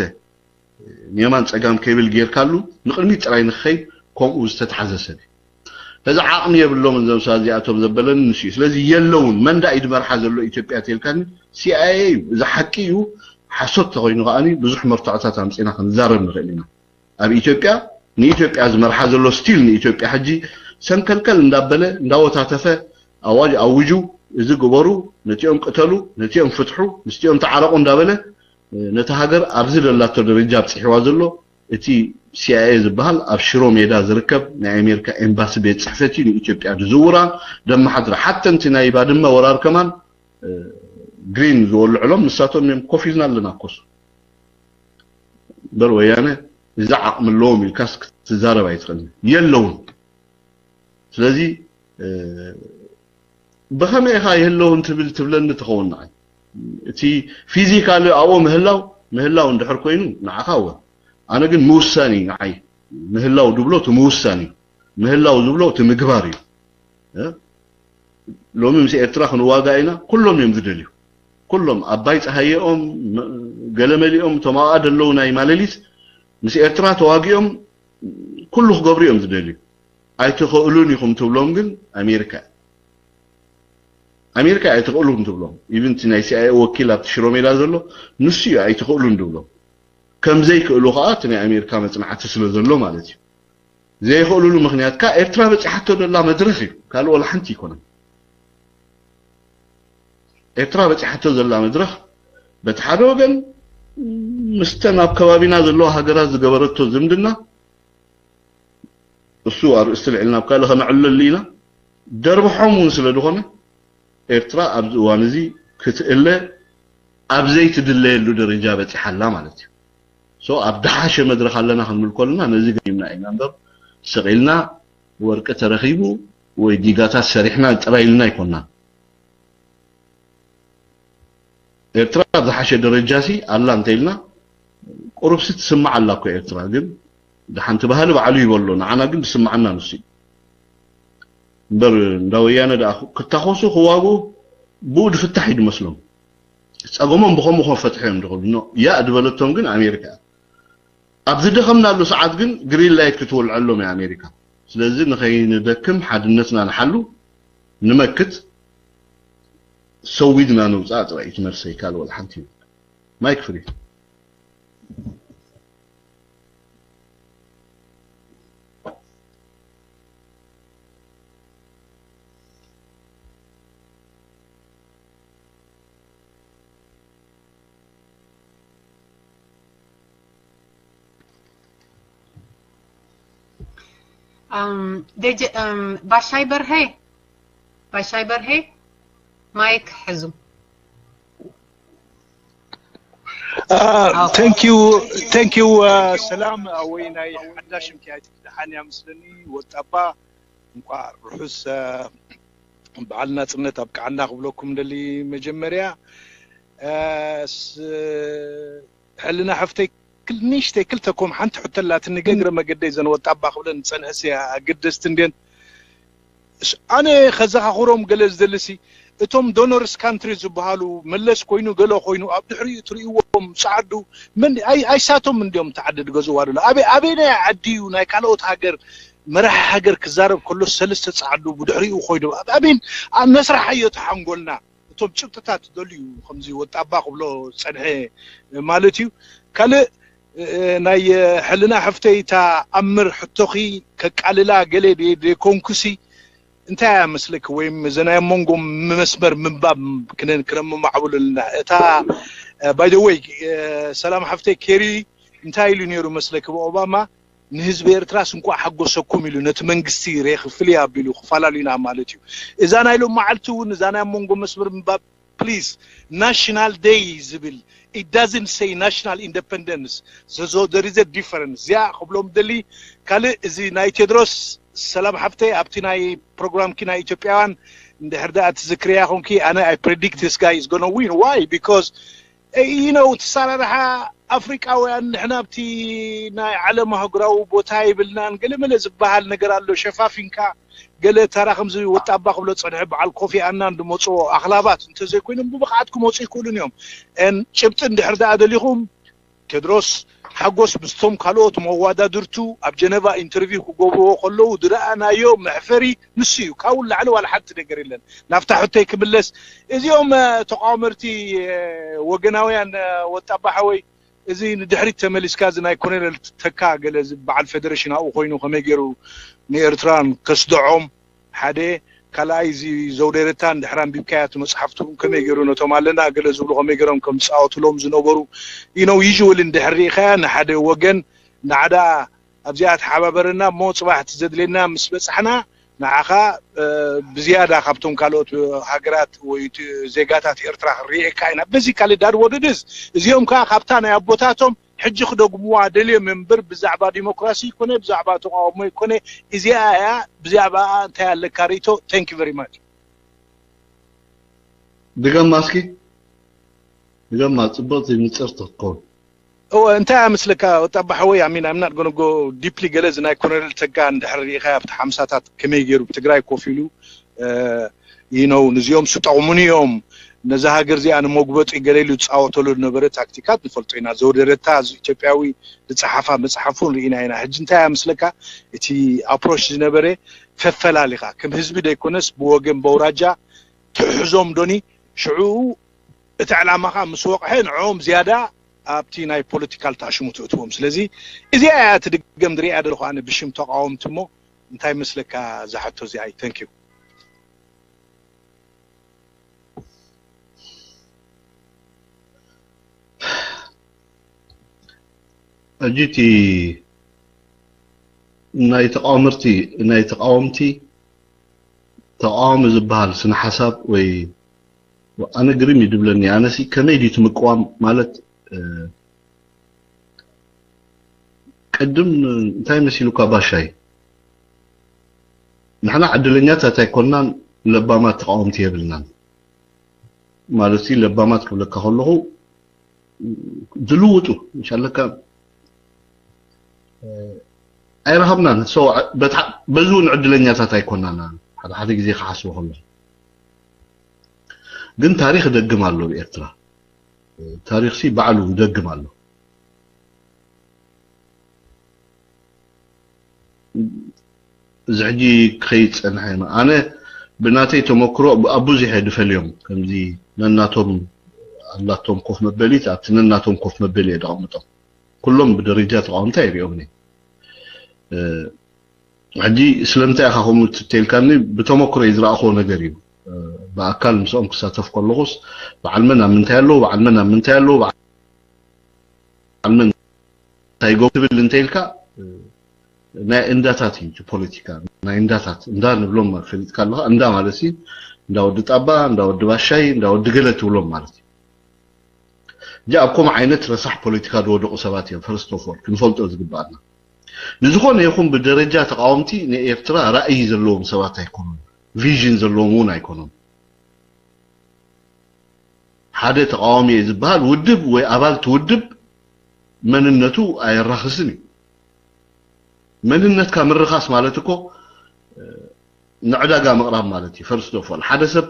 ንየማን ፀጋም ከይብል ጌርካሉ ንቕድሚት ጥራይ ንክኸይድ ከምኡ ዝተትሓዘ ሰብ እዩ። ሕዚ ዓቕሚ የብሎምን እዞም ሰባት እዚኣቶም ዘበለኒ ንሱ እዩ። ስለዚ የለውን። መን ዳኣ እዩ ድመርሓ ዘሎ ኢትዮጵያ ተልካኒ፣ ሲኣይኤ እዩ። እዚ ሓቂ እዩ። ሓሶት ተኮይኑ ከዓኒ ብዙሕ መርትዖታት ኣምፂና ክንዛረብ ንኽእል ኢና። ኣብ ኢትዮጵያ ንኢትዮጵያ ዝመርሓ ዘሎ ስቲል ንኢትዮጵያ ሕጂ ሰንከልከል እንዳበለ እንዳወታተፈ ኣዋጅ ኣውጁ፣ እዚ ግበሩ፣ ነቲኦም ቅተሉ፣ ነቲኦም ፍትሑ፣ ምስቲኦም ተዓረቑ እንዳበለ ነቲ ሃገር ኣብዚ ደላቶ ደረጃ ኣብፅሕዋ ዘሎ እቲ ሲኣይኤ ዝበሃል ኣብ ሽሮ ሜዳ ዝርከብ ናይ ኣሜሪካ ኤምባሲ ቤት ፅሕፈት እዩ ንኢትዮጵያ ዝዝውራ ደመሓድራ ሓተንቲ ናይ ባድመ ወራር ከማን ግሪን ዝወልዕሎም ንሳቶም እዮም ኮፍ ኢልና ኣለና ኮሱ እምበር ወያነ እዚ ዓቕሚ ኣለዎም ኢልካስ ክትዛረብ ኣይትኽእልን የለውን ስለዚ ብኸመይ ኢኻ የለውን ትብል ትብለኒ ትኸውን ንዓይ እቲ ፊዚካሊ ኣብኡ ምህላው ምህላው እንድሕር ኮይኑ ንዓኻ እወ ኣነ ግን ምውሳን እዩ ንዓይ ምህላው ድብሎ እቲ ምውሳን እዩ ምህላው ዝብሎ እቲ ምግባር እዩ ሎሚ ምስ ኤርትራ ክንዋጋ ኢና ኩሎም እዮም ዝደልዩ ኩሎም ኣባይ ፀሃየኦም ገለመሊኦም እቶም ኣብኣ ደለዉ ናይ ማለሊት ምስ ኤርትራ ተዋጊኦም ኩሉ ክገብሩ እዮም ዝደልዩ ኣይትኽእሉን ኢኹም ትብሎም ግን ኣሜሪካ ኣሜሪካ ኣይትኽእሉን ትብሎም ኢቭን እቲ ናይ ሲኣይኤ ወኪል ኣብቲ ሽሮ ሜዳ ዘሎ ንሱ እዩ ኣይትኽእሉን ዝብሎም ከም ዘይክእሉ ከዓ እቲ ናይ ኣሜሪካ መፅናዕቲ ስለ ዘሎ ማለት እዩ ዘይኽእሉሉ ምኽንያት ከዓ ኤርትራ በፂሓቶ ዘላ መድረኽ እዩ ካልእ ወላ ሓንቲ ይኮነን ኤርትራ በፂሓቶ ዘላ መድረኽ በቲ ሓደ ወገን ምስተን ኣብ ከባቢና ዘለዋ ሃገራት ዝገበረቶ ዝምድና እሱ ኣርእስቲ ልዕልና ኣብ ካልእ ከነዕልለሉ ኢና ደርብሖም እውን ስለ ዝኾነ ኤርትራ ኣብዚ እዋን እዚ ክትእለ ኣብ ዘይትድለየሉ ደረጃ በፂሓ ኣላ ማለት እዩ so ኣብ ደሓሸ መድረኽ ኣለና ክንብል ከለና ነዚ ገይምና ኢና እምበር ስቕ ኢልና ወርቂ ተረኺቡ ወይ ዲጋታት ሰሪሕና ጥራይ ኢልና ኣይኮናን ኤርትራ ኣብ ዝሓሸ ደረጃ ሲ ኣላ እንተኢልና ቁሩብሲ ትስማዕ ኣላ እኮ ኤርትራ ግን ደሓንቲ ባህሊ ባዕሉ ይበሎ ንዓና ግን ዝስማዓና ንሱ እዩ እምበር እንዳ ወያነ ደኣ ክታኾሱ ክዋግኡ ብኡ ድፍታሕ እዩ ድመስሎም ጸገሞም ብኸምኡ ከም ፈትሑ እዮም ድኽእሉ ኖ ያእ ዝበለቶም ግን ኣሜሪካ እያ ኣብ ዝደኸምናሉ ሰዓት ግን ግሪን ላይት ክትወልዐሎም እያ ኣሜሪካ ስለዚ ንኸይንደክም ሓድነትና ንሓሉ ንመክት ሰዊድና ንውፃእ ጥራይ እዩ ትመልሰይ ካልእ ወላ ሓንቲ ማይክ ፍሪ ባሻይ በርሀ ባሻይ በርሀ ማይክ ሕዙ thank you thank you ሰላም ወይ ናይ ሓዳሽ ምክያት ደሓን እያ ምስለኒ ወጣባ እንቋዕ ርሑስ በዓል ናጽነት ኣብቅዓና ክብለኩም ደሊ መጀመርያ ሕልና ሓፍተይ ንእሽተይ ክልተ ኮም ሓንቲ ሕቶ ኣላትኒ ገግረ መገደይ ዘን ወጣባ ክብለን ዝጸንሐስ ኣገደስቲ እንድየን ኣነ ከዘኻኽሮም ገለ ዝደልሲ እቶም ዶኖርስ ካንትሪ ዝበሃሉ መለስ ኮይኑ ገለ ኮይኑ ኣብ ድሕሪኡ ትርእይዎም ጻዓዱ መን ኣይ ኣይሳቶም እንዲዮም ተዓዲ ድገዝዋ ደሎ ኣበይ ኣበይ ናይ ዓዲ እዩ ናይ ካልኦት ሃገር መራሒ ሃገር ክዛረብ ከሎ ሰለስተ ጻዓዱ ብድሕሪኡ ኮይኖም ኣበይን ኣነስራሓዮ ተሓንጎልና እቶም ጭብጥታት ደልዩ ከምዚ ወጣባ ክብሎ ዝጸንሐ ማለት እዩ ካልእ ናይ ሕልና ሕፍተይ እታ ኣምር ሕቶኺ ከቃልላ ገለ ደይኮንኩሲ እንታይ እያ መስለኪ ወይም እዘ ናይ መንጎ መስመር ምንባብ ክነመማዕብለልና እታ by the way ሰላም ሓፍተይ ኬሪ እንታይ ኢሉ ነይሩ መስለኪ ብኦባማ ንህዝቢ ኤርትራስ እንኳዕ ሓጎሰኩም ኢሉ፣ ነቲ መንግስቲ ሬ ክፍል ኣቢሉ ክፈላለዩና ማለት እዩ። እዛ ናይ ሎም መዓልቲ እውን፣ እዛ ናይ ኣብ መንጎ መስመር ምንባብ፣ please, National Day ዝብል, it doesn't say national independence. So, so there is a difference. እዚኣ ክብሎም ደሊ። ካልእ፣ እዚ ናይ ቴድሮስ፣ ሰላም ሓፍተይ፣ ኣብቲ ናይ ፕሮግራምኪ ናይ ኢትዮጵያውያን እንድሕር ደኣ ትዝክርያ ኮንኪ፣ ኣነ I predict this guy is gonna win. Why? Because you know፣ እቲ ኣሰራርሓ ኣፍሪቃውያን፣ ንሕና ኣብቲ ናይ ዓለም ኣህጉራዊ ቦታ ይብልናን ገለመለ ዝበሃል ነገር ኣሎ። ሸፋፊንካ፣ ገለ ተራ ከምዚ ወጣባ ክብሎ ጸንሐ፣ በዓል ኮፊ ኣናን ዝመጽኦ ኣኽላባት እንተዘይኮይኖም ብብቕዓት ክመጹ ይክእሉን እዮም። ን ጭብጢ እንድሕር ደኣ ደሊኹም፣ ቴድሮስ ሓጎስ ምስቶም ካልኦት መዋዳድርቱ ኣብ ጀነቫ ኢንተርቪው ክገብርዎ ከለዉ ዝረኣናዮ መሕፈሪ ንሱ እዩ። ካብኡ ንላዕሊ ዋላ ሓንቲ ነገር የለን። ናብታ ሕቶይ ክምለስ፣ እዚኦም እ፣ ተቃወመርቲ እ፣ ወገናውያን እ፣ ወጣባ ሓወይ፣ እዚ ንድሕሪት ተመሊስካ፣ እዚ ናይ ኮሎኔል ተካ ገለ ዝበዓል ፌደሬሽን ኣብኡ ኮይኑ ከመይ ገይሩ ንኤርትራን ከስደዖም፣ ሓደ፣ ካልኣይ፣ እዚ ዘውዴ ረታ እንድሕር ኣንቢብካያ እቲ መጽሓፍቱ እውን ከመይ ገይሩ ነቶም ኣለና ገለ ዝብሉ ከመይ ገይሮም ከም ዝጻወቱሎም ዝነበሩ፣ you know, usually እንድሕር ርኢኻያ፣ ንሓደ ወገን ንዓዳ ኣብዚኣ ተሓባበረና እሞ፣ ጽባሕ እቲ ዘድልየና ምስ በጻሕና ንዓኻ እ፣ ብዝያዳ ካብቶም ካልኦት ሃገራት ወይ እቲ ዜጋታት ኤርትራ ክንርእየካ ኢና። በዚ ካልእ ዳድ ወደድስ፣ እዚኦም ከኣ ካብታ ናይ ኣቦታቶም ሕጂ ክደግምዋ ደልዮም እምበር፣ ብዛዕባ ዲሞክራሲ ይኮነ ብዛዕባ ተቃውሞ ይኮነ፣ እዚኣ እያ። ብዛዕባ እንታይ ኣለካ ርእይቶ? Thank you very much። ድገማ እስኪ፣ ድገማ፣ ጽብቕቲ ንጽርቲ ክትከውን። እወ፣ እንታይ ምስለካ ወጣባ ሓወይ? I mean, I'm not gonna go deeply። ገለ እዚ ናይ ኮሎኔል ተካ እንድሕር ርኢኻ፣ ኣብቲ ሓምሳታት ከመይ ገይሩ ብትግራይ ኮፍ ኢሉ፣ እ፣ you know፣ ንዚኦም ስጠቕሙኒ እዮም፣ ነዛ ሃገር እዚኣ ንመጉበጢ ገለ ኢሉ ዝጻወተሉ ዝነበረ ታክቲካት ንፈልጦ ኢና። ዘውዴ ረታ፣ እዚ ኢትዮጵያዊ ዝጸሓፋ መጽሓፉ ንርኢና ኢና። ሕጂ እንታይ ምስለካ? እቲ ኣፕሮች ዝነበረ ፈፈላሊኻ፣ ከም ህዝቢ ደይኮነስ ብወገን በውራጃ ትሕዞም ዶኒ፣ ሽዑ እቲ ዕላማኻ ምስ ወቕሐ ንዕኦም ዝያዳ ኣብቲ ናይ ፖለቲካል ተኣሽሙ ትእትዎም። ስለዚ እዚኣ እያ ትድገም ዝሪኣ ዘለኹ ኣነ ብሽም ተቃወምቲ። እሞ እንታይ መስለካ እዛ ሕቶ እዚኣ? Thank you። ሕጂ እቲ ናይ ተቃወምርቲ ናይ ተቃወምቲ ተቃዋሚ ዝበሃል ስነ ሓሳብ ወይ ኣነ ግርም እዩ ድብለኒ። ኣነሲ ከመይ ድዩ ትምቅዋም ማለት እ፣ ቅድም እንታይ መሲሉካ ባሻይ? ንሕና ዕድለኛታት ኣይኮናን፣ ለባማት ተቃወምቲ የብልናን። ማለት ሲ ለባማት ክብለካ ከለኹ ዝልውጡ እንሻለካ ኣይረኸብናን። So በዚ እውን ዕድለኛታት ኣይኮናን። ሓደ ሓደ ግዜ ክሓስቦ ከለኹ ግን ታሪኽ ይደግም ኣሎ ብኤርትራ። ታሪኽሲ ባዕሉ ይደግም ኣሎ። እዚ ሕጂ ክኸይድ ዝጸንሐ ኣነ ብናተይ ተመክሮ ኣብ ብዙሕ እየ ድፈልዮም። ከምዚ ነናቶም ኣላቶም ኮፍ መበሊት ኣብቲ ነናቶም ኮፍ መበሊ እየ ደቐምጦም። ኩሎም ብደረጃ ተቃወምታ ይሪኦም እየ። እ፣ ሕጂ ስለምንታይ ኢኻ ከምኡ ትተልካኒ? ብተመክሮ እዩ ዝረኣኽዎ ነገር እዩ። እ፣ ብኣካል ምስኦም ክሳተፍ ከለኹስ በዓል መን ኣብ ምንታይ ኣለዉ፣ በዓል መን ኣብ ምንታይ ኣለዉ፣ በዓል መን እንታይ ይገብሩ ትብል እንተኢልካ፣ እ፣ ናይ እንዳታት እዩ እቲ ፖለቲካ፣ ናይ እንዳታት። እንዳ ንብሎም ፈሊጥካ ኣለኻ። እንዳ ማለት ሲ እንዳ ወዲ ጣባ፣ እንዳ ወዲ ባሻይ፣ እንዳ ወዲ ገለ ትብሎም ማለት እዩ። ሕጂ ኣብ ከምኡ ዓይነት ረሳሕ ፖለቲካ ዝወደቑ ሰባት እዮም፣ ፈርስት ኦፍ ኦል ክንፈልጦ ዝግባኣና። ንዝኾነ ይኹን ብደረጃ ተቃወምቲ ንኤርትራ ራእይ ዘለዎም ሰባት ኣይኮኑን፣ ቪዥን ዘለዎም እውን ኣይኮኑን። ሓደ ተቃዋሚ እየ ዝበሃል ውድብ ወይ ኣባል እቲ ውድብ መንነቱ ኣየራኽስን እዩ። መንነትካ ምርኻስ ማለት እኮ ንዕዳጋ ምቕራብ ማለት እዩ። ፈርስት ኦፍ ኦል ሓደ ሰብ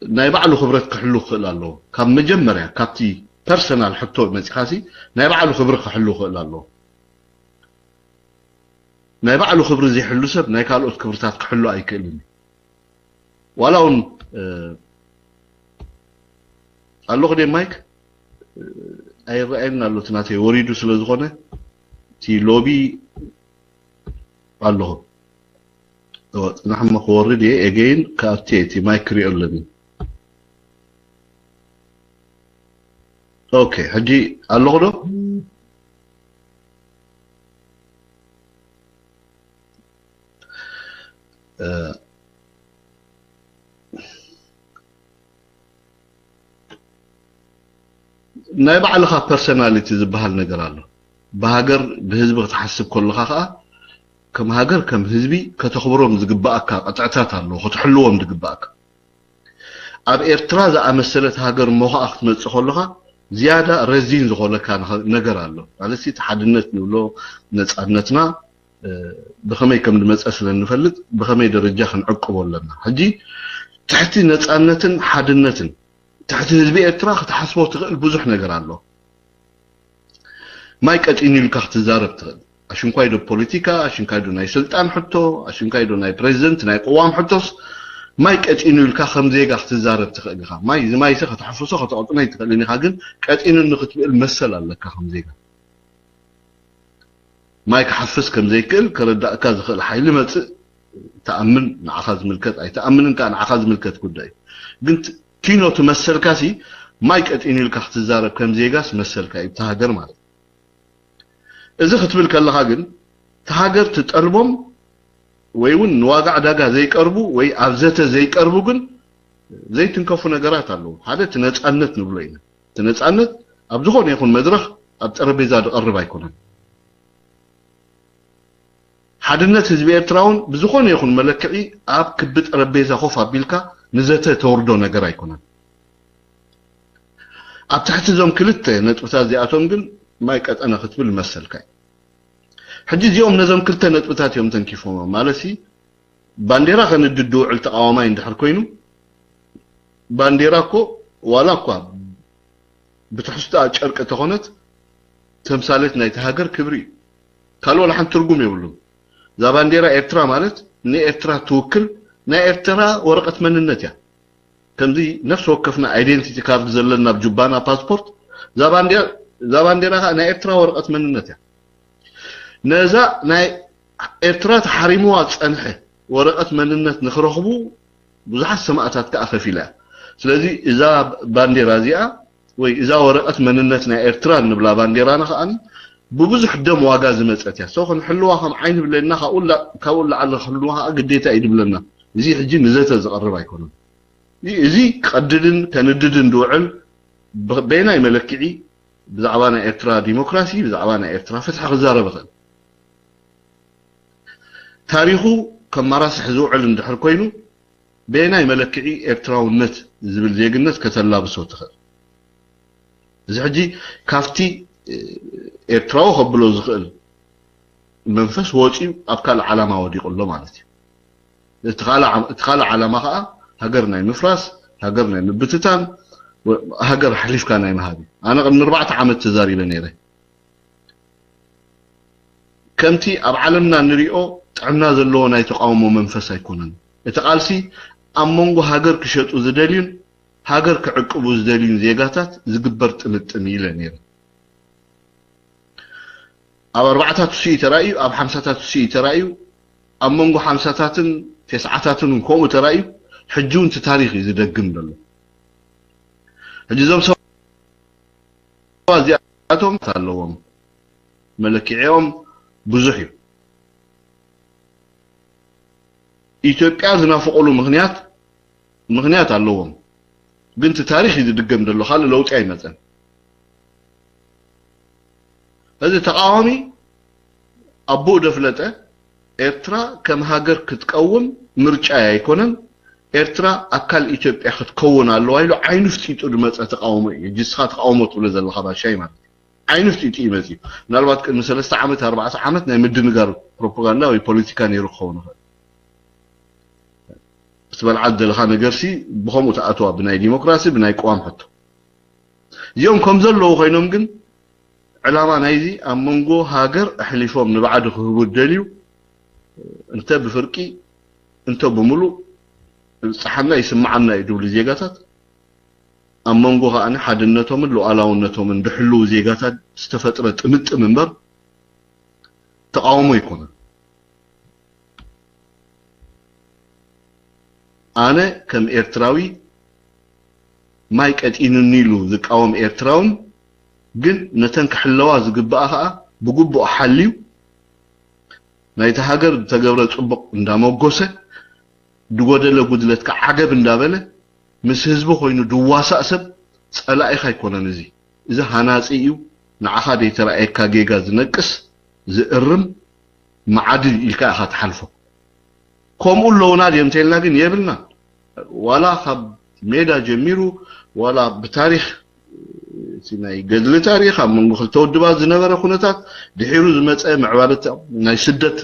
ናይ ባዕሉ ክብረት ክሕሉ ክኽእል ኣለዎ። ካብ መጀመርያ ካብቲ ፐርሰናል ሕቶ መፂኻሲ ናይ ባዕሉ ክብሪ ክሕሉ ክኽእል ኣለዎ። ናይ ባዕሉ ክብሪ ዘይሕሉ ሰብ ናይ ካልኦት ክብርታት ክሕሉ ኣይክእልን እዩ። ዋላ እውን እ፣ ኣለኹ ደ ማይክ? እ፣ ኣይረኣየን ኣሎ እቲ ናተይ ወሪዱ ስለ ዝኾነ እቲ ሎቢ ኣለኹ። እወ፣ ጽናሕ እሞ ክወርድ እየ። ኤገይን ክኣቲ እየ፣ እቲ ማይክ ክሪኦ ኣለኒ። ኦኬ፣ ሕጂ ኣለኹ ዶ? ናይ ባዕልኻ ፐርሰናሊቲ ዝበሃል ነገር ኣሎ። ብሃገር ብህዝቢ ክትሓስብ ከለኻ ከዓ ከም ሃገር ከም ህዝቢ ከተኽብሮም ዝግባኣካ ቅጥዕታት ኣለዉ፣ ክትሕልዎም ዝግባኣካ። ኣብ ኤርትራ ዝኣመሰለት ሃገር እሞ ከዓ ክትመፅእ ከለኻ ዝያዳ ረዚን ዝኾነካ ነገር ኣሎ። ማለት እቲ ሓድነት ንብሎ ነፃነትና ብኸመይ ከም ዝመፀ ስለ እንፈልጥ ብኸመይ ደረጃ ክንዕቅቦ ኣለና። ሕጂ ትሕቲ ነፃነትን ሓድነትን ትሕቲ ህዝቢ ኤርትራ ክትሓስቦ ትኽእል ብዙሕ ነገር ኣሎ። ማይ ቀጢኑ ኢልካ ክትዛረብ ትኽእል። ኣሽንኳይ ዶ ፖለቲካ፣ ኣሽንኳይ ዶ ናይ ስልጣን ሕቶ፣ ኣሽንኳይ ዶ ናይ ፕሬዚደንት ናይ ቅዋም ሕቶስ ማይ ቀጢኑ ኢልካ ከም ዜጋ ክትዛረብ ትኽእል ኢኻ። ማይ እዚ ማይ እዚ ከተሕፍሶ ከተቐጥኖ ኣይትኽእልን ኢኻ፣ ግን ቀጢኑ ንክትብል መሰል ኣለካ ከም ዜጋ። ማይ ክሓፍስ ከም ዘይክእል ከረዳእካ ዝኽእል ሓይሊ መጽእ ትኣምን፣ ንዓኻ ዝምልከት ኣይትኣምንን ከኣ ንዓኻ ዝምልከት ጉዳይ እዩ። ግን ኪኖ ትመሰልካሲ ማይ ቀጢኑ ኢልካ ክትዛረብ ከም ዜጋስ መሰልካ እዩ፣ እቲ ሃገር ማለት። እዚ ክትብል ከለኻ ግን እቲ ሃገር ትጠልቦም ወይ እውን ንዋጋ ዕዳጋ ዘይቀርቡ ወይ ኣብ ዘተ ዘይቀርቡ ግን ዘይትንከፉ ነገራት ኣለዉ። ሓደ እቲ ነጻነት ንብሎ ኢና። እቲ ነጻነት ኣብ ዝኾነ ይኹን መድረኽ ኣብ ጠረጴዛ ዝቐርብ ኣይኮነን። ሓድነት ህዝቢ ኤርትራ እውን ብዝኾነ ይኹን መለክዒ ኣብ ክቢ ጠረጴዛ ኮፍ ኣቢልካ ንዘተ ተወርዶ ነገር ኣይኮነን። ኣብ ትሕቲ እዞም ክልተ ነጥብታት እዚኣቶም ግን ማይ ቀጠነ ክትብል መሰልካ እዩ። ሕጂ እዚኦም ነዞም ክልተ ነጥብታት እዮም ተንኪፎም። ማለት ሲ ባንዴራ ከንድድ ዝውዕል ተቃዋማይ እንድሕር ኮይኑ፣ ባንዴራ እኮ ዋላ እኳ ብትሕዝቶኣ ጨርቂ ተኾነት ተምሳሌት ናይቲ ሃገር ክብሪ እዩ። ካልእ ዋላ ሓንቲ ትርጉም የብሉን። እዛ ባንዴራ ኤርትራ ማለት ንኤርትራ ትውክል ናይ ኤርትራ ወረቐት መንነት እያ። ከምዚ ነፍሲ ወከፍና ኣይደንቲቲ ካርድ ዘለና ኣብ ጁባና ፓስፖርት፣ እዛ ባንዴራ እዛ ባንዴራ ከዓ ናይ ኤርትራ ወረቐት መንነት እያ። ነዛ ናይ ኤርትራ ተሓሪምዋ ዝጸንሐ ወረቐት መንነት ንኽረኽቡ ብዙሓት ሰማእታት ከዓ ከፊላ እያ። ስለዚ እዛ ባንዴራ እዚኣ ወይ እዛ ወረቐት መንነት ናይ ኤርትራ እንብላ ባንዴራና ከዓ ብብዙሕ ደም ዋጋ ዝመጸት እያ። ሰው ክንሕልዋ ከም ዓይኒ ብለና ካብኡ ላ- ካብኡ ላዕሊ ክንሕልዋ ከዓ ግዴታ እዩ ዝብለና። እዚ ሕጂ ንዘተ ዝቐርብ ኣይኮነን። እዚ- እዚ ክቐድድን ከንድድን ዝውዕል ብ- በየናይ መለክዒ ብዛዕባ ናይ ኤርትራ ዲሞክራሲ ብዛዕባ ናይ ኤርትራ ፍትሒ ክዛረብ ይኽእል። ታሪኹ ከማራስሕ ዝውዕል እንድሕር ኮይኑ በየናይ መለክዒ ኤርትራውነት ዝብል ዜግነት ከተላብሶ ትኽእል? እዚ ሕጂ ካብቲ ኤርትራዊ ከብሎ ዝኽእል መንፈስ ወፂኡ ኣብ ካልእ ዓላማ ወዲቑ ኣሎ ማለት እዩ። እቲ ካልእ ዓላማ ከዓ ሃገር ናይ ምፍራስ፣ ሃገር ናይ ምብትታን፣ ሃገር ኣሕሊፍካ ናይ ምሃብ እዩ። ኣነ ቅድሚ ኣርባዕተ ዓመት ተዛሪበ ነይረ። ከምቲ ኣብ ዓለምና ንሪኦ ጥዕና ዘለዎ ናይ ተቃውሞ መንፈስ ኣይኮነን። እቲ ቃልሲ ኣብ መንጎ ሃገር ክሸጡ ዝደልዩን ሃገር ክዕቅቡ ዝደልዩን ዜጋታት ዝግበር ጥምጥም ኢለ ነይረ። ኣብ ኣርባዕታቱ ስኢ ተራእዩ፣ ኣብ ሓምሳታቱ ስኢ ተራእዩ፣ ኣብ መንጎ ሓምሳታትን ተስዓታትን እውን ከምኡ ተራእዩ፣ ሕጂ እውን እቲ ታሪኽ እዩ ዝደግም ዘሎ። ሕጂ እዞም ሰባት እዚኣቶም ኣለዎም፣ መለክዒኦም ብዙሕ እዩ። ኢትዮጵያ ዝናፍቑሉ ምኽንያት ምኽንያት ኣለዎም፣ ግን እቲ ታሪኽ እዩ ዝድገም ዘሎ፣ ካልእ ለውጢ ኣይመፀን። እዚ ተቃዋሚ ኣቦኡ ደፍለጠ ኤርትራ ከም ሃገር ክትቀውም ምርጫ ኣይኮነን፣ ኤርትራ ኣካል ኢትዮጵያ ክትከውን ኣለዋ ኢሉ ዓይኑ ፍጢጡ ዝመፀ ተቃውሞ እዩ። ሕጂ ንስኻ ተቃውሞ ትብሎ ዘለኻ ባሻይ ማለት እዩ። ዓይኑ ፍጢጡ እዩ መፂኡ። ምናልባት ቅድሚ ሰለስተ ዓመት ኣርባዕተ ዓመት ናይ ምድንጋር ፕሮፓጋንዳ ወይ ፖለቲካ ነይሩ ክኸውን ይኽእል። ምስ በልዓ ዝደለኻ ነገርሲ ብኸምኡ ተኣትዋ ብናይ ዲሞክራሲ ብናይ ቅዋም ሕቶ እዚኦም ከም ዘለዉ ኮይኖም ግን ዕላማ ናይዚ ኣብ መንጎ ሃገር ኣሕሊፎም ንባዕዲ ክህቡ ደልዩ እንተ ብፍርቂ እንተ ብምሉእ ይብፅሓና ይስምዓና እዩ ዝብሉ ዜጋታት ኣብ መንጎ ከዓ ሓድነቶምን ሉዓላውነቶምን ዝሕልዉ ዜጋታት ዝተፈጥረ ጥምጥም እምበር ተቃውሞ ኣይኮነን። ኣነ ከም ኤርትራዊ ማይ ቀጢኑኒ ኢሉ ዝቃወም ኤርትራውን ግን ነተን ክሕለዋ ዝግብኣ ከዓ ብግቡእ ሓልዩ ናይቲ ሃገር ዝተገብረ ፅቡቕ እንዳመጎሰ ድጎደለ ጉድለትካ ዓገብ እንዳበለ ምስ ህዝቢ ኮይኑ ድዋሳእ ሰብ ጸላኢኻ ኣይኮነን። እዚ እዚ ሃናጺ እዩ። ንዓኻ ደይተራእየካ ጌጋ ዝነቅስ ዝእርም መዓድል ኢልካ ኢኻ ትሓልፎ። ከምኡ ኣለውና ድዮም እንተልና ግን የብልና። ዋላ ካብ ሜዳ ጀሚሩ ዋላ ብታሪኽ እቲ ናይ ገድሊ ታሪኽ ኣብ መንጎ ክልተ ውድባት ዝነበረ ኩነታት ድሒሩ ዝመፀ ምዕባለ ናይ ስደት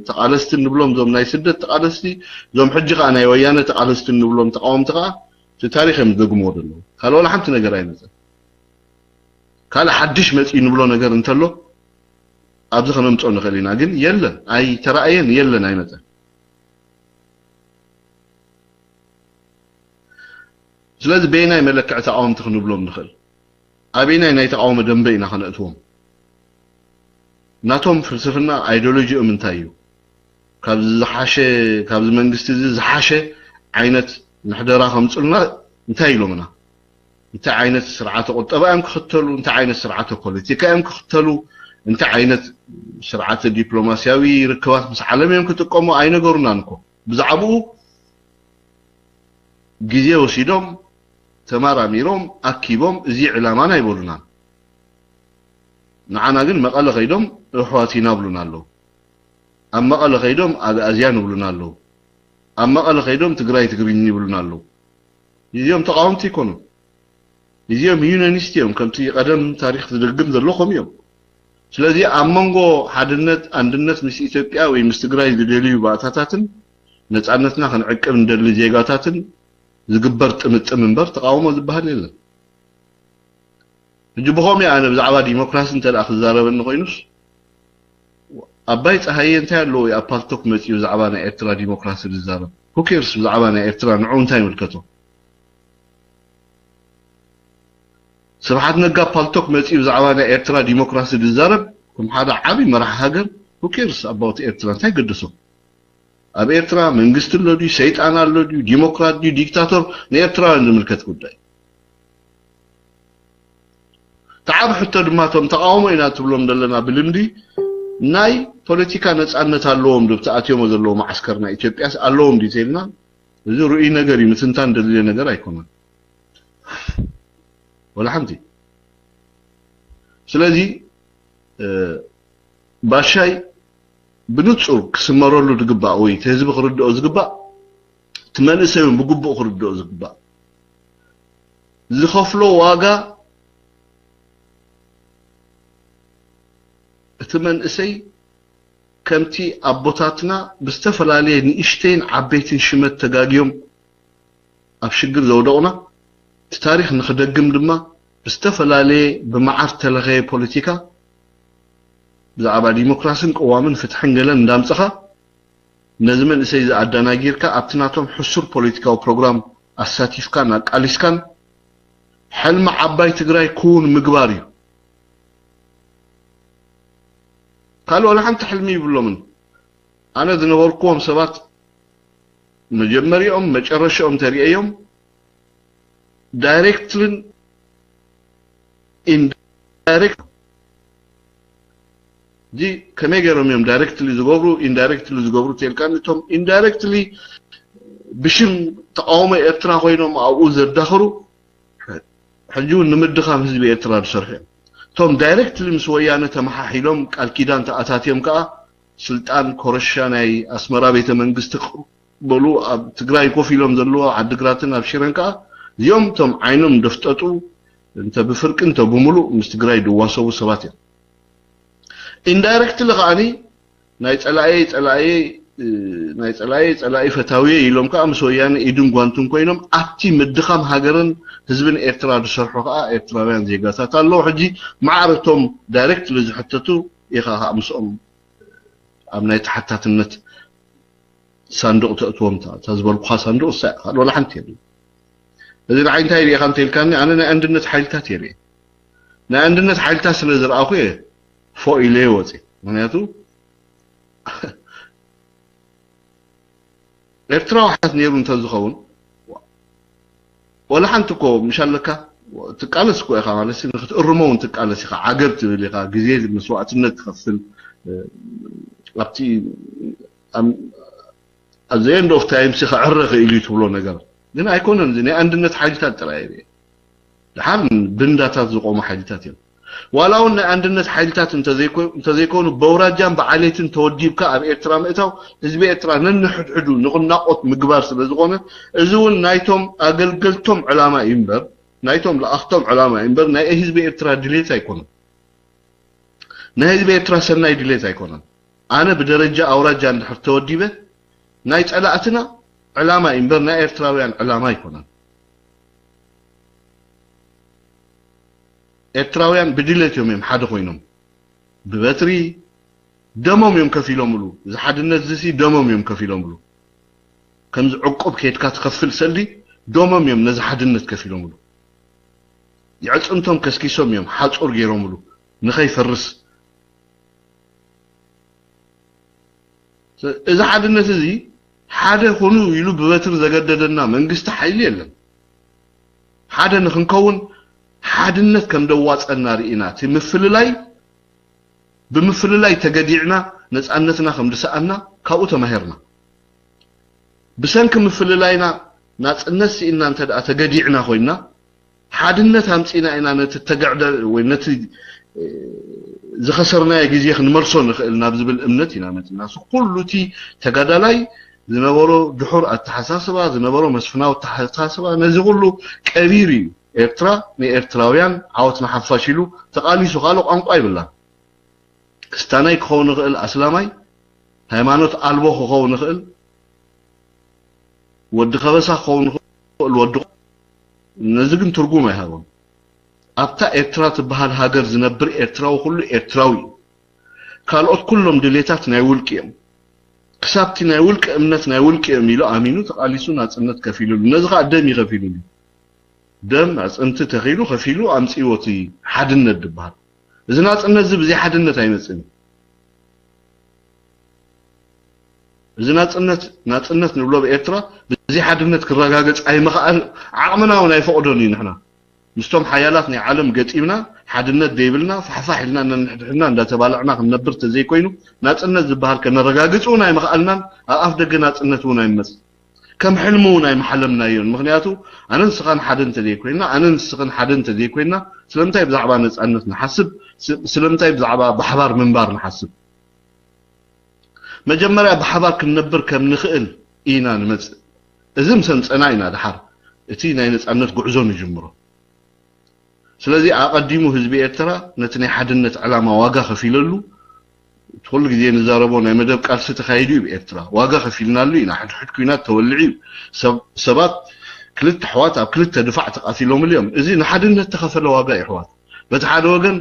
ተቓለስቲ እንብሎም እዞም ናይ ስደት ተቓለስቲ እዞም ሕጂ ከዓ ናይ ወያነ ተቓለስቲ እንብሎም ተቃወምቲ ከዓ እቲ ታሪኽ እዮም ዝደግምዎ ዘለዉ። ካልእ ዋላ ሓንቲ ነገር ኣይመፀን። ካልእ ሓድሽ መፂኡ ንብሎ ነገር እንተሎ ኣብዚ ከነምፅኦ ንኽእል ኢና፣ ግን የለን፣ ኣይተራእየን፣ የለን፣ ኣይመፀን። ስለዚ በየናይ መለክዒ ተቃወምቲ ክንብሎም ንኽእል? ኣበየናይ ናይ ተቃውሞ ደንበ ኢና ከነእትዎም? ናቶም ፍልስፍና ኣይዲዮሎጂኦም እንታይ እዩ? ካብዚ ዝሓሸ ካብዚ መንግስቲ እዚ ዝሓሸ ዓይነት ምሕደራ ከምፅሉና እንታይ ኢሎምና? እንታይ ዓይነት ስርዓተ ቁጠባ እዮም ክኽተሉ? እንታይ ዓይነት ስርዓተ ፖለቲካ እዮም ክኽተሉ? እንታይ ዓይነት ስርዓተ ዲፕሎማሲያዊ ርክባት ምስ ዓለም እዮም ክጥቀሙ? ኣይነገሩናን እኮ። ብዛዕባኡ ግዜ ወሲዶም ተማራሚሮም ኣኪቦም እዚ ዕላማና ኣይበሉናን። ንዓና ግን መቐለ ከይዶም ኣሕዋት ኢና ብሉና ኣለዉ። ኣብ መቐለ ከይዶም ኣግኣዝያን ይብሉና ኣለዉ። ኣብ መቐለ ከይዶም ትግራይ ትግርኝ ይብሉና ኣለዉ። እዚኦም ተቃወምቲ ኣይኮኑን። እዚኦም ዩኒየኒስት እዮም። ከምቲ ቀደም ታሪኽ ዝደግም ዘሎ ከምኡ እዮም። ስለዚ ኣብ መንጎ ሓድነት፣ ኣንድነት ምስ ኢትዮጵያ ወይ ምስ ትግራይ ዝደልዩ ባእታታትን ነፃነትና ክንዕቅብ እንደሊ ዜጋታትን ዝግበር ጥምጥም እምበር ተቃውሞ ዝበሃል የለን። ሕጂ ብኸምኡ ኣነ ብዛዕባ ዲሞክራሲ እንተ ደኣ ክዛረበኒ ኮይኑስ ኣባይ ፀሃየ እንታይ ኣለዎ ኣብ ፓልቶክ መፂኡ ብዛዕባ ናይ ኤርትራ ዲሞክራሲ ዝዛረብ? Who cares ብዛዕባ ናይ ኤርትራ ንዑ እንታይ ይምልከቶ? ስብሓት ነጋ ፓልቶክ መፂኡ ብዛዕባ ናይ ኤርትራ ዲሞክራሲ ዝዛረብ ከም ሓደ ዓብዪ መራሕ ሃገር Who cares about ኤርትራ እንታይ ገደሶ? ኣብ ኤርትራ መንግስቲ ኣሎ ድዩ? ሰይጣን ኣሎ ድዩ? ዲሞክራት ድዩ? ዲክታቶር? ንኤርትራውያን ዝምልከት ጉዳይ። እቲ ዓብ ሕቶ ድማ እቶም ተቃውሞ ኢና ትብሎም ዘለና ብልምዲ ናይ ፖለቲካ ነፃነት ኣለዎም ዶ? ኣብቲ ኣትዮሞ ዘለዉ ማዓስከር ናይ ኢትዮጵያስ ኣለዎም ድዩ ተይልና እዚ ርኡይ ነገር እዩ። ምትንታን ደድልዮ ነገር ኣይኮነን ወላ ሓንቲ። ስለዚ ባሻይ ብንጹር ክስመረሉ ዝግባእ ወይ እቲ ህዝቢ ክርድኦ ዝግባእ እቲ መንእሰይ እውን ብግቡእ ክርድኦ ዝግባእ ዝኸፍሎ ዋጋ እቲ መንእሰይ ከምቲ ኣቦታትና ብዝተፈላለየ ንእሽተይን ዓበይትን ሽመት ተጋግዮም ኣብ ሽግር ዘውደቑና እቲ ታሪኽ ንኽደግም ድማ ብዝተፈላለየ ብመዓር ተለኸየ ፖለቲካ ብዛዕባ ዲሞክራስን ቅዋምን ፍትሕን ገለን እንዳምፅኻ ነዚ መንእሰይ እዚ ኣዳናጊርካ ኣብቲ ናቶም ሕሱር ፖለቲካዊ ፕሮግራም ኣሳቲፍካን ኣቃሊስካን ሕልሚ ዓባይ ትግራይ ክውን ምግባር እዩ። ካልእ ዋላ ሓንቲ ሕልሚ ይብሎምን። ኣነ ዝነበርኩዎም ሰባት መጀመሪኦም መጨረሻኦም ተሪአዮም ዳይሬክትልን ኢንዳይሬክት እዚ ከመይ ገይሮም እዮም ዳይሬክትሊ ዝገብሩ ኢንዳይሬክትሊ ዝገብሩ ተልካ እቶም ኢንዳይሬክትሊ ብሽም ተቃውሞ ኤርትራ ኮይኖም ኣብኡ ዘዳኽሩ ሕጂ እውን ንምድኻም ህዝቢ ኤርትራ ዝሰርሑ እዮም። እቶም ዳይሬክትሊ ምስ ወያነ ተመሓሒሎም ቃል ኪዳን ተኣታትዮም ከዓ ስልጣን ኮረሻ ናይ ኣስመራ ቤተ መንግስቲ በሉ ኣብ ትግራይ ኮፍ ኢሎም ዘለዉ ዓድግራትን ኣብ ሽረን ከዓ እዚኦም እቶም ዓይኖም ደፍጠጡ እንተ ብፍርቂ እንተ ብምሉእ ምስ ትግራይ ድዋሰቡ ሰባት እዮም። ኢንዳይረክትሊ ከዓኒ ናይ ፀላእየ ፀላእየ ናይ ፀላእየ ፀላኢ ፈታውየ ኢሎም ከዓ ምስ ወያነ ኢድን ጓንትን ኮይኖም ኣብቲ ምድኻም ሃገርን ህዝብን ኤርትራ ዝሰርሑ ከዓ ኤርትራውያን ዜጋታት ኣለዉ። ሕጂ ማዕረ እቶም ዳይረክትሊ ዝሕተቱ ኢኻ ከዓ ምስኦም ኣብ ናይ ተሓታትነት ሳንዱቕ ተእትዎም እታ ዝበልኩኻ ሳንዱቕ እሳ ኢኻ ካልእ ወላ ሓንቲ የለን። እዚ ንዓይ እንታይ ሪኢኻ እንተኢልካኒ ኣነ ናይ ኣንድነት ሓይልታት እየ ሪኤ። ናይ ኣንድነት ሓይልታት ስለ ዝረኣኹ እየ ፎእ ኢለ ወፅየ። ምክንያቱ ኤርትራዊ ሓት ነይሩ እንተዝኸውን ወላ ሓንቲ እኮ ምሽ ኣለካ ትቃለስ እኮ ኢኻ ማለት ንክትእርሞ እውን ትቃለስ ኢኻ። ዓገብ ትብል ኢኻ። ግዜ መስዋእትነት ትኸፍል ኣብቲ at the end of time ሲ ክዕረ ክእል እዩ ትብሎ ነገር ግን ኣይኮነን። እዚ ናይ ኣንድነት ሓይልታት ጥራይ እዩ። ድሓር ብንዳታት ዝቆሙ ሓይልታት እዮም። ዋላ እውን ናይ ኣንድነት ሓይልታት እንተዘይኮ- እንተዘይኮኑ በውራጃን ብዓሌትን ተወዲብካ ኣብ ኤርትራ ምእታው ህዝቢ ኤርትራ ነንሕድሕዱ ንቕናቆት ምግባር ስለ ዝኾነ እዚ እውን ናይቶም ኣገልገልቶም ዕላማ እዩ እምበር ናይቶም ለኣኽቶም ዕላማ እዩ እምበር ናይ ህዝቢ ኤርትራ ድሌት ኣይኮነን። ናይ ህዝቢ ኤርትራ ሰናይ ድሌት ኣይኮነን። ኣነ ብደረጃ ኣውራጃ እንድሕር ተወዲበ ናይ ጸላእትና ዕላማ እዩ እምበር ናይ ኤርትራውያን ዕላማ ኣይኮነን። ኤርትራውያን ብድሌት እዮም እዮም ሓደ ኮይኖም ብበትሪ ደሞም እዮም ከፊሎምሉ። እዚ ሓድነት እዚ ሲ ደሞም እዮም ከፊሎምሉ። ከምዚ ዕቁብ ከይድካ ትኸፍል ሰልዲ ደሞም እዮም ነዚ ሓድነት ከፊሎምሉ። የዕጽምቶም ከስኪሶም እዮም ሓጹር ገይሮምሉ ንኸይፈርስ። እዚ ሓድነት እዚ ሓደ ኩኑ ኢሉ ብበትሪ ዘገደደና መንግስቲ ሓይሊ የለን። ሓደ ንክንከውን ሓድነት ከም ደዋጸና ርኢና እቲ ምፍልላይ ብምፍልላይ ተገዲዕና ነጻነትና ከም ዝሰኣና ካብኡ ተማሂርና። ብሰንኪ ምፍልላይና ናጽነት ስኢና እንተ ደኣ ተገዲዕና ኮይና ሓድነት ኣምጺና ኢና ነቲ ተገዕደ ወይ ነቲ ዝኸሰርናዮ ግዜ ክንመልሶ ንኽእል ናብ ዝብል እምነት ኢና መጺና። ኩሉ እቲ ተጋዳላይ ዝነበሮ ድሑር ኣተሓሳስባ ዝነበሮ መስፍናዊ ኣተሓሳስባ ነዚ ኩሉ ቀቢሩ እዩ። ኤርትራ ንኤርትራውያን ዓወት ንሓፋሽ ኢሉ ተቓሊሱ ካልእ ቋንቋ ይብላን። ክስታናይ ክኸውን ይኽእል ኣስላማይ፣ ሃይማኖት ኣልቦ ክኸውን ይኽእል፣ ወዲ ከበሳ ክኸውን ይኽእል ወዲ ነዚ ግን ትርጉም ኣይሃቦን። ኣብታ ኤርትራ ትበሃል ሃገር ዝነብር ኤርትራዊ ኩሉ ኤርትራዊ እዩ። ካልኦት ኩሎም ድሌታት ናይ ውልቂ እዮም። ክሳብቲ ናይ ውልቂ እምነት ናይ ውልቂ እዮም ኢሉ ኣሚኑ ተቓሊሱ ናጽነት ከፊሉሉ። ነዚ ከዓ ደም እዩ ከፊሉሉ። ደም ኣጽንቲ ተኺሉ ከፊሉ ኣምጺዎ እቲ ሓድነት ዝበሃል። እዚ ናጽነት እዚ ብዘይ ሓድነት ኣይመጽእን እዩ። እዚ ናጽነት ናጽነት ንብሎ ብኤርትራ ብዘይ ሓድነት ክረጋገጽ ኣይምኽኣል ዓቕምና እውን ኣይፈቕዶን እዩ። ንሕና ምስቶም ሓያላት ናይ ዓለም ገጢምና ሓድነት ዘይብልና ፋሕፋሕ ኢልና ነንሕድሕድና እንዳተባልዕና ክንነብር ተዘይኮይኑ ናጽነት ዝበሃል ከነረጋግጽ እውን ኣይምኽኣልናን ኣብ ኣፍ ደገ ናጽነት እውን ኣይመጽ ከም ሕልሚ እውን ኣይምሓለምናዮን። ምኽንያቱ ኣነ ንስኻን ሓደ እንተዘይኮይና ኣነ ንስኽን ሓደ እንተዘይኮይና ስለምንታይ ብዛዕባ ነጻነት ንሓስብ? ስለምንታይ ብዛዕባ ብሓባር ምንባር ንሓስብ? መጀመርያ ብሓባር ክንነብር ከም ንኽእል ኢና ንመጽእ። እዚ ምስ ኣምጸና ኢና ድሓር እቲ ናይ ነጻነት ጉዕዞ ንጅምሮ። ስለዚ ኣቐዲሙ ህዝቢ ኤርትራ ነቲ ናይ ሓድነት ዕላማ ዋጋ ከፊለሉ እቲ ኩሉ ግዜ ንዛረቦ ናይ መደብ ቃልሲ ተኻይዱ እዩ ብኤርትራ ዋጋ ከፊልናሉ ኢና። ሕድሕድ ኩናት ተወሊዑ እዩ። ሰብ- ሰባት ክልተ ኣሕዋት ኣብ ክልተ ድፋዕ ተቓቲሎምሉ እዮም። እዚ ንሓድነት ተኸፈለ ዋጋ እዩ ኣሕዋት። በቲ ሓደ ወገን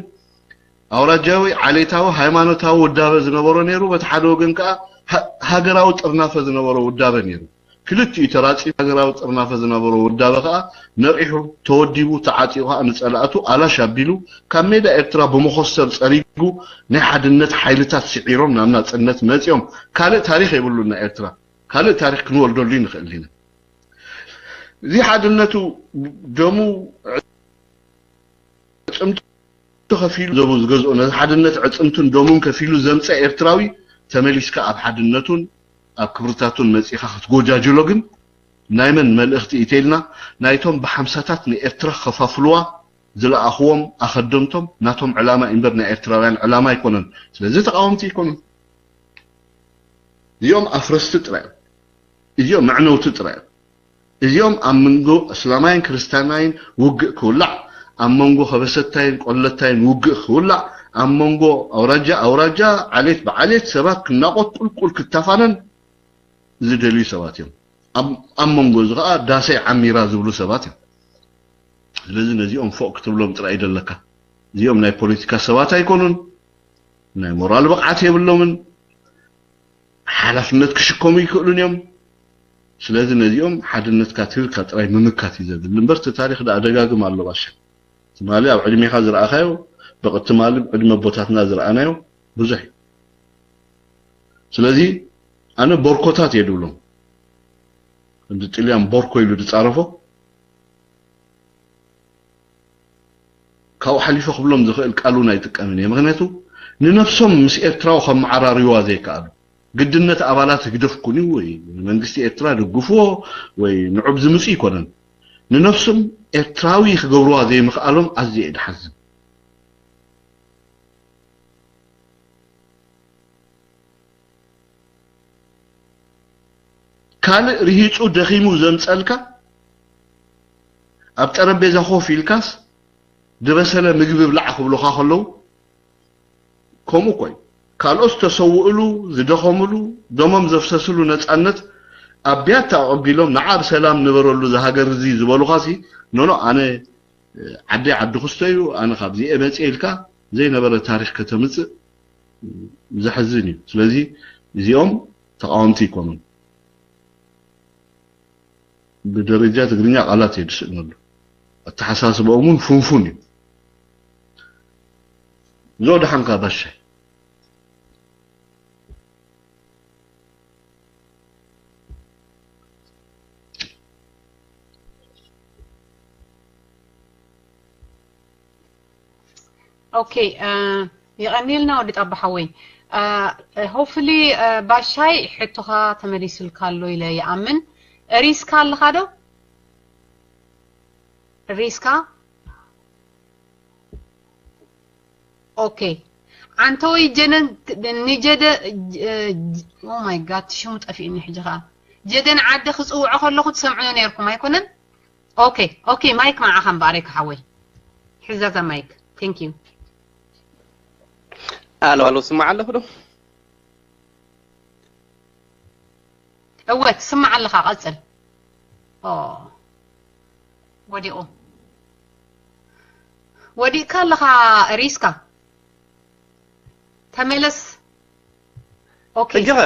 ኣውራጃዊ ዓሌታዊ ሃይማኖታዊ ውዳበ ዝነበሮ ነይሩ፣ በቲ ሓደ ወገን ከኣ ሃ- ሃገራዊ ጥርናፈ ዝነበሮ ውዳበ ነይሩ። ክልቲኡ ተራጺሙ ሃገራዊ ጥርናፈ ዝነበሮ ውዳበ ከኣ ነቒሑ ተወዲቡ ተዓጢቑ ከኣ ንጸላእቱ ኣላሽ ኣቢሉ ካብ ሜዳ ኤርትራ ብመኾስተር ጸሪጉ ናይ ሓድነት ሓይልታት ስዒሮም ናብ ናጽነት መጺኦም። ካልእ ታሪኽ የብሉና ኤርትራ ካልእ ታሪኽ ክንወልደሉ ንኽእል ኢና። እዚ ሓድነቱ ደሙ ዕጽምቱ ከፊሉ ዘቡ ዝገዝኦ ነዚ ሓድነት ዕጽምቱን ደሙን ከፊሉ ዘምጸ ኤርትራዊ ተመሊስካ ኣብ ሓድነቱን ኣብ ክብርታቱን መጺኻ ክትጎጃጅሎ ግን ናይ መን መልእኽቲ እዩ ተይልና ናይቶም ብሓምሳታት ንኤርትራ ክኸፋፍልዋ ዝለኣኽዎም ኣኸደምቶም ናቶም ዕላማ እምበር ናይ ኤርትራውያን ዕላማ ኣይኮነን። ስለዚ ተቃወምቲ ኣይኮኑን። እዚኦም ኣፍረስቲ ጥራይ እዮም። እዚኦም መዕነውቲ ጥራይ እዮም። እዚኦም ኣብ መንጎ እስላማይን ክርስትያናይን ውግእ ክውላዕ ኣብ መንጎ ከበሰታይን ቆለታይን ውግእ ክውላዕ ኣብ መንጎ ኣውራጃ ኣውራጃ ዓሌት ብዓሌት ሰባት ክናቆት ቁልቁል ክተፋነን ዝደልዩ ሰባት እዮም። ኣብ መንጎ እዚ ከዓ ዳሰይ ዓሚራ ዝብሉ ሰባት እዮም። ስለዚ ነዚኦም ፎቅ ክትብሎም ጥራይ ደለካ። እዚኦም ናይ ፖለቲካ ሰባት ኣይኮኑን። ናይ ሞራል ብቕዓት የብሎምን። ሓላፍነት ክሽከሙ ይክእሉን እዮም። ስለዚ ነዚኦም ሓድነትካ ትብልካ ጥራይ ምምካት እዩ ዘድሊ እምበር እቲ ታሪክ ደኣ ደጋግም ኣሎ ባሻ። ትማሊ ኣብ ዕድሜካ ዝረኣካዮ ብቅ ትማሊ ዕድመ ኣቦታትና ዝረኣናዮ ብዙሕ እዩ። ስለዚ ኣነ ቦርኮታት እየ ድብሎም። እንዲ ጥልያን ቦርኮ ኢሉ ዝጻረፎ ካብኡ ሓሊፈ ክብሎም ዝኽእል ቃል እውን ኣይጥቀምን እየ። ምክንያቱ ንነብሶም ምስ ኤርትራዊ ከመዓራርይዋ ዘይከኣሉ ግድነት ኣባላት ህግደፍ ኩኑ ወይ ንመንግስቲ ኤርትራ ደግፍዎ ወይ ንዑብ ዝምጹ ኣይኮነን። ንነፍሶም ኤርትራዊ ክገብርዋ ዘይምኽኣሎም ኣዝየ እየ ድሓዝን። ካልእ ርሂጹ ደኺሙ ዘምጸልካ ኣብ ጠረጴዛ ኮፍ ኢልካስ ዝበሰለ ምግቢ ብላዕ ክብሉኻ ከለዉ ከምኡ እኮ እዩ። ካልኦት ዝተሰውእሉ፣ ዝደኸምሉ፣ ደሞም ዘፍሰስሉ ነጻነት ኣብ ብያታ ኣቐቢሎም ንዓ ብሰላም ንበረሉ እዛ ሃገር እዚ ዝበሉኻሲ ኖኖ ኣነ ዓደይ ዓዲ ክስቶ እዩ፣ ኣነ ካብዚኤ መጽእ ኢልካ ዘይነበረ ታሪኽ ከተምጽእ ዘሕዝን እዩ። ስለዚ እዚኦም ተቃወምቲ ኣይኮኑን። ብደረጃ ትግርኛ ቃላት እየ ዝስእነሉ። ኣተሓሳስባኦም እውን ፍንፉን እዩ። ዞ ደሓንካ ባሻይ። ኦኬ፣ የቐንየልና ወዲ ጣባ ሓወይ። ሆፕፉሊ ባሻይ ሕቶኻ ተመሊሱልካ ኣሎ ኢለ ይኣምን። ሪስካ ኣለኻ ዶ? ሪስካ? ኦኬ። ዓንተወይ ጀነን ንጀደ ኦ ማይ ጋድ ሽሙ ጠፊእኒ ሕጂ ኸዓ። ጀደን ዓደ ክጽውዖ ከለኹ ትሰምዑ ነይርኩም ኣይኮነን? ኦኬ ኦኬ ማይክ ንዓኻ እምበኣር ክሓወይ። ሕዛዛ ማይክ። Thank you። ኣሎ ኣሎ ስማዕ ኣለኹ ዶ? እወ ትስማዕ ኣለኻ ቀጽል። ኦ ወዲቑ ወዲቕካ ኣለኻ ሪስካ ተመለስ። ኦኬ ሕጂ ኸ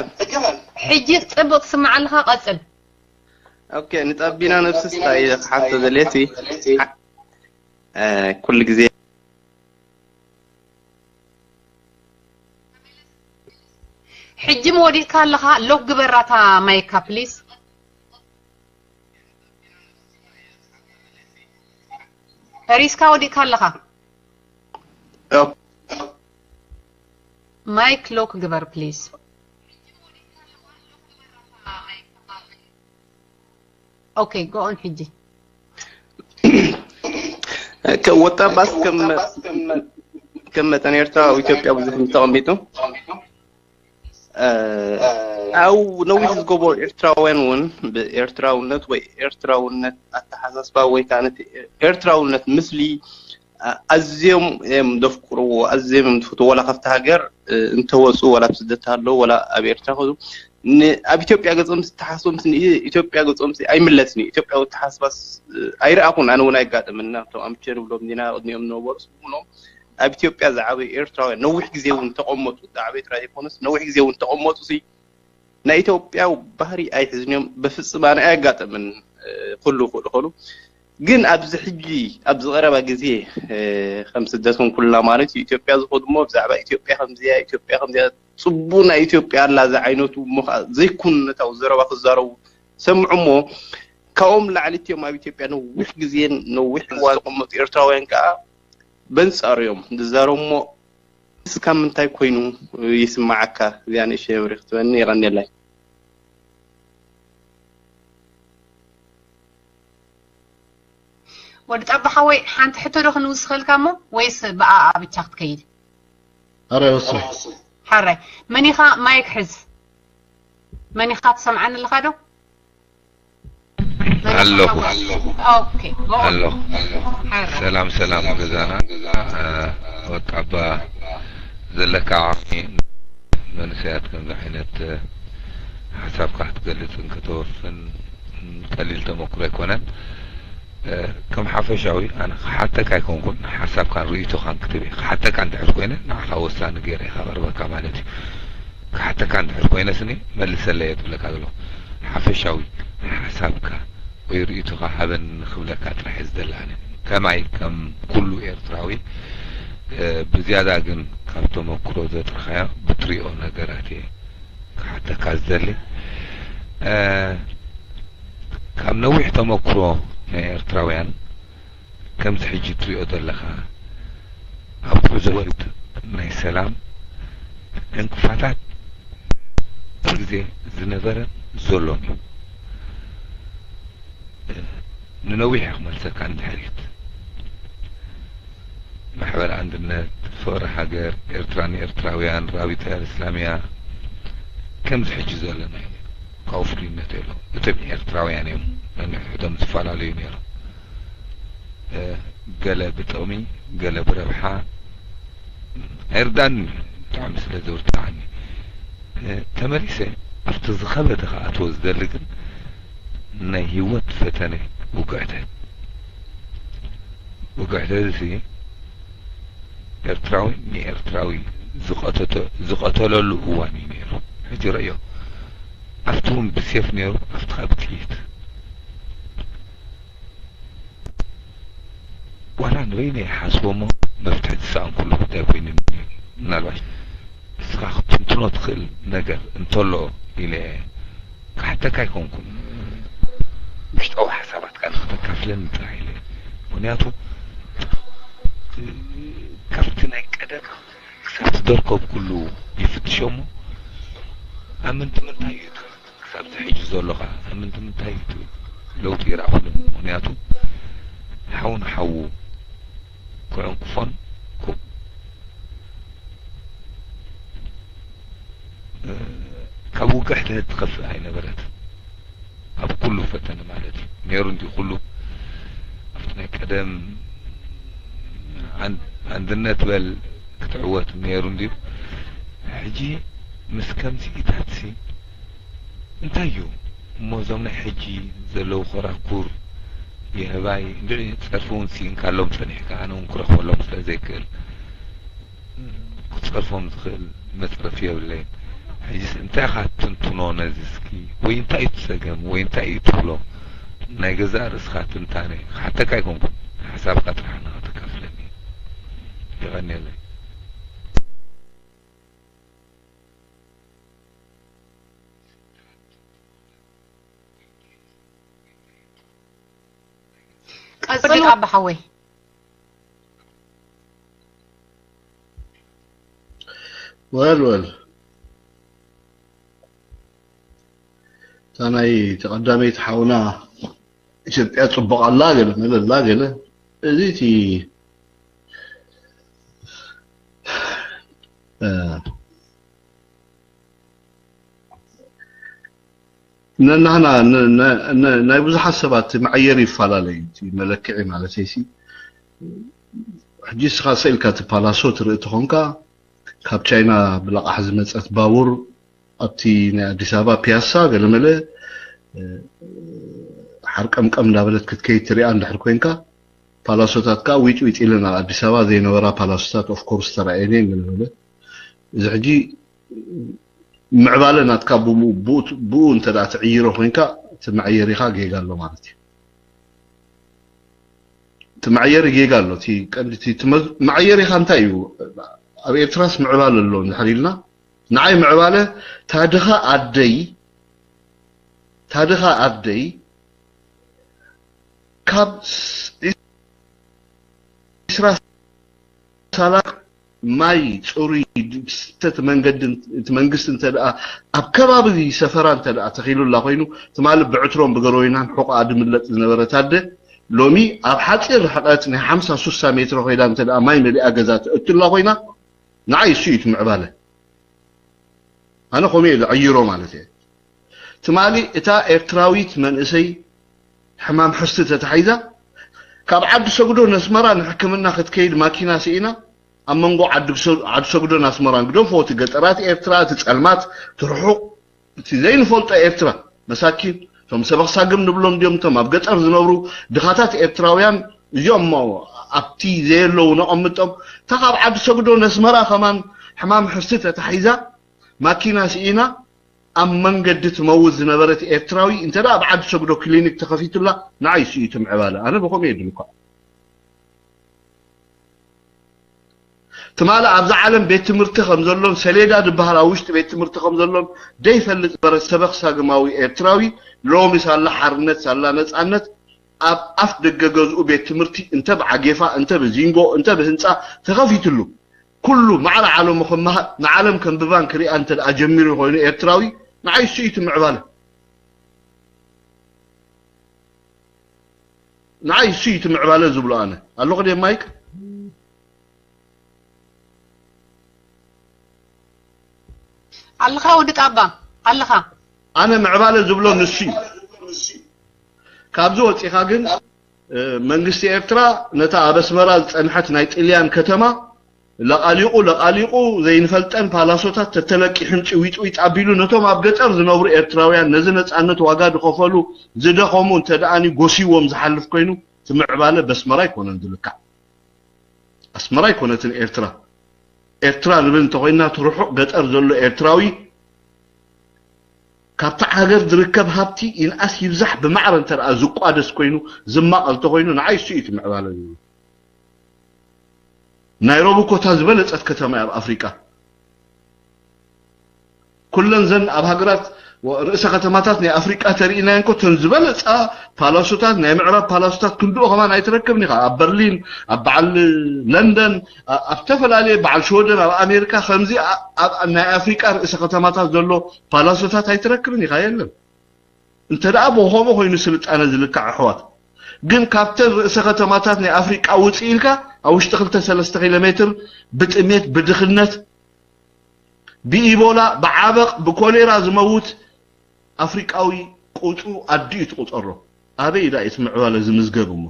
ሕጂ ጽብቕ ትስማዕ ኣለኻ ቀጽል። ኦኬ ንጠቢና ነብስስ እንታይ ኢለ ክሓቶ ዘልየሲ ኩሉ ግዜ ሕጂ ወዲቕካ ኣለኻ ሎክ ግበራታ ማይካ ፕሊስ። ሪስካ ወዲቕካ ኣለኻ። ማይክ ሎክ ግበር ፕሊስ። ኦኬ ጎኦን ሕጂ ወጣባስ ከም መጠን ኤርትራ ኣብ ኢትዮጵያ ብዙሕ ምስ ተቐሚጡ ኣብ ነዊሕ ዝገበሩ ኤርትራውያን እውን ብኤርትራውነት ወይ ኤርትራውነት ኣተሓሳስባ ወይ ከዓ ነቲ ኤርትራውነት ምስሊ ኣዝዮም እዮም ዘፍቅርዎ ኣዝዮም እዮም ዝፈትዎ ዋላ ካብቲ ሃገር እንተወፁ ዋላ ኣብ ስደት ኣለዉ ዋላ ኣብ ኤርትራ ከዱ ኣብ ኢትዮጵያ ገፆም ዝተሓስቦም ኢትዮጵያ ገፆም ኣይምለስን እዩ ኢትዮጵያዊ ኣተሓስባስ ኣይረኣኹን ኣነ እውን ኣይጋጠመኒ ናብቶም ኣምቸር ብሎም ዜና ቅድሚኦም ዝነበሩ ስብኩኖም ኣብ ኢትዮጵያ ዝዓበዩ ኤርትራውያን ነዊሕ ግዜ እውን ተቐመጡ ዝዓበዩ ጥራይ ዘይኮነስ ነዊሕ ግዜ እውን ተቐመጡ ሲ ናይ ኢትዮጵያዊ ባህሪ ኣይሕዝን እዮም በፍፅም ኣነ ኣየጋጠምን ኩሉ ክእሉ ከሉ ግን ኣብዚ ሕጂ ኣብዚ ቀረባ ግዜ ከም ስደትኩም ኩልና ማለት እዩ ኢትዮጵያ ዝኸዱ እሞ ብዛዕባ ኢትዮጵያ ከምዚያ ኢትዮጵያ ከምዚያ ፅቡ ናይ ኢትዮጵያ ኣላ ዝዓይነቱ እሞ ከዓ ዘይኩነታዊ ዘረባ ክዛረቡ ሰምዑ እሞ ካብኦም ላዕሊ እትዮም ኣብ ኢትዮጵያ ነዊሕ ግዜን ነዊሕ እዋን ዝቐመጡ ኤርትራውያን ከዓ በንፃሩ እዮም ዝዛረቡ እሞ እስካ ምንታይ ኮይኑ ይስማዓካ እዚኣ ንእሽተይ መብሪክ ትበኒ የቀንየላይ ወዲ ጣባ ሓወይ ሓንቲ ሕቶ ዶ ክንውስኸልካ እሞ ወይስ ብኣኣ ብቻ ክትከይድ ኣራይ ወስኽ ሓራይ መኒኻ ማይክ ሕዝ መኒኻ ትሰምዓኒ ኣለኻ ዶ ኣለኹ ኦኬ ጎ ኣለኹ ሓራይ ሰላም ሰላም ገዛና ወጣባ ዘለካ ዓቕሚ መንእሰያት ከምዚ ዓይነት ሓሳብካ ክትገልፅን ከተወፍን ቀሊል ተመክሮ ኣይኮነን ከም ሓፈሻዊ ኣነ ክሓተካ ኣይኮንኩን ሓሳብካን ርእይቶኻን ክትብ ክሓተካ እንድሕር ኮይነ ንዓኻ ወሳኒ ገይረ እየ ካቐርበካ ማለት እዩ ክሓተካ እንድሕር ኮይነ ስኒ መልሰለይ እየ ዝብለካ ዘለኹ ሓፈሻዊ ሓሳብካ ወይ ርእይቶኻ ሃበኒ ክብለካ ጥራሕ እየ ዝደሊ ኣነ ከማይ ከም ኩሉ ኤርትራዊ ብዝያዳ ግን ካብ ተመክሮ ዘጥረኻዮ ብትሪኦ ነገራት እየ ክሓተካ ዝደሊ ካብ ነዊሕ ተመክሮ ናይ ኤርትራውያን ከምዚ ሕጂ ትሪኦ ዘለኻ ኣብ ጉዕዞ ናይ ሰላም ዕንቅፋታት ግዜ ዝነበረ ዘሎን እዩ። ንነዊሕ እየ ክመልሰካ ንድሕሪት። ማሕበር ኣንድነት፣ ፍቕሪ ሃገር፣ ኤርትራ ንኤርትራውያን፣ ራቢጣ እስላሚያ፣ ከምዚ ሕጂ ዘለና እዩ። ካብኡ ፍሉይነት የሎ። እቶም ኤርትራውያን እዮም፣ ነንሕድሕዶም ዝፈላለዩ ነይሮም። እ፣ ገለ ብጥቕሚ፣ ገለ ብረብሓ፣ ኣይርዳኒ፣ ብጣዕሚ ስለ ዘውርትዓኒ። እ፣ ተመሊሰ ኣብቲ ዝኸበደ ክኣትዎ ዝደሊ ግን ናይ ህይወት ፈተነ ውግዕተት። ውግዕተትሲ ኤርትራዊ ንኤርትራዊ ዝቐተተ-፣ ዝቐተለሉ እዋን እዩ ነይሩ። ሕጂ ረእዮ፣ ኣብቲ እውን ብሴፍ ነይሩ፣ ኣብቲ ኸኣ ብጥይት። ዋላ ንበይነ ይሓስቦ እሞ መፍትሒ ዝሰኣንኩሉ ጉዳይ ኮይኑ፣ ምናልባት እስኻ ክትትንትኖ ትኽእል ነገር እንተሎ ኢለ ክሓተካ ኣይኮንኩን። ውሽጣዊ ሓሳባትካ ንኽተካፍለኒ ጥራሕ ኢለ። ምኽንያቱ ካብቲ ናይ ቀደም ክሳብ ትደርኮብ ኩሉ ይፍትሾ እሞ ኣመንቲ ምንታይ እዩ ትብል? ክሳብ እዚ ሕጂ ዘሎ ኸዓ ኣመንቲ ምንታይ እዩ ትብል? ለውጢ ይረኣኹሉ። ምኽንያቱ ሓው ንሓዉ ክዕንቅፎን ክ-፣ እ፣ ካብ ውግሕ ትህት ትኸፍእ ኣይነበረት። ኣብ ኩሉ ፈተነ ማለት እዩ። ነይሩ እንዲ ኩሉ ኣብቲ ናይ ቀደም ኣን-፣ ኣንድነት በል ክትዕወት ነይሩ እንድዩ። ሕጂ ምስ ከምዚኢታትሲ እንታይ እዩ እሞ እዞም ናይ ሕጂ ዘለዉ ኮራኩር የህባይ እንድዒ ጸርፊ እውን ስኢንካሎም ጸኒሕካ፣ ኣነ እውን ክረኽበሎም ስለ ዘይክእል ክጸርፎም ዝኽእል መጽረፊ የብለይን። ሕጂስ እንታይ ኢኻ ትንትኖ ነዚ እስኪ? ወይ እንታይ እዩ እቲ ጸገም? ወይ እንታይ እዩ ትብሎ? ናይ ገዛእ ርእስኻ ትንታነ ክሓተካ ኣይኮንኩን፣ ሓሳብካ ጥራሕ ንኸተካፍለኒ። የቐንየለይ። ቀጽሉ ኣባ ሓወይ። ወል ወል፣ እታ ናይ ተቐዳመይቲ ሓውና ኢትዮጵያ ጽቡቕ ኣላ ገለ መለ ኣላ ገለ፣ እዚ እቲ፣ እ፣ ነናህና ን-፣ ን-፣ ን-፣ ናይ ብዙሓት ሰባት መዐየሪ ይፈላለ እዩ፣ እቲ መለክዒ ማለተይሲ። ሕጂ እስኻ ስኢልካ እቲ ፓላሶ ትርኢ ተኾንካ፣ ካብ ቻይና ብለቓሕ ዝመጸት ባቡር ኣብቲ ናይ ኣዲስ ኣበባ ፒያሳ ገለመለ፣ እ፣ ሓርቀምቀም እንዳበለት ክትከይድ ትሪኣ እንድሕር ኮይንካ፣ ፓላሶታት ከዓ ዊጥ ዊጥ ኢለን ኣብ ኣዲስ ኣበባ ዘይነበራ ፓላሶታት ኦፍ ኮርስ ተራእየን እየን ገለመለ። እዚ ሕጂ ምዕባለ ናትካ ብኡ፣ ብኡ፣ ብኡ እንተ ደኣ ትዕይሮ ኮይንካ፣ እቲ መዐየሪኻ ጌጋ ኣሎ ማለት እዩ። እቲ መዐየሪ ጌጋ ኣሎ። እቲ ቀንዲ እቲ፣ እቲ መዝ-፣ መዐየሪኻ እንታይ እዩ? ኣብ ኤርትራስ ምዕባለ ኣሎ እንድሕር ኢልና፣ ንዓይ ምዕባለ፣ እታ ድኻ ኣደይ፣ እታ ድኻ ኣደይ ካብ ዒስራ ሳላቅ ማይ ጽሩይ ዝስተ እቲ መንገዲ፣ እቲ መንግስቲ እንተ ደኣ ኣብ ከባቢ ሰፈራ እንተ ደኣ ተኺሉላ ኮይኑ፣ ትማሊ ብዕትሮን ብገረወይናን ሕቖኣ ድምለጥ ዝነበረት ኣደ፣ ሎሚ ኣብ ሓጺር ርሕቀት ናይ ሓምሳ ሱሳ ሜትሮ ከይዳ እንተ ደኣ ማይ መሊኣ ገዛ ተእቱላ ኮይና፣ ንዓይ እሱ እዩ እቲ ምዕባለ። ኣነ ከምኡ እየ ዝዕይሮ ማለት እየ። ትማሊ እታ ኤርትራዊት መንእሰይ ሕማም ሕስቲ ተታሒዛ፣ ካብ ዓዲ ሰጉዶ ነስመራ ንሕክምና ክትከይድ ማኪና ስኢና፣ ኣብ መንጎ ዓዲ ሰ-፣ ዓዲ ሰጉዶን ኣስመራን፣ ግደፎ እቲ ገጠራት ኤርትራ፣ እቲ ጸልማት፣ እቲ ርሑቕ፣ እቲ ዘይንፈልጦ ኤርትራ፣ መሳኪን፣ እቶም ሰበኽ ሳግም ንብሎም ድዮም፣ እቶም ኣብ ገጠር ዝነብሩ ድኻታት ኤርትራውያን፣ እዚኦም እሞ ኣብቲ ዘየለዉ ነቐምጦም። እታ ካብ ዓዲ ሰጉዶ ነስመራ ከማን ሕማም ሕስቲ ተታሒዛ፣ ማኪና ስኢና፣ ኣብ መንገዲ ትመውት ዝነበረት ኤርትራዊ፣ እንተ ደኣ ኣብ ዓዲ ሰጉዶ ክሊኒክ ተኸፊቱላ፣ ንዓይ እሱ እዩ እቲ ምዕባለ። ኣነ ብኸምኡ እየ ድልኳዕ። ትማሊ ኣብዛ ዓለም ቤት ትምህርቲ ከም ዘሎን፣ ሰሌዳ ዝበሃል ኣብ ውሽጢ ቤት ትምህርቲ ከም ዘሎን ደይፈልጥ ዝነበረ ሰበኽ ሳግማዊ ኤርትራዊ፣ ሎሚ ሳላ ሓርነት፣ ሳላ ነጻነት፣ ኣብ ኣፍ ደገ ገዝኡ ቤት ትምህርቲ እንተ ብዓጌፋ፣ እንተ ብዚንጎ፣ እንተ ብህንጻ ተኸፊትሉ፣ ኩሉ ማዕረ ዓለሙ ክመሃር፣ ንዓለም ከንብባን ክሪኣን እንተ ደኣ ጀሚሩ ኮይኑ ኤርትራዊ፣ ንዓይ እሱ እዩ እቲ ምዕባለ። ንዓይ እሱ እዩ እቲ ምዕባለ ዝብሎ ኣነ። ኣለኹ ድየ ማይክ? ኣለኻ ወዲ ጣባ ኣለኻ። ኣነ ምዕባለ ዝብሎ ንሱ እዩ። ካብዚ ወፂኻ ግን መንግስቲ ኤርትራ ነታ ኣብ ኣስመራ ዝፀንሐት ናይ ጥልያን ከተማ ለቓሊቑ ለቓሊቑ ዘይንፈልጠን ፓላሶታት ተተለቂሑ ዊጥዊጥ ኣቢሉ ነቶም ኣብ ገጠር ዝነብሩ ኤርትራውያን ነዚ ነፃነት ዋጋ ዝኸፈሉ ዝደኸሙ እንተ ደኣኒ ጎሲዎም ዝሓልፍ ኮይኑ እቲ ምዕባለ በስመራ ኣይኮነን ዝልካዕ። ኣስመራ ኣይኮነትን ኤርትራ። ኤርትራ ንብል እንተኾይና እቲ ርሑቕ ገጠር ዘሎ ኤርትራዊ ካብታ ሃገር ዝርከብ ሃብቲ ይንኣስ ይብዛሕ ብማዕረ እንተ ደኣ ዝቋደስ ኮይኑ ዝማቐል እንተኾይኑ ንዓይ እሱ እዩ እቲ ምዕባለ ዝብል። ናይሮቢ እኮ እታ ዝበለጸት ከተማ እያ ኣብ ኣፍሪቃ። ኩለን ዘን ኣብ ሃገራት ርእሰ ከተማታት ናይ ኣፍሪቃ ተሪኢናየን እኮ እተን ዝበለጻ ፓላሶታት ናይ ምዕራብ ፓላሶታት ክንድኡ ከማን ኣይትረክብን ኢኻ። ኣብ በርሊን፣ ኣብ በዓል ለንደን፣ ኣብ ዝተፈላለየ በዓል ሽወደን ኣብ ኣሜሪካ ከምዚ ኣብ ናይ ኣፍሪቃ ርእሰ ከተማታት ዘሎ ፓላሶታት ኣይትረክብን ኢኻ። የለን። እንተ ደኣ ብኸምኡ ኮይኑ ስልጣነ ዝልካዕ ኣሕዋት ግን ካብተን ርእሰ ከተማታት ናይ ኣፍሪቃ ውፅእ ኢልካ ኣብ ውሽጢ ክልተ ሰለስተ ኪሎ ሜትር ብጥሜት ብድኽነት ብኢቦላ ብዓበቕ ብኮሌራ ዝመውት ኣፍሪቃዊ ቁፅሩ ኣዲኡ ትቁፀሮ ኣበይ ኢዳ እቲ ምዕባለ ዝምዝገብ እሞ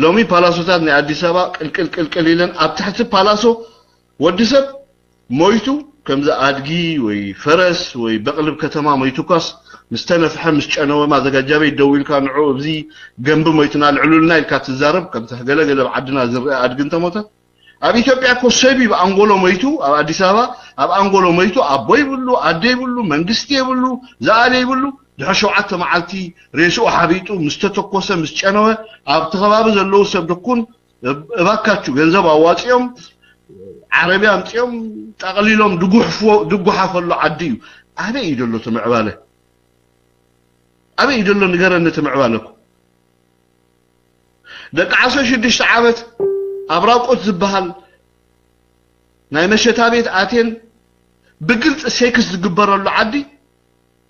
ሎሚ ፓላሶታት ናይ ኣዲስ ኣበባ ቅልቅል ቅልቅል ኢለን ኣብ ትሕቲ ፓላሶ ወዲ ሰብ ሞይቱ ከምዚ ኣድጊ ወይ ፈረስ ወይ በቕልብ ከተማ ሞይቱኳስ ምስ ተነፍሐ ምስ ጨነወ ማዘጋጃ ቤት ደው ኢልካ ንዑ እዚ ገንቢ ሞይትና ልዕሉልና ኢልካ ትዛረብ ከምቲ ገለገለ ኣብ ዓድና ዝረአ ኣድጊ እንተሞተ ኣብ ኢትዮጵያ እኮ ሰብ እዩ ብኣንጎሎ ሞይቱ ኣብ ኣዲስ ኣበባ ኣብ ኣንጎሎ ሞይቱ ኣቦ ይብሉ ኣደ ይብሉ መንግስቲ የብሉ ዝኣለ ይብሉ ድሕሪ ሸውዓተ መዓልቲ ሬስኡ ሓቢጡ ምስ ተተኮሰ ምስ ጨነወ ኣብቲ ከባቢ ዘለዉ ሰብ ድኩን እባካችሁ ገንዘብ ኣዋፂኦም ዓረብያ ኣምፂኦም ጠቕሊሎም ድጉሓፈሉ ዓዲ እዩ ኣበይ እዩ ደሎ ትምዕባለ ኣበይ እዩ ደሎ ንገረኒ ትምዕባለኩ ደቂ ዓሰርተ ሽዱሽተ ዓመት ኣብ ራቆት ዝበሃል ናይ መሸታ ቤት ኣትየን ብግልፂ ሴክስ ዝግበረሉ ዓዲ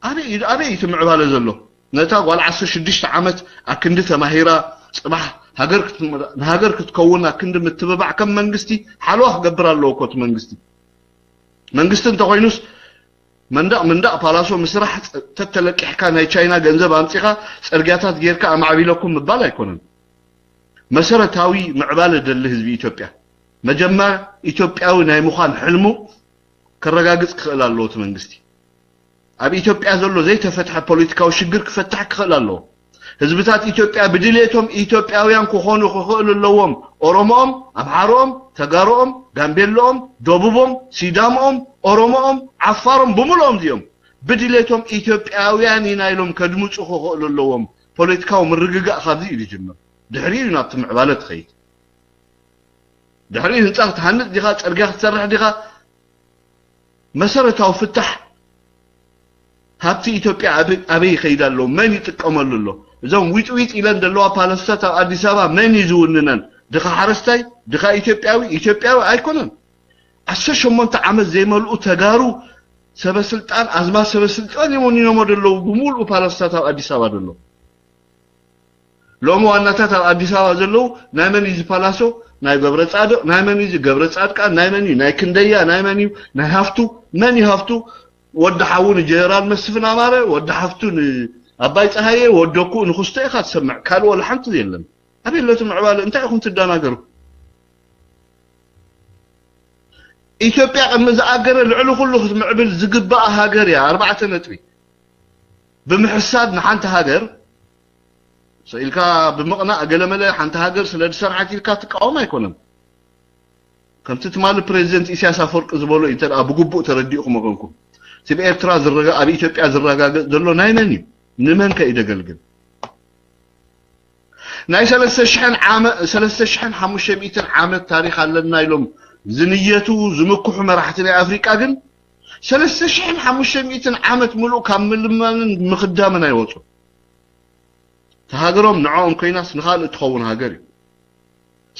ኣበይ እዩ እቲ ምዕባለ ዘሎ? ነታ ጓል ዓሰርተ ሽዱሽተ ዓመት ኣክንዲ ተማሂራ ፅባሕ ንሃገር ክትከውን ኣክንዲ ምትብባዕ ከም መንግስቲ ሓለዋ ክገብር ኣለዎ እኮ እቲ መንግስቲ። መንግስቲ እንተኮይኑስ መንደቕ መንደቕ ፓላሶ ምስራሕ ተተለቂሕካ ናይ ቻይና ገንዘብ ኣምፂኻ ፅርግያታት ጌርካ ኣማዕቢለኩም ምባል ኣይኮነን። መሰረታዊ ምዕባለ ደሊ ህዝቢ ኢትዮጵያ መጀመር ኢትዮጵያዊ ናይ ምዃን ሕልሙ ከረጋግፅ ክኽእል ኣለዎ እቲ መንግስቲ። ኣብ ኢትዮጵያ ዘሎ ዘይተፈትሐ ፖለቲካዊ ሽግር ክፈትሕ ክኽእል ኣለዎ። ህዝብታት ኢትዮጵያ ብድሌቶም ኢትዮጵያውያን ክኾኑ ክኽእሉ ኣለዎም። ኦሮሞኦም፣ ኣምሓሮኦም፣ ተጋሮኦም፣ ጋምቤሎኦም፣ ደቡቦም፣ ሲዳሞኦም፣ ኦሮሞኦም፣ ዓፋሮም ብምልኦም እዚኦም ብድሌቶም ኢትዮጵያውያን ኢና ኢሎም ከድምፁ ክኽእሉ ኣለዎም። ፖለቲካዊ ምርግጋእ ካብዚ እዩ ዝጅምር። ድሕሪኡ እዩ ናብቲ ምዕባለ ትኸይድ። ድሕሪኡ ህንፃ ክትሃንፅ ዲኻ፣ ፅርግያ ክትሰርሕ ዲኻ፣ መሰረታዊ ፍታሕ ሃብቲ ኢትዮጵያ ኣበይ ይኸይድ ኣሎ? መን ይጥቀመሉ ኣሎ? እዞም ዊጥ ዊጥ ኢለን ዘለዋ ፓለስታት ኣብ ኣዲስ ኣበባ መን እዩ ዝውንነን? ድኻ ሓረስታይ? ድኻ ኢትዮጵያዊ? ኢትዮጵያዊ ኣይኮነን። ዓሰርተ ሸሞንተ ዓመት ዘይመልኡ ተጋሩ ሰበስልጣን ኣዝማድ ሰበስልጣን እዮም ወኒኖሞ ዘለዉ ብምሉኡ ፓለስታት ኣብ ኣዲስ ኣበባ ዘሎ። ሎሚ ዋናታት ኣብ ኣዲስ ኣበባ ዘለዉ ናይ መን እዩ እዚ ፓላሶ ናይ ገብረ ፃድቕ ናይ መን እዩ እዚ ገብረ ፃድቃን ናይ መን እዩ ናይ ክንደያ ናይ መን እዩ ናይ ሃፍቱ መን እዩ ሃፍቱ ወዲ ሓዉ ንጀነራል መስፍን ኣማረ ወዲ ሓፍቱ ንኣባይ ፀሃየ ወደኩ ንክስቶ ኢካ ትሰምዕ ካልእ ወላ ሓንቲ የለን ኣበይ ኣለቱ ምዕባለ እንታይ ኢኹም ትደናገሩ ኢትዮጵያ ቅድሚ ዝኣገረ ልዕሊ ኩሉ ክትምዕብል ዝግባኣ ሃገር እያ ኣርባዕተ ነጥቢ ብምሕሳብ ንሓንቲ ሃገር ስኢልካ ብምቕናእ ገለመለ ሓንቲ ሃገር ስለ ዝሰርሓት ኢልካ ትቃወም ኣይኮነን። ከምቲ ትማሊ ፕሬዚደንት ኢሳያስ ኣፈወርቂ ዝበሎ እዩ እንተ ብግቡእ ተረዲእኹም ወገንኩም እቲ ብኤርትራ ኣብ ኢትዮጵያ ዝረጋገጽ ዘሎ ናይ መን እዩ? ንመን ከ እዩ ደገልግል? ናይ ሰለስተ ሽሕን ሓሙሽተ ሚእትን ዓመት ታሪኽ ኣለና ኢሎም ዝንየቱ ዝምክሑ መራሕቲ ናይ ኣፍሪቃ ግን ሰለስተ ሽሕን ሓሙሽተ ሚእትን ዓመት ምሉእ ካብ ምልማንን ምኽዳምን ኣይወፁ። እታ ሃገሮም ንዕኦም ኮይናስ ንኻልእ ትኸውን ሃገር እዩ።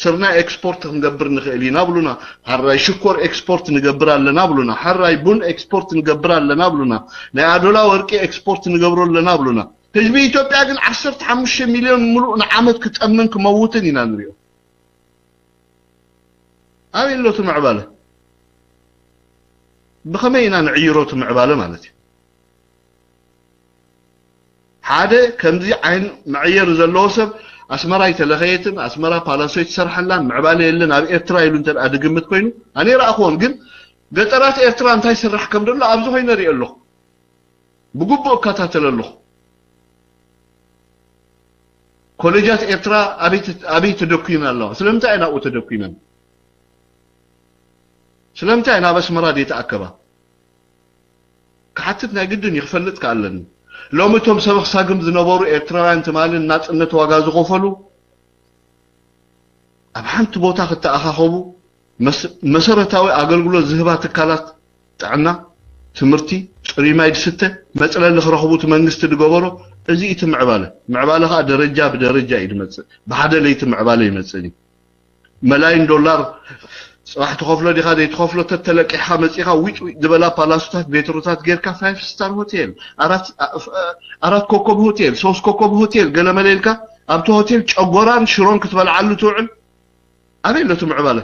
ስርና ኤክስፖርት ክንገብር ንኽእል ኢና ብሉና። ሓራይ ሽኮር ኤክስፖርት ንገብር ኣለና ብሉና። ሓራይ ቡን ኤክስፖርት ንገብር ኣለና ብሉና። ናይ ኣዶላ ወርቂ ኤክስፖርት ንገብሮ ኣለና ብሉና። ህዝቢ ኢትዮጵያ ግን ዓሰርተ ሓሙሽተ ሚልዮን ምሉእ ንዓመት ክጠምን ክመውትን ኢና ንሪኦ። ኣበይ ኣሎ እቲ ምዕባለ? ብኸመይ ኢና ንዕይሮ እቲ ምዕባለ ማለት እዩ? ሓደ ከምዚ ዓይን መዕየሪ ዘለዎ ሰብ ኣስመራ ኣይተለኸየትን፣ ኣስመራ ፓላሶ ኣይትሰርሐላን፣ ምዕባለ የለን ኣብ ኤርትራ ኢሉ እንተ ደኣ ድግምት ኮይኑ፣ ኣነ ይረኣኽዎን፣ ግን ገጠራት ኤርትራ እንታይ ይስራሕ ከም ዘሎ ኣብዚ ኮይነ እሪኦ ኣለኹ። ብግቡእ እከታተል ኣለኹ። ኮሌጃት ኤርትራ ኣበይ ተ-፣ ኣበይ ተደኩይን ኣለዋ? ስለምንታይ እየን ኣብኡ ተደኩይነን? ስለምንታይ እየን ኣብ ኣስመራ ዘይተኣከባ? ክሓትት ናይ ግድን እዩ፣ ክፈልጥ ከኣ ኣለኒ። ሎሚ እቶም ሰበኽ ሳግም ዝነበሩ ኤርትራውያን ትማሊ ናጽነት ዋጋ ዝኸፈሉ ኣብ ሓንቲ ቦታ ክተኣኻኸቡ፣ መስ-፣ መሰረታዊ ኣገልግሎት ዝህባ ትካላት ጥዕና፣ ትምህርቲ፣ ጽሩይ ማይ ዝስተ፣ መጽለሊ ክረኽቡ እቲ መንግስቲ ዝገበሮ፣ እዚ እቲ ምዕባለ። ምዕባለ ከኣ ደረጃ ብደረጃ እዩ ዝመጽእ። ብሓደ ለይቲ ምዕባለ ይመጽእ እዩ። መላይን ዶላር ጽባሕ ትኸፍሎ ዲኻ ዘይትኸፍሎ ተተለቂሕካ መጺኻ ዊጥ ዊጥ ዝበላ ፓላሶታት ቤትሮታት ጌርካ ፋይፍ ስታር ሆቴል፣ ኣራት፣ ኣራት ኮከብ ሆቴል፣ ሶስት ኮከብ ሆቴል ገለመለ ኢልካ ኣብቲ ሆቴል ጨጎራን ሽሮን ክትበልዓሉ ትውዕል። ኣበይ ኣሎ እቲ ምዕባለ?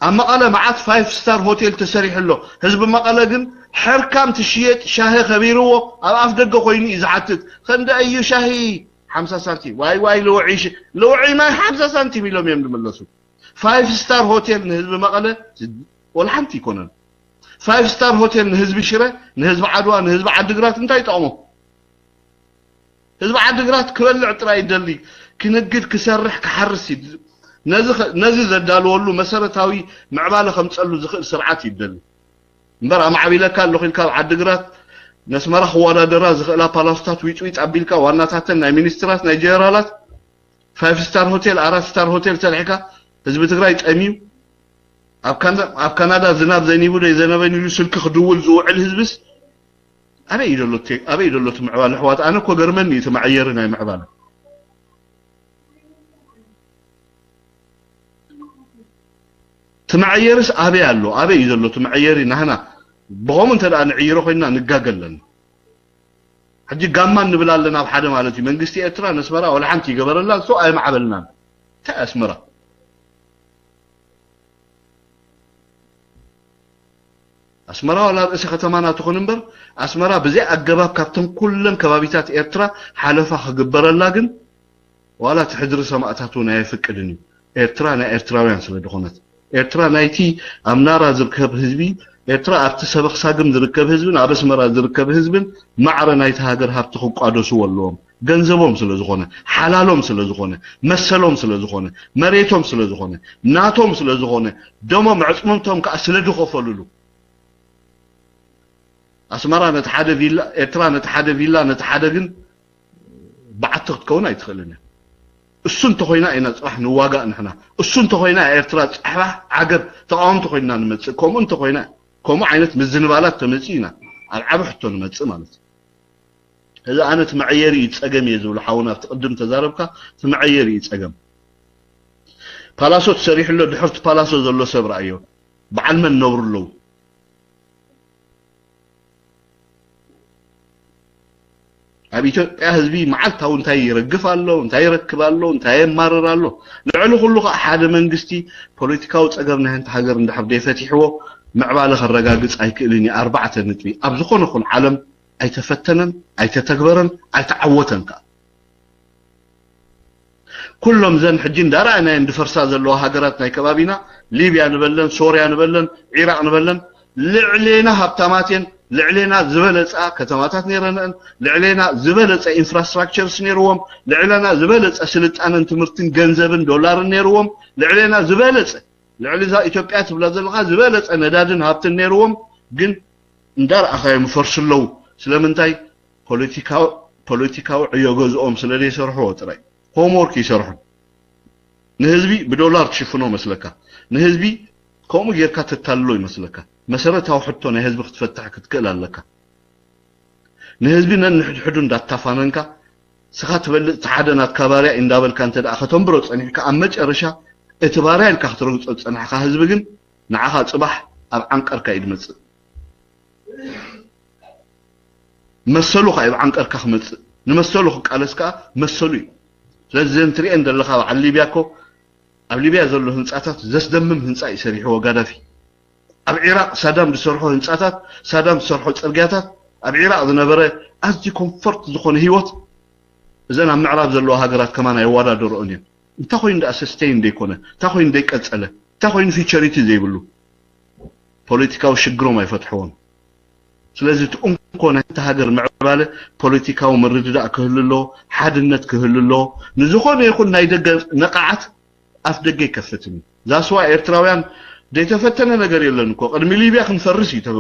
ኣብ መቐለ መዓት ፋይፍ ስታር ሆቴል ተሰሪሑ ኣሎ። ህዝቢ መቐለ ግን ሕርካም ትሽየጥ ሻሂ ከቢርዎ ኣብ ኣፍ ደገ ኮይኑ እዩ ዝሓትት። "ክንደይ እዩ ሻሂ?" "ሓምሳ ሳንቲም." "ዋይ ዋይ ልውዒ ሽ-፣ ልውዒ ማይ ሓምሳ ሳንቲም" ኢሎም እዮም ዝምለሱ። ፋይፍ ስታር ሆቴል ንህዝቢ መቐለ ወላ ሓንቲ ኣይኮነን። ፋይፍ ስታር ሆቴል ንህዝቢ ሽረ፣ ንህዝቢ ዓድዋ፣ ንህዝቢ ዓድግራት እንታይ ይጠቕሞ? ህዝቢ ዓድግራት ክበልዕ ጥራይ ይደሊ፣ ክንግድ፣ ክሰርሕ፣ ክሓርስ ይድ-፣ ነዚ ኸ-፣ ነዚ ዘዳልወሉ መሰረታዊ ምዕባለ ከምጸሉ ዝኽእል ስርዓት ይደሊ። እምበር ኣማዕቢለካ ኣለኹ ኢልካ ኣብ ዓድግራት ነስመራ ክወዳደራ ዝኽእላ ፓላሶታት ዊጥ ዊጥ ኣቢልካ ዋናታተን ናይ ሚኒስትራት ናይ ጀነራላት ፋይፍ ስታር ሆቴል፣ ኣራት ስታር ሆቴል ሰሪሕካ ህዝቢ ትግራይ ጠምዩ ኣብ ካና-፣ ኣብ ካናዳ ዝናብ ዘኒቡ ዘይዘነበን ኢሉ ስልኪ ክድውል ዝውዕል ህዝብስ ኣበይ እዩ ዘሎ እቲ፣ ኣበይ እዩ ዘሎ እቲ ምዕባለ ኣሕዋት? ኣነ እኮ ገርመኒ እዩ እቲ መዐየሪ ናይ ምዕባለ። እቲ መዐየርስ ኣበይ ኣሎ? ኣበይ እዩ ዘሎ እቲ መዐየሪ? ናህና ብኸምኡ እንተ ደኣ ንዕይሮ ኮይንና ንጋገ ኣለና። ሕጂ ጋማ ንብል ኣለና ኣብ ሓደ ማለት እዩ። መንግስቲ ኤርትራ ነስመራ ወላ ሓንቲ ይገበረላ፣ እሱ ኣይማዕበልናን። እንታይ ኣስመራ? ኣስመራ ዋላ ርእሲ ከተማና ትኹን እምበር፣ ኣስመራ ብዘይ ኣገባብ ካብተን ኩለን ከባቢታት ኤርትራ ሓለፋ ክግበረላ ግን ዋላ እቲ ሕድሪ ሰማእታት እውን ኣየፍቅድን እዩ። ኤርትራ ናይ ኤርትራውያን ስለ ዝኾነት። ኤርትራ ናይቲ ኣብ ናራ ዝርከብ ህዝቢ፣ ኤርትራ ኣብቲ ሰበኽ ሳግም ዝርከብ ህዝብን ኣብ ኣስመራ ዝርከብ ህዝብን ማዕረ ናይቲ ሃገር ሃብቲ ክቋደስዎ ኣለዎም። ገንዘቦም ስለ ዝኾነ፣ ሓላሎም ስለ ዝኾነ፣ መሰሎም ስለ ዝኾነ፣ መሬቶም ስለ ዝኾነ፣ ናቶም ስለ ዝኾነ፣ ደሞም ዕጽምቶም ከኣ ስለ ዝኸፈሉሉ። ኣስመራ ነቲ ሓደ ቪላ፣ ኤርትራ ነቲ ሓደ ቪላ፣ ነቲ ሓደ ግን በዓቲ ክትከውን ኣይትኽእልን እያ። እሱ እንተኾይና ኢና ጽባሕ ንዋጋእ ንሕና። እሱ እንተኾይና ኤርትራ ጻሕባሕ ዓገብ ተቃወምቲ ኮይና ንመጽእ። ከምኡ እንተኾይና፣ ከምኡ ዓይነት ምዝንባላት ተመጽእ ኢና ኣብ ዓቢ ሕቶ ንመጽእ ማለት እዩ። እዚ ኣነ እቲ መዐየሪ እዩ ጸገም እየ ዝብሎ ሓውና ኣብቲ ቅድም ተዛረብካ፣ እቲ መዐየሪ እዩ ጸገም። ፓላሶ ተሰሪሑ ኣሎ፣ ድሕርቲ ፓላሶ ዘሎ ሰብ ረኣዮ። በዓል መን ነብሩ ኣለዉ? ኣብ ኢትዮጵያ ህዝቢ መዓልታዊ እንታይ ይረግፍ ኣሎ፣ እንታይ ይረክብ ኣሎ፣ እንታይ የማርር ኣሎ። ልዕሊ ኩሉ ከኣ ሓደ መንግስቲ ፖለቲካዊ ጸገም ናይ ሓንቲ ሃገር እንድሕር ደይፈቲሕዎ ምዕባለ ከረጋግጽ ኣይክእልን እዩ። ኣርባዕተ ነጥቢ። ኣብ ዝኾነ ኩን ዓለም ኣይተፈተነን፣ ኣይተተግበረን፣ ኣይተዓወተን ከኣ። ኩሎም ዘን ሕጂ እንዳረኣናየን ዝፈርሳ ዘለዋ ሃገራት ናይ ከባቢና፣ ሊብያ ንበለን፣ ሶርያ ንበለን፣ ዒራቕ ንበለን፣ ልዕሌና ሃብታማት እየን፣ ልዕሌና ዝበለጻ ከተማታት ነይረንአን፣ ልዕሌና ዝበለጸ ኢንፍራስትራክቸርስ ነይርዎም፣ ልዕሌና ዝበለጸ ስልጣነን ትምህርትን ገንዘብን ዶላርን ነይርዎም፣ ልዕሌና ዝበለጸ፣ ልዕሊ እዛ ኢትዮጵያ ትብላ ዘለኻ ዝበለጸ ነዳድን ሃብትን ነይርዎም፣ ግን እንዳረኣኻዮም ይፈርሱ ኣለዉ። ስለምንታይ? ፖለቲካዊ፣ ፖለቲካዊ ዕዮ ገዝኦም ስለ ዘይሰርሕዎ ጥራይ። ሆምወርክ ይሰርሑ። ንህዝቢ ብዶላር ትሽፍኖ መስለካ። ንህዝቢ ከምኡ ጌርካ ተታልሎ ይመስለካ። መሰረታዊ ሕቶ ናይ ህዝቢ ክትፈትሕ ክትክእል ኣለካ። ንህዝቢ ነንሕድሕዱ እንዳታፋነንካ ስኻ ትበልጽ፣ እቲ ሓደ ናትካ ባርያ እንዳበልካ እንተ ደኣ ከተንብሮ ጸኒሕካ፣ ኣብ መጨረሻ እቲ ባርያ ኢልካ ክትረግጾ ዝጸናሕካ ህዝቢ ግን ንዓኻ ጽባሕ ኣብ ዓንቀርካ እዩ ዝመጽእ። መሰሉ ከኣ እዩ ኣብ ዓንቀርካ ክመጽእ። ንመሰሉ ክቃለስ ከኣ መሰሉ እዩ። ስለዚ ዘን ትሪኤን ዘለኻ በዓል ሊብያ እኮ ኣብ ሊብያ ዘሎ ህንጻታት ዘስደምም ህንጻ እዩ ሰሪሕዎ ጋዳፊ። ኣብ ዒራቕ ሳዳም ዝሰርሖ ህንጻታት፣ ሳዳም ዝሰርሖ ጽርግያታት፣ ኣብ ዒራቕ ዝነበረ ኣዝዩ ኮምፎርት ዝኾነ ህይወት እዘን ኣብ ምዕራብ ዘለዋ ሃገራት ከማን ኣይወዳደርኦን እየን። እንታይ ኮይኑ ደኣ ሰስቴይን ዘይኮነ? እንታይ ኮይኑ ዘይቀጸለ? እንታይ ኮይኑ ፊቸሪቲ ዘይብሉ? ፖለቲካዊ ሽግሮም ኣይፈትሕዎን። ስለዚ እቲ እንኮ ናይታ ሃገር ምዕባለ ፖለቲካዊ ምርድዳእ ክህሉ ኣለዎ፣ ሓድነት ክህሉ ኣለዎ። ንዝኾነ ይኹን ናይ ደገ ነቓዓት ኣፍ ደገ ይከፍትን እዩ። ዛስዋ ኤርትራውያን ዘይተፈተነ ነገር የለን እኮ። ቅድሚ ሊብያ ክንፈርስ እዩ ተ-፣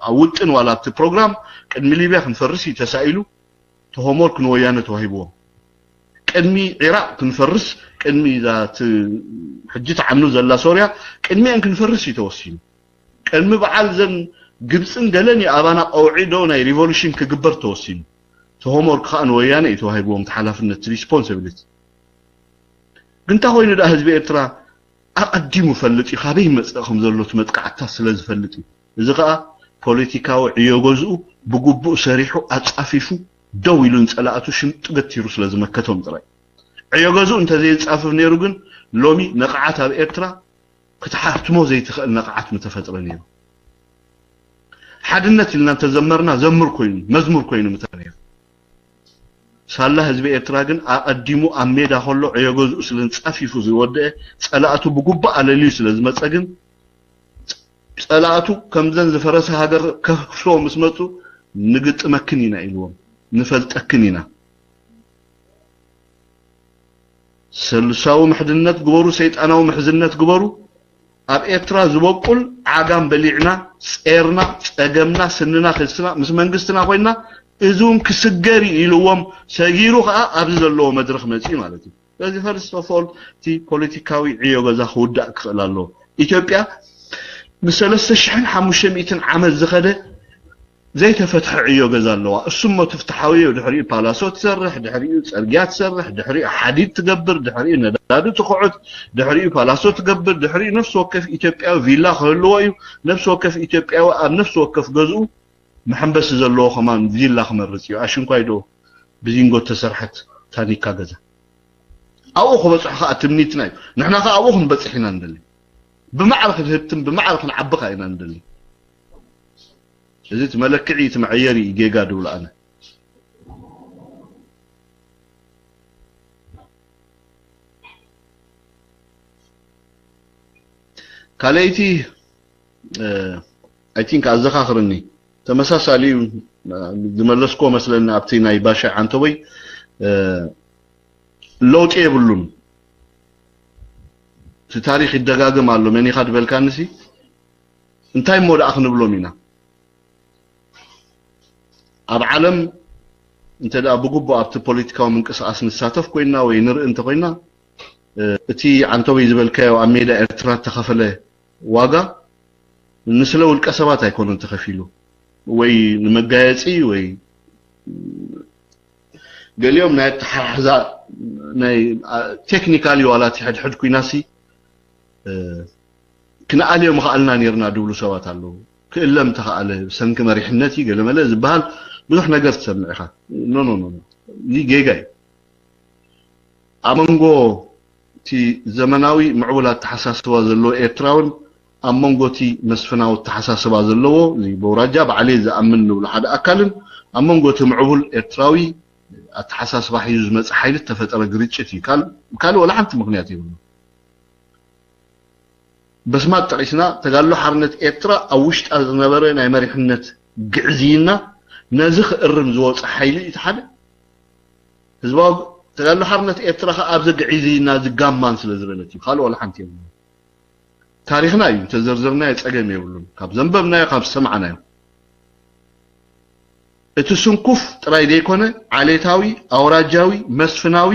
ኣብ ውጥን ዋላ ኣብቲ ፕሮግራም ቅድሚ ሊብያ ክንፈርስ እዩ ተሳኢሉ። እቲ ሆምወርክ ንወያነ ተዋሂብዎም። ቅድሚ ዒራቕ ክንፈርስ፣ ቅድሚ እዛ ት-፣ ሕጂ ትዓኑ ዘላ ሶርያ፣ ቅድሚአን ክንፈርስ እዩ ተወሲኑ። ቅድሚ በዓል ዘን ግብፅን ገለን እዩ ኣባና ቀውዒ ዶ ናይ ሪቮሉሽን ክግበር ተወሲኑ። እቲ ሆምወርክ ከዓ ንወያነ እዩ ተዋሂብዎም፣ እቲ ሓላፍነት፣ ሪስፖንሲቢሊቲ። ግን እንታይ ኮይኑ ደኣ ህዝቢ ኤርትራ ኣቐዲሙ ፈልጥ እዩ፣ ካበይ ይመጽእ ከም ዘሎ እቲ መጥቃዕትታት ስለ ዝፈልጥ እዩ። እዚ ከኣ ፖለቲካዊ ዕዮ ገዝኡ ብግቡእ ሰሪሑ ኣጻፊፉ ደው ኢሉ ንጸላእቱ ሽምጡ ገቲሩ ስለ ዝመከቶም ጥራይ። ዕዮ ገዝኡ እንተዘየጻፍፍ ነይሩ ግን ሎሚ ነቕዓት ኣብ ኤርትራ ክትሓትሞ ዘይትኽእል ነቕዓት ምተፈጥረ ነይሩ። ሓድነት ኢልና እንተዘመርና ዘምር ኮይኑ፣ መዝሙር ኮይኑ ምተ ነይሩ። ሳላ ህዝቢ ኤርትራ ግን ኣቐዲሙ ኣብ ሜዳ ከሎ ዕዮ ገዝኡ ስለ ጻፊፉ ዝወደአ፣ ጸላእቱ ብጉቡእ ኣለልዩ ስለ ዝመጸ ግን፣ ጸላእቱ ከምዘን ዝፈረሰ ሃገር ከፍርስዎ ምስ መጹ፣ "ንግጥመክን ኢና" ኢልዎም፣ "ንፈልጠክን ኢና። ሰሉሳዊ ምሕድነት ግበሩ፣ ሰይጣናዊ ምሕዝነት ግበሩ። ኣብ ኤርትራ ዝበቁል ዓጋም በሊዕና፣ ጼርና፣ ጸገምና፣ ስንና፣ ክስና፣ ምስ መንግስትና ኮይንና፣ እዚ እውን ክስገር እዩ" ኢልዎም፣ ሰጊሩ ከኣ ኣብዚ ዘለዎ መድረኽ መጺኡ ማለት እዩ። ስለዚ ፈርስት ኦፍ ኦል እቲ ፖለቲካዊ ዕዮ ገዛ ክውዳእ ክኽእል ኣለዎ። ኢትዮጵያ ንሰለስተ ሽሕን ሓሙሽተ ሚእትን ዓመት ዝኸደ ዘይተፈትሐ ዕዮ ገዛ ኣለዋ። እሱ እሞ ትፍትሓዊ እዩ። ድሕሪኡ ፓላሶ ትሰርሕ፣ ድሕሪኡ ጸርግያ ትሰርሕ፣ ድሕሪኡ ሓዲድ ትገብር፣ ድሕሪኡ ነዳዲ ትኹዕት፣ ድሕሪኡ ፓላሶ ትገብር፣ ድሕሪኡ ነፍሲ ወከፍ ኢትዮጵያዊ ቪላ ክህልዎ እዩ። ነፍሲ ወከፍ ኢትዮጵያዊ ኣብ ነፍሲ ወከፍ ገዝኡ መሐንበሲ ዘለዎ ከማን ቪላ ክመርጽ እዩ። ኣሽንኳይ ዶ ብዚንጎ ተሰርሐት ታኒካ ገዛ። ኣብኡ ክበጽሑ ከኣ ትምኒትና እዩ። ንሕና ከኣ ኣብኡ ክንበጽሕ ኢና ንደሊ። ብማዕረ ክንህብትም፣ ብማዕረ ክንዓቢ ከኣ ኢና ንደሊ። እዚ እቲ መለክዒ፣ እቲ መዐየሪ እዩ ጌጋ ድብል ኣነ። ካልኣይቲ፣ እ፣ ኣይ ቲንክ ኣዘኻኽርኒ፣ ተመሳሳሊ እዩ፣ እ፣ ዝመለስኮ መስለኒ ኣብቲ ናይ ባሻ ዓንተቦይ፣ እ፣ ለውጢ የብሉን። እቲ ታሪኽ ይደጋግም ኣሎ። መን ኢኻ ድበልካንሲ፣ እንታይ እሞ ደኣ ክንብሎም ኢና? ኣብ ዓለም እንተ ደኣ ብግቡእ ኣብቲ ፖለቲካዊ ምንቅስቓስ ንሳተፍ ኮይና ወይ ንርኢ እንተ ኮይና፣ እ፣ እቲ ዓንተቦይ ዝበልካዮ ኣብ ሜዳ ኤርትራ እተኸፈለ ዋጋ ንስለ ውልቀ ሰባት ኣይኮነን ተኸፊሉ፣ ወይ ንመጋየጺ ወይ ገሊኦም ናይ ኣተሓሕዛ ናይ፣ ኣ፣ ቴክኒካሊ ዋላ እቲ ሕድሕድ ኩናሲ፣ እ፣ ክንኣልዮ ምኽኣልና ነይርና ድብሉ ሰባት ኣለዉ። ክእለ ምተኽኣለ ብሰንኪ መሪሕነት እዩ ገለመለ ዝበሃል ብዙሕ ነገር ትሰምዕ ኢኻ። ኖ፣ ኖ፣ ኖ፣ ኖ። እዚ ጌጋ እዩ። ኣብ መንጎ እቲ ዘመናዊ ምዕቡል ኣተሓሳስባ ዘለዎ ኤርትራውን ኣብ መንጎ እቲ መስፍናዊ ኣተሓሳስባ ዘለዎ፣ እዚ በውራጃ ባዕለይ ዝኣምን ንብሎ ሓደ ኣካልን ኣብ መንጎ እቲ ምዕቡል ኤርትራዊ ኣተሓሳስባ ሒዙ ዝመጽእ ሓይሊ እተፈጠረ ግርጭት እዩ። ካል-፣ ካልእ ወላ ሓንቲ ምኽንያት የብሉን። በስማት ጠቒስና፣ ተጋድሎ ሓርነት ኤርትራ ኣብ ውሽጣ ዝነበረ ናይ መሪሕነት ግዕዝይና ነዚ ክእርም ዝወጸ ሓይሊ እዩ። እቲ ሓደ ህዝባዊ ተጋድሎ ሓርነት ኤርትራ ከኣ ኣብዚ ግዕዝይና ዝጋማን ስለ ዝበለት እዩ። ካልእ ዋላ ሓንቲ የብሉን። ታሪኽና እዩ፣ እንተዘርዘርናዮ ጸገም የብሉን። ካብ ዘንበብናዮ፣ ካብ ዝሰማዕናዮ። እቲ ስንኩፍ ጥራይ ዘይኮነ፣ ዓሌታዊ፣ ኣውራጃዊ፣ መስፍናዊ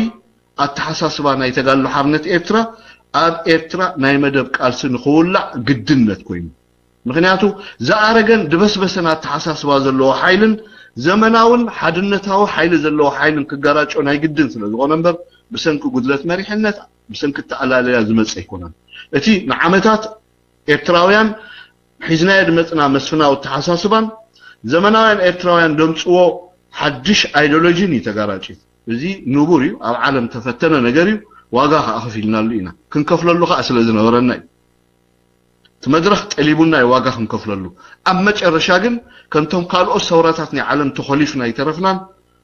ኣተሓሳስባ ናይ ተጋድሎ ሓርነት ኤርትራ ኣብ ኤርትራ ናይ መደብ ቃልሲ ንኽውላዕ ግድነት ኮይኑ። ምኽንያቱ፣ ዝኣረገን ድበስበሰን ኣተሓሳስባ ዘለዎ ሓይልን ዘመናውን ሓድነታዊ ሓይሊ ዘለዎ ሓይልን ክጋራጮ ናይ ግድን ስለ ዝኾነ እምበር፣ ብሰንኪ ጉድለት መሪሕነት፣ ብሰንኪ ተኣላለያ ዝመጸ ኣይኮነን። እቲ ንዓመታት ኤርትራውያን ሒዝናዮ ዝመጽና መስፍናዊ ኣተሓሳስባን ዘመናውያን ኤርትራውያን ዘምጽዎ ሓድሽ ኣይዲዮሎጂን እዩ ተጋራጭ። እዚ ንቡር እዩ። ኣብ ዓለም ተፈተነ ነገር እዩ። ዋጋ ከኣ ከፊልናሉ ኢና። ክንከፍለሉ ከኣ ስለ ዝነበረና እዩ። እቲ መድረኽ ጠሊቡና እዩ ዋጋ ክንከፍለሉ። ኣብ መጨረሻ ግን ከምቶም ካልኦት ሰውራታት ናይ ዓለም ተኾሊፍና ኣይተረፍናን።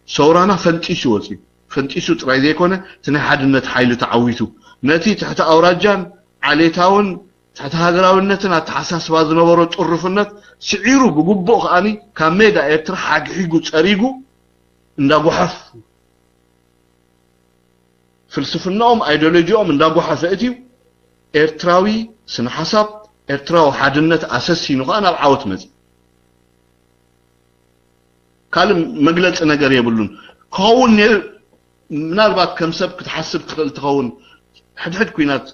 ሰውራና ፈንጢሱ ወጺኡ። ፈንጢሱ ጥራይ ዘይኮነ፣ እቲ ናይ ሓድነት ሓይሊ ተዓዊቱ፣ ነቲ ትሕቲ ኣውራጃን ዓሌታውን ትሕቲ ሃገራዊነትን ኣተሓሳስባ ዝነበሮ ጥሩፍነት ስዒሩ፣ ብግቡእ ከኣኒ ካብ ሜዳ ኤርትራ ሓግሒጉ ጸሪጉ እንዳጓሓፍ፣ ፍልስፍናኦም ኣይዲዮሎጂኦም እንዳጓሓፈ እትዩ ኤርትራዊ ስነ ሓሳብ፣ ኤርትራዊ ሓድነት ኣሰሲኑ ከኣ ናብ ዓወት መጽእ። ካልእ መግለጺ ነገር የብሉን። ክኸውን ነይሩ፣ ምናልባት ከም ሰብ ክትሓስብ ትኽእል ትኸውን። ሕድሕድ ኲናት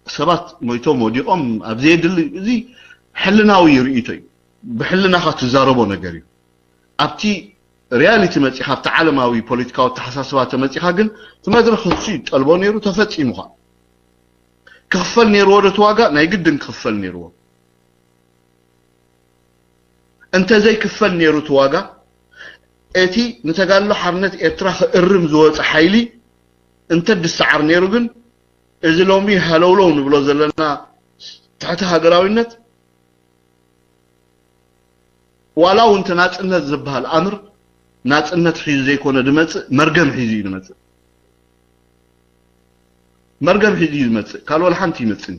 ሰባት ሞይቶም ወዲቖም ኣብ ዘየድሊ፣ እዚ ሕልናዊ ርእይቶ እዩ። ብሕልናኻ ትዛረቦ ነገር እዩ። ኣብቲ ሪያሊቲ መጺኻ፣ ኣብቲ ዓለማዊ ፖለቲካዊ ኣተሓሳስባ ተመጺኻ ግን፣ እቲ መድረኽ እሱ ይጠልቦ ነይሩ፣ ተፈጺሙ ኸኣ። ክኽፈል ነይርዎ ዶ እቲ ዋጋ? ናይ ግድን ክኽፈል ነይርዎ። እንተ ዘይክፈል ነይሩ እቲ ዋጋ፣ እቲ ንተጋድሎ ሓርነት ኤርትራ ክእርም ዝወጸ ሓይሊ እንተ ድሰዓር ነይሩ ግን፣ እዚ ሎሚ ሃለውለው ንብሎ ዘለና ትሕቲ ሃገራዊነት፣ ዋላ እውን እቲ ናጽነት ዝበሃል ኣምር፣ ናጽነት ሒዙ ዘይኮነ ድመጽእ፣ መርገም ሒዙ እዩ ድመጽእ። መርገም ሒዙ እዩ ድመጽእ። ካልእ ዋላ ሓንቲ ይመጽእን።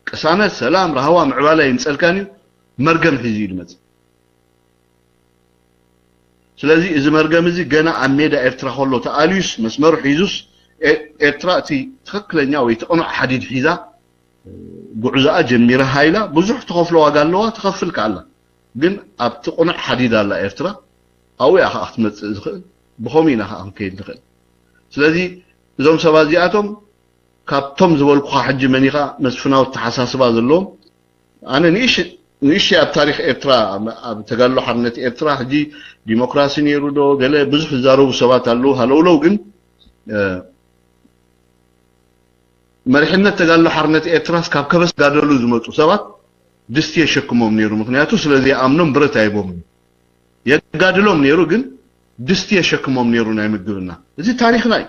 ቅሳነት፣ ሰላም፣ ራህዋ፣ ምዕባለ ኣይምጸልካን እዩ። መርገም ሒዙ እዩ ድመጽእ። ስለዚ እዚ መርገም እዚ ገና ኣብ ሜዳ ኤርትራ ከሎ ተኣልዩስ፣ መስመሩ ሒዙስ፣ ኤ-፣ ኤርትራ እቲ ትኽክለኛ ወይ እቲ ቅኑዕ ሓዲድ ሒዛ፣ እ፣ ጉዕዞኣ ጀሚራ ሃይላ፣ ብዙሕ ትኸፍሎ ዋጋ ኣለዋ፣ ትኸፍል ከኣ ኣላ። ግን ኣብቲ ቅኑዕ ሓዲድ ኣላ ኤርትራ። ኣብኡ እያ ከኣ ክትመጽእ ዝኽእል። ብኸምኡ ኢና ከኣ ክንከይድ ንኽእል። ስለዚ እዞም ሰባት እዚኣቶም ካብቶም ዝበልኩኻ ሕጂ መን ኢኻ መስፍናዊ ኣተሓሳስባ ዘለዎም? ኣነ ንእሽ-፣ ንእሽተይ ኣብ ታሪኽ ኤርትራ፣ ኣብ፣ ኣብ ተጋድሎ ሓርነት ኤርትራ ሕጂ ዲሞክራሲ ነይሩ ዶ ገለ ብዙሕ ዝዛረቡ ሰባት ኣለዉ። ሃለውለው ግን፣ እ፣ መሪሕነት ተጋድሎ ሓርነት ኤርትራስ ካብ ከበሳ ጋደሉ ዝመጹ ሰባት ድስቲ የሸክሞም ነይሩ። ምኽንያቱ ስለ ዘይኣምኖም ብረት ኣይቦምን። የጋድሎም ነይሩ፣ ግን ድስቲ የሸክሞም ነይሩ ናይ ምግብና። እዚ ታሪኽና እዩ።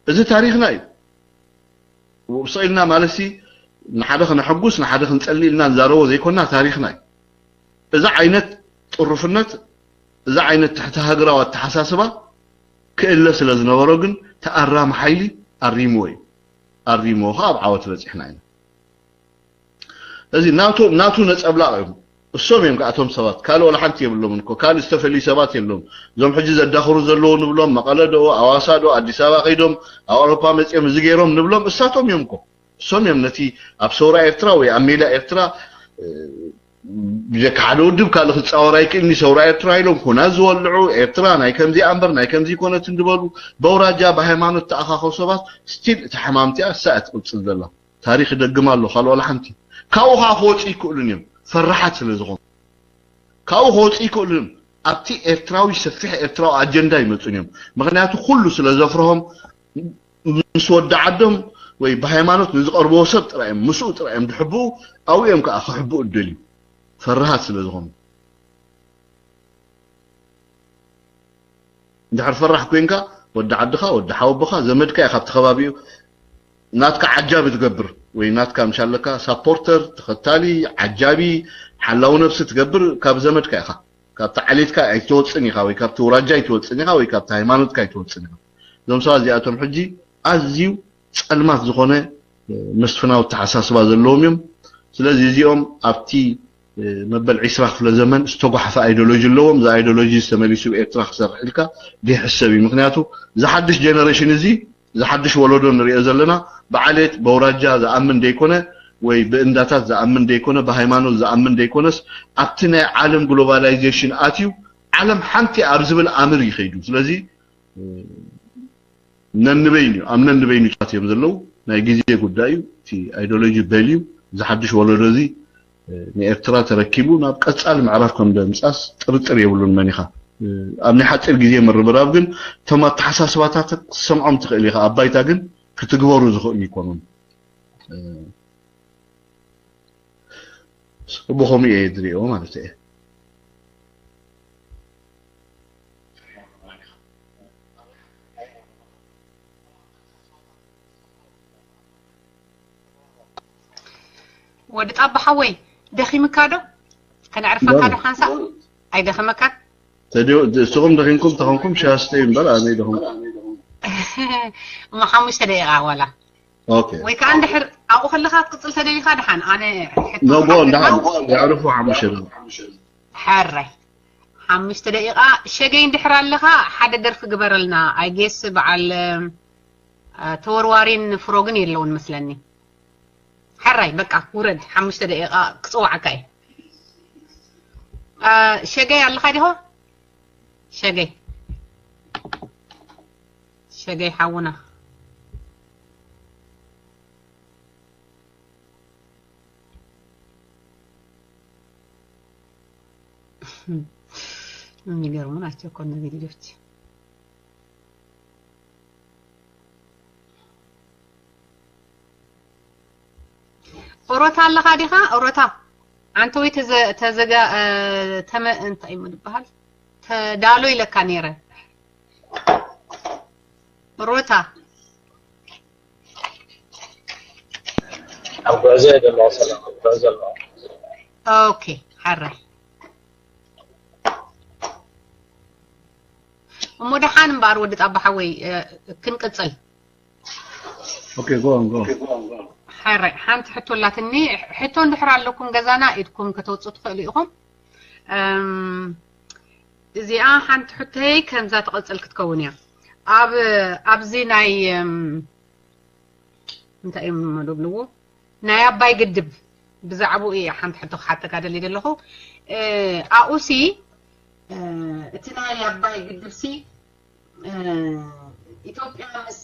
እዚ ታሪኽና እዩ። ውብስቕ ኢልና ማለትሲ ንሓደ ክነሐጉስ ንሓደ ክንጸሊ ኢልና ንዛረቦ ዘይኮና ታሪኽና እዩ። እዚ ዓይነት ጥሩፍነት፣ እዚ ዓይነት ትሕቲ ሃገራዊ ኣተሓሳስባ ክእለ ስለ ዝነበሮ ግን ተኣራሚ ሓይሊ ኣሪምዎ እዩ። ኣሪምዎ ከኣ ኣብ ዓወት በጺሕና ኢና። እዚ ናቱ፣ ናቱ ነጸብላቕ እዮም። እሶም እዮም ከኣቶም ሰባት፣ ካልእ ዋላ ሓንቲ የብሎምን እኮ፣ ካልእ ዝተፈልዩ ሰባት የብሎም። እዞም ሕጂ ዘዳኽሩ ዘለዉ ንብሎም፣ መቐለ ዶ፣ ኣዋሳ ዶ፣ ኣዲስ ኣበባ ከይዶም፣ ኣብ ኣውሮፓ መጺኦም እዚ ገይሮም ንብሎም፣ እሳቶም እዮም እኮ። እሶም እዮም ነቲ ኣብ ሰውራ ኤርትራ ወይ ኣብ ሜዳ ኤርትራ፣ እ፣ ብጀካ ሓደ ውድብ ካልእ ክጻወር ኣይክእልኒ፣ ሰውራ ኤርትራ ኢሎም ኩናት ዝወልዑ፣ ኤርትራ ናይ ከምዚኣ እምበር ናይ ከምዚ ይኮነትን ዝበሉ፣ በውራጃ ብሃይማኖት ተኣኻኸው ሰባት፣ ስቲል እታ ሕማምቲኣ እሳ እያ ትቕጽል ዘላ። ታሪኽ ይደግም ኣሎ፣ ካልእ ዋላ ሓንቲ። ካብኡ ኸዓ ክወጹ ይክእሉን እዮም፣ ፈራሓት ስለ ዝኾኑ። ካብኡ ክወጹ ይክእሉን እዮም። ኣብቲ ኤርትራዊ፣ ሰፊሕ ኤርትራዊ ኣጀንዳ ይመጹን እዮም። ምኽንያቱ ኩሉ ስለ ዘፍርሆም፣ ምስ ወዲ ዓዶም ወይ ብሃይማኖት ንዝቐርብዎ ሰብ ጥራይ እዮም፣ ምስኡ ጥራይ እዮም ድሕብኡ፣ ኣብኡ እዮም ከኣ ክሕብኡ እደልዩ። ፈራሃት ስለ ዝኾኑ። እንድሕር ፈራሕ ኮይንካ፣ ወዲ ዓድኻ፣ ወዲ ሓወቦኻ፣ ዘመድካ እዩ ካብቲ ከባቢኡ። ናትካ ዓጃቢ ትገብር፣ ወይ ናትካ ምሽ ኣለካ ሳፖርተር፣ ተኸታሊ፣ ዓጃቢ፣ ሓላዊ ነብሲ ትገብር፣ ካብ ዘመድካ ኢኻ። ካብቲ ዓሌትካ ኣይትወጽን ኢኻ፣ ወይ ካብቲ ውራጃ ኣይትወጽን ኢኻ፣ ወይ ካብቲ ሃይማኖትካ ኣይትወጽን ኢኻ። እዞም ሰባት እዚኣቶም ሕጂ ኣዝዩ ጸልማት ዝኾነ፣ እ፣ መስፍናዊ ኣተሓሳስባ ዘለዎም እዮም። ስለዚ እዚኦም ኣብቲ፣ እ፣ መበል ዒስራ ክፍለ ዘመን ዝተጓሕፈ ኣይዲዮሎጂ ኣለዎም። እዚ ኣይዲዮሎጂ እዚ ተመሊሱ ብኤርትራ ክሰርሕ ኢልካ ዘይሕሰብ እዩ። ምኽንያቱ እዚ ሓድሽ ጀነሬሽን እዚ፣ እዚ ሓድሽ ወለዶ ንሪኦ ዘለና ብዓሌት፣ በውራጃ ዝኣምን ዘይኮነ፣ ወይ ብእንዳታት ዝኣምን ዘይኮነ፣ ብሃይማኖት ዝኣምን ዘይኮነስ፣ ኣብቲ ናይ ዓለም ግሎባላይዜሽን ኣትዩ፣ ዓለም ሓንቲ ኣብ ዝብል ኣምር ይኸይዱ። ስለዚ፣ እ፣ ነንበይኑ፣ ኣብ ነንበይኑ ጫት እዮም ዘለዉ። ናይ ግዜ ጉዳይ እዩ። እቲ ኣይዲዮሎጂ በልዩ፣ እዚ ሓድሽ ወለዶ እዚ ንኤርትራ ተረኪቡ ናብ ቀጻሊ ምዕራፍ ከም ዘምጻስ ጥርጥር የብሉን። መን ኢኻ ኣብ ናይ ሓጺር ግዜ ምርብራብ ግን እቶም ኣተሓሳስባታት ክትሰምዖም ትኽእል ኢኻ። ኣብ ባይታ ግን ክትግበሩ ዝኽእሉ ይኮኑን። ብኸምኡ እየ ዝሪኦ ማለት እየ። ወዲ ጣባ ሓወይ፣ ደኺምካ ዶ? ከነዕርፈካ ዶ ሓንሳእ? ኣይደኸመካን? ተዲዮ እስኹም ደኺምኩም ተኾንኩም ሻስተይ እምበር ኣነ ደኹም። እሞ ሓሙሽተ ደቂቓ ዋላ። ኦኬ። ወይ ከዓ እንድሕር ኣብኡ ከለኻ ክትቅፅል ተደሊኻ ደሓን። ኣነ ሕቶ ኖ ጎ ክሓተካ። እንዳሓ ያዕርፉ ሓሙሽተ ደቂቓ። ሕራይ። ሓሙሽተ ደቂቓ ሸገይ እንድሕር ኣለኻ ሓደ ደርፊ ግበረልና። ኣይ ጌስ በዓል እ፣ ተወርዋሪን ፍሮግን የለውን መስለኒ። ሕራይ በቃ ውረድ። ሓሙሽተ ደቂቓ ክፅዋዓካ እየ። እ፣ ሸገይ ኣለኻ ዲኻ? ሸገይ ሸገይ ሓውና። የሚገርሙ ናቸው እኮ እነዚህ ልጆች። ኦሮታ ኣለኻ ዲኻ? ኦሮታ ኣንተ ወይ ተዘ- ተዘጋ እ፣ ተመ እንታይ እዩ ዝበሃል? ተዳሎ ኢለካ ነይረ። ኦሮታ ኣብ ጉዕዞ እየ ዘለኹ ሰላም ኣብ ጉዕዞ ኣለኹ። ኦኬ። ሓራይ እሞ ደሓን እምበኣር ወዲ ጣባ ሓወይ እ፣ ክንቅፅል። ኦኬ ጎ ኦን ጎ ኦን። ሓራይ ሓንቲ ሕቶ ኣላትኒ። ሕቶ እንድሕር ኣለኩም ገዛና ኢድኩም ከተውፅኡ ትኽእሉ ኢኹም። እም፣ እዚኣ ሓንቲ ሕቶይ ከምዛ ትቐፅል ክትከውን እያ። ኣብ ኣብዚ ናይ እም፣ እንታይ እዮም እሞ ዝብልዎ ናይ ኣባይ ግድብ ብዛዕባኡ እየ ሓንቲ ሕቶ ክሓተካ ደልየ ዘለኹ። እ፣ ኣብኡሲ እ፣ እቲ ናይ ኣባይ ግድብሲ እ፣ ኢትዮጵያ ምስ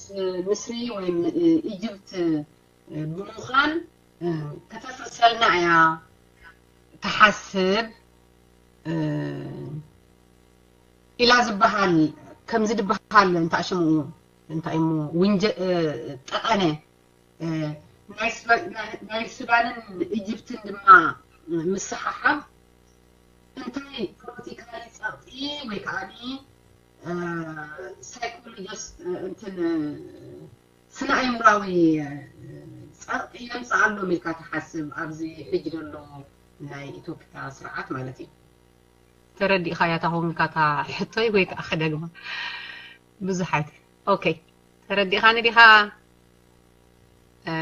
ምስሪ ወይ ም- ኢጅፕት እ፣ ብምዃን እ፣ ከተፍርሰልና እያ ትሓስብ እ፣ ኢላ ዝበሃል ከምዚ ዝበሃል እንታይ ሽሙ እንታይ እሞ ውንጀ እ፣ ጠቐነ እ፣ ናይ ስበ- ናይ- ናይ ሱዳንን ኢጅፕትን ድማ ምስሓሓብ እንታይ ፖለቲካዊ ጸቕጢ ወይ ከዓ ሳይኮሎጂስት እንትን ስነ ኣእምራዊ ጸቕጢ የምፅኣሎም ኢልካ ትሓስብ ኣብዚ ሕጂ ዘሎ ናይ ኢትዮጵያ ስርዓት ማለት እዩ? ተረዲእኻያ እታ ኮንካ እታ ሕቶይ ወይ ከዓ ክደግማ ብዙሓት ኦኬ ተረዲእኻኒ ዲኻ? እ፣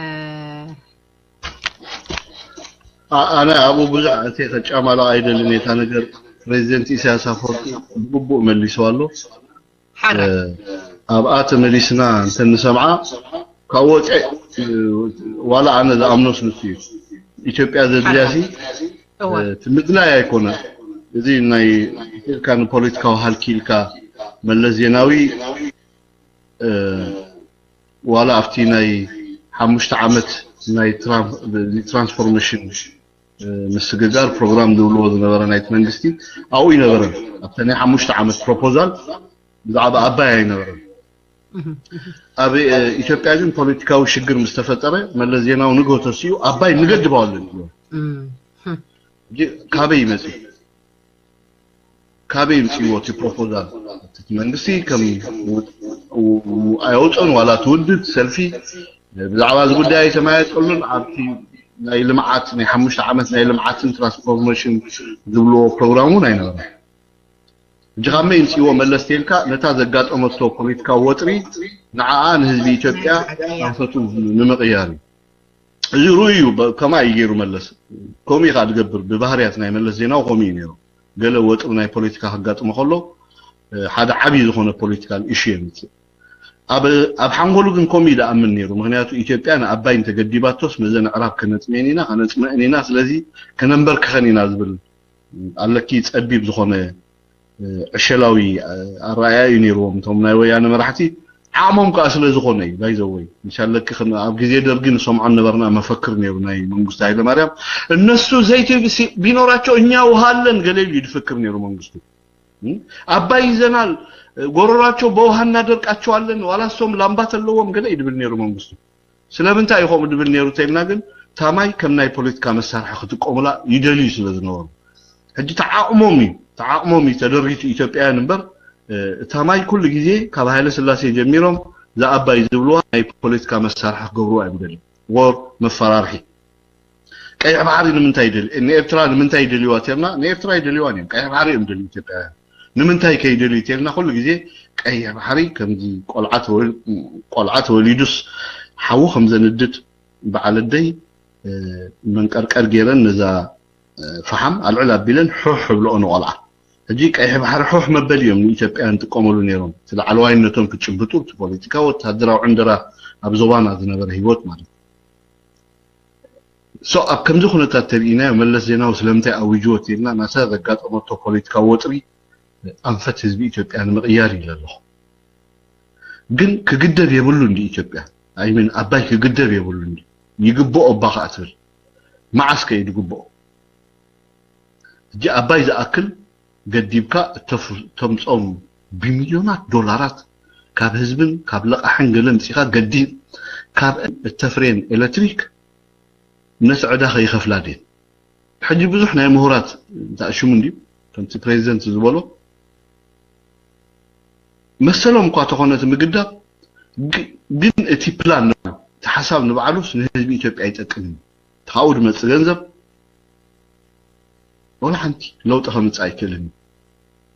ኣ- ኣነ ኣብኡ ብዙሕ እቲ ከጫማሎ ኣይደልን እየ። እታ ነገር ፕሬዚደንት ኢሳያስ ኣፈወርቂ ብግቡእ መሊስዋ ኣሎ። ሓራይ እ፣ ኣብኣ ተመሊስና እንተንሰምዓ ካብ ወፀ ዋላ ኣነ ዝኣምኖስ ንሱ እዩ። ኢትዮጵያ ዘድልያሲ እወ እ፣ እቲ ምድላይ ኣይኮነን። እዚ ናይ ኢልካ ንፖለቲካዊ ሃልኪ ኢልካ መለስ ዜናዊ እ፣ ዋላ ኣብቲ ናይ ሓሙሽተ ዓመት ናይ ትራን- ትራንስፎርሜሽን እ፣ ምስግጋር ፕሮግራም ዝብልዎ ዝነበረ ናይቲ መንግስቲ ኣብኡ ይነበረን ኣብተ ናይ ሓሙሽተ ዓመት ፕሮፖዛል ብዛዕባ ኣባይ ኣይነበረን። ኣብ እ፣ ኢትዮጵያ ግን ፖለቲካዊ ሽግር ምስ ተፈጠረ መለስ ዜናዊ ንግሆ ተሲኡ ኣባይ ንገድበዋለን ይብሎ። እም፣ ሕጂ ካበይ ይመጽእ? ካበይ ይምጽእዎ እቲ ፕሮፖዛል? እቲ መንግስቲ ከም ው- ው- ኣየውፅኦን ዋላ ትውድድ ሰልፊ ብዛዕባ እዚ ጉዳይ ኣይተመያየጠሉን። ኣብቲ ናይ ልምዓት ናይ ሓሙሽተ ዓመት ናይ ልምዓትን ትራንስፎርሜሽን ዝብልዎ ፕሮግራም እውን ኣይነበረን። ሕጂ ካብ መይ ይምፅእዎ መለስ ተልካ ነታ ዘጋጠመቶ ፖለቲካዊ ወጥሪ ንዓኣ ንህዝቢ ኢትዮጵያ ኣንፈቱ ንምቕያር እዩ። እዚ ርኡይ እዩ። በ- ከማይ እዩ ገይሩ መለስ። ከምኡ እዩ ከዓ ዝገብር። ብባህርያት ናይ መለስ ዜናዊ ከምኡ እዩ ነይሩ። ገለ ወጥሪ ናይ ፖለቲካ ከጋጥሞ ከሎ እ፣ ሓደ ዓብዪ ዝኾነ ፖለቲካል ኢሹ የምፅእ። ኣብ ኣብ ሓንጎሉ ግን ከምኡ እዩ ዝኣምን ነይሩ። ምክንያቱ ኢትዮጵያ ንኣባይ እንተገዲባቶስ መዘን ኣዕራብ ከነፅመን ኢና ከነፅመአን ኢና፣ ስለዚ ከነንበርክኸን ኢና ዝብል ኣለኪ ጸቢብ ዝኾነ እ፣ ዕሸላዊ እ፣ ኣረኣእያ እዩ ነይርዎም እቶም ናይ ወያነ መራሕቲ። ዓቕሞም ከዓ ስለ ዝኾነ እዩ። ባይዘወይ ምሻለኪ ኣብ ግዜ ደርጊ ንሰምዖ ነበርና። መፈክር ነይሩ ናይ መንግስቱ ሃይለማርያም፣ እነሱ ዘይት ቢኖራቸው እኛ ውሃ አለን ገለ ኢሉ ይድፍክር ነይሩ መንግስቱ። ኣባይ ይዘናል፣ ጎረራቸው በውሃ እናደርቃቸዋለን፣ ዋላ እሶም ላምባ ተለዎም ገለ ይድብል ነይሩ መንግስቱ። ስለምንታይ እዩ ከምኡ ድብል ነይሩ ተልና ግን፣ ታማይ ከም ናይ ፖለቲካ መሳርሒ ክጥቀሙላ ይደልዩ ስለ ዝነበሩ፣ ሕጂ ተዓቕሞም እዩ፣ ተዓቕሞም እዩ ተደሪቱ ኢትዮጵያውያን እምበር። እታ ማይ ኩሉ ግዜ ካብ ሃይለ ስላሴ ጀሚሮም ዝኣባይ ዝብልዋ ናይ ፖለቲካ መሳርሒ ክገብርዋ እዮም ደልዩ። ወር መፈራርሒ። ቀይሕ ባሕሪ ንምንታይ ይደልዩ? ንኤርትራ ንምንታይ ይደልዩዋ ተርና ንኤርትራ ይደልዩዋን እዮም። ቀይሕ ባሕሪ እዮም ደልዩ ኢትዮጵያውያን። ንምንታይ ከይደልዩ ተልና ኩሉ ግዜ ቀይሕ ባሕሪ ከምዚ ቆልዓ ተወል- ቆልዓ ተወሊዱስ ሓዉ ከም ዘንድድ በዓል ኣደይ መንቀርቀር ገይረን ነዛ ፈሓም ኣልዕል ኣቢለን ሑሕ ብልኦ ንቆልዓ። ሕጂ ቀይሕ ባሕሪ ሑሕ መበል እዮም ንኢትዮጵያ ንጥቀመሉ ነይሮም። እቲ ላዕለዋይነቶም ክጭብጡ፣ እቲ ፖለቲካ፣ ወታደራዊ ዕንደራ ኣብ ዞባና ዝነበረ ህይወት ማለት እዩ። ሶ ኣብ ከምዚ ኩነታት ተሪኢናዮ መለስ ዜናዊ ስለምንታይ ኣዊጅዎ ተልና ናታ ዘጋጠመቶ ፖለቲካዊ ወጥሪ ኣንፈት ህዝቢ ኢትዮጵያ ንምቕያር ኢለ ኣለኹ። ግን ክግደብ የብሉ እንዲ ኢትዮጵያ ኣይምን ኣባይ ክግደብ የብሉ እንዲ ይግብኦ እባ ከዓ ትብል። መዓስ ከ እዩ ዝግብኦ? ሕጂ ኣባይ ዝኣክል ገዲብካ እተፍ- እተምጾም ብሚልዮናት ዶላራት ካብ ህዝብን ካብ ለቃሕን ገለ ምጺኻ ገዲብ ካብ እተፍሬን ኤሌክትሪክ ነቲ ዕዳ ከይኸፍላ ድየን? ሕጂ ብዙሕ ናይ ምሁራት ተኣሽሙ እንድዩ ከምቲ ፕሬዚደንት ዝበሎ መሰሎም እኳ ተኾነ እቲ ምግዳብ ግ- ግን እቲ ፕላን ንባዕሉ እቲ ሓሳብ ንባዕሉስ ንህዝቢ ኢትዮጵያ ኣይጠቅምን እዩ። ካብኡ ዝመፅእ ገንዘብ ወላ ሓንቲ ለውጢ ከምፅእ ኣይክእልን እዩ።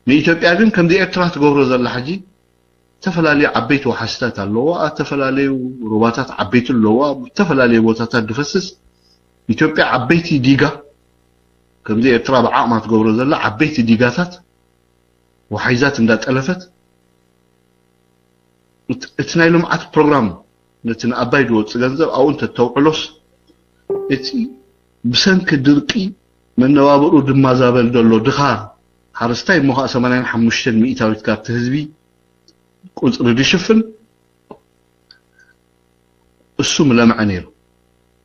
ንኢትዮጵያ ግን ከምዚ ኤርትራ ትገብሮ ዘላ ሕጂ ዝተፈላለዩ ዓበይቲ ወሓስታት ኣለዎ፣ ዝተፈላለዩ ሩባታት ዓበይቲ ኣለዋ፣ ዝተፈላለዩ ቦታታት ዝፈስስ ኢትዮጵያ ዓበይቲ ዲጋ ከምዚ ኤርትራ ብዓቕማ ትገብሮ ዘላ ዓበይቲ ዲጋታት ወሓይዛት እንዳጠለፈት እቲ ናይ ልምዓት ፕሮግራም ነቲ ንኣባይ ዝወፅእ ገንዘብ ኣብኡ እንተተውዕሎስ እቲ ብሰንኪ ድርቂ መነባብሩ ድማዛበል ዘሎ ድኻ ሓረስታይ እሞ ከዓ ሰማንያን ሓሙሽተን ሚእታዊት ካብቲ ህዝቢ ቁፅሪ ድሽፍን እሱ ምለምዐ ነይሩ።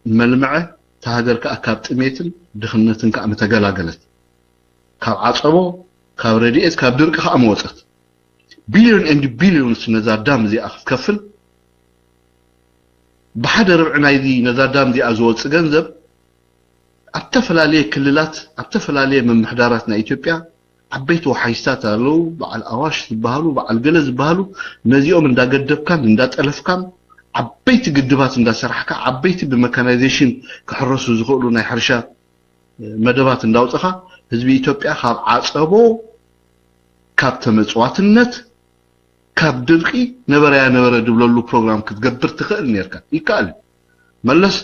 መልምዐ እታ ሃገር ከዓ ካብ ጥሜትን ድኽነትን ከዓ ምተገላገለት። ካብ ዓፀቦ፣ ካብ ረድኤት፣ ካብ ድርቂ ከዓ መወፀት። ቢልዮን ኤንድ ቢልዮንስ ነዛ ዳም እዚኣ ክትከፍል ብሓደ ርብዒ ናይዚ ነዛ ዳም እዚኣ ዝወፅእ ገንዘብ ኣብ ተፈላለየ ክልላት ኣብ ተፈላለየ ምምሕዳራት ናይ ኢትዮጵያ ዓበይቲ ወሓይስታት ኣለዉ። በዓል ኣዋሽ ዝበሃሉ በዓል ገለ ዝበሃሉ ነዚኦም እንዳገደብካን እንዳጠለፍካን ዓበይቲ ግድባት እንዳሰራሕካ ዓበይቲ ብመካናይዜሽን ክሕረሱ ዝኽእሉ ናይ ሕርሻ መደባት እንዳውፅኻ ህዝቢ ኢትዮጵያ ካብ ዓፀቦ ካብ ተመፅዋትነት ካብ ድርቂ ነበረያ ነበረ ድብለሉ ፕሮግራም ክትገብር ትኽእል ነርካ። ይከኣል እዩ። መለስ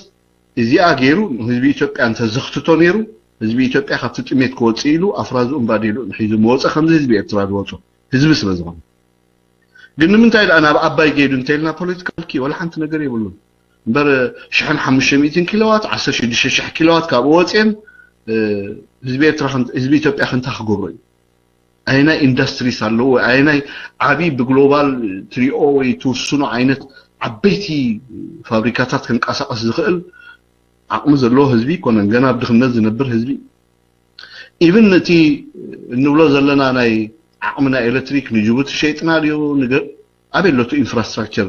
እዚኣ ገይሩ ንህዝቢ ኢትዮጵያ እንተዘኽትቶ ነይሩ ህዝቢ ኢትዮጵያ ካብቲ ጥሜት ክወፅእ ኢሉ ኣፍራዝኡን ባዴልኡን ሒዙ መወፀ ከምዚ ህዝቢ ኤርትራ ዝወፁ ህዝቢ ስለ ዝኾነ። ግን ንምንታይ ደኣ ናብ ኣባይ ገይዱ እንተልና ፖለቲካልኪ ወላ ሓንቲ ነገር የብሉን። እምበር ሽሕን ሓሙሽተ ሚእትን ኪሎዋት ዓሰርተ ሽዱሽተ ሽሕ ኪሎዋት ካብኡ ወፅየን ህዝቢ ኤርትራ ህዝቢ ኢትዮጵያ ክንታ ክገብሮ እዩ። ኣየናይ ኢንዱስትሪስ ኣለዎ ኣየናይ ዓብዪ ብግሎባል ትሪኦ ወይ ትውስኖ ዓይነት ዓበይቲ ፋብሪካታት ክንቀሳቀስ ዝኽእል ዓቕሚ ዘለዎ ህዝቢ ይኮነን። ገና ኣብ ድኽነት ዝነብር ህዝቢ ኢቭን እቲ እንብሎ ዘለና ናይ ዓቕሚ ናይ ኤሌክትሪክ ንጅቡቲ ሸይጥና ድዩ ኣበይ ኣለቱ ኢንፍራስትራክቸር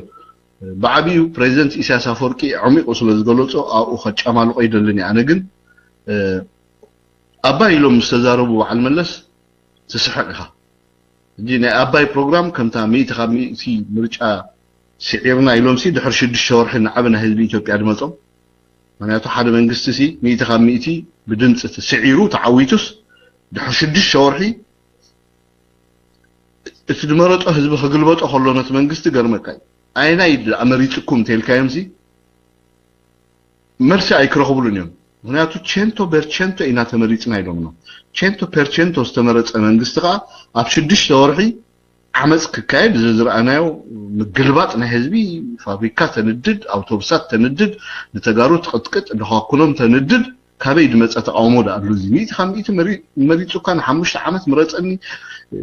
ብዓብዩ ፕሬዚደንት ኢሳያስ ኣፈወርቂ ዓሚቑ ስለ ዝገለፆ ኣብኡ ከጫማልቆ ይደልን እየ ኣነ ግን ኣባይ ኢሎም ምስ ተዛረቡ በዓል መለስ ትስሕቕ ኢኻ። ሕጂ ናይ ኣባይ ፕሮግራም ከምታ ሚእቲ ካብ ሚእቲ ምርጫ ስዒርና ኢሎምሲ ድሕሪ ሽዱሽተ ወርሒ ንዓቢ ናይ ህዝቢ ኢትዮጵያ ድመጾም። ምክንያቱ ሓደ መንግስቲ ሲ ሚእቲ ካብ ሚእቲ ብድምፂ ስዒሩ ተዓዊቱስ ድሕሪ ሽዱሽተ ወርሒ እቲ ድመረጦ ህዝቢ ክግልበጦ ከሎ ነቲ መንግስቲ ገርመካ እዩ። ኣየናይ ደኣ መሪፅኩም እንተኢልካዮም ሲ መልሲ ኣይክረኽብሉን እዮም። ምክንያቱ ቸንቶ በርቸንቶ ኢና ተመሪፅና ኢሎም ነው። ቸንቶ ፐርቸንቶ ዝተመረፀ መንግስቲ ከዓ ኣብ ሽዱሽተ ወርሒ ዓመፅ ክካየድ እዚ ዝረኣናዮ ምግልባጥ ናይ ህዝቢ ፋብሪካ ተንድድ ኣውቶቡሳት ተንድድ ንተጋሩ ትቅጥቅጥ ንኳኩኖም ተንድድ ካበይ ዝመፀ ተቃውሞ ዳ ኣሉ እዚ ሚእቲ ካብ ሚእቲ መሪፁካ ንሓሙሽተ ዓመት ምረፀኒ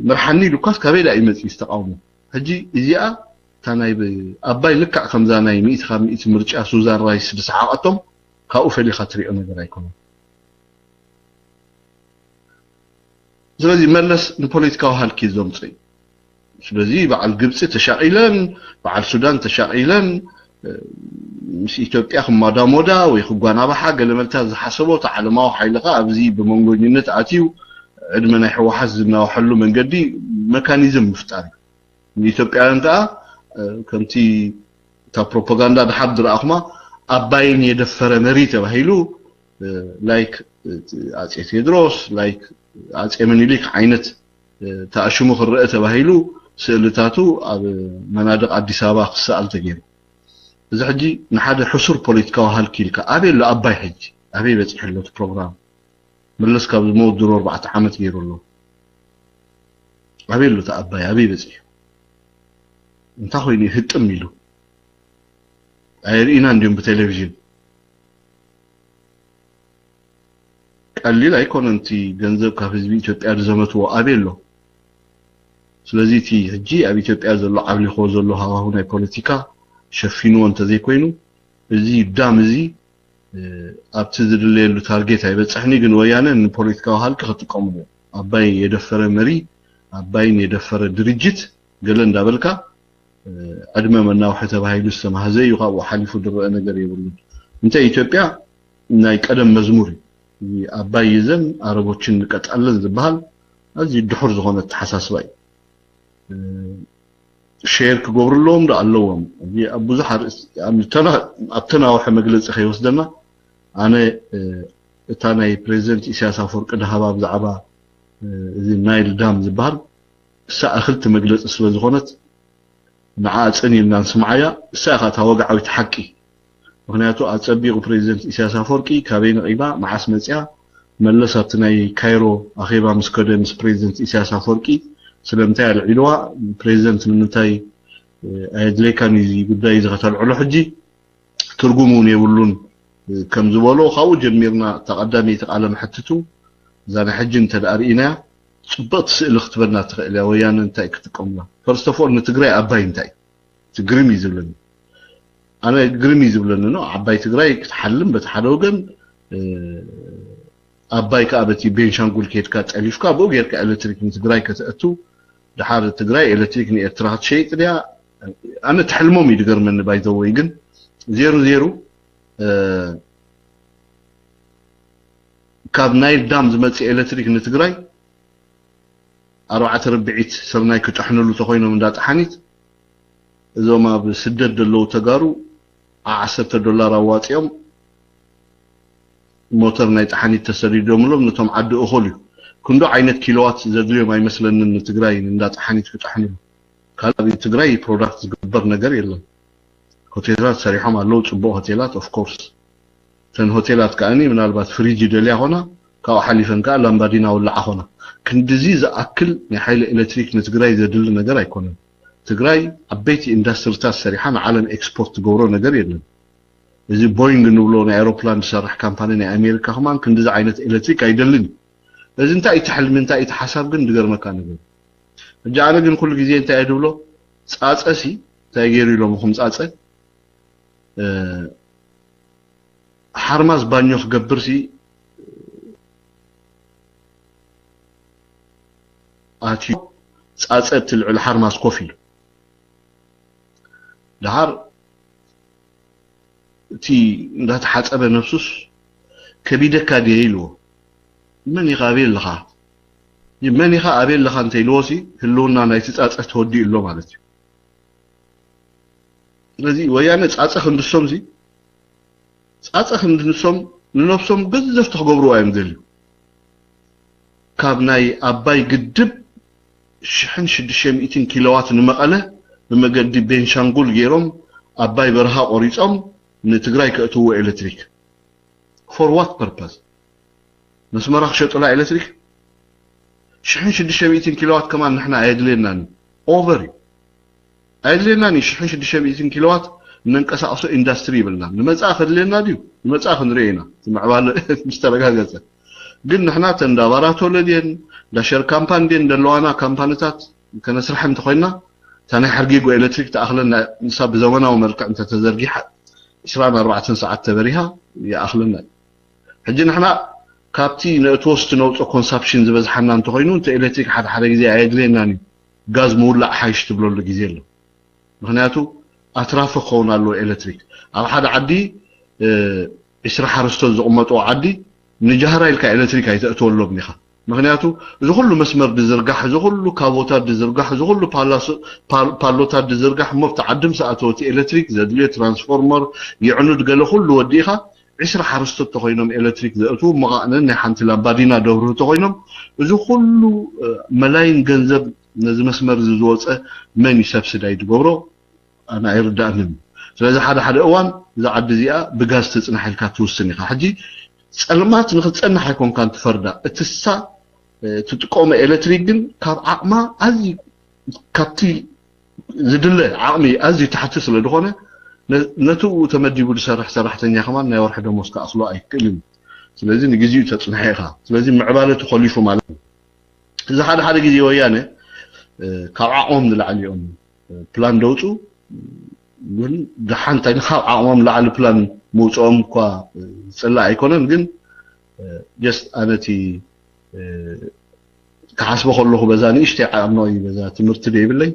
ምርሓኒ ኢሉካስ ካበይ ዳ ይመፅ እዩ ተቃውሞ ሕጂ እዚኣ እታ ናይ ብ- ኣባይ ልክዕ ከምዛ ናይ ሚእቲ ካብ ሚእቲ ምርጫ ሱዛን ራይስ ዝሰሓቐቶም ካብኡ ፈሊኻ ትሪኦ ነገር ኣይኮነን። ስለዚ መለስ ንፖለቲካዊ ሃልኪ ዘምፅእ እዩ። ስለዚ በዓል ግብፂ ተሻቒለን፣ በዓል ሱዳን ተሻቒለን፣ ምስ ኢትዮጵያ ክማዳሞዳ ወይ ክጓናባሓ ገለ መልታት ዝሓሰቦ እቲ ዓለማዊ ሓይሊ ከኣ ኣብዚ ብመንጎኝነት ኣትዩ ዕድመ ናይ ህወሓት ዝናዋሐሉ መንገዲ መካኒዝም ምፍጣር እዩ። ንኢትዮጵያውያን ከኣ ከምቲ እታ ፕሮፓጋንዳ ድሓር ዝረኣኹማ ኣባይን የደፈረ መሪ ተባሂሉ ላይክ ኣጼ ቴድሮስ ላይክ ኣጼ ምኒልክ ዓይነት ተኣሽሙ ክረአ ተባሂሉ ስእልታቱ ኣብ መናድቕ ኣዲስ ኣበባ ክሰኣል ተገይሩ። እዚ ሕጂ ንሓደ ሕሱር ፖለቲካዊ ሃልኪ ኢልካ ኣበይ ኣሎ ኣባይ ሕጂ ኣበይ በፂሑ ኣሎ እቲ ፕሮግራም መለስ ካብ ዝመውት ድሮ ኣርባዕተ ዓመት ገይሩ ኣሎ ኣበይ ኣሎ እቲ ኣባይ ኣበይ በፂሑ እንታይ ኮይኑ ህጥም ኢሉ ኣይርኢና እንዲም ብቴሌቪዥን ቀሊል ኣይኮነን እቲ ገንዘብ ካብ ህዝቢ ኢትዮጵያ ዝዘመትዎ ኣበይ ኣሎ ስለዚ እቲ ሕጂ ኣብ ኢትዮጵያ ዘሎ ዓብሊኾ ዘሎ ሃዋሁ ናይ ፖለቲካ ሸፊንዎ እንተዘይኮይኑ እዚ ዳም እዚ ኣብቲ ዝድለየሉ ታርጌት ኣይበፅሕኒ ግን ወያነ ንፖለቲካዊ ሃልኪ ክጥቀምሉ ኣባይ የደፈረ መሪ ኣባይን የደፈረ ድርጅት ገለ እንዳበልካ ዕድመ መናውሒ ተባሂሉ ዝተማህዘ እዩ ካብኡ ሓሊፉ ዝረአ ነገር የብሉን እንተ ኢትዮጵያ ናይ ቀደም መዝሙር እዩ ኣባይ ይዘን ኣረቦችን እንቀጣለን ዝበሃል ኣዝዩ ድሑር ዝኾነ ኣተሓሳስባ እዩ ሼር ክገብሩ ኣለዎም ዶ ኣለዎም ኣብ ብዙሕ ኣብ ተናውሐ መግለፂ ከይወስደና ኣነ እታ ናይ ፕሬዚደንት ኢሳያስ ኣፈወርቂ ድሃባ ብዛዕባ እዚ ናይል ዳም ዝበሃል እሳ እኽልቲ መግለፂ ስለ ዝኾነት ንዓ ኣፅን ኢልና ንስምዓያ እሳ ኢኻ እታ ወግዓዊት ሓቂ ምኽንያቱ ኣፀቢቑ ፕሬዚደንት ኢሳያስ ኣፈወርቂ ካበይ ነቒባ መዓስ መፅያ መለስ ኣብቲ ናይ ካይሮ ኣኼባ ምስ ከደ ምስ ፕሬዚደንት ኢሳያስ ኣፈወርቂ ስለምንታይ ኣልዒልዋ ፕሬዚደንት ንምንታይ ኣየድለይካን እዩ ጉዳይ እዚ ከተልዕሎ ሕጂ ትርጉም እውን የብሉን ከም ዝበሎ ካብኡ ጀሚርና እታ ቀዳመይቲ ቃለ መሕትቱ እዛ ናይ ሕጂ እንተ ደኣ ርኢናያ ፅብቕቲ ስእሊ ክትበና ትኽእል እያ ወያነ እንታይ ክጥቀሙላ first of all ንትግራይ ኣባይ እንታይ እዩ ግርም እዩ ዝብለኒ ኣነ ግርም እዩ ዝብለኒ ነው ዓባይ ትግራይ ክትሓልም በቲ ሓደ ወገን ኣባይ ከዓ በቲ ቤንሻንጉል ከድካ ጠሊፍካ ብኡ ጌርካ ኤሌክትሪክ ንትግራይ ከተእቱ ድሓር ትግራይ ኤሌክትሪክ ንኤርትራ ክትሸይጥ ድያ ኣነ ትሕልሞም እዩ ዝገርመኒ ባይዘወይ ግን ዜሩ ዜሩ ካብ ናይል ዳም ዝመፅእ ኤሌክትሪክ ንትግራይ ኣርባዕተ ርብዒት ስርናይ ክጥሕንሉ ተኮይኖም እንዳ ጠሓኒት እዞም ኣብ ስደት ዘለዉ ተጋሩ ዓሰርተ ዶላር ኣዋፂኦም ሞተር ናይ ጠሓኒት ተሰዲዶምሎም ነቶም ዓዲ እኹል እዩ ክንዶ ዓይነት ኪሎዋት ዘድልዮም ኣይመስለንን ንትግራይ እንዳ ጠሓኒት ክጠሕንሉ ካልእ ኣብ ትግራይ ፕሮዳክት ዝግበር ነገር የለን ሆቴላት ሰሪሖም ኣለዉ ፅቡቅ ሆቴላት of course እተን ሆቴላት ከኣኒ ምናልባት ፍሪጅ ይደልያ ኾና ካብኡ ሓሊፈን ከዓ ላምባዲና ውላዓ ኾና ክንድዚ ዝኣክል ናይ ሓይሊ ኤሌክትሪክ ንትግራይ ዘድሊ ነገር ኣይኮነን ትግራይ ዓበይቲ ኢንዳስትሪታት ሰሪሓ ንዓለም ኤክስፖርት ትገብሮ ነገር የለን እዚ ቦይንግ ንብሎ ናይ ኣውሮፕላን ዝሰርሕ ካምፓኒ ናይ ኣሜሪካ ከማን ክንድዚ ዓይነት ኤሌክትሪክ ኣይደልን እዩ እዚ እንታይ እቲ ሕልሚ እንታይ እቲ ሓሳብ ግን ዝገርመካ ነገር ሕጂ ኣነ ግን ኩሉ ግዜ እንታይ እየ ድብሎ ፃፀ ሲ እንታይ ገይሩ ኢሎምኹም ፃፀ ሓርማዝ ባኞ ክገብር ሲ ኣትዩ ፃፀ እቲ ልዕሊ ሓርማዝ ኮፍ ኢሉ ድሓር እቲ እንዳተሓፀበ ነብሱስ ከቢደካ ድየ ኢልዎ መን ኢኻ ኣበይ ኣለኻ መን ኢኻ ኣበይ ኣለኻ እንተ ኢልዎ ሲ ህልውና ናይቲ ፃፀ ተወዲኡ ኣሎ ማለት እዩ ስለዚ ወያነ ፃፀ ክንድሶም ሲ ፃፀ ክንድሶም ንነብሶም ገዘፍቲ ክገብርዋ እዮም ደልዩ ካብ ናይ ኣባይ ግድብ ሽሕን ሽዱሽተ ሚእትን ኪሎዋት ንመቐለ ብመገዲ ቤንሻንጉል ገይሮም ኣባይ በረኻ ቆሪፆም ንትግራይ ከእትውዎ ኤሌክትሪክ for what purpose ነስመራ ክሸጡላ ኤሌክትሪክ ሽሕን ሽዱሽተ ሚእትን ኪሎዋት ከማን ንሕና ኣየድልየናን እዩ over እዩ ኣየድልየናን እዩ ሽሕን ሽዱሽተ ሚእትን ኪሎዋት እነንቀሳቕሶ ኢንዳስትሪ ይብልና ንመፃእ ከድልየና ድዩ ንመፃእ ክንሪኦ ኢና እቲ ምዕባለ ምስ ተረጋገፀ ግን ንሕና ተን ላባራቶሪ ድየን ዳሸር ካምፓኒ ድየን ዘለዋና ካምፓኒታት ከነስርሐ እንተኮይና እታ ናይ ሓርጌጎ ኤሌክትሪክ ትኣኽለና፣ ንሳ ብዘመናዊ መልክዕ እንተተዘርጊሓ ዕስራን ኣርባዕተን ሰዓት ተበሪሃ ይኣኽለና እዩ። ሕጂ ንሕና ካብቲ ንእትወስድ ነውፅኦ ኮንሳፕሽን ዝበዝሓና እንተኾይኑ፣ እንተ ኤሌክትሪክ ሓደ ሓደ ግዜ ኣየድልየናን እዩ። ጋዝ ምውላዕ ሓይሽ ትብለሉ ግዜ ኣሎ። ምኽንያቱ ኣትራፊ ክኸውን ኣለዎ ኤሌክትሪክ። ኣብ ሓደ ዓዲ ዒስራ ሓረስቶት ዝቕመጥዎ ዓዲ ንጃህራ ኢልካ ኤሌክትሪክ ኣይተእትወሎም ኢኻ። ምኽንያቱ እዚ ኩሉ መስመር ድዝርጋሕ፣ እዚ ኩሉ ካቦታት ድዝርጋሕ፣ እዚ ኩሉ ፓሎታት ድዝርጋሕ እሞ ኣብቲ ዓዲ ምስ ኣተወ እቲ ኤሌክትሪክ ዘድልዮ ትራንስፎርመር፣ የዕኑድ፣ ገለ ኩሉ ወዲእኻ ዒስራ ሓረስቶት ተኾይኖም ኤሌክትሪክ ዘእትዉ መቓቕንን ናይ ሓንቲ ላምባዲና ደብርሁ ተኾይኖም እዚ ኩሉ መላይን ገንዘብ ነዚ መስመር እዚ ዝወፀ መን እዩ ሰብስዳይ ዝገብሮ? ኣነ ኣይርዳእንን። ስለዚ ሓደ ሓደ እዋን እዛ ዓዲ እዚኣ ብጋዝ ትፅናሕ ኢልካ ትውስን ኢኻ። ሕጂ ፀልማት ንክትፀንሕ ኣይኮንካን ትፈርዳ፣ እትሳ ትጥቀሞ ኤሌክትሪክ ግን ካብ ዓቕማ ኣዝዩ ካብቲ ዝድለ ዓቕሚ ኣዝዩ ታሕቲ ስለ ዝኾነ ነትኡ ተመዲቡ ዝሰርሕ ሰራሕተኛ ከማን ናይ ወርሒ ደሞዝ ክኣኽሎ ኣይክእልን እዩ። ስለዚ ንግዜኡ ተፅንሐ ኢኻ። ስለዚ ምዕባለ ተኾሊፉ ማለት እዩ። እዚ ሓደ ሓደ ግዜ ወያነ ካብ ዓቕሞም ንላዕሊ እዮም ፕላን ደውፁ፣ ግን ደሓን እንታይ ካብ ዓቕሞም ላዕሊ ፕላን ምውፅኦም እኳ ዝፅላእ ኣይኮነን። ግን ጀስት ኣነቲ ክሓስቦ ከለኹ በዛ ንእሽተይ ዓቕሚ በዛ ትምህርቲ ደይብለይ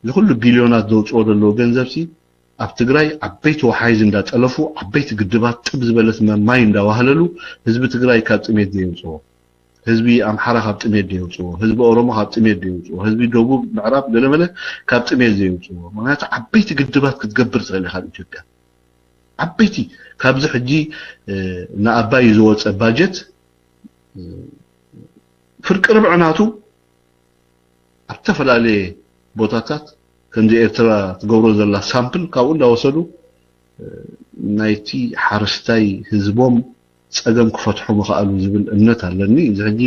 እዚ ኩሉ ቢልዮናት ዘውፅኦ ዘለዎ ገንዘብ ሲ ኣብ ትግራይ ዓበይቲ ወሓይዝ እንዳጠለፉ ዓበይቲ ግድባት ጥብ ዝበለት ማይ እንዳዋህለሉ ህዝቢ ትግራይ ካብ ጥሜት ዘየውፅዎ ህዝቢ ኣምሓራ ካብ ጥሜት ዘየውፅዎ ህዝቢ ኦሮሞ ካብ ጥሜት ዘየውፅዎ ህዝቢ ደቡብ ምዕራብ ገለመለ ካብ ጥሜት ዘየውፅዎ ምክንያቱ ዓበይቲ ግድባት ክትገብር ትኽእል ኢኻ ኢትዮጵያ ዓበይቲ ካብዚ ሕጂ ንኣባይ ዝወፀ ባጀት ፍርቂ ርብዒ ናቱ ኣብ ዝተፈላለየ ቦታታት ከምዚ ኤርትራ ትገብሮ ዘላ ሳምፕል ካብኡ እንዳወሰዱ ናይቲ ሓረስታይ ህዝቦም ፀገም ክፈትሑ ምኽኣሉ ዝብል እምነት ኣለኒ። እዚ ሕጂ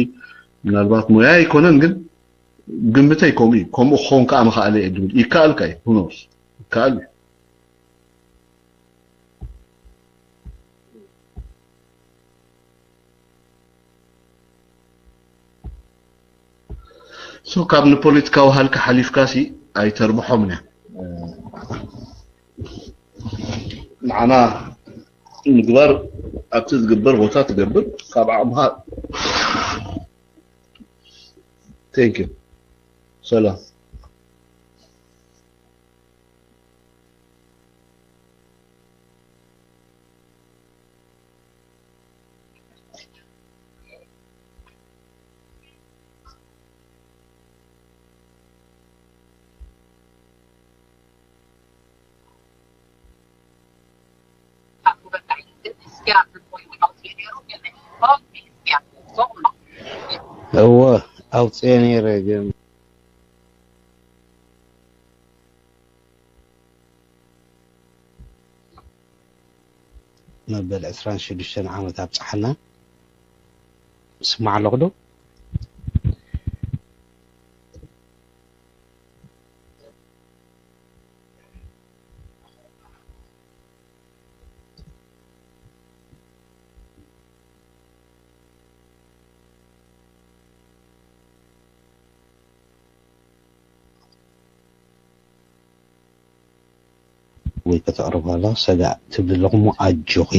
ምናልባት ሞያ ኣይኮነን ግን ግምተይ ከምኡ እዩ። ከምኡ ክኸውን ከዓ ምኽኣለ እየ ድብል ይከኣል ከ እዩ ሁኖስ ይከኣል እዩ። ሶ ካብ ንፖለቲካዊ ሃልኪ ሓሊፍካ ሲ ኣይተርብሖምን እያ። ንዓና ምግባር ኣብቲ ዝግበር ቦታ ትገብር ካብ ዓቕምኻ ቴንክ ዩ ሰላም እወ ኣውፅኤ ነይረ ግን መበል ዕስራን ሽዱሽተን ዓመት ኣብፀሓና። ስማዕ ኣለኹ ዶ? ወይ ከተቕርባላ ሰጋእ ትብሊ ኣለኹ እሞ ኣጆኺ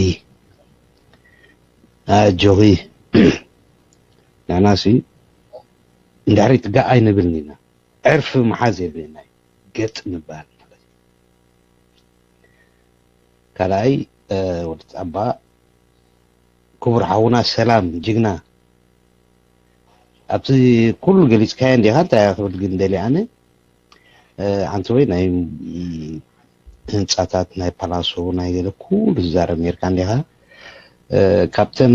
ኣጆኺ ንሕናሲ እንድሕሪት ጋእ ኣይንብልን ኢና ዕርፊ ምሓዝ የድልየና እዩ ገጥ ምባል ማለት እዩ ካልኣይ ወዲ ጣባ ክቡር ሓውና ሰላም ጅግና ኣብቲ ኩሉ ገሊፅካዮ እንዲኻ እንታይ ክብል ግን ደሊ ኣነ ሓንቲ ወይ ናይ ህንፃታት ናይ ፓላሶ ናይ ገለ ኩሉ ዝዛረብ ነርካ እንዲኻ ካብተን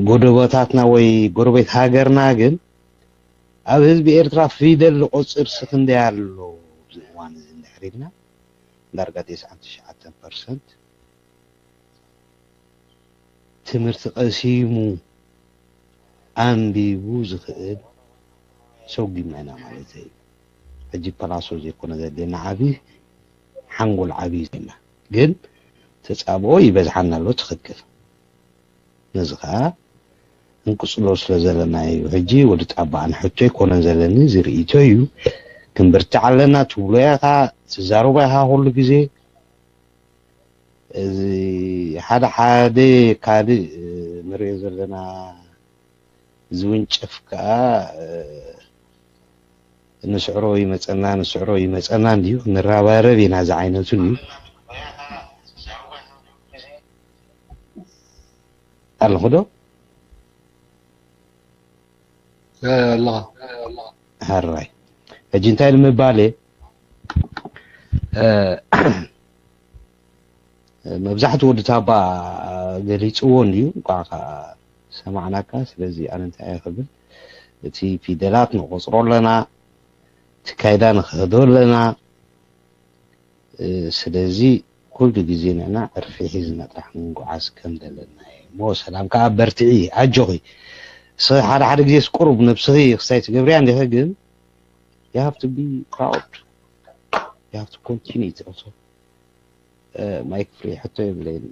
ጎደቦታትና ወይ ጎረቤት ሃገርና ግን ኣብ ህዝቢ ኤርትራ ፊደል ዝቆፅር ስክንደይ ኣሎ ኣብዚ እዋን እዚ እንድሕር ኢልና ዳርጋ ተስዓን ትሽዓተን ፐርሰንት ትምህርቲ ቀሲሙ ኣንቢቡ ዝኽእል ሰጉምና ኢና ማለት እዩ። ሕጂ ፓላሶ ዘይኮነ ዘድልየና ዓቢ ሓንጎል ዓቢ ዘና ግን ተጻብኦ ይበዝሓና ኣሎ ትኽክል። ነዚ ኸኣ እንቅጽሎ ስለ ዘለና እዩ። ሕጂ ወዲ ጣባ ኣነ ሕቶ ኣይኮነን ዘለኒ ዝርእይቶ እዩ። ክንብርትዕ ኣለና ትብሎ ኢኻ፣ ትዛረቦ ኢኻ ኩሉ ግዜ። እዚ ሓደ ሓደ ካልእ ንሪኦ ዘለና ዝውንጨፍ ከኣ፣ እ፣ ንስዕሮ ይመጸና፣ ንስዕሮ ይመጸና እንድዩ፣ ንረባረብ ኢና ዝዓይነቱ እንድዩ። ኣለኹ ዶ? እ፣ ኣለኻ። ሕራይ። ሕጂ እንታይ ንምባል እየ? እ፣ መብዛሕትኡ ወዲ ታባ ገሊጽዎ እንድዩ፣ እንኳዕ ከኣ ሰማዕናካ። ስለዚ ኣነ እንታይ እየ ክብል፣ እቲ ፊደላት ንቆጽሮ ኣለና፣ እቲ ካይዳ ንኽህዶ ኣለና። እ፣ ስለዚ ኩሉ ግዜ ንሕና ዕርፊ ሒዝና ጥራሕ ምንጉዓዝ ከም ዘለና እየ። እሞ ሰላም ከኣ በርትዒ፣ ኣጆኺ። ንስኺ ሓደ ሓደ ግዜስ ቁሩብ ነብስኺ ክስታይ ትገብርያ እንዲኺ፣ ግን you have to be proud, you have to continue it also. እ፣ ማይክ ፍሪ ሕቶ የብለይን።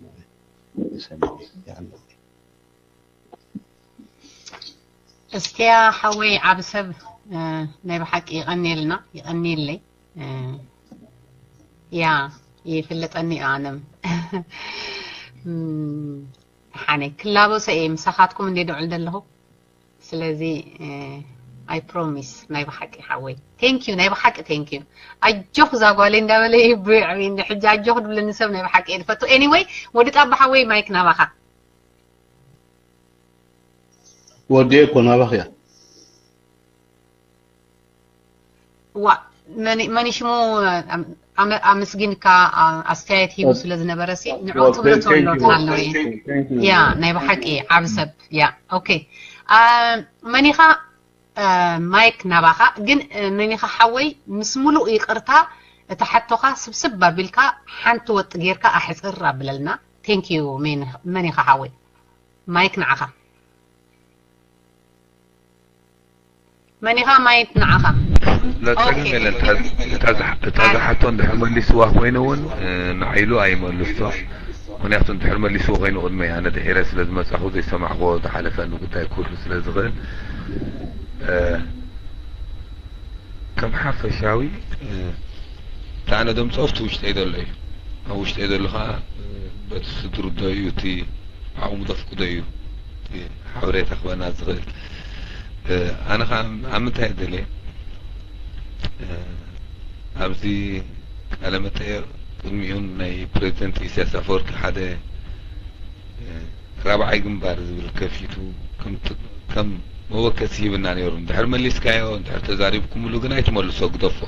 ሰላም ይሃለይ። እስኪያ ሓወይ ዓቢ ሰብ፣ እ፣ ናይ ብሓቂ ይቐንየልና፣ ይቐንየለይ። እ፣ ያ ይፍለጠኒ እዩ ኣነም። እም፣ ሓነ ክላበሰ እየ ምሳኻትኩም እንደ ድዑል ዘለኹ። ስለዚ፣ እ፣ I promise ናይ ብሓቂ ሓወይ። Thank you፣ ናይ ብሓቂ thank you። ኣጆኽ እዛ ጓለይ እንዳበለ ይብዕብኒ። ሕጂ ኣጆኽ ድብለኒ ሰብ ናይ ብሓቂ እየ ዝፈቱ። Anyway፣ ወዲ ጣባ ሓወይ ማይክ ናባኻ። ወዲኤ እኮ ናባኺ እያ። ዋ፣ መን-፣ መን ሽሙ፣ ኣም-፣ ኣመ-፣ ኣመስጊንካ፣ ኣ-፣ ኣስተያየት ሂቡ ስለ ዝነበረ ሲ፣ ንዑ ትብሎ ተወሎ ትሃለወ። ያ፣ ናይ ብሓቂ ዓቢ ሰብ። ያ፣ ኦኬ። ኣ፣ መኒኻ፣ እ፣ ማይክ ናባኻ። ግን፣ እ፣ መኒኻ ሓወይ፣ ምስ ሙሉእ ይቕርታ፣ እቲ ሓቶኻ ስብስብ ኣቢልካ ሓንቲ ወጥ ጌርካ ኣሕጽር ኣብለልና። Thank you፣ መን-፣ መኒኻ ሓወይ። ማይክ ንዓኻ። መኒኻ ማይክ ንዓኻ። ኦኬ። ለጸገም የለን። እታ እታ ዝሓ- እታ ዝሓቶ እንድሕር መሊስዋ ኮይኑ እውን እ፣ ንዓይሉ ኣይመልሶ። ምክንያቱ እንድሕር መሊስዎ ኮይኑ ቅድመይ ኣነ ድሒረ ስለ ዝመጻኹ ዘይሰማዕክዎ ዝሓለፈኒ ጉዳይ ክህሉ ስለ ዝኽእል እ፣ ከም ሓፈሻዊ እ፣ እታ ኣነ ደምፅኦ ኣብቲ ውሽጠይ ዘሎ እዩ። ኣብ ውሽጠይ ዘሎ ከዓ እ፣ በቲ ስድሩ ዶ እዩ እቲ ዓቕሙ ዘፍቅዶ እዩ እቲ ሓበሬታ ክበና ዝኽእል። እ፣ ኣነ ከዓ ኣብ ምንታይ ደልየ እ፣ ኣብዚ ቃለ መጠየቕ ቅድሚኡን ናይ ፕሬዚደንት ኢሳያስ ኣፈወርቂ ሓደ እ፣ ራብዓይ ግንባር ዝብል ከፊቱ ከም ት- ከም መወከሲ ሂብና ነይሩ። እንድሕር መሊስካዮ እንድሕር ተዛሪብኩምሉ ግን ኣይትመልሶ ግደፎ።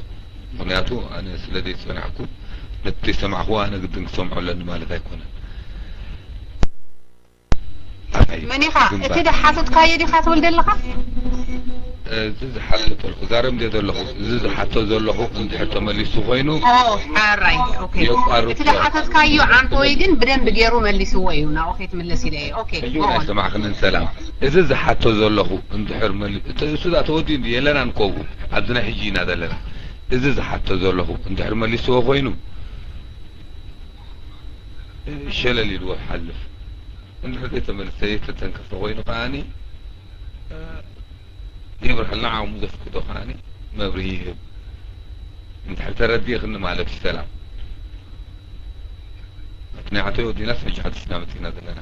ምክንያቱ ኣነ ስለ ዘይጸናሕኩ ነቲ ዘይሰማዕክዎ ኣነ ግድን ክሰምዖ ኣለኒ ማለት ኣይኮነን። ራብዓይ መኒኻ እቲ ግንባር ድሓተትካዮ ዲኻ ትብል ዘለኻ? እዚ ዝሓተተልኩ ዛረብ እንደ ዘለኹ እዚ ዝሓቶ ዘለኹ እንድሕር ተመሊሱ ኮይኑ ኦ ሓራይ ኦኬ። የቋርጥ እቲ ድሓተትካዮ ዓንተወይ ግን ብደንብ ገይሩ መሊስዎ እዩ። ናብኡ ከይትምለስ ኢለ እየ። ኦኬ ሕጂ go እውን on። ኣይሰማዕክንን ሰላም። እዚ ዝሓቶ ዘለኹ እንድሕር መሊ እቲ እሱ ዳ ተወዲኡ እንዲ የለናን ከቡ ኣብዚ ናይ ሕጂ ኢና ዘለና። እዚ ዝሓቶ ዘለኹ እንድሕር መሊስዎ ኮይኑ ሸለል ኢልዎ ሓልፍ። እንድሕር ዘይተመልሰ ዘይተተንከፈ ኮይኑ ከዓኒ የብርሃልና ዓቕሙ ዘፍቅዶ ከዓኒ መብርሂ ይህብ። እንድሕር ተረዲእኽኒ ማለት እዩ ሰላም። ምክንያቱ ወዲናስ ሕጂ ሓድሽና መፂና ዘለና።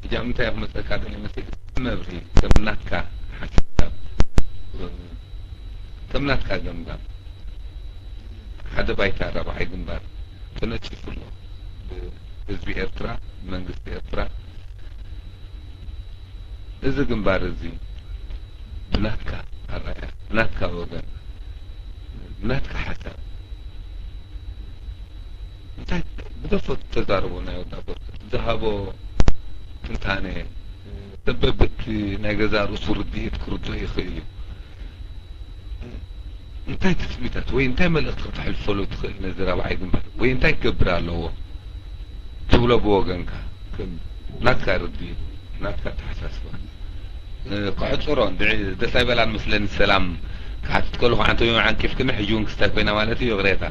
ሕጂ ኣብ ምንታይ ክመፀካ ደለ መፅእ መብርሂ ከም ናትካ ሓሳብ ከም ናትካ ገምጋም ሓደ ባይታ ራብዓይ ግንባር ተነፂፉ ኣሎ ብህዝቢ ኤርትራ ብመንግስቲ ኤርትራ። እዚ ግንባር እዚ ብናትካ ኣረኣእያ ብናትካ ወገን ብናትካ ሓሳብ እንታይ ብደፈ ተዛረቦ ናይ ወዳ በርክት ዝሃቦ ትንታነ ሰብ በብቲ ናይ ገዛ ርእሱ ርድኢት ክርድኦ ይኽእል እዩ። እንታይ ትፅቢታት ወይ እንታይ መልእኽቲ ክተሕልፈሉ ትኽእል ነዚ ራብዓይ ግንባር ወይ እንታይ ክገብር ኣለዎ ትብሎ ብወገንካ ናትካ ርድኢት ናትካ ኣተሓሳስባ ክሕፅሮ ደስ ኣይበላን መስለኒ ሰላም ክሓትት ከለኹ ዓንተቢ ዓንቂፍክኒ ሕጂ እውን ክስታይ ኮይና ማለት እዩ ይቕሬታ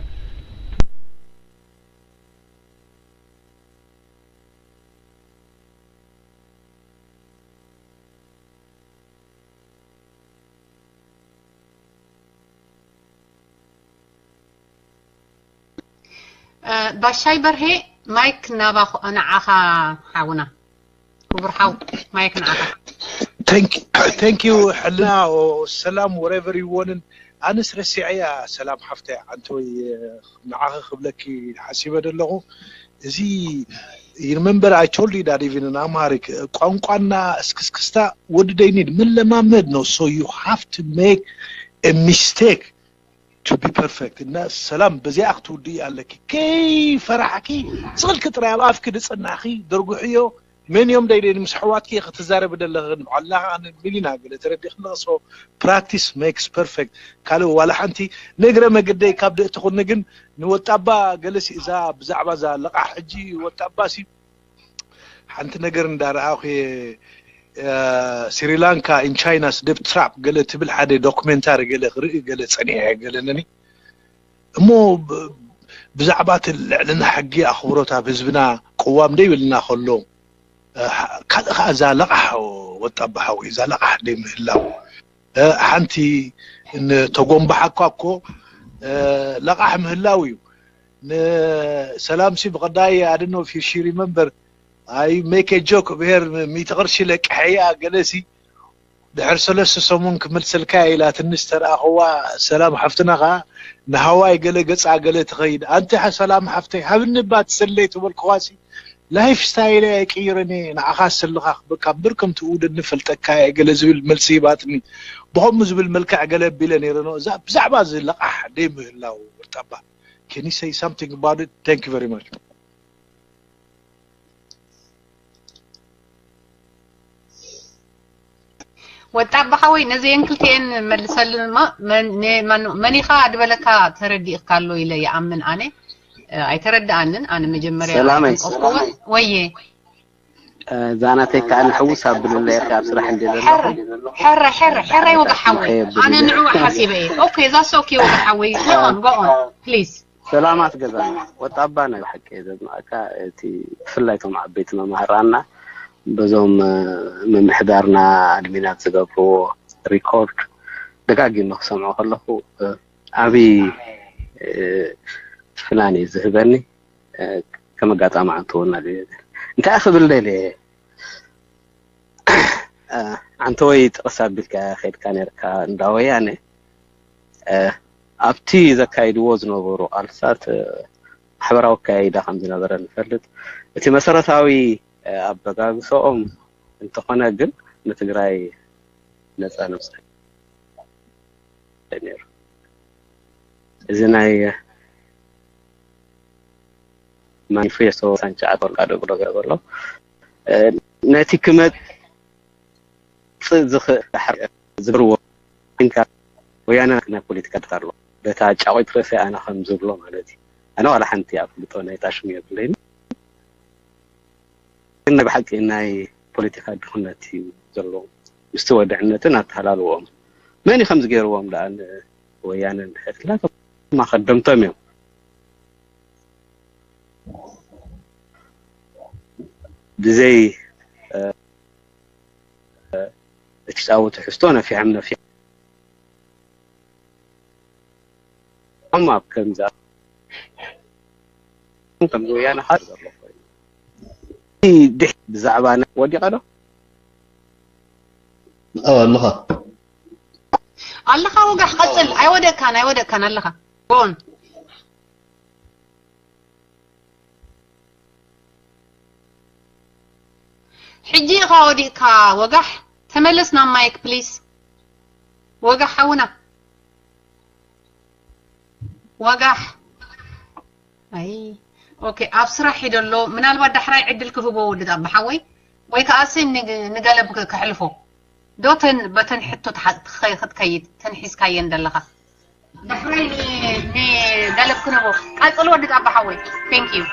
ባሻይ በርሄ፣ ማይክ ናባኹ። ንዓኻ ሓውና፣ ክቡር ሓው፣ ማይክ ንዓኻ። Thank you ሕልና። ሰላም፣ wherever you want። ኣነስ ረሲዐያ። ሰላም ሓፍተ፣ ኣንተ ወይ ንዓኺ ክብለኪ ሓሲበ ደለኹ። እዚ remember I told you that even in Amharic, ቋንቋና እስክስክስታ ወዲ ደይኒድ መለማመድ ነው። So you have to make a mistake to be perfect። እና ሰላም በዚኣ ክትውድኢ ኣለኪ። ከይፈራሕኪ ስቕልኪ ጥራይ ኣብ ኣፍኪ ድፅናኺ ደርጉሕዮ። መን እዮም ደይደይ ምስ ኣሕዋትኪ ክትዛረቢ ደለኺ? ንባዕልና ከዓ ሚሊና ገለ ተረዲእኪ ኣለኺ። So practice makes perfect። ካልእ ዋላ ሓንቲ። ንእግረ መገደይ ካብ ደእትኹኒ ግን ንወጣባ ገለሲ እዛ ብዛዕባ እዛ ለቓሕ ሕጂ ወጣባ ሲ ሓንቲ ነገር እንዳረኣኹ እየ። ስሪላንካ in China's debt trap ገለ ትብል ሓደ ዶክሜንታሪ ገለ ክርኢ ገለ ጸኒሐ ገለ ነኒ እሞ ብዛዕባ እቲ ልዕልና ሕጊ ኣኽብሮት ኣብ ህዝብና ቅዋም ደይብልና ከሎ ካልእ ከዓ እዛ ለቓሕ ወጣባ ሓወይ እዛ ለቓሕ ደይምህላው ሓንቲ ንተጎንባሓኳ እኮ ለቓሕ ምህላው እዩ። ንሰላምሲ ብቐዳይ ኣድኖ ፊሺ ሪመምበር ኣይ ሜክ ጆክ ብሄር ሚእቲ ቅርሺ ለቅሐያ ገለሲ ድሕር ሰለስተ ሰሙን ክምልሰልካ ኢላ ትንሽ ተረኣኸዋ። ሰላም ሓፍትና ከዓ ንሃዋይ ገለ ገፃ ገለ ትኸይድ ኣንቲ ሰላም ሓፍተይ ሃብኒ ባ ትሰለይ ተበልክዋሲ ላይፍ ስታይል እየ ቀይረን እየ ንዓኻ ስልኻ ክበካ እምበር ከምቲ ውደኒ ፈልጠካ እየ ገለ ዝብል መልሲ ሂባትኒ። ብኸምኡ ዝብል መልክዕ ገለ ኣቢለ ነይረ ኖ እዛ ብዛዕባ እዚ ለቓሕ ደይ ምህላው ወጣባ can you say something about it? Thank you very much። ወጣ ኣባሓወይ ነዚአን ክልቲኤን መልሰልና። መን ኢኻ ድበለካ ተረዲእካ ኣሎ ኢለ ይኣምን ኣነ። ኣይተረድኣንን ኣነ መጀመርያ ሰላመይ። ወየ። ዛናተይ ከዓ ንሕውስ ኣብልለ ኢኻ ኣብ ስራሕ እንደ ዘለኹ ሕረ ሕረ ሕረ ሕረ ወጋ ሓወይ ኣነ ንዑ ሓሲበ እየ። ኦኬ that's okay ወጋ ሓወይ go on go on please። ሰላማት ገዛና ወጣባ ናይ ብሓቂ ዘድንቐካ እቲ ብፍላይ እቶም ዓበይቲ መማህራንና በዞም ምምሕዳርና ኣድሚናት ዝገብርዎ ሪኮርድ ደጋጊመ ክሰምዖ ከለኹ ዓብዪ ፍናን እዩ ዝህበኒ። ከም ኣጋጣሚ ዓንተወና እንታይ ክብል ደልየ ዓንተወይ ጥቕስ ኣቢልካ ከድካ ነርካ እንዳ ወያነ ኣብቲ ዘካይድዎ ዝነበሩ ቃልስታት ማሕበራዊ ኣካያይዳ ከም ዝነበረ ንፈልጥ። እቲ መሰረታዊ ኣበጋግስኦም እንተኾነ ግን ንትግራይ ነፃ ነብሳ ነይሩ። እዚ ናይ ማኒፌስቶ ሳንጫ ኣትወርቃ ደብሮ ገበሎ ነቲ ክመጽእ ዝኽእል ዝገርዎ ኢንካ ወያነ ናይ ፖለቲካ ድታ ኣሎ በታ ጫቆይ ትረፈ ኣነ ከም ዝብሎ ማለት እዩ። ኣነ ዋላ ሓንቲ ኣፍልጦ ናይ ጣሽም የብለይን። ግን ናይ ብሓቂ ናይ ፖለቲካ ድኽነት እዩ ዘለዎ ምስቲ ወድዕነትን ኣተሃላልዎም መን ከም ዝገርዎም ደኣ ወያነ እንድሕር ኢልና ማኸደምቶም እዮም ብዘይ እቲ ፃወ ትሕዝቶ ነፊሖም ነፊሖም ኣብ ከምዛ ከምዚ ወያነ ሓደ ዘሎ ኮይኑ ድሕ ብዛዕባ ወዲቐ ዶ ኣለኻ ኣለኻ ወጋሕ ቀፅል ኣይወደካን ኣይወደካን ኣለኻ ጎን ሕጂ ኢኻ ወዲቕካ ወጋሕ ተመለስ ናብ ማይክ ፕሊስ ወጋሕ ሓውና ወጋሕ ኣይ ኦኬ ኣብ ስራሕ ሂዶ ኣሎ ምናልባት ዳሕራይ ዕድል ክህቦ ወዲ ጣባ ሓወይ ወይ ከኣሲ ንገለብ ከሕልፎ ዶ ተን በተን ሕቶ ክትከይድ ተን ሒዝካየን ዘለኻ ዳሕራይ ንገለብ ክንቦ ቀፅል ወዲ ጣባ ሓወይ thank you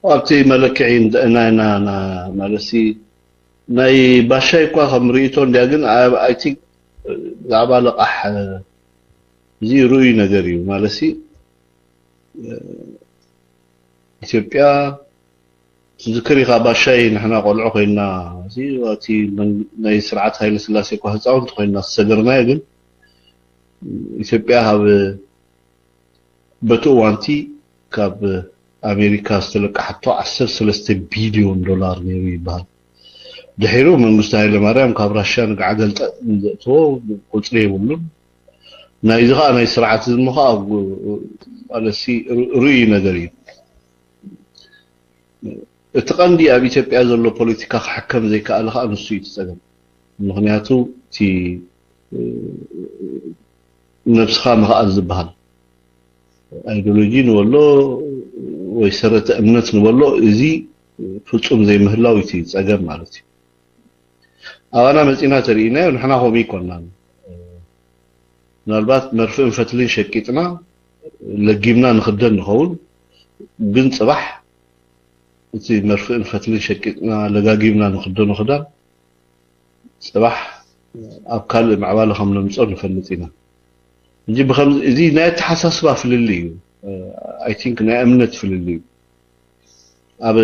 ኣብቲ መለክዒ ናይና ማለሲ ናይ ባሻይ እኳ ከም ርእቶ እንዲያ ግን ኣይ ቲንክ ብዛዕባ ለቃሕ እዚ ርኡይ ነገር እዩ ማለሲ ኢትዮጵያ ትዝክር ኢኻ ባሻይ ንሕና ቆልዑ ኮይና እቲ ናይ ስርዓት ሃይለ ስላሴ እኳ ህፃውንቲ ኮይና ዝሰገርናዮ ግን ኢትዮጵያ ካብ በቲ እዋንቲ ካብ ኣሜሪካ ዝተለቃሓቶ ዓሰርተ ሰለስተ ቢልዮን ዶላር ነይሩ ይበሃል። ድሒሩ መንግስቱ ሃይለማርያም ካብ ራሻ ንግዓ ገልጠ ዘእትዎ ቁፅሪ የብሉን። ናይዚ ከዓ ናይ ስርዓት ዝሞ ከዓ ማለትሲ ርኡይ ነገር እዩ። እቲ ቀንዲ ኣብ ኢትዮጵያ ዘሎ ፖለቲካ ክሕከም ዘይከኣለ ከዓ ንሱ እዩ እቲ ፀገም። ምክንያቱ እቲ ነብስኻ ምኽኣል ዝበሃል ኣይዲዮሎጂ ንበሎ ወይ ሰረተ እምነት ንበሎ፣ እዚ ፍጹም ዘይምህላው እቲ ጸገም ማለት እዩ። ኣባና መጺና ተርእይናዮ፣ ንሕና ከምኡ ይኮናን። ምናልባት መርፍእን ፈትልን ሸቂጥና ለጊምና ንኽደን ንኸውን፣ ግን ጽባሕ እቲ መርፍእን ፈትልን ሸቂጥና ለጋጊምና ንኽደኖ ክዳን ጽባሕ ኣብ ካልእ ምዕባለ ከም ነምጾ ንፈልጥ ኢና። እንጂ ብኸምዚ፣ እዚ ናይ ኣተሓሳስባ ፍልልይ እዩ። I think ናይ እምነት ፍልልይ እዩ። ኣብ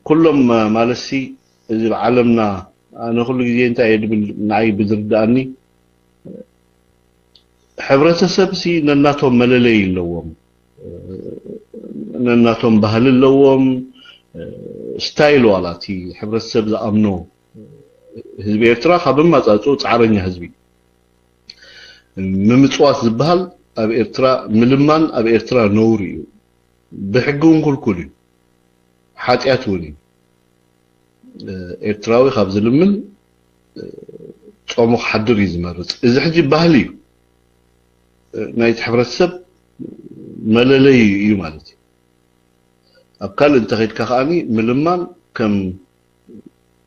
ኩሎም ማለትሲ እዚ ብዓለምና፣ ኣነ ኩሉ ግዜ እንታይ እየ ድብል፣ ንዓይ ብዝርድኣኒ፣ ሕብረተሰብሲ ነናቶም መለለይ ኣለዎም፣ ነናቶም ባህሊ ኣለዎም፣ ስታይል ዋላ እቲ ሕብረተሰብ ዝኣምኖ። ህዝቢ ኤርትራ ካብ ኣመጻጽኡ ጻዕረኛ ህዝቢ። ምምጽዋት ዝበሃል ኣብ ኤርትራ፣ ምልማን ኣብ ኤርትራ ነውሪ እዩ። ብሕጊ እውን ክልኩል እዩ። ሓጢኣት እውን እዩ። ኤርትራዊ ካብ ዝልምን ጾሙ ክሓድር እዩ ዝመርጽ። እዚ ሕጂ ባህሊ እዩ። ናይቲ ሕብረተሰብ መለለይ እዩ ማለት እዩ። ኣብ ካልእ እንተኸይድካ ከኣኒ ምልማን ከም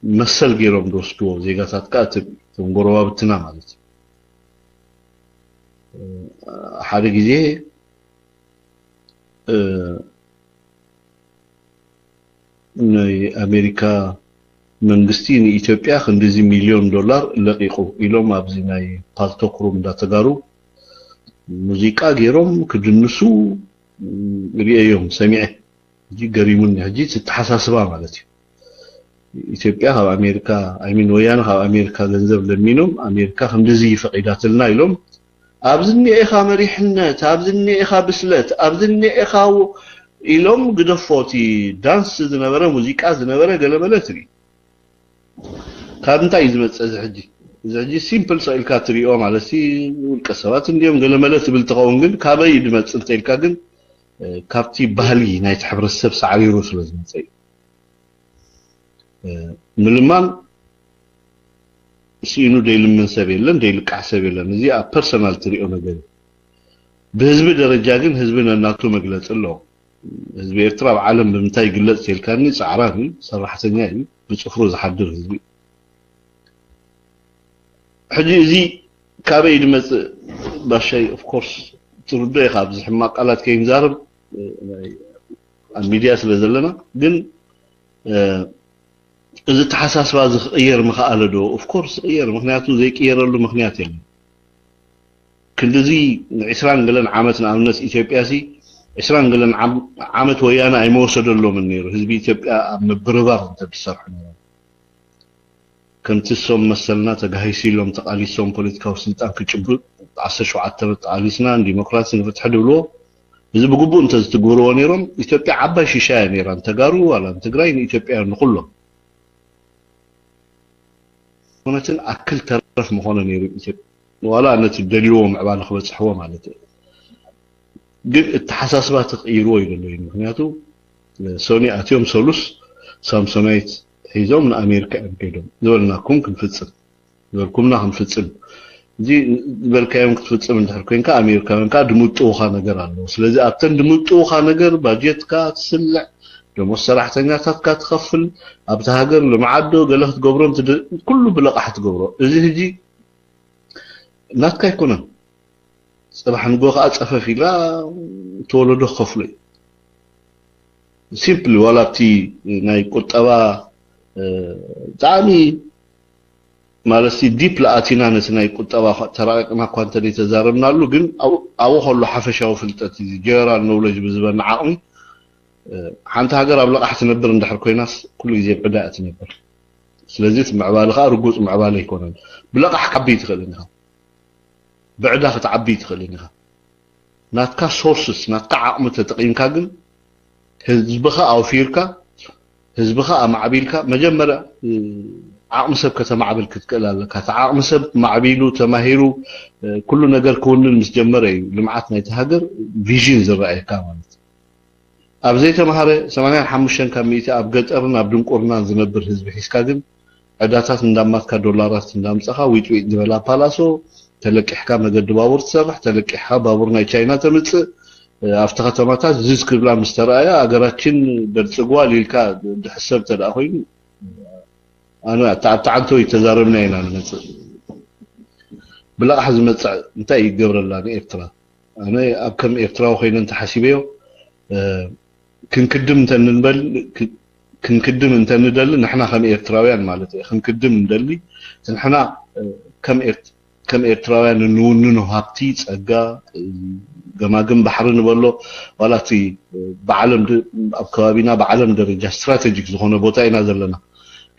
መሰል ገይሮም ዝወስድዎ ዜጋታት ከኣ፣ እቲ እቶም ጎረባብትና ማለት እዩ። ሓደ ግዜ ናይ ኣሜሪካ መንግስቲ ንኢትዮጵያ ክንድዚ ሚልዮን ዶላር ለቂቁ ኢሎም ኣብዚ ናይ ፓልቶክ ሩም እንዳተጋሩ ሙዚቃ ገይሮም ክድንሱ ርእየዮም ሰሚዐ። ሕጂ ገሪሙኒ። ሕጂ ትተሓሳስባ ማለት እዩ። ኢትዮጵያ ካብ ኣሜሪካ፣ I mean ወያነ ካብ ኣሜሪካ ገንዘብ ለሚኖም፣ ኣሜሪካ ክንድዚ ፈቂዳትልና ኢሎም፣ ኣብዚ እኒኤ ኢኻ መሪሕነት፣ ኣብዚ እኒኤ ኢኻ ብስለት፣ ኣብዚ እኒኤ ኢኻ ው-፣ ኢሎም ግደፎ። እቲ ዳንስ ዝነበረ፣ ሙዚቃ ዝነበረ ገለመለ ትርኢ። ካብ እንታይ እዩ ዝመጽእ እዚ ሕጂ? እዚ ሕጂ ሲምፕል ስቕ ኢልካ ትሪኦ ማለት ሲ ውልቀ ሰባት እንዲዮም ገለመለ ትብል ትኸውን፣ ግን ካበይ እዩ ዝመጽእ እንተ ኢልካ ግን፣ እ፣ ካብቲ ባህሊ ናይቲ ሕብረተሰብ ሳዕሪሩ ስለ ዝመጸ እዩ። እ፣ ምልማን ስኢኑ ደይልምን ሰብ የለን፣ ደይልቃሕ ሰብ የለን። እዚ ኣብ ፐርሰናል ትሪኦ ነገር እዩ። ብህዝቢ ደረጃ ግን ህዝቢ ነናቱ መግለጺ ኣለዎ። ህዝቢ ኤርትራ ኣብ ዓለም ብምንታይ ይግለጽ ተልካኒ፣ ጻዕራም እዩ፣ ሰራሕተኛ እዩ፣ ብጽፍሩ ዝሓድር ህዝቢ እዩ። ሕጂ እዚ ካበይ ድመጽእ ባሻይ፣ ኦፍ ኮርስ ትርዶ ኢኻ፣ ኣብዚ ሕማቅ ቃላት ከይንዛረብ፣ ኣብ ሚድያ ስለ ዘለና። ግን እዚ ተሓሳስባ እዚ ክቕየር ምኽኣለ ዶ? ኦፍ ኮርስ ይቕየር፣ ምክንያቱ ዘይቅየረሉ ምክንያት የለን። ክንድዚ ን20 ገለን ዓመት፣ ንኣብነት ኢትዮጵያ ሲ 20 ገለን ዓም-፣ ዓመት ወያነ ኣይመወሰደሎምን ነይሩ፣ ህዝቢ ኢትዮጵያ ኣብ ምብርባር እንተ ዝሰርሑ ነይሮም። ከምቲ እሶም መሰልና ተጋሂሱ ኢሎም ተቓሊሶም ፖለቲካዊ ስልጣን ክጭብጥ፣ 17 ዓመት ተቓሊስና ንዲሞክራሲ ንፍትሒ ድብልዎ፣ እዚ ብግቡእ እንተ ዝትግብርዎ ነይሮም፣ ኢትዮጵያ ዓባይ ሽሻያ ነይራ፣ ንተጋሩ ዋላ ንትግራይ ንኢትዮጵያ ንኩሎም። ኮነትን ኣክል ተረፍ ምኾነ ነይሩ ኢትዮጵያ፣ ዋላ ነቲ ደልይዎ ምዕባለ ክበጽሕዎ ማለት እዩ። ግን እተሓሳስባ ተቐይርዎ እዩ ዘሎ እዩ። ምክንያቱ ሶኒ ኣትዮም ሰሉስ ሳምሶናይት ሒዞም ንኣሜሪካ እዮም ከይዶም፣ ዝበልናኩም ክንፍጽም፣ ዝበልኩምና ክንፍጽም። እዚ ዝበልካዮም ክትፍጽም እንድሕር ኮንካ፣ ኣሜሪካውያን ከዓ ድምጥውኻ ነገር ኣለዎ። ስለዚ ኣብተን ድምጥውኻ ነገር ባጀትካ ትስልዕ፣ ደሞዝ ሰራሕተኛታትካ ትኸፍል፣ ኣብቲ ሃገር ልምዓት ዶ ገለ ክትገብሮ እንትድ-፣ ኩሉ ብለቓሕ ትገብሮ። እዚ ሕጂ ናትካ ኣይኮነን። ጽባሕ ንጎ ከዓ ጸፈፍ ኢላ ተወለዶ ክኸፍሎ እዩ። ሲምፕሊ፣ ዋላ ኣብቲ ናይ ቁጠባ፣ እ፣ ብጣዕሚ ማለትሲ ዲፕ ለኣቲና ነቲ ናይ ቁጠባ ኳ-፣ ተራቂቕና እኳ እንተ ዘይተዛረብናሉ፣ ግን ኣብኡ፣ ኣብኡ ከሎ ሓፈሻዊ ፍልጠት እዩ፣ ጀነራል ኖውለጅ ብዝበና ዓቕሚ፣ እ፣ ሓንቲ ሃገር ኣብ ለቓሕ ትነብር እንድሕር ኮይናስ ኩሉ ግዜ ብዕዳ እያ ትነብር። ስለዚ እቲ ምዕባለ ከዓ ርጉጽ ምዕባለ ኣይኮነን። ብለቓሕ ክትዓቢ ትኽእልን ኢኻ፣ ብዕዳ ክትዓቢ ትኽእልን ኢኻ። ናትካ ሶርስስ ናትካ ዓቕሚ ተጠቒምካ ግን ህዝብኻ ኣውፊርካ ህዝብኻ ኣማዕቢልካ መጀመርያ ዓቕሚ ሰብ ከተማዕብል ክትክእል ኣለካ። እቲ ዓቕሚ ሰብ ማዕቢሉ ተማሂሩ ኩሉ ነገር ክውንን ምስ ጀመረ እዩ ልምዓት ናይቲ ሃገር ቪዥን ዝረኣየካ ማለት እዩ። ኣብ ዘይተማሃረ ሰማንያን ሓሙሽተን ካብ ሚእቲ ኣብ ገጠርን ኣብ ድንቁርናን ዝነብር ህዝቢ ሒዝካ ግን ዕዳታት እንዳማትካ ዶላራት እንዳምጻኻ ዊጥ ዊጥ ዝበላ ፓላሶ ተለቂሕካ መገዲ ባቡር ትሰርሕ ተለቂሕካ ባቡር ናይ ቻይና ተምጽእ ኣብቲ ከተማታት ዝዝ ክብላ ምስ ተረኣያ ኣገራችን በልጽግዋ ኢልካ ድሕሰብ ተደኣ ኮይኑ ኣነ ኣተዓብተዓንቶ ይተዛረብና ኢና ንመጽእ ብለቓሕ ዝመጽዕ እንታይ ይገብረላ ንኤርትራ ኣነ ኣብ ከም ኤርትራዊ ኮይነ እንተሓሲበዮ ክንክድም እንተንበል ክንክድም እንተንደሊ ንሕና ከም ኤርትራውያን ማለት እየ ክንክድም እንደሊ ንሕና ከም ኤርት ከም ኤርትራውያን እንውንኖ ሃብቲ ጸጋ ገማግም ባሕሪ ንበሎ ዋላ እቲ ብዓለም ኣብ ከባቢና ብዓለም ደረጃ ስትራቴጂክ ዝኾነ ቦታ ኢና ዘለና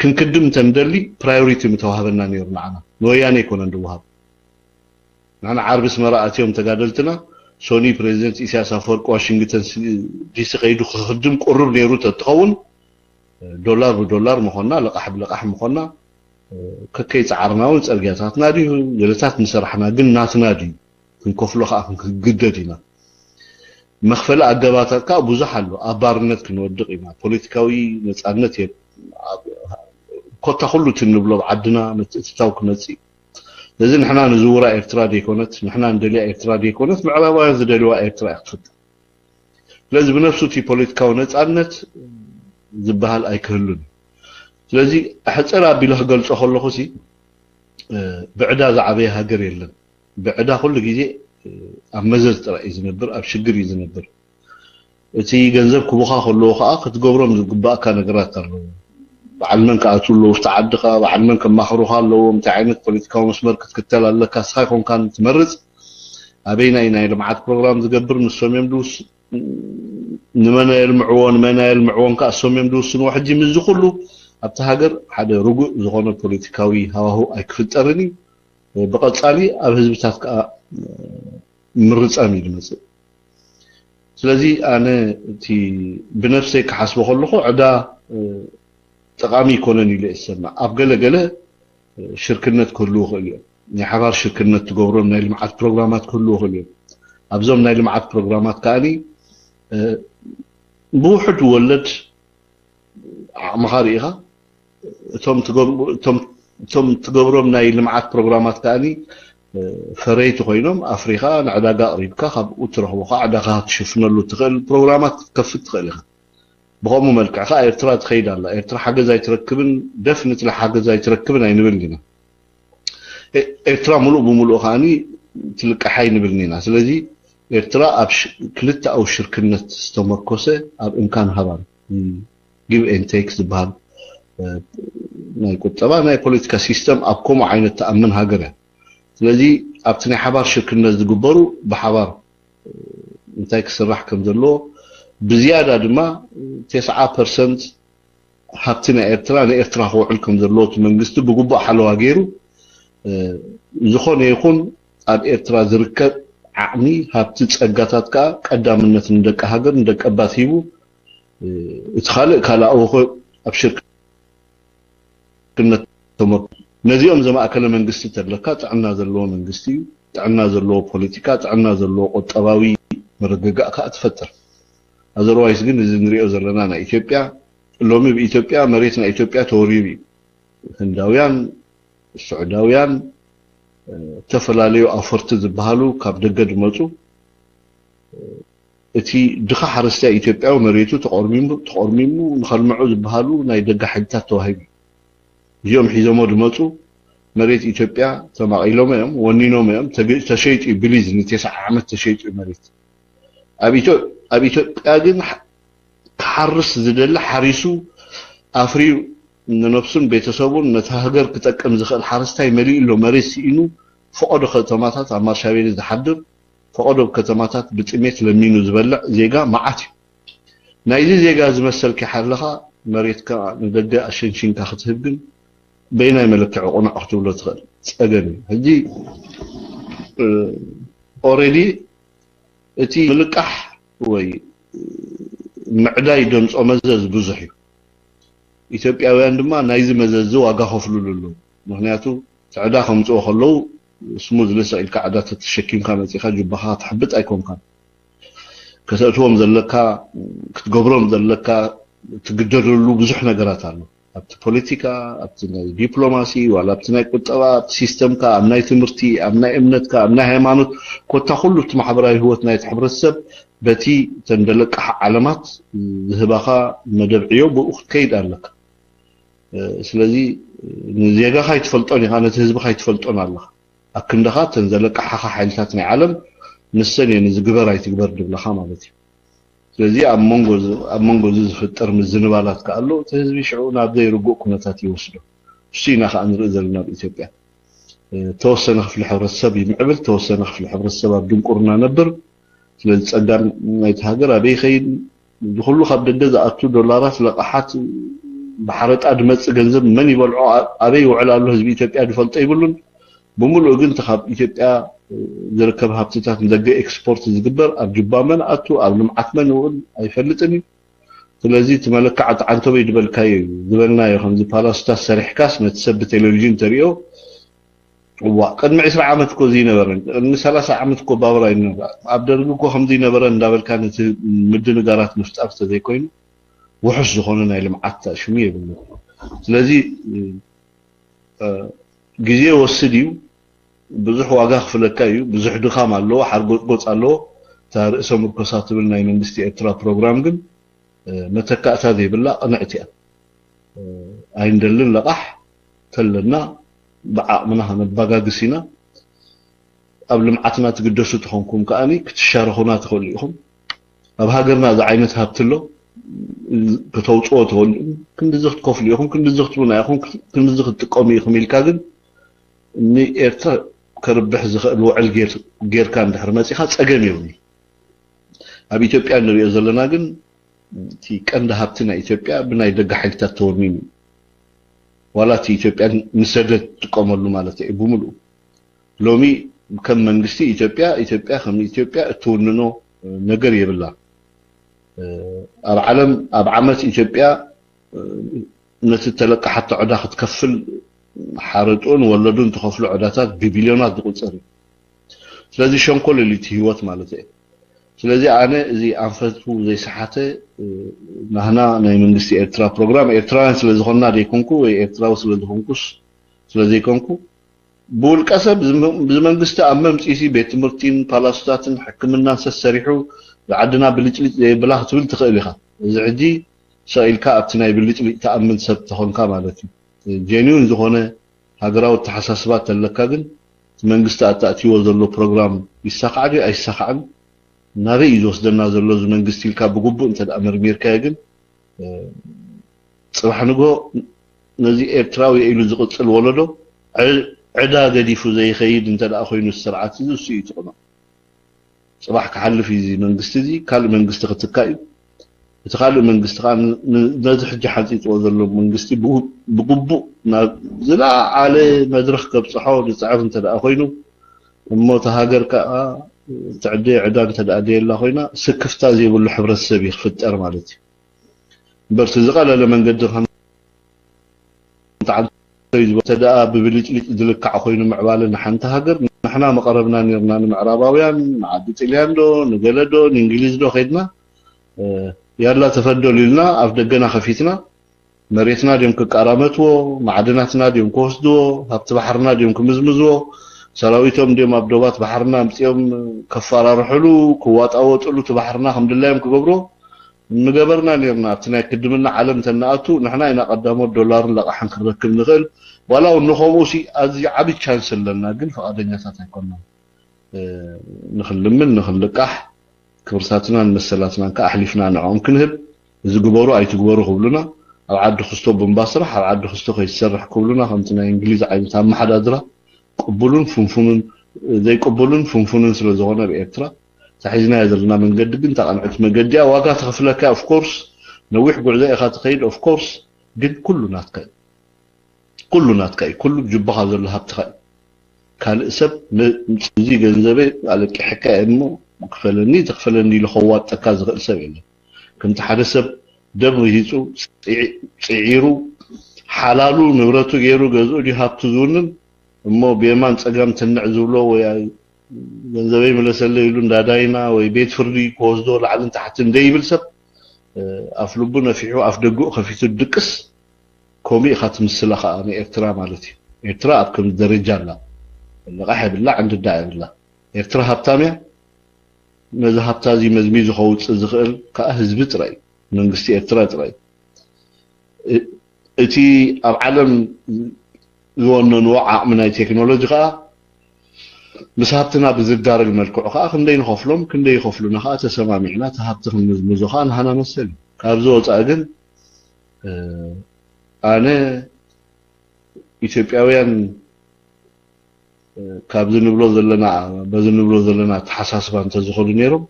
ክንክድም እንተንደሊ ፕራዮሪቲ ምተዋህበና ነይሩ ንዓና ንወያነ ኣይኮነን ዝወሃብ ንሕና ዓርቢ ኣስመራ ኣትዮም ተጋደልትና ሶኒ ፕሬዚደንት ኢሳያስ ኣፈወርቂ ዋሽንግተን ዲሲ ከይዱ ክኽድም ቁሩብ ነይሩ ተትኸውን ዶላር ብዶላር ምኾና ልቓሕ ብልቓሕ ምኾና ከከይ ፃዕርና እውን ፀርግያታትና ድዩ ገለታት ንሰራሕና ግን ናትና ድዩ ክንከፍሎ ከዓ ክንክግደድ ኢና መኽፈሊ ኣገባታት ከዓ ብዙሕ ኣሎ ኣብ ባርነት ክንወድቕ ኢና ፖለቲካዊ ነፃነት ኮታ ኩሉ እቲ ንብሎ ዓድና ምትእትታው ክመፅእ እዩ ስለዚ ንሕና ንዝውራ ኤርትራ ዘይኮነት ንሕና ንደልያ ኤርትራ ዘይኮነት ምዕራባውያን ዝደልዋ ኤርትራ እያ ክትፍጠር ስለዚ ብነፍሱ እቲ ፖለቲካዊ ነፃነት ዝበሃል ኣይክህሉን እዩ ስለዚ ሕፅር ኣቢለ ክገልፆ ከለኹ ሲ ብዕዳ ዝዓበየ ሃገር የለን ብዕዳ ኩሉ ግዜ ኣብ መዘዝ ጥራይ እዩ ዝነብር ኣብ ሽግር እዩ ዝነብር እቲ ገንዘብ ክቡኻ ከለዎ ከዓ ክትገብሮም ዝግባእካ ነገራት ኣለዎ በዓል መን ክኣትዉ ኣለዎ ውሽጢ ዓድኻ በዓል መን ከማኽሩኻ ኣለዎ እንታይ ዓይነት ፖለቲካዊ መስመር ክትክተል ኣለካ እስኻ ይኮንካን ትመርፅ ኣበይናይ ናይ ልምዓት ፕሮግራም ዝገብር ንሶም እዮም ድውስ ንመን ኣየልምዕዎ ንመን ኣየልምዕዎን ከዓ እሶም እዮም ድውስንዎ ሕጂ ምስዚ ኩሉ ኣብቲ ሃገር ሓደ ርጉእ ዝኾነ ፖለቲካዊ ሃዋሁ ኣይክፍጠርን እዩ ብቐፃሊ ኣብ ህዝብታት ከዓ ምርፃም እዩ ዝመፅእ ስለዚ ኣነ እቲ ብነፍሰይ ክሓስቦ ከለኹ ዕዳ ጠቓሚ ይኮነን ኢሉ እየ ዝሰምዕ ኣብ ገለ ገለ ሽርክነት ክህልዉ ይኽእሉ እዮም ናይ ሓባር ሽርክነት ትገብሮም ናይ ልምዓት ፕሮግራማት ክህልዉ ይኽእሉ እዮም ኣብዞም ናይ ልምዓት ፕሮግራማት ከዓኒ ብውሕድ ወለድ ዓቕምኻ ርኢኻ እቶም ትገብሮም ናይ ልምዓት ፕሮግራማት ከዓኒ ፈረይቲ ኮይኖም ኣፍሪኻ ንዕዳጋ ኣቕሪብካ ካብኡ ትረኽቦ ከዓ ዕዳኻ ክትሽፍነሉ ትኽእል ፕሮግራማት ክትከፍት ትኽእል ኢኻ ብኸምኡ መልክዕ ከዓ ኤርትራ ትኸይድ ኣላ ኤርትራ ሓገዝ ኣይትረክብን ደፍንትሊ ሓገዝ ኣይትረክብን ኣይንብል ኢና ኤርትራ ሙሉእ ብሙሉእ ከዓኒ ትልቃሕ ኣይንብልን ኢና ስለዚ ኤርትራ ኣብ ክልተኣዊ ሽርክነት ዝተመርኮሰ ኣብ እንካን ሃባን give and take ዝበሃል ናይ ቁጠባ ናይ ፖለቲካ ሲስተም ኣብ ከምኡ ዓይነት ትኣምን ሃገር እያ ስለዚ ኣብቲ ናይ ሓባር ሽርክነት ዝግበሩ ብሓባር እንታይ ክስራሕ ከም ዘለዎ ብዝያዳ ድማ ተስዓ ፐርሰንት ሃብቲ ናይ ኤርትራ ንኤርትራ ክውዕል ከም ዘለዎ እቲ መንግስቲ ብግቡእ ሓለዋ ገይሩ ዝኾነ ይኹን ኣብ ኤርትራ ዝርከብ ዓቕሚ ሃብቲ ጸጋታት ከዓ ቀዳምነት ንደቂ ሃገር ንደቀባት ሂቡ እቲ ካልእ ካልኣዊ ኣብ ሽርክነት ተመርኩ ነዚኦም ዘማእከለ መንግስቲ ተለካ ጥዕና ዘለዎ መንግስቲ እዩ ጥዕና ዘለዎ ፖለቲካ ጥዕና ዘለዎ ቁጠባዊ መረግጋእ ከዓ ትፈጥር ኣዘርዋይስ ግን እዚ ንሪኦ ዘለና ናይ ኢትዮጵያ ሎሚ ብኢትዮጵያ መሬት ናይ ኢትዮጵያ ተወሪሩ እዩ ህንዳውያን ስዑዳውያን ዝተፈላለዩ ኣፈርቲ ዝበሃሉ ካብ ደገ ዝመፁ እቲ ድኻ ሓረስታይ ኢትዮጵያዊ መሬቱ ተቆርሚሙ ተቆርሚሙ ንኸልምዑ ዝበሃሉ ናይ ደገ ሓይልታት ተዋሂቡ እዩ። እዚኦም ሒዞሞ ዝመፁ መሬት ኢትዮጵያ ተማቒሎም እዮም፣ ወኒኖም እዮም፣ ተሸይጡ እዩ ብሊዝ ንቴስዓ ዓመት ተሸይጡ እዩ መሬት። ኣብ ኢትዮጵያ ግን ክሓርስ ዝደሊ ሓሪሱ ኣፍርዩ ንነብሱን ቤተሰቡን ነታ ሃገር ክጠቅም ዝኽእል ሓረስታይ መሊኡ ኣሎ መሬት ስኢኑ ፈቐዶ ከተማታት ኣብ ማርሻቤኒ ዝሓድር ፈቐዶ ከተማታት ብጥሜት ለሚኑ ዝበልዕ ዜጋ መዓት እዩ። ናይዚ ዜጋ ዝመሰልኪ ሓለኻ መሬትካ ንደገ ኣሸንሺንካ ክትህብ ግን በይናይ መለክዒ ቁኑዕ ክትብሎ ትኽእል ጸገም እዩ። ሕጂ ኦሬዲ እቲ ምልቃሕ ወይ ምዕዳይ ደምጾ መዘዝ ብዙሕ እዩ። ኢትዮጵያውያን ድማ ናይዚ መዘዝ ዋጋ ከፍልሉ ኣለዉ። ምክንያቱ እቲ ዕዳ ከምጽኦ ከለዉ ስሙዝሊ ሰቂልካ ዕዳ ተተሸኪምካ መጺኻ ጁባኻ ክትሕብጥ ኣይኮንካን። ከተእትዎም ዘለካ፣ ክትገብሮም ዘለካ፣ ትግደደሉ ብዙሕ ነገራት ኣሎ። ኣብቲ ፖለቲካ፣ ኣብቲ ናይ ዲፕሎማሲ፣ ዋላ ኣብቲ ናይ ቁጠባ፣ ኣብቲ ሲስተምካ፣ ኣብ ናይ ትምህርቲ፣ ኣብ ናይ እምነትካ፣ ኣብ ናይ ሃይማኖት፣ ኮታ ኩሉ እቲ ማሕበራዊ ህይወት ናይቲ ሕብረተሰብ በቲ ተን ደለቃሕ ዓለማት ዝህባኻ መደብ ዕዮ ብኡ ክትከይድ ኣለካ። ስለዚ ንዜጋኻ ኣይትፈልጦን ኢኻ፣ ነቲ ህዝብኻ ኣይትፈልጦን ኣለኻ። ኣክንዳኻ ተን ዘለቃሓኻ ሓይልታት ናይ ዓለም ንሰን እየን እዚ ግበር ኣይትግበር ድብለኻ ማለት እዩ። ስለዚ ኣብ መንጎ እዚ ዝፍጠር ምዝንባላት ከኣ ኣሎ፣ እቲ ህዝቢ ሽዑ ናብ ዘይርጉእ ኩነታት ይወስዶ። እሱ ኢና ከኣ ንርኢ ዘለና ኣብ ኢትዮጵያ። ተወሰነ ክፍሊ ሕብረተሰብ ይምዕብል፣ ተወሰነ ክፍሊ ሕብረተሰብ ኣብ ድንቁርና ነብር። ስለዚ ጸጋም ናይቲ ሃገር ኣበይ ይኸይድ? እዚ ኩሉ ካብ ደገ ዝኣቱ ዶላራት፣ ለቓሓት፣ ብሓረጣ ድመጽእ ገንዘብ መን ይበልዖ? ኣበይ ይውዕል ኣሎ? ህዝቢ ኢትዮጵያ ድፈልጦ ይብሉን። ብምሉኡ ግን እቲ ካብ ኢትዮጵያ ዝርከብ ሃብትታት ንደገ ኤክስፖርት ዝግበር ኣብ ጁባ መን ኣቱ፣ ኣብ ልምዓት መን ይውዕል ኣይፈልጥን እዩ። ስለዚ እቲ መለክዓ ዓንተበይ ድበልካዮ እዩ ዝበልናዮ። ከምዚ ፓላስታት ሰሪሕካስ ነቲ ሰብ ብቴሌቪዥን ተሪኦ፣ እዋ ቅድሚ ዕስራ ዓመት እኮ እዚ ይነበረን፣ ቅድሚ ሰላሳ ዓመት እኮ ባቡር ኣይነበረ። ኣብ ደርጊ እኮ ከምዚ ይነበረ እንዳበልካ ነቲ ምድንጋራት ምፍጣር ተዘይኮይኑ ውሑስ ዝኾነ ናይ ልምዓት ሽሙ የብሉ። ስለዚ ግዜ ወስድ እዩ፣ ብዙሕ ዋጋ ክፍለካ እዩ፣ ብዙሕ ድኻም ኣለዎ፣ ሓርጎጽጎጽ ኣለዎ። እታ ርእሰ ምርኮሳ ትብል ናይ መንግስቲ ኤርትራ ፕሮግራም ግን መተካእታ ዘይብላ ቅንዕቲ እያ። ኣይንደልን ለቓሕ ተለና ብዓቕምና ከነባጋግስ ኢና። ኣብ ልምዓትና ትግደሱ ተኾንኩም ከኣ ክትሻረኹና ትኽእሉ ኢኹም። ኣብ ሃገርና እዚ ዓይነት ሃብቲ ኣሎ፣ ከተውፅኦ ትኽእሉ ኢኹም። ክንድዚ ክትከፍሉ ኢኹም፣ ክንድዚ ክትብሉና ኢኹም፣ ክንድዚ ክትጥቀሙ ኢኹም ኢልካ ግን ንኤርትራ ከርብሕ ዝኽእል ውዕል ጌርካ እንድሕር መፂኻ ፀገም የብሉ። ኣብ ኢትዮጵያ እንሪኦ ዘለና ግን እቲ ቀንዲ ሃብቲ ናይ ኢትዮጵያ ብናይ ደገ ሓይልታት ተወኒኑ እዩ። ዋላ እቲ ኢትዮጵያ ንሰደድ ትጥቀመሉ ማለት እዩ ብምሉኡ። ሎሚ ከም መንግስቲ ኢትዮጵያ፣ ኢትዮጵያ ከም ኢትዮጵያ እትውንኖ ነገር የብላ። ኣብ ዓለም ኣብ ዓመት ኢትዮጵያ ነቲ ተለቃሓቶ ዕዳ ክትከፍል ሓረጥኡን ወለዱን ትኸፍሎ ዕዳታት ብቢልዮናት ዝቑጸር እዩ። ስለዚ ሸንኮል ኢሉ እቲ ህይወት ማለት እዩ። ስለዚ ኣነ እዚ ኣንፈቱ ዘይሰሓተ ናህና ናይ መንግስቲ ኤርትራ ፕሮግራም ኤርትራውያን ስለዝኾንና ዘይኮንኩ ወይ ኤርትራዊ ስለዝኾንኩስ ስለዘይኮንኩ ብውልቀ ሰብ ብመንግስቲ ኣብ መምፂሲ ቤት ትምህርቲን ፓላሶታትን ሕክምናን ሰሰሪሑ ዓድና ብልጭልጭ ዘይብላ ክትብል ትኽእል ኢኻ። እዚ ሕጂ ሰቒልካ ኣብቲ ናይ ብልጭልጭ ተኣምን ሰብ ተኾንካ ማለት እዩ። ጀኒውን ዝኾነ ሃገራዊ ኣተሓሳስባ ተለካ ግን እቲ መንግስቲ ኣታእትይዎ ዘሎ ፕሮግራም ይሳኻዕ ድዩ ኣይሳኻዕን ናበይ እዩ ዝወስደና ዘሎ እዚ መንግስቲ ኢልካ ብግቡእ እንተ ደኣ መርሚርካዮ ግን ጽባሕ ንግሆ ነዚ ኤርትራዊ ኢሉ ዝቕጽል ወለዶ ዕዳ ገዲፉ ዘይኸይድ እንተ ደኣ ኮይኑ ስርዓት እዚ እሱ እዩ ትቕኖ። ጽባሕ ክሓልፍ እዩ እዚ መንግስቲ እዚ ካልእ መንግስቲ ክትካ እዩ። እቲ ካልእ መንግስቲ ከዓ ነዚ ሕጂ ሓንፂፅዎ ዘሎ መንግስቲ ብግቡእ ናብ ዝለዓለ መድረክ ከብፅሖ ዝፅዕር እንተ ደኣ ኮይኑ እሞ እቲ ሃገር ከዓ ትዕደ ዕዳ እንተ ደኣ ደየላ ኮይና ስክፍታ ዘይብሉ ሕብረተሰብ እዩ ክፍጠር ማለት እዩ። እምበር እቲ ዝቐለለ መንገዲ ከም ተዓንተዩ ዝበ እንተ ደኣ ብብልጭልጭ ዝልካዕ ኮይኑ ምዕባለ ንሓንቲ ሃገር ንሕና መቐረብና ነርና ንምዕራባውያን ንዓዲ ጥልያን ዶ ንገለ ዶ ንእንግሊዝ ዶ ከይድና ያላ ተፈደሉ ኢልና ኣፍ ደገና ከፊትና መሬትና ድዮም ክቃራመትዎ፣ ማዕድናትና ድዮም ክወስድዎ፣ ሃብቲ ባሕርና ድዮም ክምዝምዝዎ፣ ሰራዊቶም ድዮም ኣብ ዶባት ባሕርና ኣምጺኦም ከፈራርሕሉ፣ ክዋጣወጥሉ እቲ ባሕርና ከም ድላዮም ክገብርዎ ምገበርና ኔርና። ኣብቲ ናይ ክድምና ዓለም ተናኣቱ ንሕና ኢና ቀዳሞት ዶላርን ለቃሕን ክንረክብ ንኽእል። ዋላ እውን ንኸምኡ ሲ ኣዝዩ ዓቢ ቻንስ ኣለና፣ ግን ፈቓደኛታት ኣይኮንና። ንኽንልምን ንኽንልቃሕ ክብርታትናን መሰላትናን ከኣ ኣሕሊፍና ንዕኦም ክንህብ፣ እዚ ግበሩ ኣይትግበሩ ክብሉና፣ ኣብ ዓዲ ክስቶ ቡምባ ስራሕ፣ ኣብ ዓዲ ክስቶ ከይትሰርሕ ክብሉና፣ ከምቲ ናይ እንግሊዝ ዓይነት ኣመሓዳድራ ቅቡልን ፍንፉንን ዘይቅቡልን ፍንፉንን ስለ ዝኾነ ኣብ ኤርትራ እታ ሒዝናያ ዘለና መንገዲ ግን እታ ቅንዕቲ መገዲ እያ። ዋጋ ተኽፍለካ እያ። ኦፍኮርስ ነዊሕ ጉዕዞ ኢኻ ትኸይድ። ኦፍኮርስ ግን ኩሉ ናትካ እዩ። ኩሉ ናትካ እዩ። ኩሉ ጁባኻ ዘሎ ሃብትኻ እዩ። ካልእ ሰብ እዚ ገንዘበይ ኣለቂሕካ እየ እሞ ክፈለኒ ተክፈለኒ ኢሉ ከዋጠካ ዝኽእል ሰብ የለን። ከምቲ ሓደ ሰብ ደም ርሂፁ፣ ፅዒ-፣ ፅዒሩ፣ ሓላሉ ንብረቱ ገይሩ ገዝኡ ድዩ ሃብቱ ዝውንን እሞ ብየማን ፀጋም ተንዕ ዝብሎ ወይ ገንዘበይ ምለሰለ ኢሉ እንዳዳይና ወይ ቤት ፍርዲ ክወስዶ ላዕልን ታሕትን ደይብል ሰብ፣ ኣፍ ልቡ ነፊሑ ኣፍ ደጉኡ ከፊቱ ድቅስ። ከምኡ ኢኻ ትምስላ ከዓ ንኤርትራ ማለት እዩ። ኤርትራ ኣብ ከምዚ ደረጃ ኣላ። ልቓሕ የብላ፣ ዕንድዳ የብላ። ኤርትራ ሃብታም እያ። ነዚ ሃብታ እዚ መዝሚዙ ከውፅእ ዝኽእል ከዓ ህዝቢ ጥራይ እዩ። መንግስቲ ኤርትራ ጥራይ እዩ። እ-፣ እቲ ኣብ ዓለም ዝወነንዎ ዓቕሚ ናይ ቴክኖሎጂ ከዓ ምስ ሃብትና ብዝዳረግ መልክዑ ከዓ ክንደይ ንኸፍሎም፣ ክንደይ ይኸፍሉና ከዓ ተሰማሚዕና እቲ ሃብቲ ክንምዝምዞ ከዓ ንሃና መሰል እዩ። ካብዚ ወፃኢ ግን፣ እ፣ ኣነ ኢትዮጵያውያን፣ እ፣ ካብዚ ንብሎ ዘለና፣ በዚ ንብሎ ዘለና ኣተሓሳስባ እንተዝኸዱ ነይሮም፣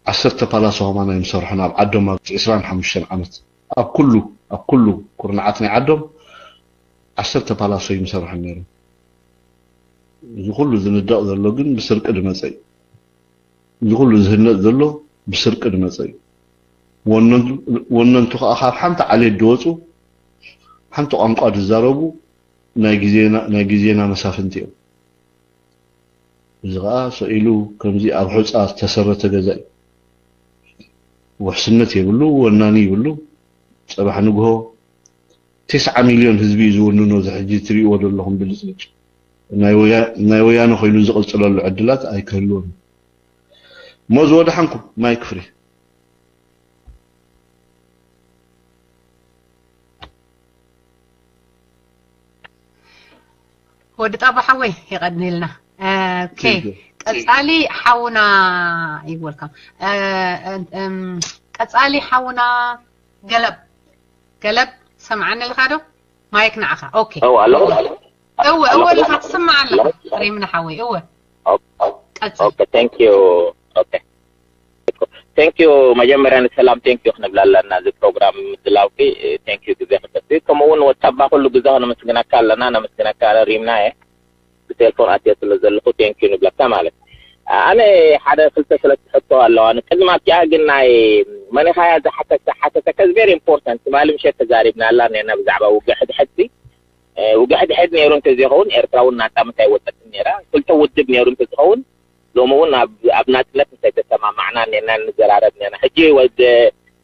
ዓሰርተ ፓላሶ ከማን ኣይምሰርሑን ኣብ ዓዶም ኣብ ዕስራን ሓሙሽተን ዓመት። ኣብ ኩሉ፣ ኣብ ኩሉ ኩርናዓት ናይ ዓዶም ዓሰርተ ፓላሶ ኣይምሰርሑን ነይሮም። እዚ ኩሉ ዝንደቕ ዘሎ ግን ብስርቂ ዝመጸ እዩ። እዚ ኩሉ ዝህነጽ ዘሎ ብስርቂ ዝመጸ እዩ። ወነንቱ፣ ወነንቱ ከኣ ካብ ሓንቲ ዓሌት ዝወጹ፣ ሓንቲ ቋንቋ ዝዛረቡ ናይ ግዜና፣ ናይ ግዜና መሳፍንቲ እዮም። እዚ ከኣ ሰኢሉ ከምዚ ኣብ ሑጻ ዝተሰረተ ገዛ እዩ። ውሕስነት የብሉ፣ ወናኒ ይብሉ። ጸባሕ ንግሆ ተስዓ ሚልዮን ህዝቢ እዩ ዝውንኖ። እዚ ሕጂ ትሪእዎ ዘለኹም ብልጭልጭ ናይ ወያ-፣ ናይ ወያነ ኮይኑ ዝቕጽለሉ ዕድላት ኣይክህልዎን። እሞ ዝወደሓንኩም ማይክ ፍሪ። ወዲ ጣባ ሓወይ የቐንየልና። ኦኬ፣ ቀጻሊ ሓውና ይወልካም። ቀጻሊ ሓውና ገለብ፣ ገለብ ሰምዓኒ ኣለኻ ዶ? ማይክ ንዓኻ። ኦኬ። እወ ኣለኹ። እወ እወ ኣለኻ ትስማዕ ኣለኻ። ሪምና ሓወይ እወ። ቀጽል። ኦኬ፣ thank you። ኦኬ፣ thank you። መጀመርያ ንሰላም thank you ክንብል ኣለና፣ እዚ ፕሮግራም ምድላውኪ thank you ግዜ ክሰቲ። ከምኡ እውን ወጣባ ኩሉ ግዜ ነመስግነካ ኣለና፣ ነመስግነካ ሪምና እየ። ብቴሌፎን ኣትየ ስለ ዘለኹ thank you ንብለካ ማለት። ኣነ ሓደ ክልተ ሰለስተ ሕቶ ኣለዋ። ቅድሚ ኣብቲኣ ግን ናይ መን ኢኻያ ዝሓተተ ሓተተ ከዚ very important። ትማሊ ምሸት ተዛሪብና ኣላ ኔና ብዛዕባ ውግእ ሕድሕድቲ። ውግእ ሕድሕድ ነይሩ እንተዘይኸውን ኤርትራ እውን ናጻ ምሳይ ወጸትን ነይራ። ክልተ ውድብ ነይሩ እንተዝኸውን ሎሚ እውን ኣብ፣ ኣብ ናጽነት ምሳይ ተሰማማዕና ኔና ንዘራረብ ኔና። ሕጂ ወደ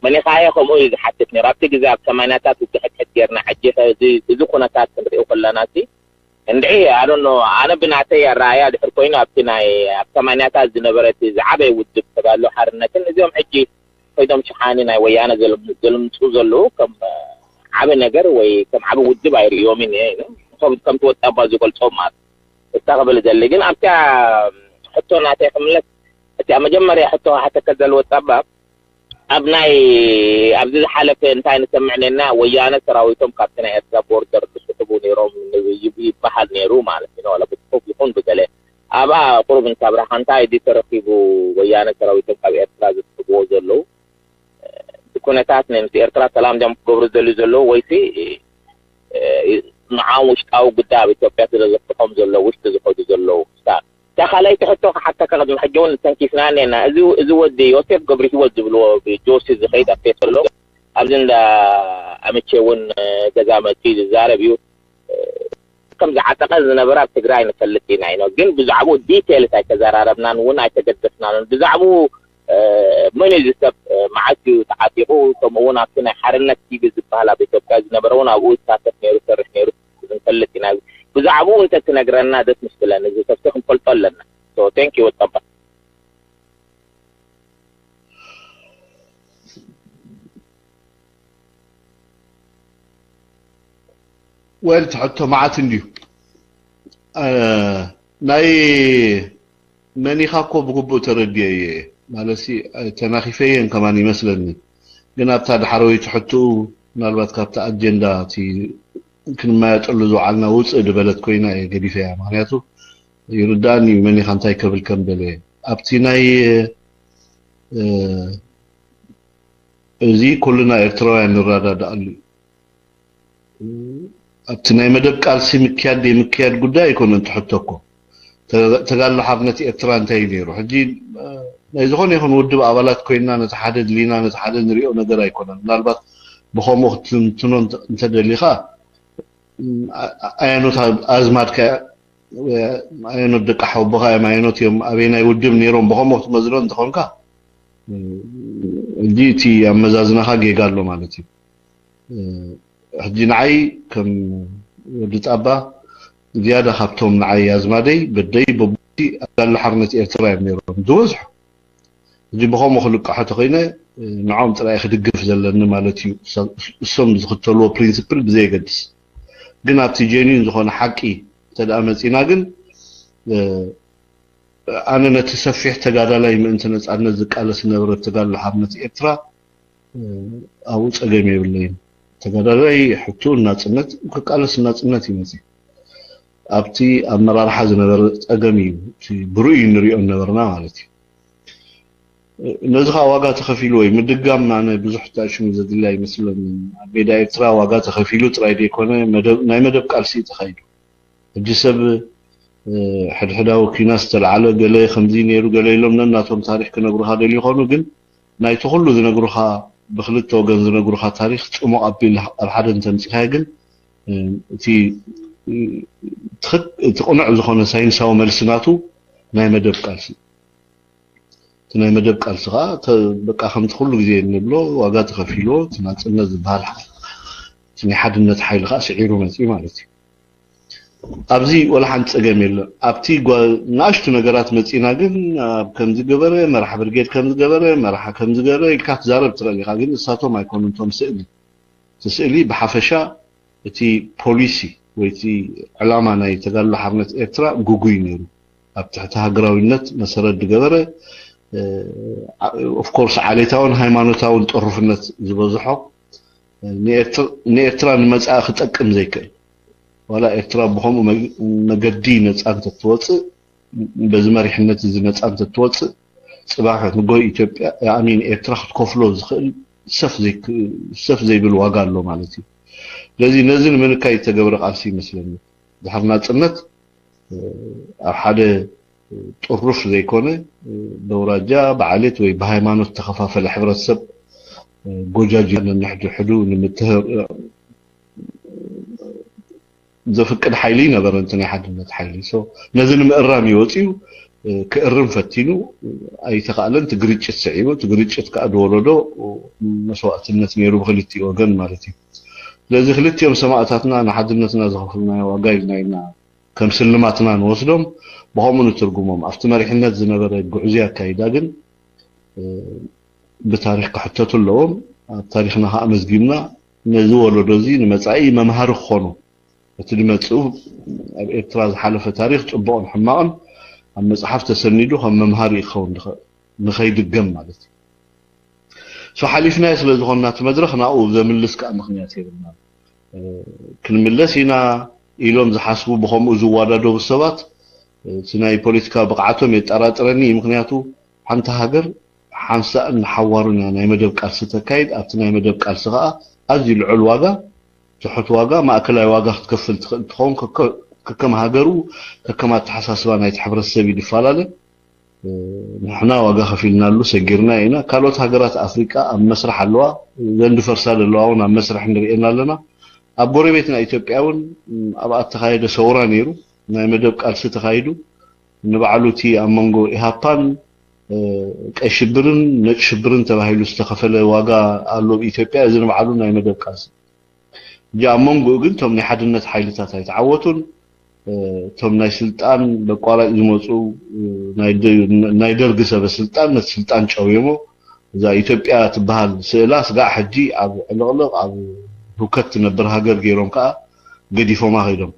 መን ኢኻያ ከምኡ እዩ ዝሓትት ነይሩ። ኣብቲ ግዜ ኣብ ሰማንያታት ውግእ ሕድሕድ ጌርና። ሕጂ ከ እዚ፣ እዚ ኩነታት ክንሪኦ ከለና ሲ እንድዒ ኣዶኖ ኣነ ብናተይ ኣረኣያ ድሕር ኮይኑ ኣብቲ ናይ ኣብ ሰማንያታት ዝነበረ እቲ ዝዓበየ ውድብ ተጋድሎ ሓርነትን እዚኦም ሕጂ ኮይዶም ሸሓኒ ናይ ወያነ ዘልምፁ ዘለዉ ከም ዓቢ ነገር ወይ ከም ዓቢ ውድብ ኣይርእዮምን እየ። ከምቲ ወጣባ ዝገልፆም ማለት እታ ክብል ዘሊ ግን ኣብታ ሕቶ ናተይ ክምለስ እቲ ኣብ መጀመርያ ሕቶ ሓተከ ዘል ወጣባ ኣብ ናይ ኣብዚ ዝሓለፈ እንታይ ንሰምዕ ነና ወያነ ሰራዊቶም ካብቲ ናይ ኤርትራ ቦርደር ክስሕቡ ነይሮም ይበሃል ነይሩ ማለት እዩ። ወላ ብጽሑፍ ይኹን ብገለ ኣብኣ ቁሩብ እንሳብራኻ እንታይ ድዩ ተረኪቡ ወያነ ሰራዊቶም ካብ ኤርትራ ዝስሕብዎ ዘለዉ ብኩነታት ናይ ምስ ኤርትራ ሰላም ድዮም ክገብሩ ዝደልዩ ዘለዉ ወይሲ ንዓም ውሽጣዊ ጉዳይ ኣብ ኢትዮጵያ ስለ ዘፍትሖም ዘለዉ ውሽጢ ዝኸዱ ዘለዉ ክስታ እታ ካልኣይቲ ሕቶ ክሓተካ ቅድሚ ሕጂ እውን ተንኪፍና እኒአና። እዚ፣ እዚ ወዲ ዮሴፍ ገብረሂወት ዝብልዎ ብጆሲ ዝኸይድ ኣብ ፌስቡክ ኣብዚ እንዳ ኣምቼ እውን ገዛ መፂኡ ዝዛረብ እዩ። ከም ዝዓጠቐ ዝነበረ ኣብ ትግራይ ንፈልጥ ኢና ኢና። ግን ብዛዕባኡ ዲቴልስ ኣይተዘራረብናን እውን ኣይተገደስናን። ብዛዕባኡ መን እዩ እዚ ሰብ፣ መዓስ እዩ ተዓጢቑ፣ ከምኡ እውን ኣብቲ ናይ ሓርነት ቲቪ ዝበሃል ኣብ ኢትዮጵያ ዝነበረ እውን ኣብኡ ይሳተፍ ነይሩ፣ ይሰርሕ ነይሩ። ንፈልጥ ኢና። ብዛዕባኡ እንተትነግረና ደስ ምስ ብለኒ፣ እዚ ሰብሲ ክንፈልጦ ኣለና። So thank you ወጣባ። Well ትሕቶ መዓት እንድዩ። ናይ መኒኻ እኮ ብግቡእ ተረዲኤ እየ። ማለትሲ ተናኺፈየን ከማን ይመስለኒ። ግን ኣብታ ዳሕረወይቲ ሕትኡ ምናልባት ካብቲ ኣጀንዳ እቲ ክንመያየጠሉ ዝወዓልና ውፅእ ዝበለት ኮይና እየ ገዲፈያ። ምክንያቱ ይርዳእኒ እዩ መኒኻ እንታይ ከብል ከም ደለየ። ኣብቲ ናይ እዚ ኩልና ኤርትራውያን ንረዳድኣሉ እዩ። ኣብቲ ናይ መደብ ቃልሲ ምክያድ ዘይምክያድ ጉዳይ ኣይኮነን ትሕቶ እኮ። እቲ ተጋድሎ ሓርነት ኤርትራ እንታይ እዩ ነይሩ? ሕጂ ናይ ዝኾነ ይኹን ውድብ ኣባላት ኮይንና ነቲ ሓደ ድሊና ነቲ ሓደ ንሪኦ ነገር ኣይኮነን። ምናልባት ብኸምኡ ክትትንትኖ እንተደሊኻ ኣየኖት ኣዝማድካ ኣየኖት ደቂ ሓወቦኻ እዮም ኣየኖት እዮም ኣበይ ናይ ውድብ ነይሮም ብኸምኡ ክትመዝኖ እንተኾንካ ሕጂ እቲ ኣመዛዝናኻ ጌጋ ኣሎ ማለት እዩ። ሕጂ ንዓይ ከም ወዲ ጣባ ዝያዳ ካብቶም ንዓይ ኣዝማደይ በደይ በቦይ ኣጋሎ ሓርነት ኤርትራ እዮም ነይሮም ዝበዝሑ። ሕጂ ብኸምኡ ክልቅሖ ተኾይነ ንዖም ጥራይ ክድግፍ ዘለኒ ማለት እዩ። እሶም ዝኽተልዎ ፕሪንስፕል ብዘየገድስ ግን ኣብቲ ጀኒን ዝኾነ ሓቂ እንተደኣ መፂና ግን ኣነ ነቲ ሰፊሕ ተጋዳላይ ምእንቲ ነፃነት ዝቃለስ ዝነበረ ተጋድሎ ሓርነት ኤርትራ ኣብኡ ፀገም የብለይን። ተጋዳላይ ሕቱ ናፅነት ክቃለስ ናፅነት ይመፅ ኣብቲ ኣመራርሓ ዝነበረ ፀገም እዩ ብርኡ ንሪኦ ነበርና ማለት እዩ። ነዚ ከዓ ዋጋ ተኸፊሉ ወይ ምድጋም ኣነ ብዙሕ ታሽሙ ዘድሊ ኣይመስለኒ። ኣብ ሜዳ ኤርትራ ዋጋ ተኸፊሉ ጥራይ ዘይኮነ ናይ መደብ ቃልሲ ተኻይዱ። ሕጂ ሰብ ሕድሕዳዊ ኪና ዝተለዓለ ገለ ከምዚ ነይሩ ገለ ኢሎም ነናቶም ታሪክ ክነግሩካ ደልዩ ይኾኑ ግን ናይቲ ኩሉ ዝነግሩኻ ብክልተ ወገን ዝነግሩኻ ታሪክ ጽሙቕ ኣቢል ኣብ ሓደ እንተምጺኻዮ ግን እቲ እቲ ቅኑዕ ዝኾነ ሳይንሳዊ መልሲ ናቱ ናይ መደብ ቃልሲ እቲ ናይ መደብ ቃልሲ ከዓ በቃ ከምቲ ኩሉ ግዜ እንብሎ ዋጋ ተኸፊልዎ እቲ ናፅነት ዝበሃል እቲ ናይ ሓድነት ሓይሊ ከዓ ስዒሩ መፅኡ ማለት እዩ። ኣብዚ ወላ ሓንቲ ፀገም የለን። ኣብቲ ንኣሽቱ ነገራት መፂና ግን ኣብ ከምዚ ገበረ መራሕ ብርጌድ ከምዚ ገበረ መርሓ ከምዚ ገበረ ኢልካ ትዛረብ ትኽእል ኢኻ። ግን እሳቶም ኣይኮኑን እቶም ስእሊ እቲ ስእሊ ብሓፈሻ እቲ ፖሊሲ ወይ እቲ ዕላማ ናይ ተጋድሎ ሓርነት ኤርትራ ጉጉይ ነይሩ። ኣብ ትሕቲ ሃገራዊነት መሰረት ዝገበረ ኦፍኮርስ ዓሌታውን ሃይማኖታውን ጠሩፍነት ዝበዝሖ ንኤርትራ ንመጻኢ ክጠቅም ዘይክእል ዋላ ኤርትራ ብኸምኡ መገዲ ነጻ እንተትወፅእ በዚ መሪሕነት እዚ ነጻ እንተትወፅእ ፅባሕ ንጎ ኢትዮጵያ ኣሚን ኤርትራ ክትከፍሎ ዝኽእል ሰፍ ዘይብል ዋጋ ኣሎ ማለት እዩ። ስለዚ ነዚ ንምንካይ ዝተገብረ ቃልሲ ይመስለኒ ድሕሪ ናፅነት ኣብ ሓደ ጥሩፍ ዘይኮነ በውራጃ ብዓሌት ወይ ብሃይማኖት ተኸፋፈለ ሕብረተሰብ ጎጃጅ ነንሕድሕዱ ንምትህ ዘፍቅድ ሓይሊ ነበረ እቲ ናይ ሓድነት ሓይሊ ነዚ ንምእራም እዩ ወፂኡ ክእርም ፈቲኑ ኣይተኻእለን እቲ ግርጭት ስዒቡ እቲ ግርጭት ከዓ ዝወለዶ መስዋእትነት ነይሩ ብክልቲኡ ወገን ማለት እዩ ስለዚ ክልቲኦም ሰማእታትና ንሓድነትና ዝኸፍልናዮ ዋጋ ኢልና ኢና ከም ስልማትና ንወስዶም ብኸምኡ ንትርጉሞም ኣብቲ መሪሕነት ዝነበረ ጉዕዝያ ኣካይዳ ግን ብታሪክ ክሕተቱ ኣለዎም ኣብ ታሪክና ከዓ መዝጊብና ነዚ ወለዶ እዚ ንመፃኢ መምሃሪ ክኾኑ እቲ ዝመፅኡ ኣብ ኤርትራ ዝሓለፈ ታሪክ ፅቡቕን ሕማቕን ኣብ መፅሓፍ ተሰኒዱ ከም መምሃሪ ክኸውን ንኸይድገም ማለት እዩ ሶ ሓሊፍናዮ ስለ ዝኾንና እቲ መድረክ ናብኡ ዘምልስ ከዓ ምክንያት የብልና ክንምለስ ኢና ኢሎም ዝሓስቡ ብኸምኡ ዝዋዳደቡ ሰባት እቲ ናይ ፖለቲካ ብቕዓቶም የጠራጥረኒ እዩ ምክንያቱ ሓንቲ ሃገር ሓንሳእን ንሓዋሩን እያ ናይ መደብ ቃልሲ ተካይድ ኣብቲ ናይ መደብ ቃልሲ ከዓ ኣዝዩ ልዑል ዋጋ ትሑት ዋጋ ማእከላይ ዋጋ ክትከፍል ትኽእል ትኸውን ከከም ሃገሩ ከከም ኣተሓሳስባ ናይቲ ሕብረተሰብ እዩ ዝፈላለ ንሕና ዋጋ ከፊልናሉ ሰጊርና ኢና ካልኦት ሃገራት ኣፍሪቃ ኣብ መስርሕ ኣለዋ ዘንድፈርሳ ዘለዋ እውን ኣብ መስርሕ ንርእየን ኣለና ኣብ ጎረቤትና ኢትዮጵያ እውን ኣብ ኣተኻየደ ሰውራ ነይሩ ናይ መደብ ቃልሲ ተኻይዱ ንባዕሉ እቲ ኣብ መንጎ ኢሃፓን ቀይ ሽብርን ነጭ ሽብርን ተባሂሉ ዝተኸፈለ ዋጋ ኣሎ ኣብ ኢትዮጵያ እዚ ንባዕሉ ናይ መደብ ቃልሲ ሕጂ ኣብ መንጎኡ ግን እቶም ናይ ሓድነት ሓይልታት ኣይተዓወቱን እቶም ናይ ስልጣን በቋራጭ ዝመፁ ናይ ደርጊ ሰበ ስልጣን ነቲ ስልጣን ጨውዮሞ እዛ ኢትዮጵያ ትበሃል ስእላ ስጋዕ ሕጂ ኣብ ዕልቕልቕ ኣብ ህውከት ትነብር ሃገር ገይሮም ከዓ ገዲፎማ ከይዶም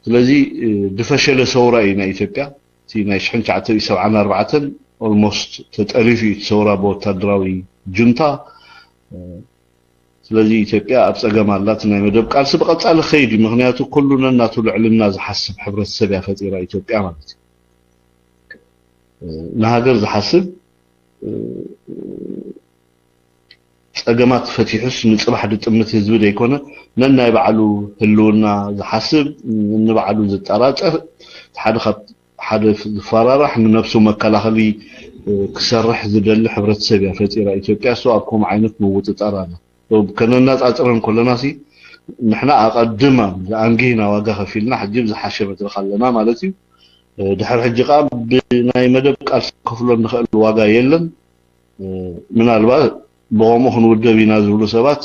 ስለዚ ዝፈሸለ ሰውራ እዩ ናይ ኢትዮጵያ እቲ ናይ ሽሕን ትሽዓተ ሰብዓን ኣርባዕተን ኦልሞስት ተጠሪፉ እዩ እቲ ሰውራ ብወታደራዊ ጁንታ ስለዚ ኢትዮጵያ ኣብ ፀገም ኣላ እቲ ናይ መደብ ቃልሲ ብቐፃሊ ክኸይድ እዩ ምክንያቱ ኩሉ ነናቱ ልዕልና ዝሓስብ ሕብረተሰብ እያ ፈጢራ ኢትዮጵያ ማለት እዩ ንሃገር ዝሓስብ ፀገማት ፈቲሑስ ንፅባሕ ዝጥምት ህዝቢ ዘይኮነ ነናይ ባዕሉ ህልውና ዝሓስብ ንባዕሉ ዝጠራጠር ሓደ ካብ ሓደ ዝፈራራሕ ንነብሱ መከላኸሊ ክሰርሕ ዝደሊ ሕብረተሰብ እያ ፈጢራ ኢትዮጵያ። እሱ ኣብ ከምኡ ዓይነት ምውጥጣር ኣላ። ከነናፃፅረን ከለና ሲ ንሕና ኣቐድማ ዝኣንጊህና ዋጋ ከፊልና ሕጂ ዝሓሸ መድረኽ ኣለና ማለት እዩ። ድሕሪ ሕጂ ከዓ ብናይ መደብ ቃልሲ ከፍሎ እንኽእል ዋጋ የለን። ምናልባት ብኸምኡ ክንውደብ ኢና ዝብሉ ሰባት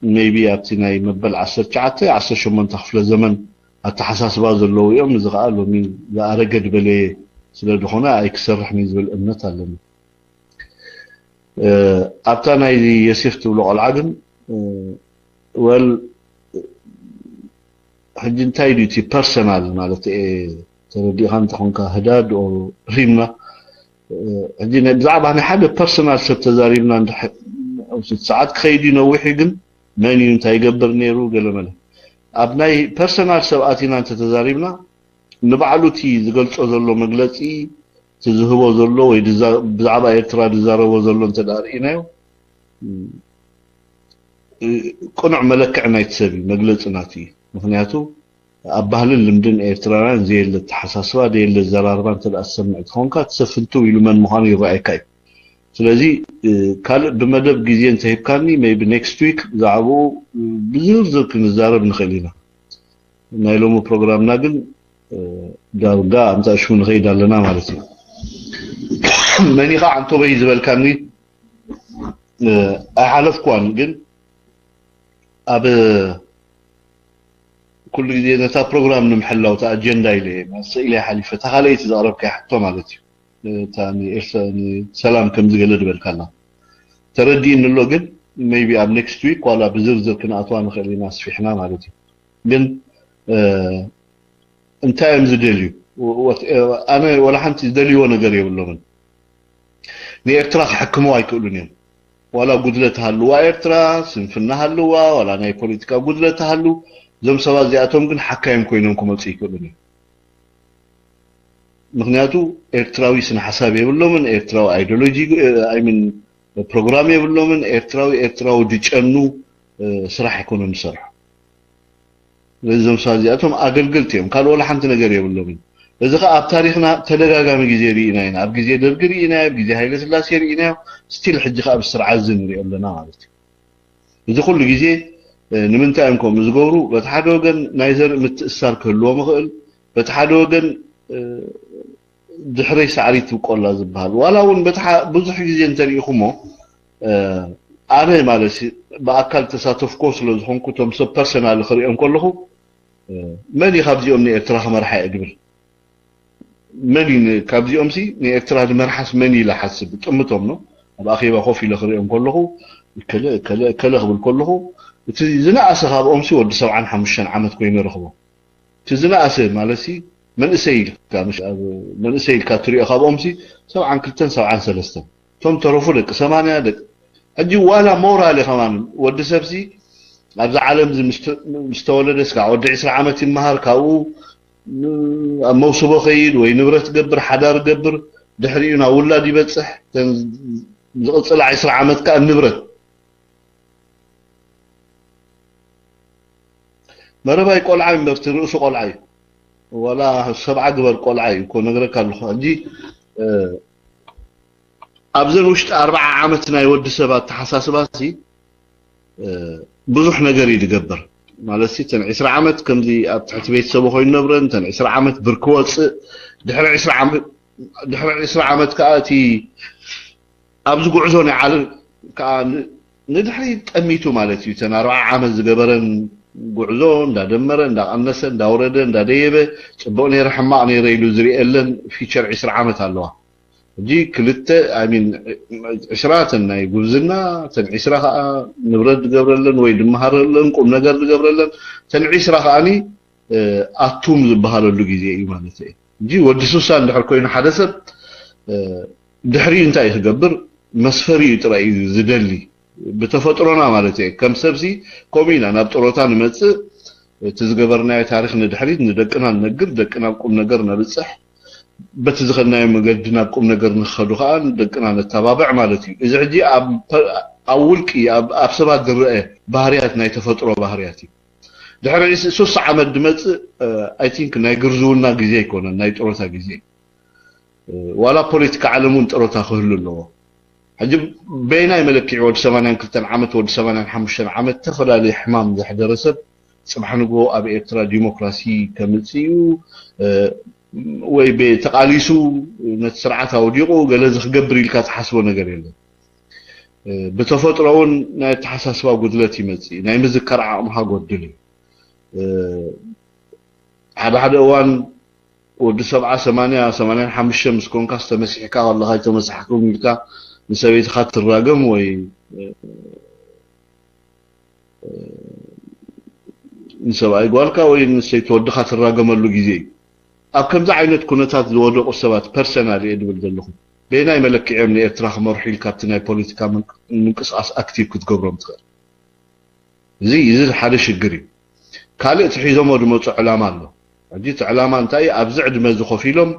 maybe ኣብቲ ናይ መበል ዓሰርተ ትሽዓተ ዓሰርተ ሸሞንተ ክፍለ ዘመን ኣተሓሳስባ ዘለዉ እዮም። እዚ ከዓ ሎሚ ዝኣረገ ድበለየ ስለ ዝኾነ ኣይክሰርሕን እዩ ዝብል እምነት ኣለኒ። ኣብታ ናይ የሴፍ ትብሎ ቆልዓ ግን ወል ሕጂ እንታይ ድዩ እቲ ፐርሰናል ማለት ተረዲእኻ እንተኾንካ ህዳድ ሪምና ሕጂ ብዛዕባ ናይ ሓደ ፐርሰናል ሰብ ተዛሪብና ሰዓት ክኸይድ ነዊሕ ግን መን እዩ እንታይ ይገብር ነይሩ ገለመለ ኣብ ናይ ፐርሰናል ሰብ ኣቲና እንተተዛሪብና ንባዕሉ እቲ ዝገልጾ ዘሎ መግለጺ እቲ ዝህቦ ዘሎ ወይ ብዛዕባ ኤርትራ ዝዛረቦ ዘሎ እንተ ርኢናዮ ቅኑዕ መለክዕ ናይቲ ሰብ እዩ መግለጺ ናቱ እዩ። ምክንያቱ ኣብ ባህልን ልምድን ኤርትራውያን ዘየለ ተሓሳስባ ዘየለ ዘራርባ እንተ ዝሰምዕ ትኾንካ ትሰፍንትው ኢሉ መን ምዃኑ ይረኣየካ እዩ። ስለዚ ካልእ ብመደብ ግዜ እንተሂብካኒ maybe next week ብዛዕባኡ ብዝርዝር ክንዛረብ ንኽእል ኢና። ናይ ሎሚ ፕሮግራምና ግን ዳርጋ ኣምታ ሽሙ ንኸይድ ኣለና ማለት እዩ። መኒኻ ኣንቶበይ ዝበልካኒ ኣይሓለፍኳን ግን ኣብ ኩሉ ግዜ ነታ ፕሮግራም ንምሕላው እታ ኣጀንዳ ኢለ እየ ስኢለ ሓሊፈ እታ ካልኣይቲ ዘቕረብካያ ሕቶ ማለት እዩ። እታ ንኤርትራ ሰላም ከምዚ ገለ ዝበልካላ ተረዲእኒ ኣሎ ግን maybe ኣብ next week ዋላ ብዝርዝር ክንኣትዋ ንኽእል ኢና ኣስፊሕና ማለት እዩ። ግን እንታይ እዮም ዝደልዩ? ኣነ ወላ ሓንቲ ዝደልይዎ ነገር የብሎምን። ንኤርትራ ክሕክምዋ ኣይክእሉን እዮም። ዋላ ጉድለት ሃልዋ ኤርትራ ስንፍና ሃልዋ ዋላ ናይ ፖለቲካ ጉድለት ሃሉ እዞም ሰባት እዚኣቶም ግን ሓካዮም ኮይኖም ክመፁ ይክእሉን እዮም። ምክንያቱ ኤርትራዊ ስነ ሓሳብ የብሎምን። ኤርትራዊ ideology I mean ፕሮግራም የብሎምን። ኤርትራዊ ኤርትራዊ ድጨኑ ስራሕ ኣይኮነን ዝሰርሑ። ስለዚ እዞም ሰባት እዚኣቶም ኣገልገልቲ እዮም። ካልእ ወላ ሓንቲ ነገር የብሎምን። እዚ ከዓ ኣብ ታሪክና ተደጋጋሚ ግዜ ርኢና ኢና። ኣብ ግዜ ደርጊ ርኢናዮ፣ ኣብ ግዜ ሃይለ ስላሴ ርኢናዮ፣ still ሕጂ ከዓ ኣብ ስርዓት እዚ ንሪኦ ኣለና ማለት እዩ። እዚ ኩሉ ግዜ ንምንታይ እዮም ከምኡ ዝገብሩ? በቲ ሓደ ወገን ናይ ዘርኢ ምትእስሳር ክህልዎም ይኽእል፣ በቲ ሓደ ወገን ድሕረይ ሳዕሪ ትብቆላ ዝበሃል ዋላ እውን በቲ ብዙሕ ግዜ እንተሪኢኹሞ ኣነ ማለት ብኣካል ተሳተፍኮ ስለ ዝኾንኩ እቶም ሰብ ፐርሰናል ክሪኦም ከለኹ መን እዩ ካብዚኦም ንኤርትራ ክመርሓ እየ ድብል? መን እዩ ካብዚኦም ሲ ንኤርትራ ዝመርሓስ መን ኢለ ሓስብ ጥምቶም ነው ኣብ ኣኼባ ኮፍ ኢለ ክሪኦም ከለኹ ከለ ከለ ክብል ከለኹ እቲ ዝነኣሰ ካብኦም ሲ ወዲ ሰብዓን ሓሙሽተን ዓመት ኮይኑ ረኽቦ እቲ ዝነኣሰ ማለት ሲ መንእሰይ ኢልካ መንእሰይ ኢልካ ትሪኦ ካብኦም ሲ ሰብዓን ክልተን ሰብዓን ሰለስተን እቶም ተረፉ ደቂ ሰማንያ ደቂ ሕጂ ዋላ ሞራል ከማን ወዲ ሰብ ሲ ኣብዚ ዓለም ዚ ምስ ተወለደ ስካዕ ወዲ ዕስራ ዓመት ይመሃር ካብኡ ኣብ መውስቦ ከይድ ወይ ንብረት ገብር ሓዳር ገብር ድሕሪኡ ናብ ውላድ ይበፅሕ ዝቕፅል ዕስራ ዓመት ከዓ ንብረት መረባይ ቆልዓ እምበር እቲ ርእሱ ቆልዓ እዩ። ዋላ ሰብዓ ግበር ቆልዓ እዩ እኮ ነግረካ ኣለኹ። ሕጂ ኣብዘን ውሽጢ ኣርብዓ ዓመት ናይ ወዲ ሰብ ኣተሓሳስባ ሲ ብዙሕ ነገር እዩ ዝገብር ማለት ሲ ተን ዕስራ ዓመት ከምዚ ኣብ ትሕቲ ቤተሰቡ ኮይኑ ነብረን ተን ዕስራ ዓመት ብርክ ወፅእ ድሕሪ ዕስራ ዓመት ድሕሪ ዕስራ ዓመት ከዓ እቲ ኣብዚ ጉዕዞ ናይ ዓለም ከዓ ንድሕሪ ጠሚቱ ማለት እዩ። እተን ኣርብዓ ዓመት ዝገበረን ጉዕዞ እንዳደመረ እንዳቀነሰ እንዳወረደ እንዳደየበ ፅቡቅ ነይረ ሕማቅ ነይረ ኢሉ ዝሪኤለን ፊቸር ዕስራ ዓመት ኣለዋ። ሕጂ ክልተ ሚን ዕስራ ተን ናይ ጉብዝና ተን ዕስራ ከዓ ንብረት ዝገብረለን ወይ ድመሃረለን ቁም ነገር ዝገብረለን ተን ዕስራ ከዓኒ ኣቱም ዝበሃለሉ ግዜ እዩ ማለት እዩ። ሕጂ ወዲ ሱሳ እንድሕር ኮይኑ ሓደ ሰብ ድሕሪኡ እንታይ ክገብር መስፈሪኡ ጥራይ እዩ ዝደሊ ብተፈጥሮና ማለት እየ ከም ሰብሲ ከምኡ ኢና ናብ ጥሮታ ንመፅእ እቲ ዝገበርናዮ ታሪክ ንድሕሪት ንደቅና ንነግር ደቅና ቁም ነገር ነብፅሕ በቲ ዝኸድናዮ መገዲ ናብ ቁም ነገር ንክኸዱ ከዓ ደቅና ነተባብዕ ማለት እዩ እዚ ሕጂ ኣብ ውልቂ ኣብ ሰባት ዝረአ ባህርያት ናይ ተፈጥሮ ባህርያት እዩ ድሕሪ ሱሳ ዓመት ድመፅእ I think ናይ ግርዝውና ግዜ ኣይኮነን ናይ ጥሮታ ግዜ ዋላ ፖለቲካ ዓለም እውን ጥሮታ ክህሉ ኣለዎ። ሕጂ በይናይ መለክዒ ወዲ ሰማንያን ክልተን ዓመት ወዲ ሰማንያን ሓሙሽተን ዓመት ተፈላለየ ሕማም ዘሕደረ ሰብ ፅባሕ ንግሆ ኣብ ኤርትራ ዲሞክራሲ ከምፅእ እዩ ወይ ተቃሊሱ ነቲ ስርዓት ኣውዲቑ ገለ ዝክገብር ኢልካ ትሓስቦ ነገር የለን። ብተፈጥሮ እውን ናይ ኣተሓሳስባ ጉድለት ይመፅእ፣ ናይ ምዝካር ዓቕምካ ጎድል እዩ። ሓደ ሓደ እዋን ወዲ ሰብዓ ሰማንያ ሰማንያን ሓሙሽተ ምስ ኮንካ ዝተመሲሕካ ከለካ ኣይተመሳሕኩም ኢልካ ንሰበይትካ ትራገም ወይ ንሰብኣይ ጓልካ ወይ ንሰይቲ ወድካ ትራገመሉ ግዜ እዩ። ኣብ ከምዚ ዓይነት ኩነታት ዝወደቁ ሰባት ፐርሰናል እየ ድብል ዘለኹ በየናይ መለክዒ እዮም ንኤርትራ ክመርሑ ኢልካ ኣብቲ ናይ ፖለቲካ ምንቅስቃስ ኣክቲቭ ክትገብሮም ትኽእል? እዚ እዚ ሓደ ሽግር እዩ። ካልእ እቲ ሒዞሞ ዝመፁ ዕላማ ኣሎ። ሕጂ እቲ ዕላማ እንታይ እዩ? ኣብዚ ዕድመ እዚ ኮፍ ኢሎም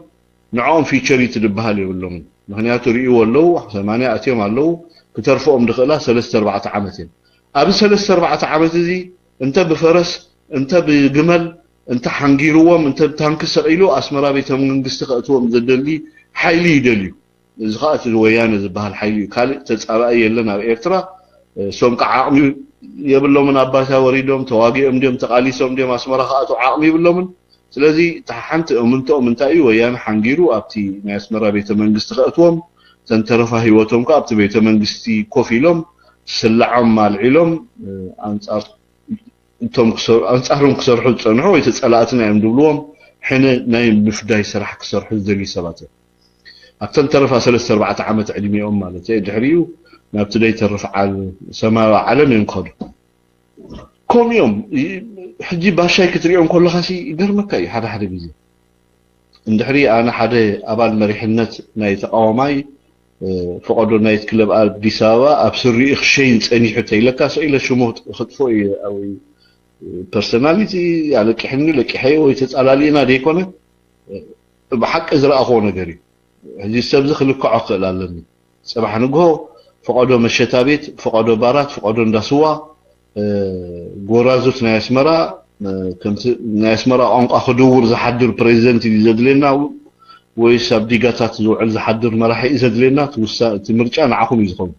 ንዕኦም ፊቸሪቲ ዝበሃል የብሎምን። ምክንያቱ ርእይዎ ኣለዉ፣ ሰማንያ ኣትዮም ኣለዉ፣ ክተርፍኦም ዝኽእላ ሰለስተ ኣርባዕተ ዓመት እየን። ኣብዚ ሰለስተ ኣርባዕተ ዓመት እዚ እንተ ብፈረስ እንተ ብግመል እንተ ሓንጊርዎም እንተ ብታንኪ ሰቒሉ ኣስመራ ቤተ መንግስቲ ከእትዎም ዘደሊ ሓይሊ ይደልዩ። እዚ ከዓ እቲ ወያነ ዝበሃል ሓይሊ እዩ። ካልእ ተፃባኢ የለን ኣብ ኤርትራ። እሶም ከዓ ዓቕሚ የብሎምን። ኣብ ባይታ ወሪዶም ተዋጊኦም ድዮም ተቃሊሶም ድዮም ኣስመራ ክኣትዉ ዓቕሚ ይብሎምን። ስለዚ እታ ሓንቲ እምንትኦም እንታይ እዩ? ወያነ ሓንጊሩ ኣብቲ ናይ ኣስመራ ቤተ መንግስቲ ከእትዎም፣ ተንተረፋ ህይወቶም ከዓ ኣብቲ ቤተ መንግስቲ ኮፍ ኢሎም ስላዖም ኣልዒሎም ኣንፃር እቶም ክሰር- ኣንፃሮም ክሰርሑ ዝፀንሑ ወይ ተፀላእትና እዮም ዝብልዎም ሕነ ናይ ምፍዳይ ስራሕ ክሰርሑ ዝደልዩ ሰባት እዮም። ኣብተን ተረፋ ሰለስተ ኣርባዕተ ዓመት ዕድሚኦም ማለት እየ። ድሕሪኡ ናብቲ ዘይተርፍ ዓል ሰማያዊ ዓለም እዮም ክኸዱ። ከምኡ እዮም። ይ- ሕጂ ባሻይ ክትሪኦም ከለካ ሲ ይገርመካ እዩ ሓደ ሓደ ግዜ። እንድሕሪ ኣነ ሓደ ኣባል መሪሕነት ናይ ተቃዋማይ ፈቐዶ ናይት ክለብ ኣዲስ ኣበባ ኣብ ስሪኡ ክሸይን ፀኒሑ ተይለካ ሰኢለ ሽሙ ክጥፎ እዩ። ፐርሶናሊቲ ኣለቂሕኒ ለቂሐዮ ወይ ተፃላሊእና ደይኮነ ብሓቂ ዝረኣኽዎ ነገር እዩ። ሕዚ ሰብዚ ክልክዖ ክኽእል ኣለኒ። ፅባሕ ንግሆ ፈቐዶ መሸታ ቤት፣ ፈቐዶ ባራት፣ ፈቐዶ እንዳስዋ ጎራዙት ናይ ኣስመራ ከምቲ ናይ ኣስመራ ቋንቋ ክድውር ዝሓድር ፕሬዚደንት እዩ ዘድልየና ወይስ ኣብ ዲጋታት ዝውዕል ዝሓድር መራሒ እዩ ዘድልየና? እቲ ምርጫ ንዓኹም እዩ ዝኸውን።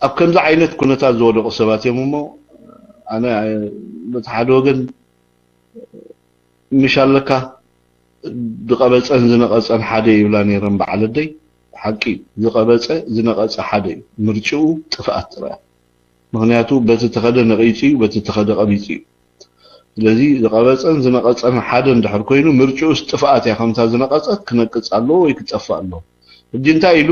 ኣብ ከምዚ ዓይነት ኩነታት ዝወደቑ ሰባት እዮም እሞ ኣነ በቲ ሓደ ወገን ምሽ ኣለካ ዝቐበፀን ዝነቐፀን ሓደ ይብላ ነይረን በዓል ኣደይ። ሓቂ እዩ። ዝቐበፀ ዝነቐፀ ሓደ እዩ። ምርጭኡ ጥፍኣት ጥራይ። ምክንያቱ በቲ ተኸደ ነቒፁ እዩ፣ በቲ ተኸደ ቀቢፁ እዩ። ስለዚ ዝቐበፀን ዝነቐፀን ሓደ እንድሕር ኮይኑ ምርጭኡስ ጥፍኣት እያ። ከምታ ዝነቐፀት ክነቅፅ ኣለዎ ወይ ክጠፍእ ኣለዎ። ሕጂ እንታይ ኢሉ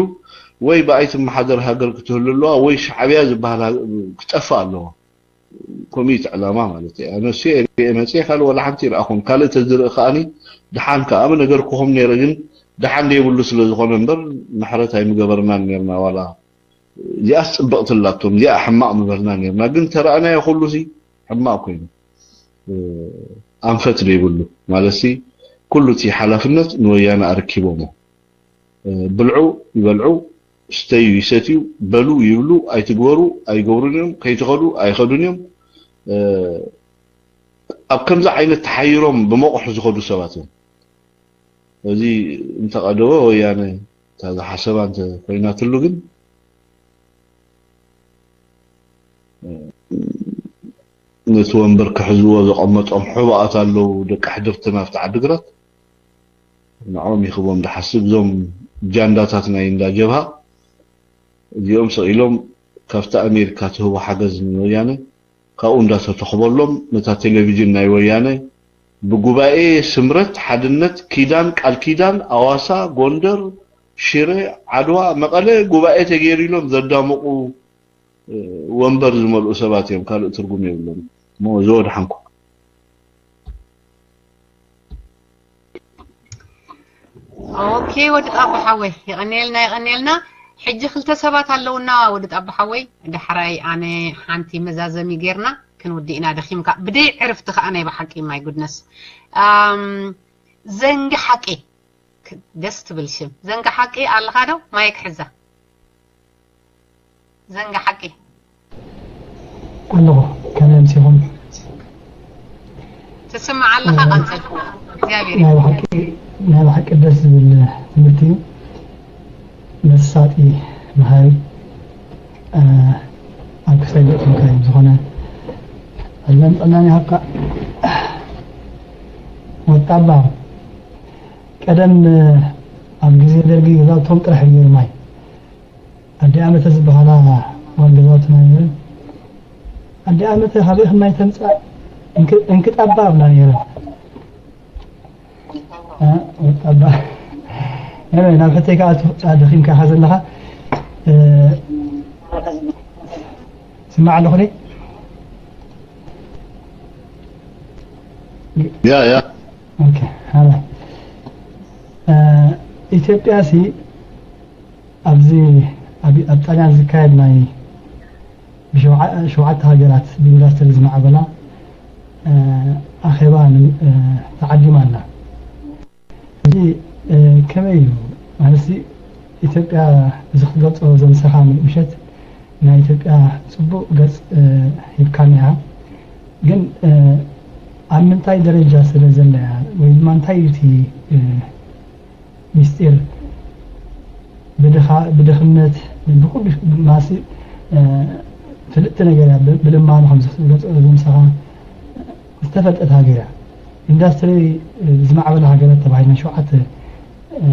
ወይ ብኣይ ትመሓደር ሃገር ክትህሉ ኣለዋ ወይ ሻዕብያ ዝበሃል ክጠፍእ ኣለዎ። ከምኡ እቲ ዕላማ ማለት እዩ። ኣነ እሱ ሪኤ መፅየ ካልእ ዋላ ሓንቲ ይረኣኹም። ካልእ ተዝርኢ ከኣኒ ድሓን ከኣ ምነገርኩኹም ነይረ፣ ግን ድሓን ዘይብሉ ስለ ዝኾነ እምበር ምሕረት ኣይምገበርናን ነርና። ዋላ እዚኣስ ፅብቕቲ ኣላቶም እዚኣ ሕማቕ ምበልና ነርና፣ ግን ተረኣናዮ ኩሉ ሲ ሕማቕ ኮይኑ ኣንፈት ዘይብሉ ማለት ሲ ኩሉ እቲ ሓላፍነት ንወያነ ኣረኪቦሞ። ብልዑ ይበልዑ፣ ስተዩ ይሰትዩ፣ በሉ ይብሉ፣ ኣይትግበሩ ኣይገብሩን እዮም፣ ከይትኸዱ ኣይኸዱን እዮም። ኣብ ከምዚ ዓይነት ተሓይሮም ብመቑሕ ዝኸዱ ሰባት እዮም። እዚ እንተቐደወ ወያነ እታ ዝሓሰባ እንተ ኮይናትሉ ግን ነቲ ወንበር ክሕዝዎ ዘቐመጦም ሕቡኣት ኣለዉ፣ ደቂ ሕድርትና ኣብቲ ዓዲግራት ንዕኦም ይኽቦም ዝሓስብ እዞም ጃንዳታት ናይ እንዳ ጀብሃ እዚኦም ስቕ ኢሎም ካብቲ ኣሜሪካ ትህቦ ሓገዝ ንወያነ ካብኡ እንዳተተኽበሎም ነታ ቴሌቪዥን ናይ ወያነ ብጉባኤ ስምረት ሓድነት ኪዳን ቃል ኪዳን ኣዋሳ ጎንደር ሽረ ዓድዋ መቐለ ጉባኤ ተገይሩ ኢሎም ዘዳመቑ ወንበር ዝመልኡ ሰባት እዮም። ካልእ ትርጉም የብሎም። እሞ ዝወድሓንኩም። ኦኬ ወዲ ጣባ ሓወይ የቐንየልና የቐንየልና። ሕጂ ክልተ ሰባት ኣለውና ወዲ ጣባ ሓወይ፣ ዳሕራይ ኣነ ሓንቲ መዛዘሚ ጌርና ክንውዲ ኢና። ደኺምካ ብደይ ዕርፍቲ ከዓ ናይ ብሓቂ ማይ ጉድነስ። ዘንጊ ሓቂ ደስ ትብል ሽም። ዘንጊ ሓቂ ኣለኻ ዶ? ማይክ ሕዛ። ዘንጊ ሓቂ ኣለኹ። ከመይ ኣምሲኹም? ትስማዕ ኣለኻ? ቀጽል። እግዚኣብሔር ናይ ይባርክ። ብሓቂ ናይ ብሓቂ ደስ ዝብል ትምህርቲ እዩ። መሳጢ፣ መሃሪ፣ እ፣ ኣብ ክሳይ ገጽ ምካይ ዝኾነ ዕድመን ጥዕናን ይሃብካ። ወጣባ ቀደም ኣብ ግዜ ደርጊ ገዛውቶም ጥራሕ እዩ ነይሩ ማይ። ኣዲ ኣመተ ዝበሃላ ጓል ገዛውትና ነይረን። ኣዲ ኣመተ ካበይ ከም ማይ ተምጻእ እንክ- እንክጣባ ኣብላ ነይረን። እ፣ ወጣባ። ኤኒወይ፣ ናብ ሕቶይ ከኣ ቱ- ደኺምካ ኢኻ ዘለኻ። እ፣ ስማዕ ኣለኹ ዶ? ያ ያ ኦኬ፣ ሃላ። እ፣ ኢትዮጵያ ሲ ኣብዚ ኣብ ኣብ ጣልያን ዝካየድ ናይ ብሸውዓ- ሸውዓተ ሃገራት ብኢንዳስትሪ ዝማዕበላ፣ እ፣ ኣኼባ ን- እ፣ ተዓዲማ ኣላ። እዚ፣ እ፣ ከመይ እዩ? ማለት ኢትዮጵያ እዚ ክትገልጾ ዘምሰኻ ምሸት ናይ ኢትዮጵያ ጽቡቕ ገጽ፣ እ፣ ሂብካና ኢኻ። ግን፣ እ፣ ኣብ ምንታይ ደረጃ ስለ ዘላ እያ? ወይ ድማ እንታይ እዩ እቲ፣ እ፣ ሚስጢር? ብድኻ- ብድኽነት፣ ብኹሉ ማሲ፣ እ፣ ፍልጥቲ ነገር እያ። ብ- ብልማኖ ከም ዝገልጾ ዘምሰኻ ዝተፈልጠት ሃገር እያ። ኢንዳስትሪ ዝማዕበላ ሃገራት ተባሂለን ሸውዓተ፣ እ፣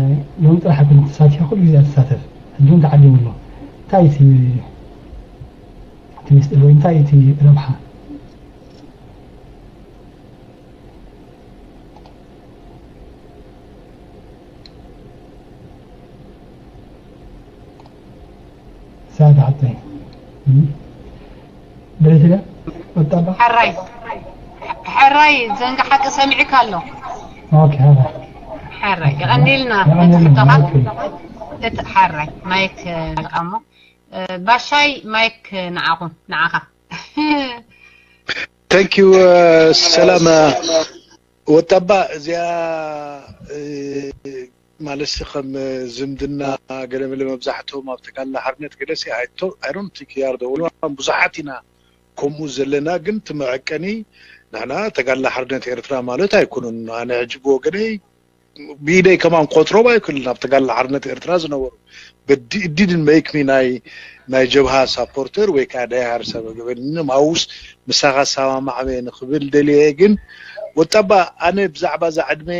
ሎሚ ጥራሕ ኣይኮነን ተሳቲፋ፣ ኩሉ ግዜ እያ ትሳተፍ። ሕጂ እውን ተዓዲሙ ኣሎ። እንታይ እቲ እቲ ሚስጥር ወይ እንታይ እቲ ረብሓ? ሰዓት ሓብተይ። እም። ብሬትለ ወጣባ? ሕራይ ሕራይ ዘንጋ ሓቂ ሰሚዕካ ኣሎ። ኦኬ፣ ሃባ። ሕራይ ቀኒልና ቀኒልና፣ ትሕቶኻ። ኦኬ። እቲ ሕራይ ማይክ ልቃሞ። እ፣ ባሻይ ማይክ ንዓኹም፣ ንዓኻ። Thank you። ሰላም ወጣባ። እዚኣ፣ እ፣ ማለት ከም ዝምድና ገለመለ መብዛሕትኦም ኣብ ተጋድሎ ሓርነት ገለሲ I don't think you are the only one። ብዙሓት ኢና ከምኡ ዘለና። ግን እቲ መዐቀኒ ንሕና ተጋድሎ ሓርነት ኤርትራ ማለት ኣይኮኑን። ኣነ ሕጂ ብወገነይ ብኢደይ ከማን ቆጽሮም ኣይክእልን ኣብ ተጋድሎ ሓርነት ኤርትራ ዝነበሩ። But it didn't make me ናይ ናይ ጀብሃ ሳፖርተር ወይ ከዓ ዳይሃር ሰብ ገበኒ ማውስ ምሳኻ ሰማማዕ እየ ንኽብል ደልየ። ግን ወጣባ፣ ኣነ ብዛዕባ እዛ ዕድመ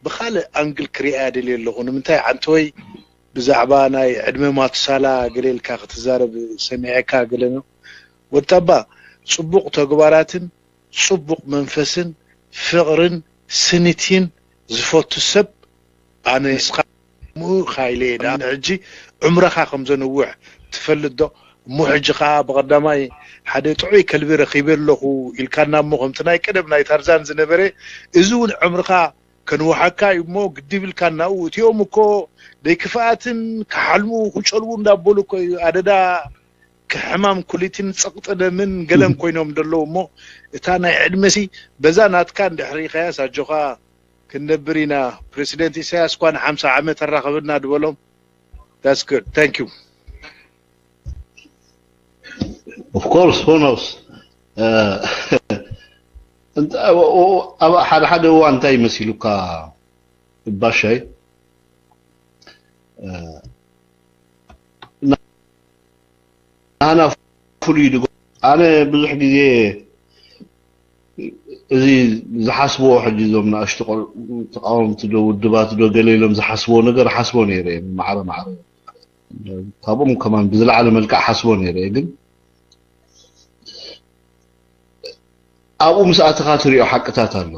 ብኻልእ ኣንግል ክሪኣ ደልየ ኣለኹ። ንምንታይ ዓንተወይ ብዛዕባ ናይ ዕድመ ማቱሳላ ገለ ኢልካ ክትዛረብ ሰሚዐካ ገለ ነው። ወጣባ፣ ጽቡቕ ተግባራትን ጽቡቕ መንፈስን ፍቕርን ስኒትን ዝፈቱ ሰብ ኣነ ንስኻ ምኡ ኻይለ እየ። ደኣ ሕጂ ዕምረኻ ከም ዘንውሕ ትፈልጥ ዶ? እሞ ሕጂ ኸኣ ብቐዳማይ ሓደ ጥዑይ ከልቢ ረኺበ ኣለኹ ኢልካና እሞ ከምቲ ናይ ቀደም ናይ ታርዛን ዝነበረ እዚ እውን ዕምርኻ ከንውሓካ እዩ እሞ ግድብ ኢልካና። እቲኦም እኮ ደይ ክፍኣትን ክሓልሙ ክጨልቡ እንዳበሉ እኮ እዩ ኣደዳ ሕማም ኩሊትን ጸቕጢ ደምን ገለን ኮይኖም ደለዉ እሞ እታ ናይ ዕድመሲ በዛ ናትካ እንድሕር ሪኢኻያስ ኣጆኻ ክንነብር ኢና። ፕረሲደንት ኢሳያስ እኳ ንሓምሳ ዓመት ኣራኽበና ድበሎም። That's good. Thank you. Of course, who knows? እ፣ እንተ- ኣብ ኣብ ሓደ ሓደ እዋን እንታይ መሲሉካ ባሻይ? እ፣ ናህና ፍሉይ ድጎ ኣነ ብዙሕ ግዜ እዚ ዝሓስብዎ ሕጂ እዞም ንኣሽቱ ቆል- ተቃወምቲ ዶ ውድባት ዶ ገለ ኢሎም ዝሓስብዎ ነገር ሓስቦ ነይረ እየ። ማዕረ ማዕረ ካብኦም ከማን ብዝለዓለ መልክዕ ሓስቦ ነይረ እየ። ግን ኣብኡ ምስ ኣተኻ ትሪኦ ሓቅታት ኣሎ።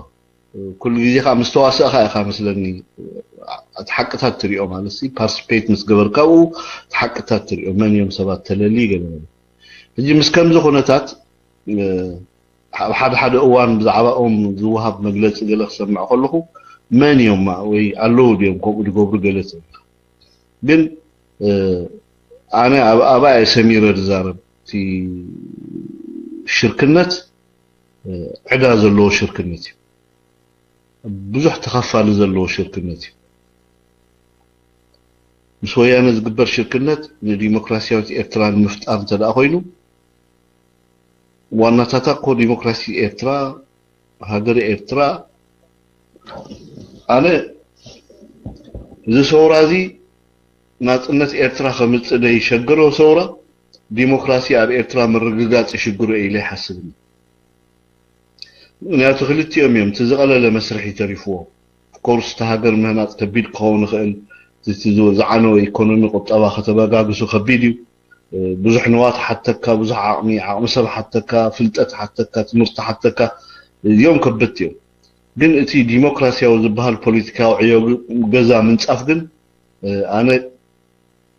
ኩሉ ግዜ ከዓ ምስ ተዋሰእኻ ኢኻ መስለኒ እቲ ሓቅታት ትሪኦ፣ ማለት ሲ ፓርቲስፔት ምስ ገበርካ ኣብኡ እቲ ሓቅታት ትሪኦ፣ መን እዮም ሰባት ተለሊ ገለ ገለ። ሕጂ ምስ ከምዚ ኩነታት እ፣ ኣብ ሓደ ሓደ እዋን ብዛዕባኦም ዝወሃብ መግለፂ ገለ ክሰምዕ ከለኹ መን እዮም ወይ ኣለዉ ድዮም ከምኡ ዝገብሩ ገለ ትብል። ግን እ፣ ኣነ ኣብ ኣባይ ሰሚረ ዝዛረብ እቲ ሽርክነት እ፣ ዕዳ ዘለዎ ሽርክነት እዩ። ብዙሕ ተኸፋሊ ዘለዎ ሽርክነት እዩ። ምስ ወያነ ዝግበር ሽርክነት ንዲሞክራሲያዊት ኤርትራ ንምፍጣር እንተ ደኣ ኮይኑ ዋናታታ እኮ ዲሞክራሲ ኤርትራ ሃገረ ኤርትራ፣ ኣነ እዚ ሰውራ እዚ ናጽነት ኤርትራ ከምጽእ ዘይሸገሮ ሰውራ፣ ዲሞክራሲ ኣብ ኤርትራ ምርግጋጽ ይሽግሮ ኢለ ይሓስብኒ። ምክንያቱ ክልቲኦም እዮም እቲ ዝቐለለ መስርሕ ይተሪፍዎ። ኦፍኮርስ እቲ ሃገር ምህናጽ ከቢድ ክኸውን ይኽእል። እቲ ዝዓነወ ኢኮኖሚ ቁጠባ ከተበጋግሱ ከቢድ እዩ። ብዙሕ ንዋት ሓተካ፣ ብዙሕ ዓቕሚ ዓቕሚ ሰብ ሓተካ፣ ፍልጠት ሓተካ፣ ትምህርቲ ሓተካ፣ እዚኦም ከበድቲ እዮም። ግን እቲ ዲሞክራሲያዊ ዝበሃል ፖለቲካዊ ዕዮ ገዛ ምንጻፍ ግን ኣነ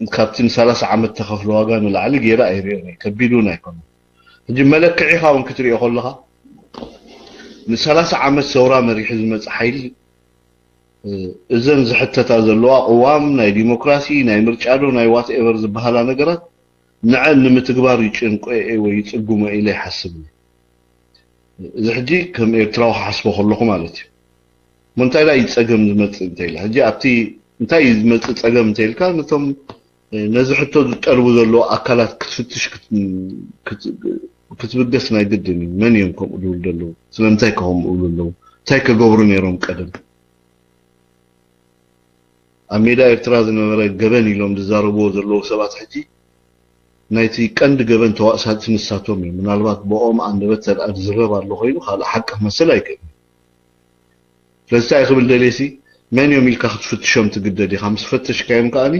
ካብቲ ንሰላሳ ዓመት ተኸፍለ ዋጋ ንላዕሊ ገይረ ኣይርእዮን እየ። ከቢድ እውን ኣይኮነን። ሕጂ መለክዒኻ እውን ክትሪኦ ከለኻ ንሰላሳ ዓመት ሰውራ መሪሑ ዝመጽእ ሓይሊ እዘን ዝሕተታ ዘለዋ ቅዋም ናይ ዲሞክራሲ ናይ ምርጫ ዶ ናይ ዋትኤቨር ዝበሃላ ነገራት ንዐን ንምትግባር ይጭንቆ እየ ወይ ይጽግሞ ኢለ ይሓስብ። እዚ ሕጂ ከም ኤርትራዊ ክሓስቦ ከለኹ ማለት እዩ። እሞ እንታይ ዳ እዩ ጸገም ዝመጽእ እንተ ኢለ ሕጂ ኣብቲ እንታይ እዩ ዝመጽእ ጸገም እንተ ኢልካ ነቶም ነዚ ሕቶ ዝጠልቡ ዘለዉ ኣካላት ክትፍትሽ ክትብገስ ናይ ግድን እዩ። መን እዮም ከምኡ ዝብሉ ዘለዉ? ስለምንታይ ከምኡ ዝብሉ ዘለዉ? እንታይ ከገብሩ ነይሮም ቀደም? ኣብ ሜዳ ኤርትራ ዝነበረ ገበን ኢሎም ዝዛረብዎ ዘለዉ ሰባት ሕጂ ናይቲ ቀንዲ ገበን ተዋእሳቲ ንሳቶም እዮም። ምናልባት ብኦም ኣንደበት ተድኣ ዝዝረብ ኣሎ ኮይኑ ካልእ ሓቂ ክመስል ኣይክእልን። ስለዚ እንታይ ክብል ደልየ ሲ መን እዮም ኢልካ ክትፍትሾም ትግደድ ኢኻ። ምስ ፈተሽካዮም ከኣኒ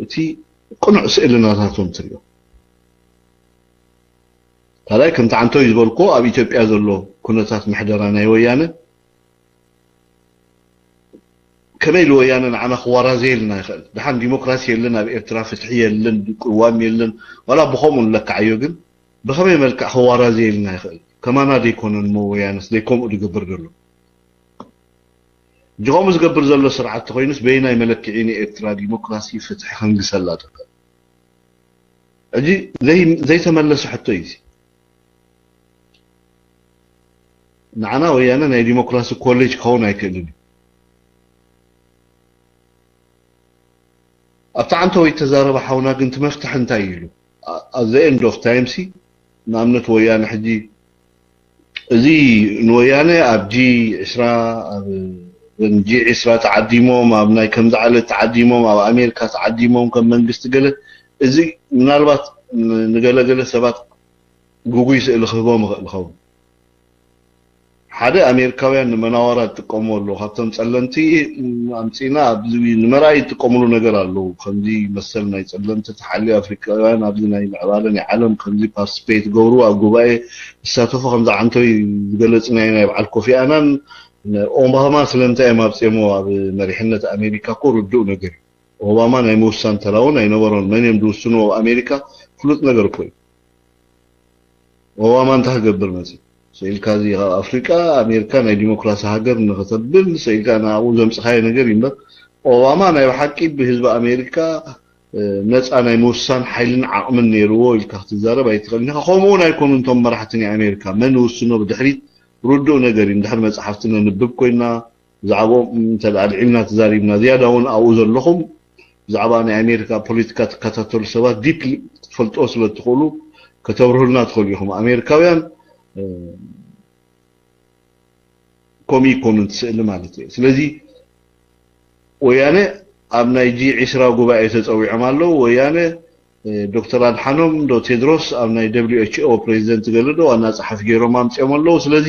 እቲ ቅኑዕ ስእሊ ናታቶም ትሪኦ። ካልኣይ ከምቲ ዓንቶይ ዝበልክዎ ኣብ ኢትዮጵያ ዘሎ ኩነታት ምሕደራ ናይ ወያነ ከመይ ኢሉ ወያነ ንዓና ክዋራዘየልና ይኽእል? ደሓን ዲሞክራሲ የለን ኣብ ኤርትራ፣ ፍትሒ የለን፣ ቅዋም የለን፣ ዋላ ብኸምኡ ንለክዓዮ ግን ብኸመይ መልክዕ ክዋራዘየልና ይኽእል? ከማና ደይኮነን እሞ ወያነስ ደይከምኡ ዝገብር ዘሎ? ሕጂ ከምኡ ዝገብር ዘሎ ስርዓት ተኾይኑስ በየናይ መለክዒ ንኤርትራ ዲሞክራሲ ፍትሒ ከንግሰላ ዝኽእል? ሕጂ ዘይተመለሰ ሕቶ እዩ። ንዓና ወያነ ናይ ዲሞክራሲ ኮሌጅ ክኸውን ኣይክእልን እዩ። ኣብቲ ዓንተወይ ተዛረበ ሓውና ግን እቲ መፍትሒ እንታይ እዩ ኢሉ? ኣብ the end of time ሲ ንኣብነት ወያነ ሕጂ እዚ ንወያነ ኣብ ጂ ዕስራ ኣብ ጂ ዕስራ ተዓዲሞም ኣብ ናይ ከምዚ ዓለት ተዓዲሞም ኣብ ኣሜሪካ ተዓዲሞም ከም መንግስቲ ገለ እዚ ምናልባት ንገለገለ ሰባት ግጉይ ስእሊ ክህቦም ይኽእል ይኸውን። ሓደ ኣሜሪካውያን ንመናዋራ ዝጥቀሙ ኣለዉ። ካብቶም ጸለምቲ ኣምጺና ኣብዚ ንመርኣይ ዝጥቀምሉ ነገር ኣለዉ። ከምዚ መሰል ናይ ጸለምቲ ተሓልዩ ኣፍሪካውያን ኣብዚ ናይ ምዕባለ ናይ ዓለም ከምዚ ፓርቲስፔት ገብሩ ኣብ ጉባኤ ዝሳተፉ ከምዚ ዓንቶይ ዝገለጽናዮ ናይ በዓል ኮፊ ኣናን ኦባማ ስለምንታይ እዮም ኣብጺኦሞ ኣብ መሪሕነት ኣሜሪካ እኮ ርዱእ ነገር እዩ። ኦባማ ናይ ምውሳን ተራ እውን ኣይነበሮን። መን እዮም ዝውስኑ ኣብ ኣሜሪካ ፍሉጥ ነገር እኮ እዩ። ኦባማ እንታይ ክገብር መፂ ስኢልካ እዚ ካብ ኣፍሪቃ ኣሜሪካ ናይ ዲሞክራሲ ሃገር ንክተብል ስኢልካ ንዕኡ ዘምፅኻዮ ነገር እዩ እምበር ኦባማ ናይ ብሓቂ ብህዝቢ ኣሜሪካ ነፃ ናይ ምውሳን ሓይልን ዓቕምን ነይርዎ ኢልካ ክትዛረብ ኣይትኽእልን ኢኻ። ከምኡ እውን ኣይኮኑን እቶም መራሕቲ ናይ ኣሜሪካ። መን ይውስኖ ብድሕሪት ርዱእ ነገር እዩ። እንድሕር መፅሓፍቲ ነንብብ ኮይና ብዛዕባኦም እንተ ኣልዒልና ተዛሪብና ዝያዳ እውን ኣብኡ ዘለኹም ብዛዕባ ናይ ኣሜሪካ ፖለቲካ ትከታተሉ ሰባት ዲፕሊ ክትፈልጦ ስለ ትኽእሉ ከተብርሁልና ትኽእሉ ኢኹም። ኣሜሪካውያን ከምኡ ይኮኑ ትስእሊ ማለት እየ። ስለዚ ወያነ ኣብ ናይ ጂ ዒስራ ጉባኤ ተፀዊዖም ኣለዉ። ወያነ ዶክተር ኣድሓኖም ዶ ቴድሮስ ኣብ ናይ ደብሊው ኤች ኦ ፕሬዚደንት ገለ ዶ ዋና ፀሓፊ ገይሮም ኣምፅኦም ኣለዉ። ስለዚ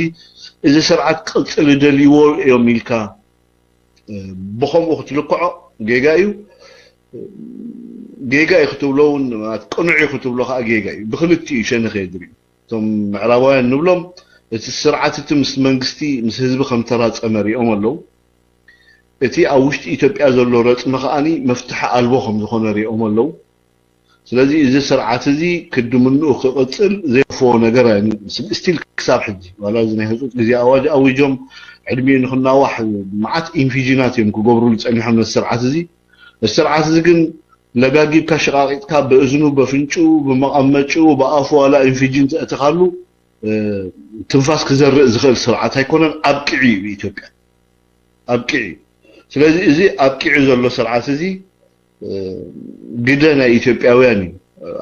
እዚ ስርዓት ክቕፅል ይደልይዎ እዮም ኢልካ ብኸምኡ ክትልክዖ ጌጋ እዩ። ጌጋ እዩ ክትብሎ እውን ማለት ቅኑዕ እዩ ክትብሎ ከዓ ጌጋ እዩ። ብክልቲኡ ሸነኽ እየ ዝርእዩ። እቶም ምዕራባውያን ንብሎም እቲ ስርዓት እቲ ምስ መንግስቲ ምስ ህዝቢ ከም ተራፀመ ሪኦም ኣለዉ። እቲ ኣብ ውሽጢ ኢትዮጵያ ዘሎ ረፅሚ ከዓኒ መፍትሒ ኣልቦ ከም ዝኾነ ሪኦም ኣለዉ። ስለዚ እዚ ስርዓት እዚ ክድምንኡ ክቕፅል ዘይፈዎ ነገር ስቲል ክሳብ ሕጂ ዋላ እዚ ናይ ህፁፅ ግዜ ኣዋጅ ኣዊጆም ዕድሚኡ ንክናዋሕ መዓት ኢንፊዥናት እዮም ክገብሩሉ ፀኒሖም ነቲ ስርዓት እዚ። እቲ ስርዓት እዚ ግን ለጋጊብካ ሸቃቂጥካ ብእዝኑ በፍንጭኡ ብመቐመጭኡ ብኣፉ ዋላ ኢንፊጅን ተእትኻሉ ትንፋስ ክዘርእ ዝኽእል ስርዓት ኣይኮነን። ኣብቂዑ እዩ ብኢትዮጵያ ኣብቂዑ እዩ። ስለዚ እዚ ኣብቂዑ ዘሎ ስርዓት እዚ ግደ ናይ ኢትዮጵያውያን እዩ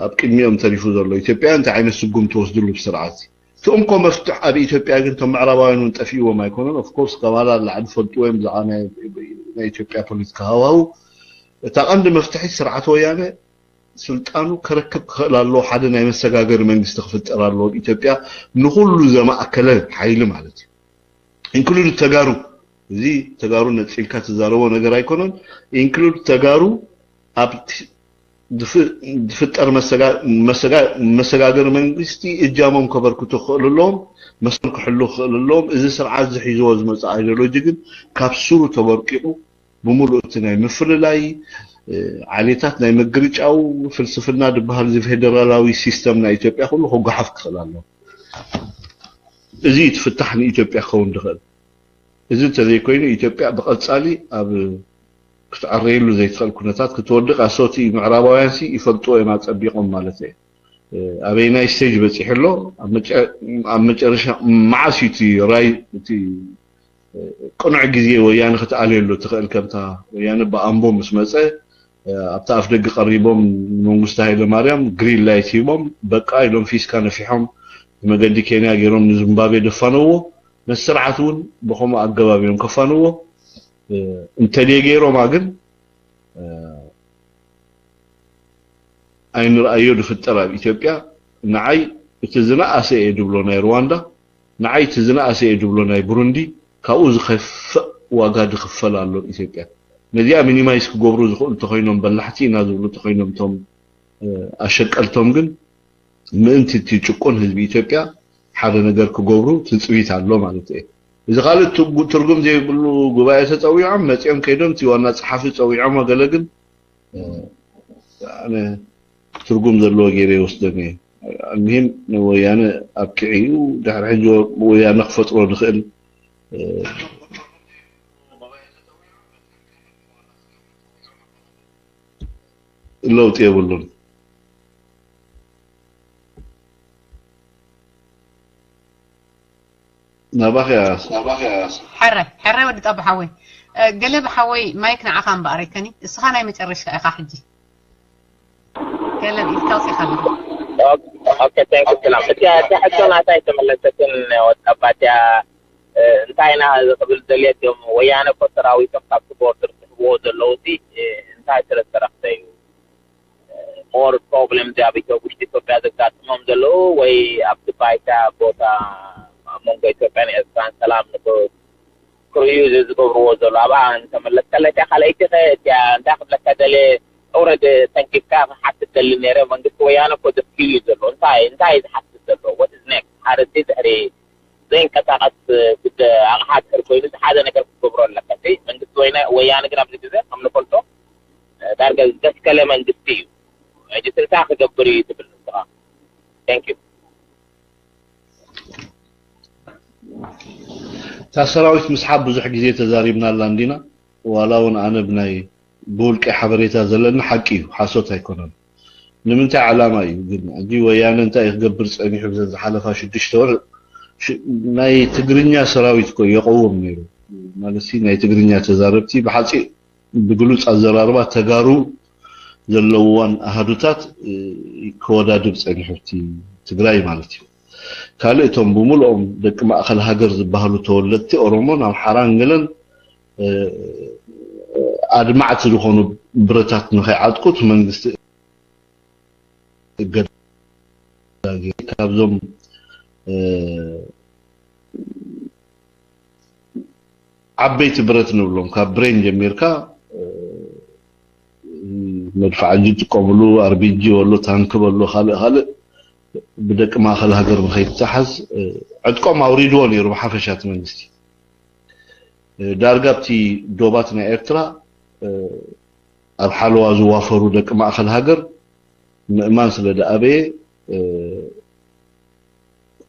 ኣብ ቅድሚኦም ተሪፉ ዘሎ። ኢትዮጵያውያን እንታይ ዓይነት ስጉም ትወስድሉ ብስርዓት እዚ? እቲ እንኮ መፍትሕ ኣብ ኢትዮጵያ ግን እቶም ምዕራባውያን እውን ጠፊእዎም ኣይኮነን። ኦፍኮርስ ከባላ ላዕሊ ፈልጥዎ እዮም ብዛዕባ ናይ ናይ ኢትዮጵያ ፖለቲካ ሃዋሁ። እታ ቀንዲ መፍትሒ ስርዓት ወያነ ስልጣኑ ከረክብ ክኽእል ኣለዎ። ሓደ ናይ መሰጋገሪ መንግስቲ ክፍጠር ኣለዎ ኣብ ኢትዮጵያ፣ ንኹሉ ዘማእከለ ሓይሊ ማለት እዩ። ኢንክሉድ ተጋሩ፣ እዚ ተጋሩ ነፂልካ ትዛረቦ ነገር ኣይኮነን። ኢንክሉድ ተጋሩ ኣብ ዝፍጠር መሰጋገሪ መንግስቲ እጃሞም ከበርክቱ ክኽእሉ ኣለዎም፣ መስመር ክሕሉ ክኽእሉ ኣለዎም። እዚ ስርዓት ዝሒዝዎ ዝመፅእ ኣይዲዮሎጂ ግን ካብ ስሩ ተበርቂቑ ብምሉእ እቲ ናይ ምፍልላይ ዓሌታት ናይ ምግርጫው ፍልስፍና ዝበሃል እዚ ፌደራላዊ ሲስተም ናይ ኢትዮጵያ ኩሉ ክጓሓፍ ክኽእል ኣለዎ። እዚ እቲ ፍታሕ ንኢትዮጵያ ክኸውን ዝኽእል። እዚ እንተዘይኮይኑ ኢትዮጵያ ብቐጻሊ ኣብ ክትዕረየሉ ዘይትኽእል ኩነታት ክትወድቕ ኣሶቲ ምዕራባውያን ሲ ይፈልጥዎ እዮም ኣጸቢቖም ማለት እየ። ኣበየናይ ስቴጅ በፂሑ ኣሎ ኣብ መጨረሻ መዓስ እዩ እቲ ራይ እቲ ቅኑዕ ግዜ ወያነ ክትኣልየሉ ትኽእል ከምታ ወያነ ብኣምቦ ምስ መፀ ኣብቲ ኣፍ ደገ ቀሪቦም ንመንግስቱ ሃይለ ማርያም ግሪን ላይት ሂቦም በቃ ኢሎም ፊስካ ነፊሖም መገዲ ኬንያ ገይሮም ንዝምባቤ ደፋነዎ ነቲ ስርዓት እውን ብኸምኡ ኣገባብ እዮም ከፋንዎ እንተደይ ገይሮማ ግን ኣይንርኣዮ ዝፍጠር ኣብ ኢትዮጵያ ንዓይ እቲ ዝነኣሰ እየ ድብሎ ናይ ሩዋንዳ ንዓይ እቲ ዝነኣሰ እየ ድብሎ ናይ ብሩንዲ ካብኡ ዝኸፍእ ዋጋ ዝኽፈል ኣሎ ኣብ ኢትዮጵያ ነዚኣ ሚኒማይዝ ክገብሩ ዝኽእሉ ተኾይኖም በላሕቲ ኢና ዝብሉ ተኾይኖም እቶም ኣሸቀልቶም ግን ምእንቲ እቲ ጭቁን ህዝቢ ኢትዮጵያ ሓደ ነገር ክገብሩ ትፅቢት ኣሎ ማለት እየ እዚ ካልእ ትርጉም ዘይብሉ ጉባኤ ተፀዊዖም መፂኦም ከይዶም እቲ ዋና ፀሓፊ ፀዊዖም ገለ ግን ኣነ ትርጉም ዘለዎ ገይረ ይወስደን እየ። ኣልምሂም ንወያነ ኣብቂዑ እዩ። ድሕሪ ሕጂ ወያነ ክፈጥሮ ዝኽእል ለውጢ የብሉን። ናባኺ እያ። ሕረ ሕረ ወዲ ጣባ ሓወይ፣ ገለብ ሓወይ ማይክ ንዓኻ እምበኣር ኣይከኒ፣ እስኻ ናይ መጨረሻ ኢኻ ሕጂ። ገለብ ኢልካ ኣውፂኻ ኣለኻ። ኦኬ፣ ቴንክ ዩ ሰላም። እቲ እቲ ሕቶ ናታ ኣይተመለሰትን ወጣባትያ እንታይ ኢና ዝቕብል ዘልየት እዮም ወያነ እኮ ሰራዊቶም ካብቲ ቦርደር ዝስሕብዎ ዘለዉ ሲ እንታይ ስለ ዝተረኽበ እዩ more problem እዚ ኣብ ኢትዮ ውሽጢ ኢትዮጵያ ዘጋጥሞም ዘለዉ ወይ ኣብቲ ባይታ ቦታ ኣብ መንጎ ኢትዮጵያን ኤርትራን ሰላም ንክ ክርእዩ እዚ ዝገብርዎ ዘሎ ኣብኣ እንተመለስካለይ እቲኣ ካልኣይቲ ከ እቲኣ እንታይ ክብለካ ደልየ እውረድ ተንኪፍካ ክሓትት ደሊ ነይረ መንግስቲ ወያነ እኮ ዘፍልዩ እዩ ዘሎ እንታይ እንታይ እዩ ዝሓትት ዘሎ what is next ሓደ እቲ ድሕሪ ዘይንቀሳቐስ ጉደ ኣቕሓ ድሕር ኮይኑ ሓደ ነገር ክትገብሮ ኣለካ መንግስቲ ወያነ ግን ኣብዚ ግዜ ከም ንፈልጦ ዳርጋ ዝተስከለ መንግስቲ እዩ ሕጂ እንታይ ክገብር እዩ ትብል ንስኻ thank you እታ ሰራዊት ምስሓብ ብዙሕ ግዜ ተዛሪብናላ እንዲና ዋላ እውን ኣነ ብናይ ብውልቂ ሓበሬታ ዘለኒ ሓቂ እዩ ሓሶት ኣይኮነን ንምንታይ ዓላማ እዩ ግን ሕጂ ወያነ እንታይ ክገብር ፀኒሑ ብዘን ዝሓለፋ ሽዱሽተ ወር ናይ ትግርኛ ሰራዊት እኮ የቀውም ነይሩ ማለት ናይ ትግርኛ ተዛረብቲ ብሓፂ ብግሉፅ ኣዘራርባ ተጋሩ ዘለውዋን ኣሃዱታት ክወዳድብ ፀኒሑ እቲ ትግራይ ማለት እዩ። ካልእ እቶም ብምልኦም ደቂ ማእኸል ሃገር ዝበሃሉ ተወለድቲ ኦሮሞን ኣምሓራን ገለን ኣድማዕቲ ዝኾኑ ብረታት ንኸይዓጥቁ እቲ መንግስቲ እገዳ ገይሩ ካብዞም ዓበይቲ ብረት ንብሎም ካብ ብሬን ጀሚርካ መድፍዓጂ ዝጥቀምሉ ኣርቢጂ በሎ ታንክ በሎ ካልእ ካልእ ብደቂ ማእኸል ሃገር ንኸይተሓዝ ዕጥቆም ኣውሪድዎ ነይሩ ብሓፈሻ እቲ መንግስቲ ዳርጋ ኣብቲ ዶባት ናይ ኤርትራ ኣብ ሓለዋ ዝዋፈሩ ደቂ ማእኸል ሃገር ምእማን ስለ ዝኣበየ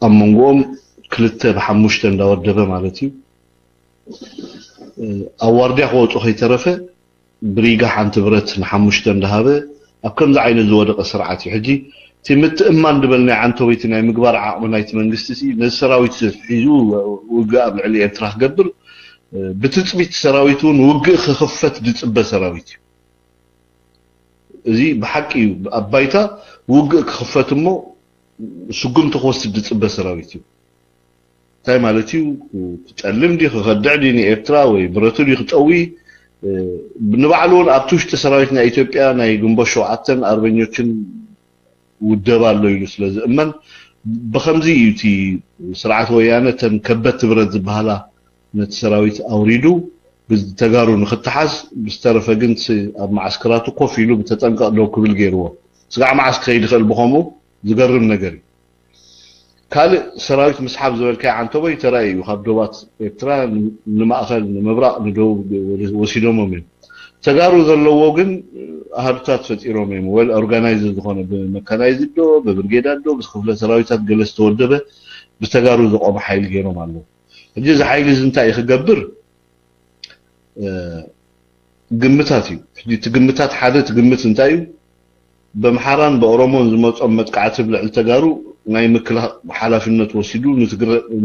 ኣብ መንጎኦም ክልተ ብሓሙሽተ እንዳወደበ ማለት እዩ ኣብ ዋርድያ ክወፁ ከይተረፈ ብሪጋ ሓንቲ ብረት ንሓሙሽተ እንዳሃበ ኣብ ከምዚ ዓይነት ዝወደቀ ስርዓት እዩ ሕጂ እቲ ምትእማን ዝበል ናይ ዓንተወይቲ ናይ ምግባር ዓቕሚ ናይቲ መንግስቲ ነዚ ሰራዊት ሒዙ ውግእ ኣብ ልዕሊ ኤርትራ ክገብር ብትፅቢት ሰራዊት እውን ውግእ ክኽፈት ዝፅበ ሰራዊት እዩ እዚ ብሓቂ እዩ ኣብ ባይታ ውግእ ክኽፈት እሞ ስጉምቲ ክወስድ ዝፅበ ሰራዊት እዩ። እንታይ ማለት እዩ? ክጠልም ድዩ፣ ክኸድዕ ድዩ ንኤርትራ፣ ወይ ብረቱ ድዩ ክጠዊ? ንባዕሉ እውን ኣብቲ ውሽጢ ሰራዊት ናይ ኢትዮጵያ ናይ ግንቦት ሸውዓተን ኣርበኞችን ውደባ ኣሎ ኢሉ ስለ ዝእመን፣ ብኸምዚ እዩ እቲ ስርዓት ወያነ እተን ከበድቲ ብረት ዝበሃላ ነቲ ሰራዊት ኣውሪዱ ብተጋሩ ንክተሓዝ፣ ብዝተረፈ ግን ኣብ መዓስከራቱ ኮፍ ኢሉ ብተጠንቀቕ ደው ክብል ገይርዎ። ስጋዕ መዓስ ክኸይድ ይኽእል ብኸምኡ? ዝገርም ነገር እዩ። ካልእ ሰራዊት ምስሓብ ዝበልካዮ ዓንተቦይ ተራእዩ እዩ። ካብ ዶባት ኤርትራ ንማእኸል፣ ንምብራቕ፣ ንደቡብ ወሲዶሞም እዮም። ተጋሩ ዘለዎ ግን ኣሃዱታት ፈጢሮም እዮም። ወል ኦርጋናይዝ ዝኾነ ብመካናይዝድ ዶ ብብርጌዳት ዶ ብክፍለ ሰራዊታት ገለ ዝተወደበ ብተጋሩ ዝቆመ ሓይሊ ገይሮም ኣለዉ። ሕጂ እዚ ሓይሊ እዚ እንታይ እዩ ክገብር? ግምታት እዩ። ሕጂ እቲ ግምታት ሓደ እቲ ግምት እንታይ እዩ? በምሓራን በኦሮሞን ዝመጾም መጥቃዕቲ ኣብ ልዕሊ ተጋሩ ናይ ምክልኻል ሓላፍነት ወሲዱ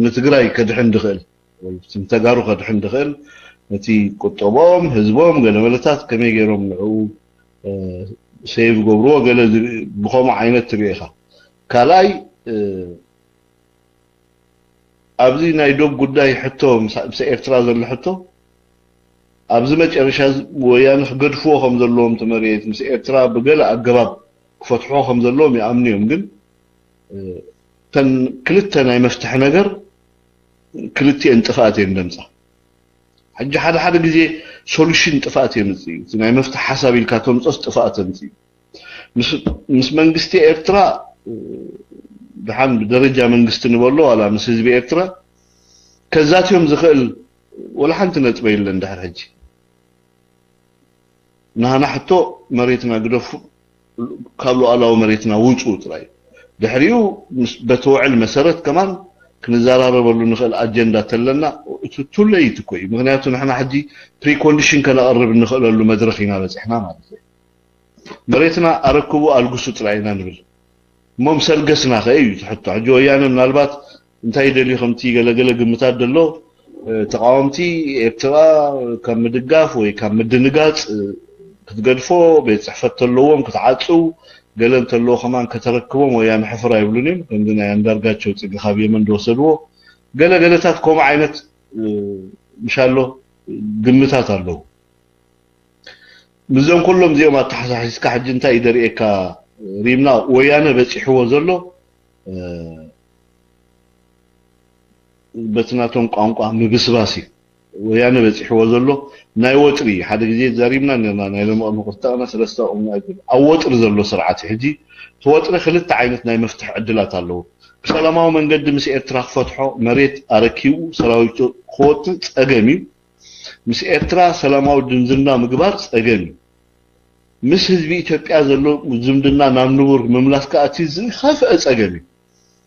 ንትግራይ ከድሕን ድኽእል፣ ንተጋሩ ከድሕን ድኽእል፣ ነቲ ቁጠቦም፣ ህዝቦም፣ ገለመለታት ከመይ ገይሮም ንዕኡ ሴቭ ገብርዎ፣ ገለ ብኸምኡ ዓይነት ትሪኦ ኢኻ። ካልኣይ ኣብዚ ናይ ዶብ ጉዳይ ሕቶ ምስ ኤርትራ ዘሎ ሕቶ ኣብዚ መጨረሻ ወያነ ክገድፍዎ ከም ዘለዎም እቲ መሬት ምስ ኤርትራ ብገለ ኣገባብ ክፈትሕዎ ከም ዘለዎም ይኣምኑ እዮም። ግን እተን ክልተ ናይ መፍትሒ ነገር ክልቲኤን ጥፍኣት እየን ደምፃ። ሕጂ ሓደ ሓደ ግዜ ሶሉሽን ጥፍኣት የምፅእ እዩ። እቲ ናይ መፍትሒ ሓሳብ ኢልካ ተምፆስ ጥፍኣት ተምፅእ እዩ። ምስ መንግስቲ ኤርትራ ድሓን ብደረጃ መንግስቲ ንበሎ ዋላ ምስ ህዝቢ ኤርትራ ከዛትዮም ዝኽእል ወላ ሓንቲ ነጥበ የለን። ድሕሪ ሕጂ ናህና ሕቶ መሬትና ግደፉ፣ ካብ ሉዓላዊ መሬትና ውፁ ጥራይ። ድሕሪኡ በቲ ውዕል መሰረት ከማን ክንዘራረበሉ ንኽእል ኣጀንዳ ተለና እቲ ቱለይት እኮ እዩ። ምክንያቱ ንሕና ሕጂ ፕሪኮንዲሽን ከነቕርብ እንኽእለሉ መድረኽ ኢና በፂሕና ማለት እዩ። መሬትና ኣረክቡ ኣልግሱ ጥራይ ኢና ንብል። እሞ ምስ ኣልገስና ከ እዩ እቲ ሕቶ። ሕጂ ወያነ ምናልባት እንታይ ይደልዩ ከምቲ ገለገለ ግምታት ዘሎ ተቃወምቲ ኤርትራ ካብ ምድጋፍ ወይ ካብ ምድንጋጽ ክትገድፎ፣ ቤት ጽሕፈት ተለዎም ክትዓጽው፣ ገለ እንተለዎ ከማን ከተረክቦም ወያነ ሕፍር ኣይብሉን እዮም። ከምዚ ናይ ኣንዳርጋቸው ጽገ ካብ የመን ዝወሰድዎ ገለ ገለታት ከምኡ ዓይነት ምሻሎ ግምታት ኣለዉ። ምስዞም ኩሎም እዚኦም ኣተሓሳሒዝካ ሕጂ እንታይ እዩ ደርእየካ? ሪምና ወያነ በፂሕዎ ዘሎ በቲ ናቶም ቋንቋ ምብስባስ እዩ። ወያነ በፂሕዎ ዘሎ ናይ ወጥሪ ሓደ ግዜ ዛሪብና ነርና ናይ ሎሚ ቅድሚ ክልተ ቅነ ሰለስተ ቅነ ኣብ ወጥሪ ዘሎ ስርዓት እዩ። ሕጂ እቲ ወጥሪ ክልተ ዓይነት ናይ መፍትሒ ዕድላት ኣለዎ። ብሰላማዊ መንገዲ ምስ ኤርትራ ክፈትሖ መሬት ኣረኪቡ ሰራዊቱ ክወጥር ፀገም እዩ። ምስ ኤርትራ ሰላማዊ ድንዝና ምግባር ፀገም እዩ። ምስ ህዝቢ ኢትዮጵያ ዘሎ ዝምድና ናብ ንቡር ምምላስ ከዓ እቲ ዝኸፍአ ፀገም እዩ።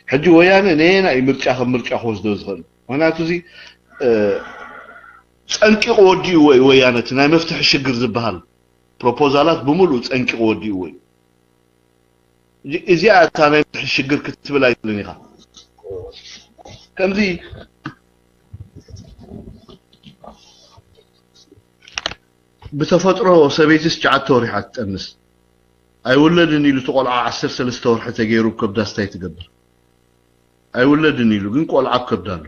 ሕጂ ወያነ ነየናይ ምርጫ ከም ምርጫ ክወስዶ ዝኽእል? ምክንያቱ እዚ ፀንቂቑ ወዲእዎ እዩ። ወያነ እቲ ናይ መፍትሒ ሽግር ዝበሃል ፕሮፖዛላት ብምሉእ ፀንቂቑ ወዲእዎ እዩ። እዚኣ እታ ናይ መፍትሒ ሽግር ክትብል ኣይትኽእልን ኢኻ። ከምዚ ብተፈጥሮ ሰበይቲ ትሽዓተ ወሪሓ ትጠንስ። ኣይውለድን ኢሉ እቲ ቆልዓ ዓሰርተ ሰለስተ ወርሒ ተገይሩ ከብዳ ስታይ ትገብር? ኣይውለድን ኢሉ ግን ቆልዓ ኣብ ከብዳ ኣሎ።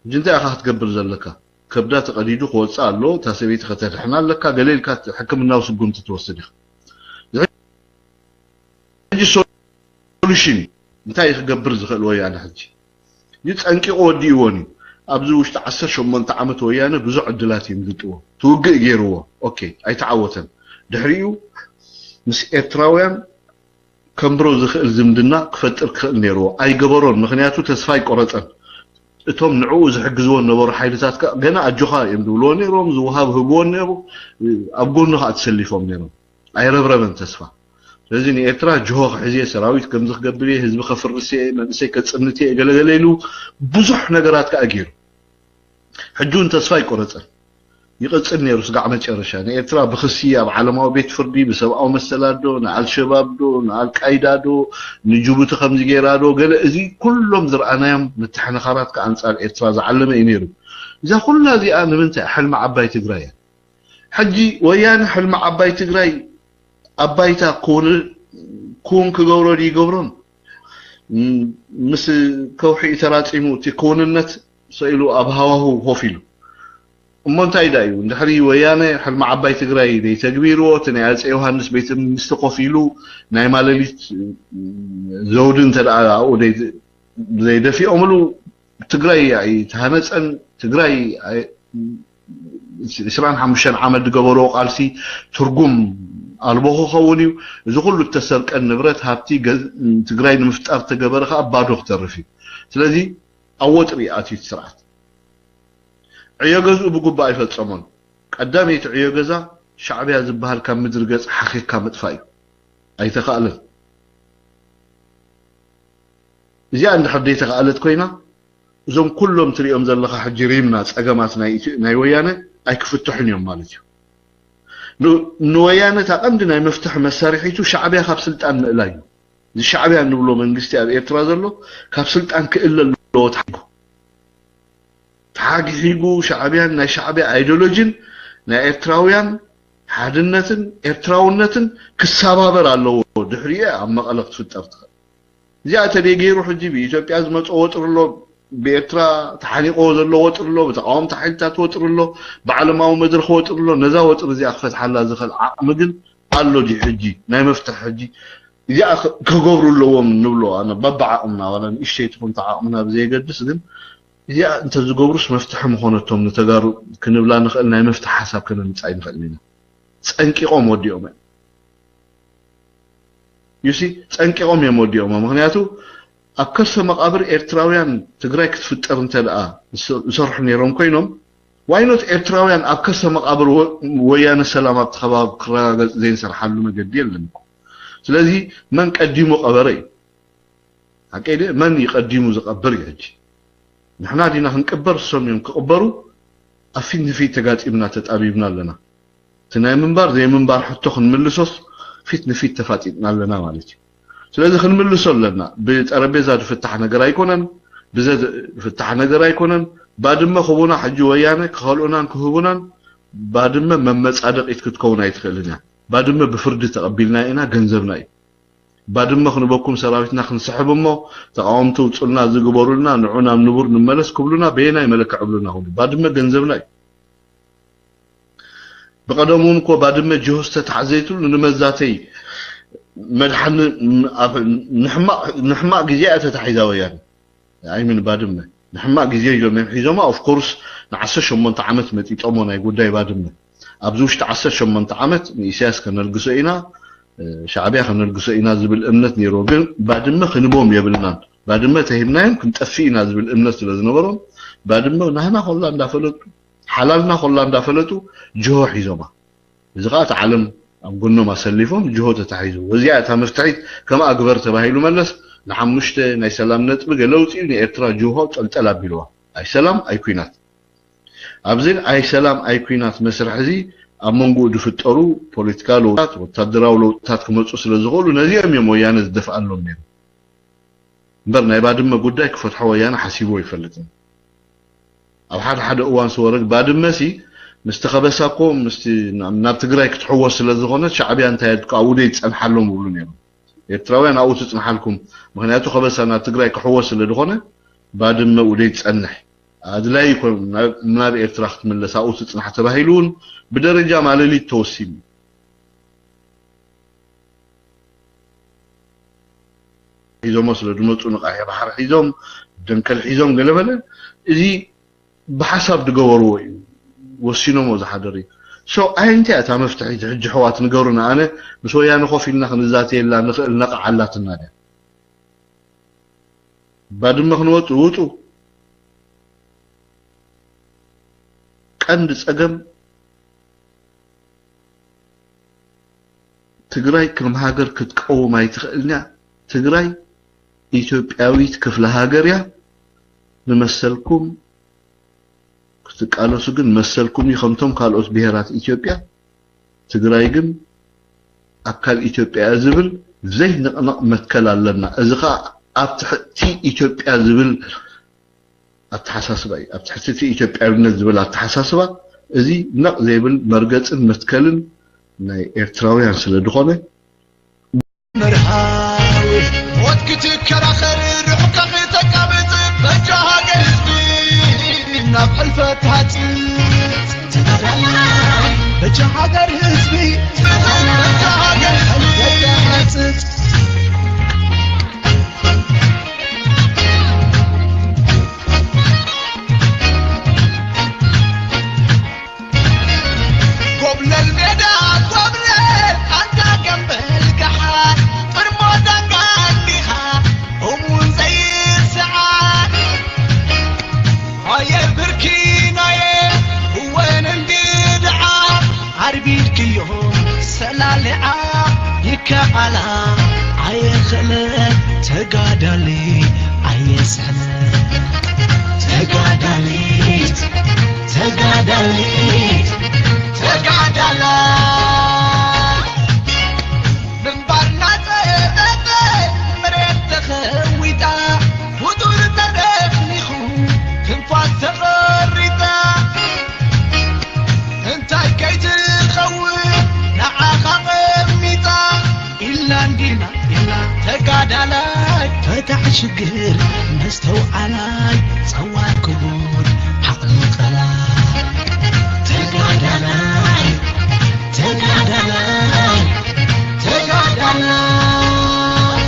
ሕጂ እንታይ ኢኻ ክትገብር ዘለካ? ከብዳ ተቐዲዱ ክወፅእ ኣሎ። እታ ሰበይቲ ከተድሕና ኣለካ። ገለ ኢልካ ሕክምናዊ ስጉምቲ ትወስድ ኢኻ። ሕጂ ሶሉሽን እንታይ ክገብር ዝኽእል ወያነ ሕጂ? እዚ ፀንቂቑ ወዲእዎን እዩ። ኣብዚ ውሽጢ ዓሰርተ ሸሞንተ ዓመት ወያነ ብዙሕ ዕድላት እዮም ዝጥዎ። ትውግእ ገይርዎ። ኦኬ፣ ኣይተዓወተን። ድሕሪኡ ምስ ኤርትራውያን ከንብሮ ዝኽእል ዝምድና ክፈጥር ክኽእል ነይርዎ። ኣይገበሮን። ምክንያቱ ተስፋ ኣይቆረፀን። እቶም ንዕኡ ዝሕግዝዎ ነበሩ ሓይልታት ከ ገና ኣጆኻ እዮም ዝብልዎ ነይሮም። ዝወሃብ ህብዎን ነይሩ። ኣብ ጎኑ ከዓ ተሰሊፎም ነይሮም። ኣይረብረበን ተስፋ። ስለዚ ንኤርትራ ጅሆ ክሕዝየ፣ ሰራዊት ከምዚ ክገብር እየ፣ ህዝቢ ከፍርስ እየ፣ መንእሰይ ከፅንት እየ፣ ገለገለ ኢሉ ብዙሕ ነገራት ከዓ ገይሩ። ሕጂ እውን ተስፋ ኣይቆረፀን። ይቐፅል ነይሩ ስጋዕ መጨረሻ። ንኤርትራ ብክሲ ኣብ ዓለማዊ ቤት ፍርዲ፣ ብሰብኣዊ መሰላት ዶ፣ ንኣልሸባብ ዶ፣ ንኣልቃይዳ ዶ፣ ንጅቡቲ ከምዚ ገይራ ዶ፣ ገለ እዚ ኩሎም ዝረኣናዮም ምትሕንኻራት ከዓ ኣንፃር ኤርትራ ዝዓለመ እዩ ነይሩ። እዛ ኩላ እዚኣ ንምንታይ? ሕልሚ ዓባይ ትግራይ እያ። ሕጂ ወያነ ሕልሚ ዓባይ ትግራይ ኣብ ባይታ ክውን ክውን ክገብሮ ድዩ ይገብሮን? ምስ ከውሒ ተራፂሙ እቲ ክውንነት ሰኢሉ ኣብ ሃዋሁ ኮፍ ኢሉ። እሞ እንታይ ዳ እዩ እንድሕሪ ወያነ ሕልሚ ዓባይ ትግራይ ዘይተግቢርዎ፣ እቲ ናይ ኣፀ ዮሃንስ ቤተ መንግስቲ ኮፍ ኢሉ ናይ ማለሊት ዘውዲ እንተ ኣብኡ ዘይደፊኦምሉ ትግራይ ኣይተሃነፀን። ትግራይ ዕስራን ሓሙሽተን ዓመት ዝገበርዎ ቃልሲ ትርጉም ኣልቦ ክኸውን እዩ። እዚ ኩሉ እተሰርቀን ንብረት ሃብቲ ትግራይ ንምፍጣር እተገበረ ከዓ ባዶ ክተርፍ እዩ። ስለዚ ኣብ ወጥሪ ኣትዩ እቲ ስርዓት። ዕዮ ገዝኡ ብግቡእ ኣይፈፀሞን። ቀዳመይቲ ዕዮ ገዛ ሻዕብያ ዝበሃል ካብ ምድሪ ገፅ ሓኺኽካ ምጥፋእ እዩ። ኣይተኻእለን። እዚኣ እንድሕር ዘይተኻእለት ኮይና እዞም ኩሎም ትሪኦም ዘለኻ ሕጂ ሪምና ፀገማት ናይ ወያነ ኣይክፍትሑን እዮም ማለት እዩ። ንወያነ እታ ቀንዲ ናይ መፍትሒ መሳርሒቱ ሻዕብያ ካብ ስልጣን ምእላይ እዩ። እዚ ሻዕብያ እንብሎ መንግስቲ ኣብ ኤርትራ ዘሎ ካብ ስልጣን ክእለ ኣለዎ። ተሓጊጉ ተሓጊሒጉ ሻዕብያን ናይ ሻዕብያ ኣይዲዮሎጂን ናይ ኤርትራውያን ሓድነትን ኤርትራውነትን ክሰባበር ኣለዎ። ድሕሪኡ ኣብ መቐለ ክትፍጠር ትኽእል። እዚኣ ተደይ ገይሩ ሕጂ ብኢትዮጵያ ዝመፀ ወጥሪ ኣሎ፣ ብኤርትራ ተሓኒቆ ዘሎ ወጥሪ ኣሎ፣ ብተቃወምቲ ሓይልታት ወጥሪ ኣሎ፣ ብዓለማዊ መድረክ ወጥሪ ኣሎ። ነዛ ወጥሪ እዚኣ ክፈትሓላ ዝኽእል ዓቕሚ ግን ኣሎ ድዩ? ሕጂ ናይ መፍትሒ ሕጂ እዚኣ ክገብሩ ኣለዎም ንብሎ ኣነ በብዓቕምና ዋላ ንእሽተይ ትኹን ዓቕምና ብዘየገድስ ግን እዚኣ እንተዝገብሩስ መፍትሒ ምኾነቶም ንተጋሩ ክንብላ ንኽእል ናይ መፍትሒ ሓሳብ ከነምፅእ ኣይንኽእልን ኢና። ፀንቂቖም ወዲኦም እዮም። ዩሲ ፀንቂቖም እዮም ወዲኦሞ። ምክንያቱ ኣብ ከርሰ መቃብር ኤርትራውያን ትግራይ ክትፍጠር እንተ ደኣ ዝሰርሑ ነይሮም ኮይኖም ዋይኖት ኤርትራውያን ኣብ ከርሰ መቃብር ወያነ ሰላም ኣብቲ ከባቢ ክረጋገፅ ዘይንሰርሓሉ መገዲ የለን። ስለዚ መን ቀዲሙ ቀበረ እዩ። ሓቀይ መን ይቀዲሙ ዝቀብር እዩ። ሕጂ ንሕና ዲና ክንቅበር እሶም እዮም ክቅበሩ? ኣብ ፊት ንፊት ተጋጢምና ተጣቢብና ኣለና። እቲ ናይ ምንባር ዘይምንባር ሕቶ ክንምልሶስ ፊት ንፊት ተፋጢጥና ኣለና ማለት እዩ። ስለዚ ክንምልሶ ኣለና። ብጠረጴዛ ዝፍታሕ ነገር ኣይኮነን፣ ብዘ ዝፍታሕ ነገር ኣይኮነን። ባድመ ክቡና ሕጂ ወያነ ክኸልኡናን ክህቡናን ባድመ መመጻደቂት ክትከውን ኣይትኽእልን እያ። ባድመ ብፍርዲ ተቐቢልና ኢና፣ ገንዘብና እዩ። ባድመ ክንበኩም ሰራዊትና ክንስሕብ እሞ ተቃወምቲ ውፁልና ዝግበሩልና ንዑ ናብ ንቡር ንመለስ ክብሉና በየናይ መለክዕ ይብሉና? ኩሉ ባድመ ገንዘብና እዩ። ብቀደም እውን እኮ ባድመ ጅሆ ዝተታሕዘይትሉ ንመዛተይ መድሓኒ ንሕማቅ ግዜ እያ ተታሒዛ ወያነ። ኣይምን ባድመ ንሕማቅ ግዜ እዮም እዮም ሒዞማ። ኦፍኮርስ ንዓሰርተ ሸሞንተ ዓመት መጢጦሞ ናይ ጉዳይ ባድመ ኣብዚ ውሽጢ ዓሰርተ ሸሞንተ ዓመት ንኢሳያስ ከነልግሶ ኢና፣ ሻዕብያ ከነልግሶ ኢና ዝብል እምነት ነይርዎ። ግን ባድመ ክንቦም የብልናን፣ ባድመ ተሂብናዮም ክንጠፍእ ኢና ዝብል እምነት ስለ ዝነበሮም ባድመ ናህና ኮላ እንዳፈለጡ ሓላልና ኮላ እንዳፈለጡ ጅሆ ሒዞማ። እዚ ከዓ እቲ ዓለም ኣብ ጎኖም ኣሰሊፎም ጅሆ ተታሒዙ። እዚኣ እታ መፍትሒት ከምኣ ግበር ተባሂሉ መለስ ንሓሙሽተ ናይ ሰላም ነጥቢ ገለ ኣውፂኡ ንኤርትራ ጅሆ ጠልጠል ኣቢልዋ። ኣይ ሰላም ኣይ ኩናት። ኣብዚ ኣይ ሰላም ኣይ ኩናት መስርሕ እዚ ኣብ መንጎኡ ዝፍጠሩ ፖለቲካ ለውጥታት፣ ወታደራዊ ለውጥታት ክመፁ ስለ ዝኽእሉ ነዚኦም እዮም ወያነ ዝደፍኣሎም ነይሩ። እምበር ናይ ባድመ ጉዳይ ክፈትሖ ወያነ ሓሲቡ ኣይፈልጥን። ኣብ ሓደ ሓደ እዋን ስወረግ ባድመ ሲ ምስቲ ከበሳ እኮ ምስቲ ናብ ትግራይ ክትሕወስ ስለ ዝኾነት ሻዕብያ እንታይ ኣድካ ኣብኡ ደይ ትፀንሓሎም ይብሉ ነይሮም። ኤርትራውያን ኣብኡ ትፅንሓልኩም፣ ምክንያቱ ከበሳ ናብ ትግራይ ክሕወስ ስለ ዝኾነ ባድመ ኣብኡ ደይ ትፀንሕ ኣድላይ ይኮን ናብ ኤርትራ ክትምለስ ኣብኡ ትፅናሕ ተባሂሉ እውን ብደረጃ ማለሊት ተወሲኑ። ሒዞሞ ስለ ዝመፁ ንቃሕ ባሕሪ ሒዞም ደንከል ሒዞም ገለመለ እዚ ብሓሳብ ዝገበርዎ እዩ ወሲኖሞ ዝሓደር እዩ። ሶ ኣየንቲያ እታ መፍትሒት ሕጂ ሕዋት ንገሩና። ኣነ ምስ ወያነ ኮፍ ኢልና ክንዛተየላ ንኽእል ነቕዓ ኣላትና ድያ? ባድመ ክንወፁ ውፁ። ቀንዲ ፀገም ትግራይ ከም ሃገር ክትቀውም ኣይትኽእልን እያ። ትግራይ ኢትዮጵያዊት ክፍለ ሃገር እያ። ንመሰልኩም ክትቃለሱ ግን መሰልኩም እዩ። ከምቶም ካልኦት ብሄራት ኢትዮጵያ ትግራይ ግን ኣካል ኢትዮጵያ እያ ዝብል ዘይንቕነቕ መትከል ኣለና። እዚ ከዓ ኣብ ትሕቲ ኢትዮጵያ ዝብል ኣተሓሳስባ እዩ። ኣብ ትሕቲ እቲ ኢትዮጵያዊነት ዝብል ኣተሓሳስባ እዚ ነቕ ዘይብል መርገፅን መትከልን ናይ ኤርትራውያን ስለ ዝኾነ መርሃዊ ሞት ክትከራኸር ፈታጽ ተጋዳላይ በጃ ሃገር ህዝቢ ተጋዳላይ በጃ ሃገር ህዝቢ ተጋዳላይ ጎብለል ሜዳ ጎብለል ኣንታ ገምበል ገሓ ጥርሞ ዳንጋ እንዲኻ እሙን ዘይስዓ ኣየ ብርኪናየ እወን እንድድዓ ኣርቢድክዮ ሰላልዓ ይከኣላ ኣየኽእለ ተጋዳሊ ኣየስሕነ ተጋዳሊት ተጋዳሊት ተጋዳላ ምንባርና ጸበበ መሬት ተኸዊጣ ፍጡር ተደፍኒኹ ትንፋስ ተቐሪጣ እንታይ ከይትኸውን ንዓኻ ቀሚጣ ኢልና እንዲና ኢልና ተጋዳላይ ፈታሕ ሽግር መስተውዓላይ ጸዋር ክቡር ዓቕሊ ቀላይ ተጋዳላይ ተጋዳላይ ተጋዳላይ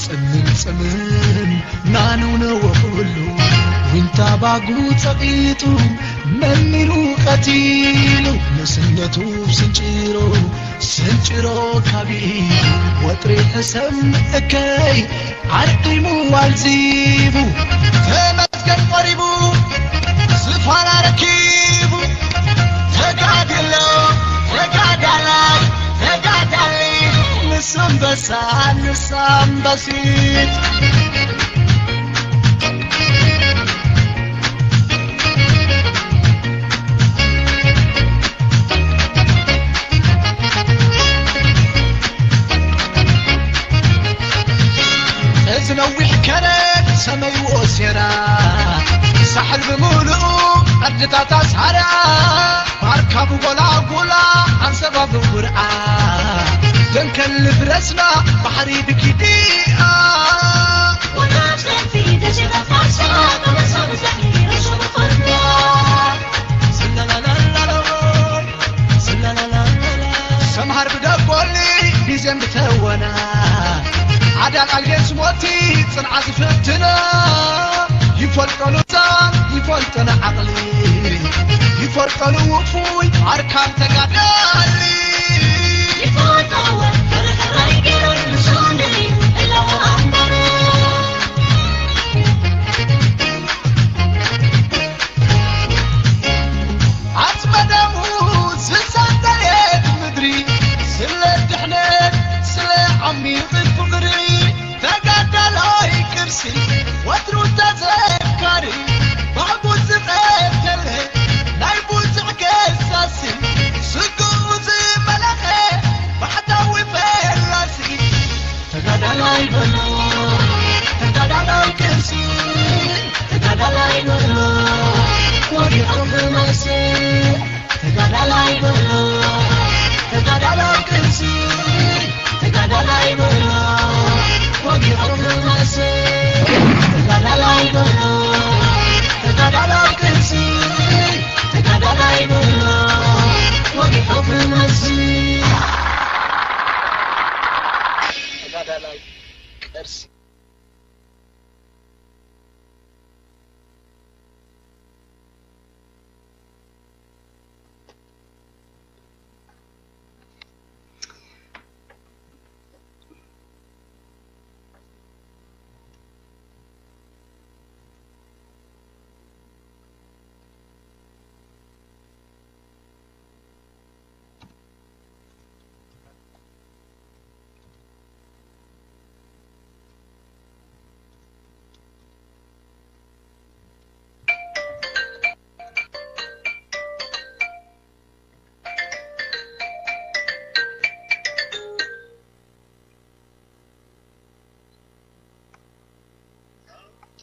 ጽምም ጽምም ናነውነወ ኩሉ ዊንታ ባጉ ጸቒጡ መሚኑ ቀቲሉ ንስነቱ ስንጭሮ ስንጭሮ ካቢሉ ወጥሪ ሕሰም እከይ ዓርዒሙ ኣልዚቡ ተመስገን ቀሪቡ ዝፋና ረኪቡ ተጋድሎ ተጋዳላይ ተጋዳሊ ንሱ ኣንበሳ ንሳ ኣንበሲት እዚ ነዊሕ ከረን ሰመይዎ ሴራ ሳሕል ብምሉኡ ዓድታት ኣስሃራ ባርካ ብጎላጉላ ኣንሰባ ብውርዓ ደንከል ብረስና ባሕሪ ብኪዲኣ ወናብ ሰልፊ ተሸፋ ፋርሳ ተመሳምሳሒ ረሱሉ ፈርዳ ሰምሃር ብደጎሊ ቢዜን ብተወና ዓዳል ኣልጌን ስሞቲ ጽንዓ ዝፍትና ይፈልጠሉ ዛን ይፈልጠና ዓቕሊ ይፈልጠሉ ውፉይ ኣርካን ተጋዳሊ ይፈልጠዎ ርሕራይ ገይሩ ንሱ ንርኢ እለዎ ኣንበረ ኣጽመደሙ ስሳን ደልየት ምድሪ ስለ ድሕነት ስለ ዓሚቕ ፍቕሪ ተጋዳላይ ቅርሲ ወትሩ ተዘካሪ ባዕቡ ዝቐተለ ናይ ብዙሕ ከሳሲ ስግኡ ዝመለኸ ባሕታዊ ፈላሲ ተጋዳላይ በሎ ተጋዳላይ ቅርሲ ተጋዳላይ በሎ ወዲቑ ክመልሲ ተጋዳላይ በሎ ተጋዳላይ ቅርሲ ተጋዳላይ በሎ ወዲቑ ክመልሲ ተጋዳላይ በሎ ተጋዳላይ ቅርሲ ተጋዳላይ በሎ ወዲቑ ክመልሲ ተጋዳላይ ቅርሲ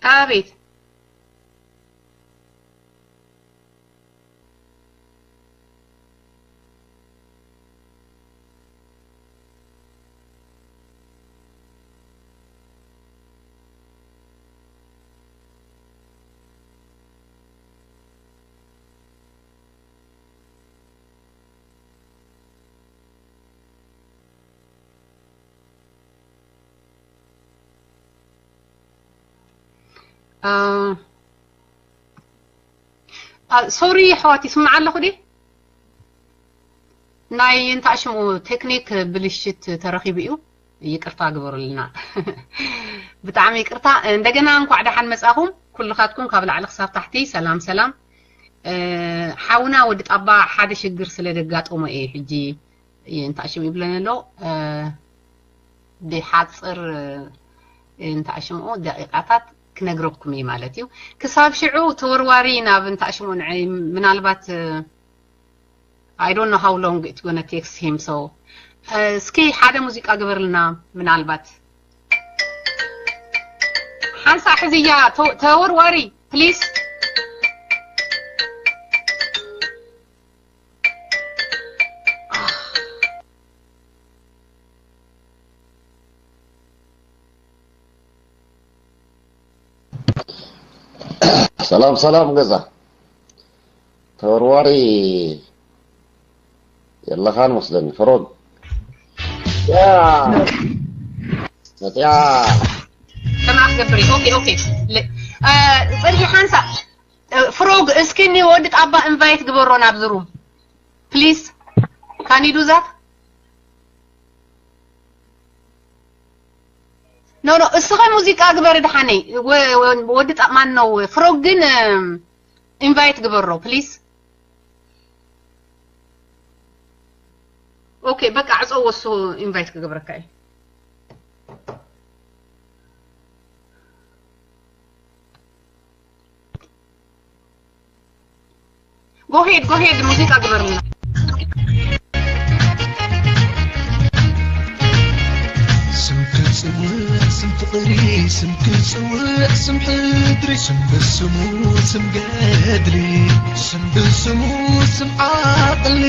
ኣቤት ሶሪ ኣሕዋት፣ ይስምዓ ኣለኹ ድየ? ናይ እንታይ ሽሙ ቴክኒክ ብልሽት ተረኺቡ እዩ። ይቅርታ ግበሩልና። ብጣዕሚ ይቅርታ። እንደገና እንኳዕ ደሓን መጻኹም ኩልኻትኩም ካብ ላዕሊ ክሳብ ታሕቲ። ሰላም ሰላም። ሓውና ወዲ ጣባ ሓደ ሽግር ስለ ደጋጠሞ እየ ሕጂ እንታይ ሽሙ ይብለኒ ኣሎ። ብሓፅር እንታይ ሽምኡ ደቂቃታት ክነግረኩም እየ ማለት እዩ። ክሳብ ሽዑ ተወርዋሪ ናብ እንታይ ሽምኡ ንዐ ምናልባት I don't know how long it's gonna takes him, so እስኪ ሓደ ሙዚቃ ግበርልና። ምናልባት ሓንሳ ሕዝያ ተወርዋሪ please። ሰላም ሰላም ገዛ ተወርዋሪ የለኻን መስለኒ። ፍሮግ ያ መፅያ ሰማዕ ገብሪ okay okay። ፅርጊ ሓንሳ ፍሮግ እስኪ ንወዲ ጣባ invite ግበሮ ናብዚ room please። Can you do that? No no እስኸ ሙዚቃ ግበሪ ድሓነይ። ወዲ ጣማን ነው ፍሮግ ግን invite ግበሮ please። Okay በቃ ዕፀዎ እሱ invite ክገብረካ እዩ። Go ahead go ahead ሙዚቃ ግበርልና። ስም ክፅውዕ ስም ፍቕሪ ስም ክፅውዕ ስም ሕድሪ ስም ብስሙ ስም ገድሊ ስም ብስሙ ስም ዓቕሊ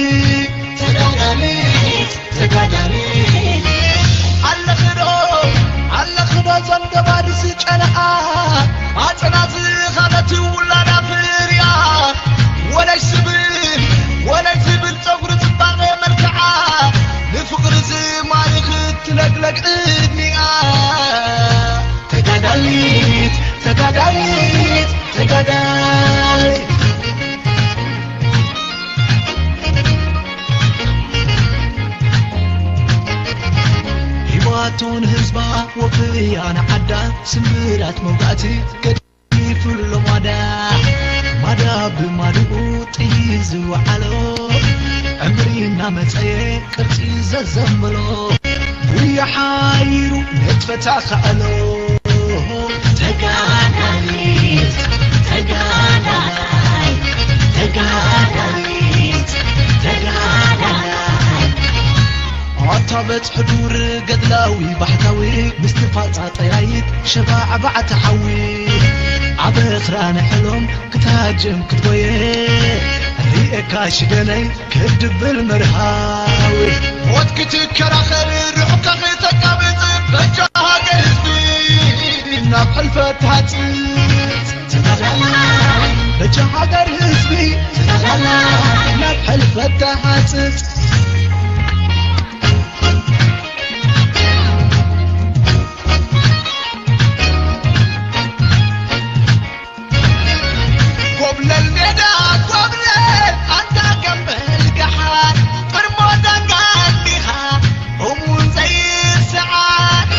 ተጋዳሊት ተጋዳሊት ኣለኽዶ ኣለኽዶ ዘንገባሪ ዝጨነኣ ኣፅና ዝኸለት ውላዳ ፍርያ ወለሽ ዝብል ወለሽ ዝብል ፀጉሪ ፅባቐ መልክዓ ንፍቕሪ ዝማርኽ ትለግለግ ዕድሚኣ ተጋዳሊት ተጋዳሊት ተጋዳሊት ህይወቱ ንህዝባ ወፍያ ንዓዳ ስምራት መውጋእቲ ገዲፉ ኣሎ ማዳ ማዳ ብማድኡ ጥይት ዝወዓሎ ዕምሪ እናመፀየ ቅርፂ ዘዘምሎ ጉያ ሓይሩ ነጥፈታ ከኣሎ ተጋዳሊት ተጋዳላይ ተጋዳሊት ተጋዳላይ ኣታ በጽሒ ዱር ገድላዊ ባሕታዊ ምስቲ ፋጻ ጠያይት ሸባዕ ባዕቲ ሓዊ ኣብ ኣኽራን ሕሎም ክትሃጅም ክትጎየ ርኤካ ሽደነይ ክድብል መርሃዊ ሞት ክትከራኸር ርሑካ ክተቃብጽ በጃ ሃገር ህዝቢ ናብ ሕልፈት ትሃጽጽ በጃ ሃገር ህዝቢ ናብ ሕልፈት ትሃጽጽ ኮብለል ሜዳ ኮብለል ኣንታ ገምበል ገሓር ቅርሞ ዳንጋ እንዲኻ እሙን ዘይስዓር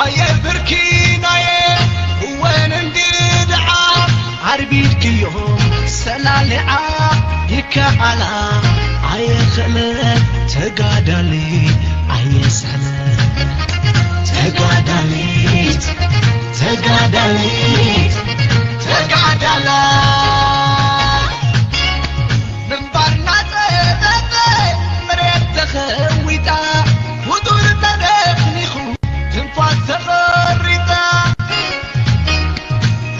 ኣየ ብርኪ ናየ እወን እንግድዓ ኣርቢድክዮ ሰላሊዓ ይከኣላ ኣየ ኽእለ ተጋዳሊ ኣየ ስሕለ ተጋዳሊት ተጋዳሊት ተጋዳላ ምንባርና ጸበበ መሬት ተኸዊጣ ፍጡር ተደፍኒኹ ትንፋስ ተቐሪጣ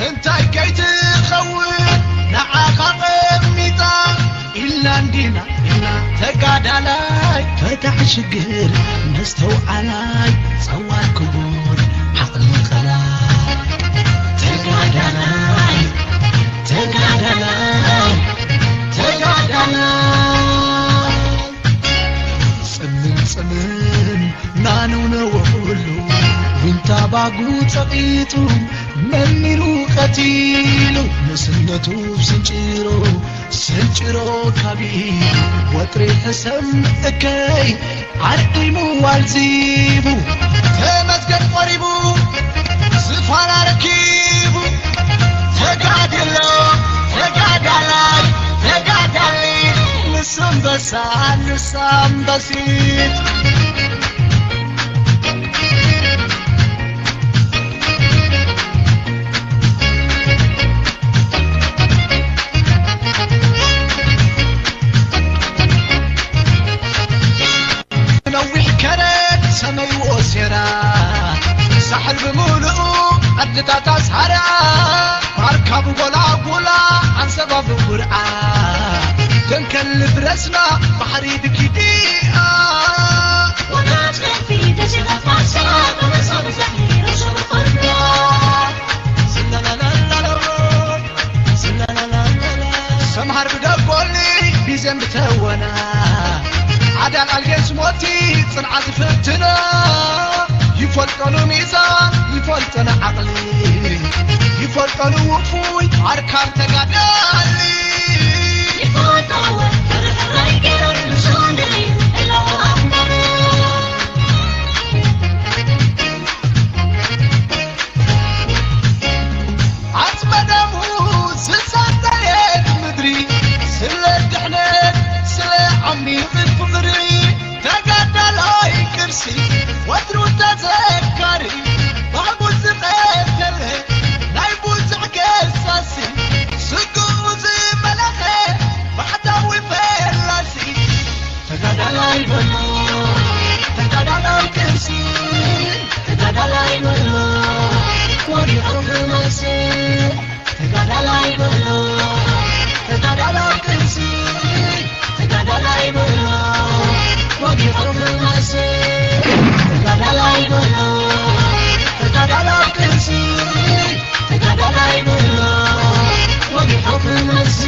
እንታይ ከይትኸውን ንዓኻ ቀሚጣ ኢልና እንዲና ኢልና ተጋዳላይ ፈታሒ ሽግር መስተውዓላይ ጸዋር ክቡር ዓቕሊ ቐላይ ተጋዳላይ ተጋዳላይ ተጋዳላይ ጽምም ጽምም ናነውነወ ኩሉ ዊንታ ባጉ ጸቒጡ መሚሩ ቀቲሉ ንስነቱ ስንጭሮ ስንጭሮ ካቢ ወጥሪ ሕሰም እከይ ዓርቂ ምዋል ዚቡ ተመስገን ቆሪቡ ዝፋና ረኪቡ ተጋድሎ ተጋዳላይ ተጋዳሊ ንሱ ኣንበሳ ንሱ ኣንበሲት ነዊሕ ከረን ሰመይ ወሴራ ሳሕል ብምሉኡ ዓድታት ኣስሓራ ኣርካቡ ጎላጉላ ዓንሰባ ብጉርዓ ደንከል ብረስና ባሕሪ ድኪዲኣ ወዳጅ ከፊ ተሽነፋሳ በመሶብ ዘኪሩ ሱር ቆርዳ ስለላላላላ ስለላላላላ ሰምሃር ብደቆሊ ቢዘን ብተወና ዓዳል ኣልጌስ ሞቲ ጽንዓት ዝፍትኖ ይፈልጠሉ ሚዛን ይፈልጠሉ ዓቕሊ ይፈልጠሉ ውፉይ ኣርካብ ተጋዳሊ ይፈልጠሉ ርሕራይ ገይሮም ንሱ ንርኢ እለዉ ኣንበሩ ኣጽመደሙ ስሳተየት ምድሪ ስለ ድሕነት ስለ ዓሚቕ ፍቕሪ ተጋዳላይ ቅርሲ ወትሩ ተዘካሪ ባቡ ዝቐተለ ናይ ብዙሕ ገሳሲ ስግኡ ዝመለኸ ባሕታዊ ፈላሲ ተጋዳላይ በሎ ተጋዳላይ ቅርሲ ተጋዳላይ በሎ ወዲቑ ክመልሲ ተጋዳላይ በሎ ተጋዳላይ ቅርሲ ተጋዳላይ በሎ ወዲቑ ክመልሲ ተጋዳላይ በሎ ተጋዳላይ ቅርሲ ተጋዳላይ በሎ ወዲቑ ክመልሲ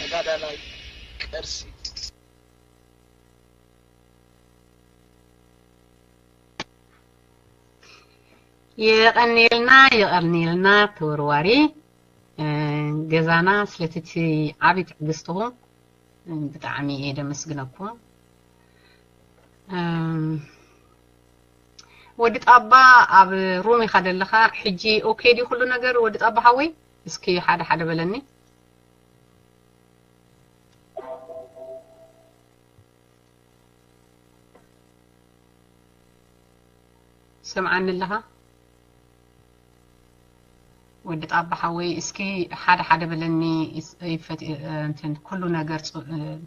ተጋዳላይ ቅርሲ የቐንየልና የቐንየልና ተወርዋሪ ገዛና ስለቲ ዓቢ ትዕግስትኹም ብጣዕሚ እየ ደመስግነኩም። ወዲ ጣባ ኣብ ሩም ኢኻ ዘለኻ ሕጂ ኦኬ ድዩ ኩሉ ነገር ወዲ ጣባ ሓወይ? እስኪ ሓደ ሓደ በለኒ። ሰምዓኒ ኣለኻ ወዲ ጣባ ሓወይ? እስኪ ሓደ ሓደ በለኒ። ይፈት እንትን ኩሉ ነገር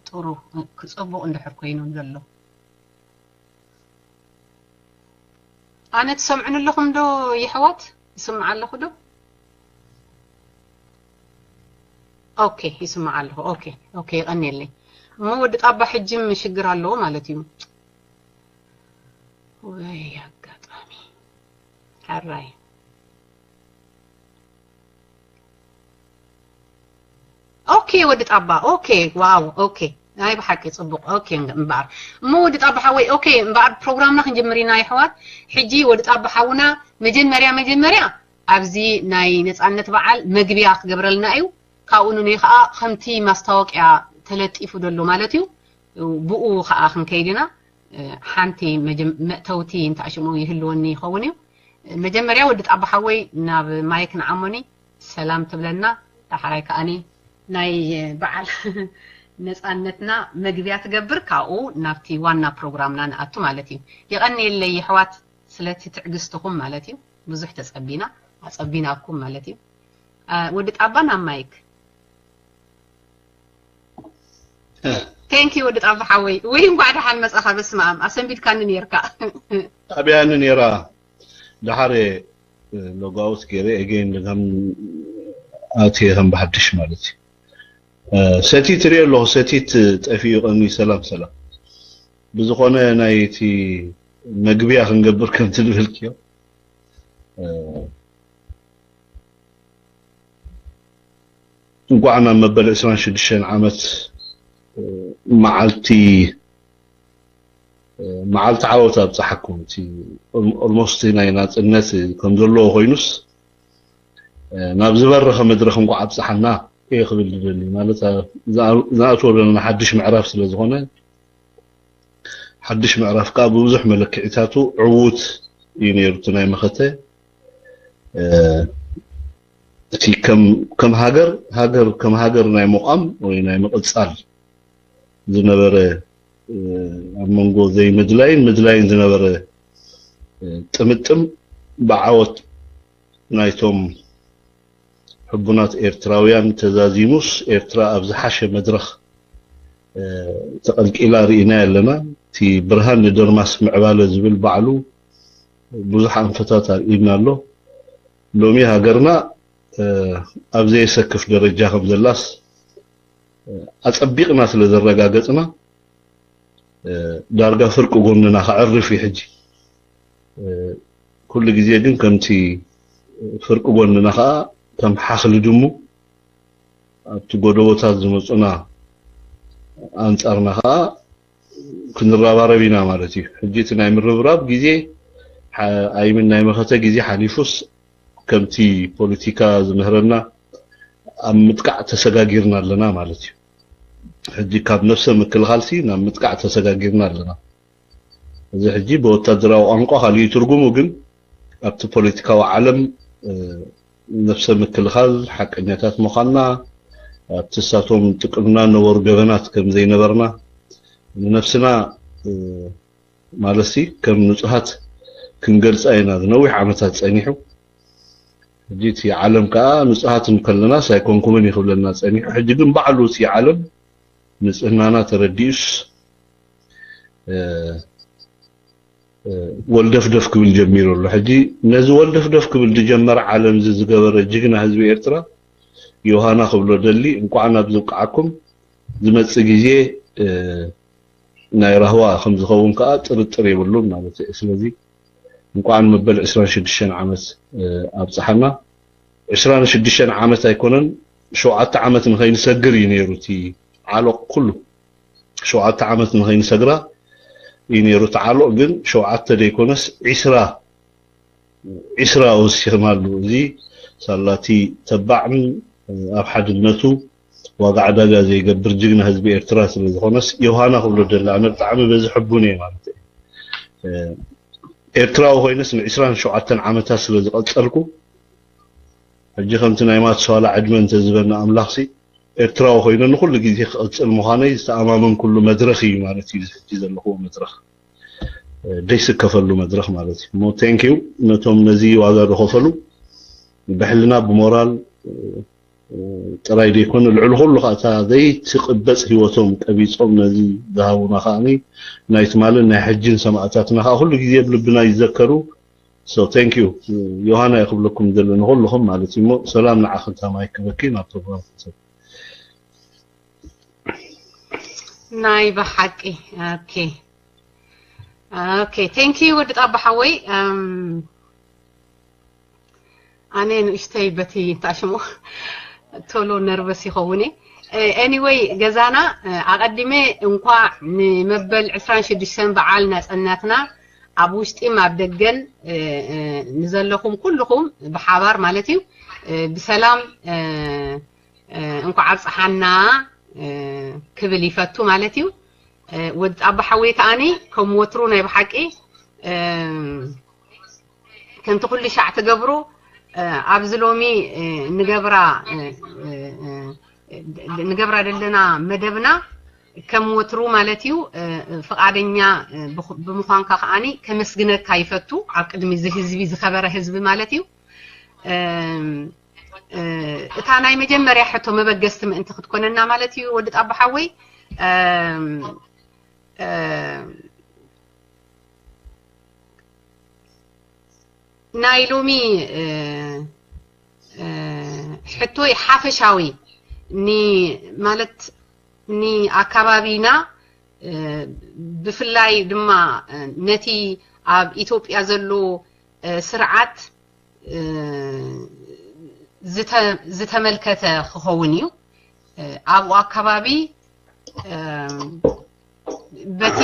ጥሩ ክጽቡቕ እንድሕር ኮይኑ ዘሎ ኣነ ትሰምዑኒ ኣለኹም ዶ የሕዋት? ይስምዓ ኣለኹ ዶ? ኦኬ ይስምዓ ኣለኹ። ኦኬ ኦኬ ይቐንየለይ። እሞ ወዲ ጣባ ሕጅም ሽግር ኣለዎ ማለት እዩ። ወይ ኣጋጣሚ ሓራይ ኦኬ ወዲ ጣባ ኦኬ ዋው ኦኬ ናይ ብሓቂ ጽቡቕ ኦኬ እምበኣር እሞ ወዲ ጣባ ሓወይ ኦኬ እምበኣር ፕሮግራምና ክንጅምር ኢና ይሕዋት ሕጂ ወዲ ጣባ ሓውና መጀመርያ መጀመርያ ኣብዚ ናይ ነጻነት በዓል መግቢያ ክገብረልና እዩ ካብኡ ንነይ ከዓ ከምቲ ማስታወቅያ ተለጢፉ ዘሎ ማለት እዩ ብኡ ከዓ ክንከይድ ኢና ሓንቲ መእተውቲ እንተኣሽሙ ይህልወኒ ይኸውን እዩ መጀመርያ ወዲ ጣባ ሓወይ ናብ ማይክ ንዓሞኒ ሰላም ትብለና ዳሕራይ ከኣኒ ናይ በዓል ነፃነትና መግቢያ ትገብር ካብኡ ናብቲ ዋና ፕሮግራምና ንኣቱ ማለት እዩ የቐንየለይ የሕዋት ስለቲ ትዕግስትኹም ማለት እዩ ብዙሕ ተፀቢና ኣፀቢናኩም ማለት እዩ ወዲ ጣባ ናብ ማይክ ቴንኪ ወዲ ጣባ ሓወይ ወይ እንኳዕ ደሓን መፃኻ በስመኣም ኣሰንቢድካኒ ነርካ ኣብያኒ ነራ ደሓር ሎጋውት ገይረ ኤገይን ከም ኣትየ ከም ብሓድሽ ማለት እዩ ሰቲት ርኢ ኣለኹ ሰቲት ጠፊኡ ቀኒ ሰላም ሰላም ብዝኾነ ናይቲ መግቢያ ክንገብር ከም ትልብልክዮ እንኳዕ ናብ መበል ዕስራን ሽዱሽተን ዓመት መዓልቲ መዓልቲ ዓወት ኣብፀሓኩም። እቲ ኦልሞስት ናይ ናፅነት ከም ዘለዎ ኮይኑስ ናብ ዝበረኸ መድረኽ እንኳ ኣብፀሓና እየ ክብል ዝደሊ። ማለት ዝኣትዎ ዘለና ሓድሽ ምዕራፍ ስለ ዝኾነ ሓድሽ ምዕራፍ ከዓ ብብዙሕ መለክዒታቱ ዕዉት እዩ ነይሩ እቲ ናይ መኸተ። እቲ ከም ሃገር ሃገር ከም ሃገር ናይ ምቋም ወይ ናይ ምቕፃል ዝነበረ ኣብ መንጎ ዘይምድላይን ምድላይን ዝነበረ ጥምጥም ብዓወት ናይቶም ሕቡናት ኤርትራውያን ተዛዚሙስ ኤርትራ ኣብ ዝሓሸ መድረኽ ተቐልቂላ ርኢና ኣለና። እቲ ብርሃን ንደርማስ ምዕባለ ዝብል ባዕሉ ብዙሕ ኣንፈታት ኣርእዩና ኣሎ። ሎሚ ሃገርና ኣብ ዘየሰክፍ ደረጃ ከም ዘላስ ኣጸቢቕና ስለ ዘረጋገጽና ዳርጋ ፍርቂ ጎንና ከዕርፍ እዩ ሕጂ። ኩሉ ግዜ ግን ከምቲ ፍርቂ ጎንና ከዓ ከም ሓኽሊ ድሙ ኣብቲ ጎደቦታት ዝመፁና ኣንፃርና ከዓ ክንረባረብ ኢና ማለት እዩ። ሕጂ እቲ ናይ ምርብራብ ግዜ ኣይምን ናይ መኸተ ግዜ ሓሊፉስ ከምቲ ፖለቲካ ዝምህረና ኣብ ምጥቃዕ ተሰጋጊርና ኣለና ማለት እዩ። ሕጂ ካብ ነፍሰ ምክልኻልሲ ናብ ምጥቃዕ ተሰጋጊርና ኣለና። እዚ ሕጂ ብወታደራዊ ቋንቋ ካልእ ትርጉሙ ግን ኣብቲ ፖለቲካዊ ዓለም ነፍሰ ምክልኻል ሓቀኛታት ምዃንና ኣብቲ እሳቶም ጥቅምና ነበሩ ገበናት ከም ዘይነበርና ንነፍስና ማለትሲ ከም ንጹሃት ክንገልጻ ኢና ዝነዊሕ ዓመታት ጸኒሑ። ሕጂ እቲ ዓለም ከዓ ንጹሃት እንከለናስ ኣይኮንኩምን እዩ ክብለና ጸኒሑ። ሕጂ ግን ባዕሉ እቲ ዓለም ንጽህናና ተረዲኡስ ወልደፍደፍ ክብል ጀሚሩ ኣሎ። ሕጂ ነዚ ወልደፍደፍ ክብል ዝጀመረ ዓለም እዚ ዝገበረ ጅግና ህዝቢ ኤርትራ ዮሃና ክብሎ ደሊ እንኳዕ ናብ ዝብቅዓኩም ዝመጽእ ግዜ ናይ ራህዋ ከም ዝኸውን ከዓ ጥርጥር የብሉን ማለት እዩ። ስለዚ እንኳዕ ንመበል ዕስራን ሽዱሽተን ዓመት ኣብፀሓና። ዕስራን ሽዱሽተን ዓመት ኣይኮነን ሸውዓተ ዓመት ንኸይንሰግር እዩ ነይሩ እቲ ዓሎቕ ኩሉ ሸውዓተ ዓመት ንኸይንሰግራ እዩ ነይሩ እቲ ዓሎቕ ግን ሸውዓተ ደይኮነስ ዒስራ ዒስራ ወሲኽናሉ። እዚ ሳላቲ ተባዕን ኣብ ሓድነቱ ዋጋ ዕዳጋ ዘይገብር ጅግና ህዝቢ ኤርትራ ስለ ዝኾነስ ዮሃና ክብሎ ደለ ኣነ ብጣዕሚ በዚ ሕቡን እየ ማለት እዩ። ኤርትራዊ ኮይነስ ንዕስራን ሸውዓተን ዓመታት ስለ ዝቐጸልኩ ሕጂ ከምቲ ናይ ማትስዋላ ዕድመ እንተዝበኒ ኣምላኽሲ ኤርትራዊ ኮይነ ንኹሉ ግዜ ክቐጽል ምዃነይ ዝተኣማመንኩሉ መድረኽ እዩ ማለት እዩ። ሕጂ ዘለኹዎ መድረኽ ደይስከፈሉ መድረኽ ማለት እዩ። እሞ ቴንኪዩ ነቶም ነዚ ዋጋ ዝኸፈሉ ብሕልና ብሞራል ጥራይ ዘይኮነ ልዕሊ ኩሉ ከዓ እታ ዘይትቕበጽ ህይወቶም ቀቢጾም ነዚ ዝሃቡና ከዓ ናይ ትማልን ናይ ሕጅን ሰማእታትና ከዓ ኩሉ ግዜ ብልብና ይዘከሩ። So thank you ዮሃና ክብለኩም ዘሎ ንኩልኹም ማለት እዩ። እሞ ሰላም ንዓኺ ታማይ ክበኪ ናብ ፕሮግራም ክትሰብ ናይ ብሓቂ okay okay thank you ወዲ ጣባ ሓወይ ኣነ ንእሽተይ በቲ ታሽሞ ቶሎ ነርቨስ ይኸውን anyway ገዛና ኣቐዲመ እንኳዕ ንመበል ዕስራን ሽዱሽተን በዓል ናጽነትና ኣብ ውሽጢም ኣብ ደገን ንዘለኹም ኩልኹም ብሓባር ማለት እዩ ብሰላም እንኳዕ ኣብፀሓና ክብል ይፈቱ ማለት እዩ። ወዲ ጣባ ሓወይ ከዓኒ ከም ወትሩ ናይ ብሓቂ ከምቲ ኩሉ ሻዕ ትገብሩ ኣብዚ ሎሚ ንገብራ ንገብራ ዘለና መደብና ከም ወትሩ ማለት እዩ ፍቓደኛ ብምዃንካ ከዓኒ ከመስግነካ ይፈቱ ኣብ ቅድሚ እዚ ህዝቢ ዝኸበረ ህዝቢ ማለት እዩ እታ ናይ መጀመርያ ሕቶ መበገስቲ ምእንቲ ክትኮነና ማለት እዩ ወዲ ጣባ ሓወይ ናይ ሎሚ ሕቶይ ሓፈሻዊ ኒ ማለት ኒ ኣካባቢና ብፍላይ ድማ ነቲ ኣብ ኢትዮጵያ ዘሎ ስርዓት ዝተመልከተ ክኸውን እዩ ኣብኡ ኣካባቢ በቲ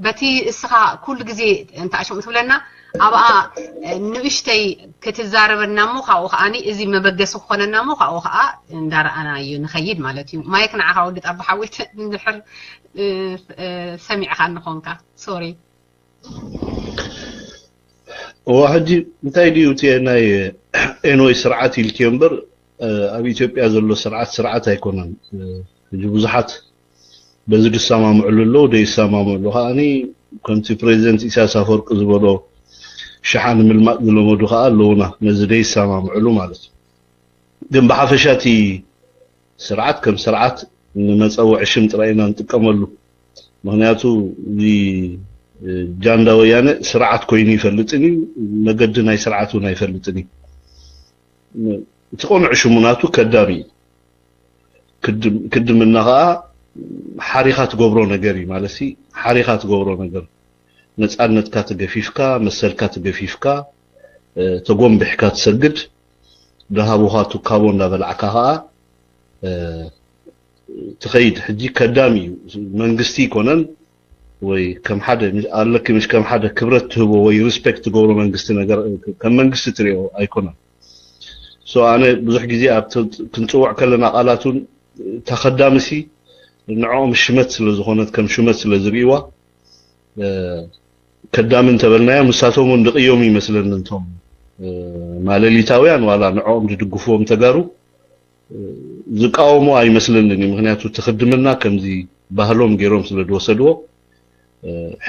በቲ እስኻ ኩሉ ግዜ እንተ ኣሽሙ ትብለና ኣብኣ ንእሽተይ ክትዛረበና እሞ ካብኡ ከዓኒ እዚ መበገሲ ክኾነና እሞ ካብኡ ከዓ እንዳረኣናዮ ንኸይድ ማለት እዩ። ማይክ ንዓኻ ወዲ ጣባ ሓወይት እንድሕር ሰሚዕኻ እንኾንካ ሶሪ። እዋ ሕጂ እንታይ ድዩ እቲ ናይ ኤንወይ ስርዓት ኢልክዮ እምበር ኣብ ኢትዮጵያ ዘሎ ስርዓት ስርዓት ኣይኮነን። ሕጂ ብዙሓት በዚ ዝሰማምዕሉ ኣለዉ፣ ዘይሰማምዕሉ ከዓኒ ከምቲ ፕሬዚደንት ኢሳያስ ኣፈወርቂ ዝበሎ ሽሓ ንምልማጥ ዝለመዱ ከዓ ኣለዉና፣ ነዚ ዘይሰማምዕሉ ማለት እዩ። ግን ብሓፈሻ እቲ ስርዓት ከም ስርዓት ንመፀውዒ ሽም ጥራይ ኢና ንጥቀመሉ። ምክንያቱ እዚ ጃንዳ ወያነ ስርዓት ኮይኑ ይፈልጥን እዩ፣ መገዲ ናይ ስርዓት እውን ኣይፈልጥን እዩ። እቲ ቅኑዕ ሽሙ ናቱ ከዳሚ እዩ። ክድምና ከዓ ሓሪኻ ትገብሮ ነገር እዩ ማለት ሓሪኻ ትገብሮ ነገር፣ ነፃነትካ ተገፊፍካ፣ መሰልካ ተገፊፍካ፣ ተጎንቢሕካ ትሰግድ፣ ደሃቡኻ ትካቦ እንዳበላዕካ ከዓ ትኸይድ። ሕጂ ከዳሚ እዩ፣ መንግስቲ ይኮነን ወይ ከም ሓደ ኣለኪ ምሽ ከም ሓደ ክብረት ትህቦ ወይ ሪስፔክት ትገብሮ መንግስቲ ነገር ከም መንግስቲ ትሪኦ ኣይኮነን። ሶ ኣነ ብዙሕ ግዜ ኣብ ክንፅውዕ ከለና ቃላቱን ተኸዳምሲ ንዕኦም ሽመት ስለ ዝኾነት ከም ሽመት ስለ ዝርእይዋ ከዳሚ እንተበልናዮ ምሳቶም እውን ድቕዮም ይመስለኒ። እንቶም ማለሊታውያን ዋላ ንዕኦም ዝድግፍዎም ተጋሩ ዝቃወሙ ኣይመስለንን እዩ። ምክንያቱ ትኽድምና ከምዚ ባህሎም ገይሮም ስለ ዝወሰድዎ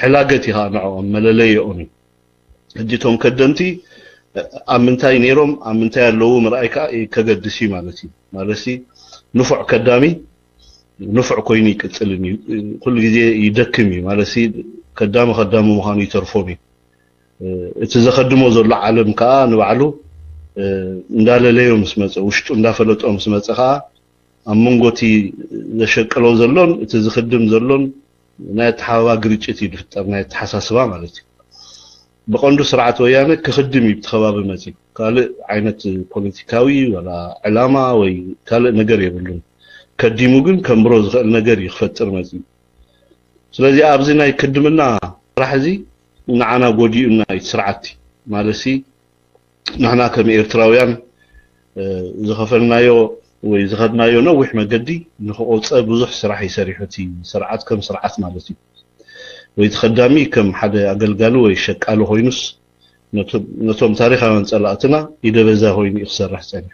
ሕላገት እዩ ከዓ ንዕኦም መለለይኦም እዩ። ሕጂ እቶም ከደምቲ ኣብ ምንታይ ነይሮም ኣብ ምንታይ ኣለዉ ምርኣይ ከዓ ከገድስ እዩ ማለት እዩ። ማለትሲ ንፉዕ ከዳሚ ንፉዕ ኮይኑ ይቅፅልን እዩ። ኩሉ ግዜ ይደክም እዩ ማለትሲ ከዳሚ ከዳሚ ምዃኑ ይተርፎም እዩ። እቲ ዘኸድሞ ዘሎ ዓለም ከዓ ንባዕሉ እንዳለለዮ ምስ መፀ ውሽጡ እንዳፈለጦ ምስ መፀ ከዓ ኣብ መንጎ እቲ ዘሸቅሎ ዘሎን እቲ ዝኽድም ዘሎን ናይ ኣተሓባባ ግርጭት እዩ ዝፍጠር፣ ናይ ኣተሓሳስባ ማለት እዩ። ብቐንዱ ስርዓት ወያነ ክኽድም እዩ ብቲ ከባቢ መፅዩ። ካልእ ዓይነት ፖለቲካዊ ወላ ዕላማ ወይ ካልእ ነገር የብሉን። ከዲሙ ግን ከንብሮ ዝኽእል ነገር እዩ ክፈጥር መፅዩ። ስለዚ ኣብዚ ናይ ክድምና ስራሕ እዚ ንዓና ጎዲኡና እዩ እቲ ስርዓት። ማለትሲ ንሕና ከም ኤርትራውያን ዝኸፈልናዮ ወይ ዝኸድናዮ ነዊሕ መገዲ ንክቆፀ ብዙሕ ስራሕ እዩ ሰሪሑ እቲ ስርዓት ከም ስርዓት ማለት እዩ። ወይ እቲ ከዳሚ ከም ሓደ ኣገልጋሊ ወይ ሸቃሊ ኮይኑስ ነቶም ታሪኻውያን ፀላእትና ኢደበዛ ኮይኑ እዩ ክሰርሕ ፀኒሑ።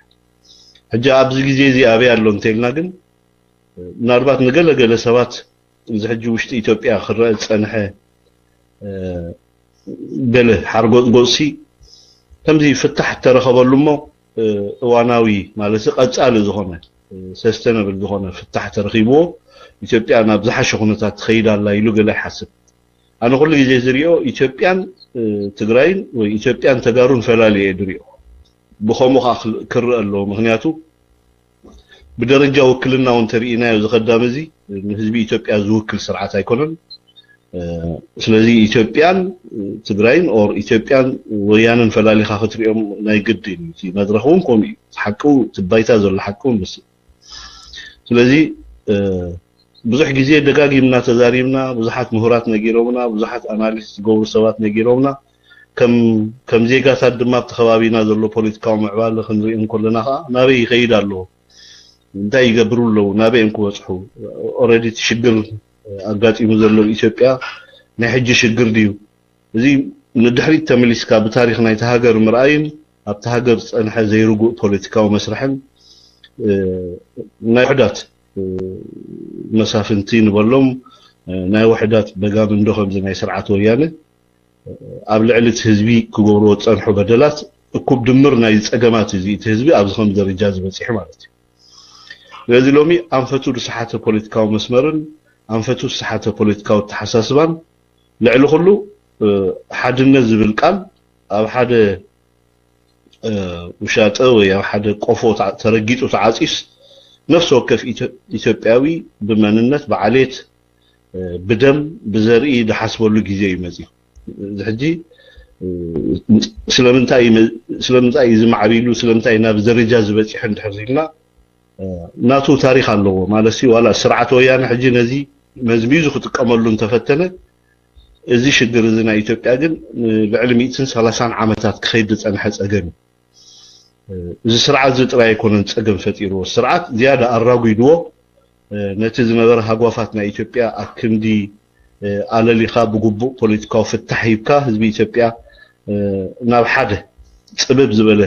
ሕጂ ኣብዚ ግዜ እዚ ኣበይ ኣሎ እንተኢልና ግን ምናልባት ንገለገለ ሰባት እዚ ሕጂ ውሽጢ ኢትዮጵያ ክረአ ዝፀንሐ ገለ ሓርጎፅጎፅሲ ከምዚ ፍታሕ ተረኸበሉ እሞ እዋናዊ ማለት ቀፃሊ ዝኾነ ሰስተነብል ዝኾነ ፍታሕ ተረኺብዎ ኢትዮጵያ ናብ ዝሓሸ ኩነታት ትኸይድ ኣላ ኢሉ ገለ ይሓስብ። ኣነ ኩሉ ግዜ ዝሪኦ ኢትዮጵያን ትግራይን ወይ ኢትዮጵያን ተጋሩን ፈላልየ እየ ዝሪኦ። ብኸምኡ ከዓ ክረአ ኣለዎ። ምክንያቱ ብደረጃ ውክልና እውን ተሪኢናዮ እዚ ከዳሚ እዚ ንህዝቢ ኢትዮጵያ ዝውክል ስርዓት ኣይኮነን። ስለዚ ኢትዮጵያን ትግራይን ኦር ኢትዮጵያን ወያነን ፈላሊኻ ክትሪኦም ናይ ግድን እዩ። እቲ መድረኽ እውን ከምኡ እዩ። ሓቂ እቲ ባይታ ዘሎ ሓቂ እውን ምስ ስለዚ ብዙሕ ግዜ ደጋጊምና ተዛሪብና፣ ብዙሓት ምሁራት ነጊሮምና፣ ብዙሓት ኣናሊስት ዝገብሩ ሰባት ነጊሮምና፣ ከም ዜጋታት ድማ ኣብቲ ከባቢና ዘሎ ፖለቲካዊ ምዕባለ ክንርኢ እንከለና ከዓ ናበይ ይኸይድ ኣሎ፣ እንታይ ይገብሩ ኣለዉ፣ ናበይ እዮም ክበፅሑ፣ ኦረዲ እቲ ሽግር ኣጋጢሙ ዘሎ ኣብ ኢትዮጵያ ናይ ሕጂ ሽግር ድዩ? እዚ ንድሕሪት ተመሊስካ ብታሪኽ ናይቲ ሃገር ምርኣይን ኣብቲ ሃገር ዝፀንሐ ዘይርጉእ ፖለቲካዊ መስርሕን ናይ ውሕዳት መሳፍንቲ ንበሎም ናይ ውሕዳት በጋምንዶ ከምዚ ናይ ስርዓት ወያነ ኣብ ልዕሊ እቲ ህዝቢ ክገብርዎ ዝፀንሑ በደላት እኩብ ድምር ናይ ፀገማት እዚ እቲ ህዝቢ ኣብዚ ከም ደረጃ ዝበፂሑ ማለት እዩ። ስለዚ ሎሚ ኣንፈቱ ዝሰሓተ ፖለቲካዊ መስመርን ኣንፈቱ ዝሰሓተ ፖለቲካዊ ኣተሓሳስባን ልዕሊ ኩሉ ሓድነት ዝብል ቃል ኣብ ሓደ ውሻጠ ወይ ኣብ ሓደ ቆፎ ተረጊጡ ተዓፂስ ነፍሲ ወከፍ ኢትዮጵያዊ ብመንነት ብዓሌት ብደም ብዘርኢ ዝሓስበሉ ግዜ እዩ መፅዩ። እዚ ሕጂ ስለምንታይ እዩ ዝማዕቢሉ ስለምንታይ ናብዚ ደረጃ ዝበፂሑ እንድሕር ኢልና ናቱ ታሪክ ኣለዎ ማለት ሲ ዋላ ስርዓት ወያነ ሕጂ ነዚ መዝሚዙ ክጥቀመሉ እንተፈተነ እዚ ሽግር እዚ ናይ ኢትዮጵያ ግን ልዕሊ ሚእትን ሰላሳን ዓመታት ክኸይድ ዝጸንሐ ጸገም እዩ። እዚ ስርዓት እዚ ጥራይ ኣይኮነን ጸገም ፈጢርዎ፣ ስርዓት ዝያዳ ኣራጒድዎ። ነቲ ዝነበረ ሃጓፋት ናይ ኢትዮጵያ ኣክንዲ ኣለሊኻ ብግቡእ ፖለቲካዊ ፍታሕ ሂብካ ህዝቢ ኢትዮጵያ ናብ ሓደ ጽብብ ዝበለ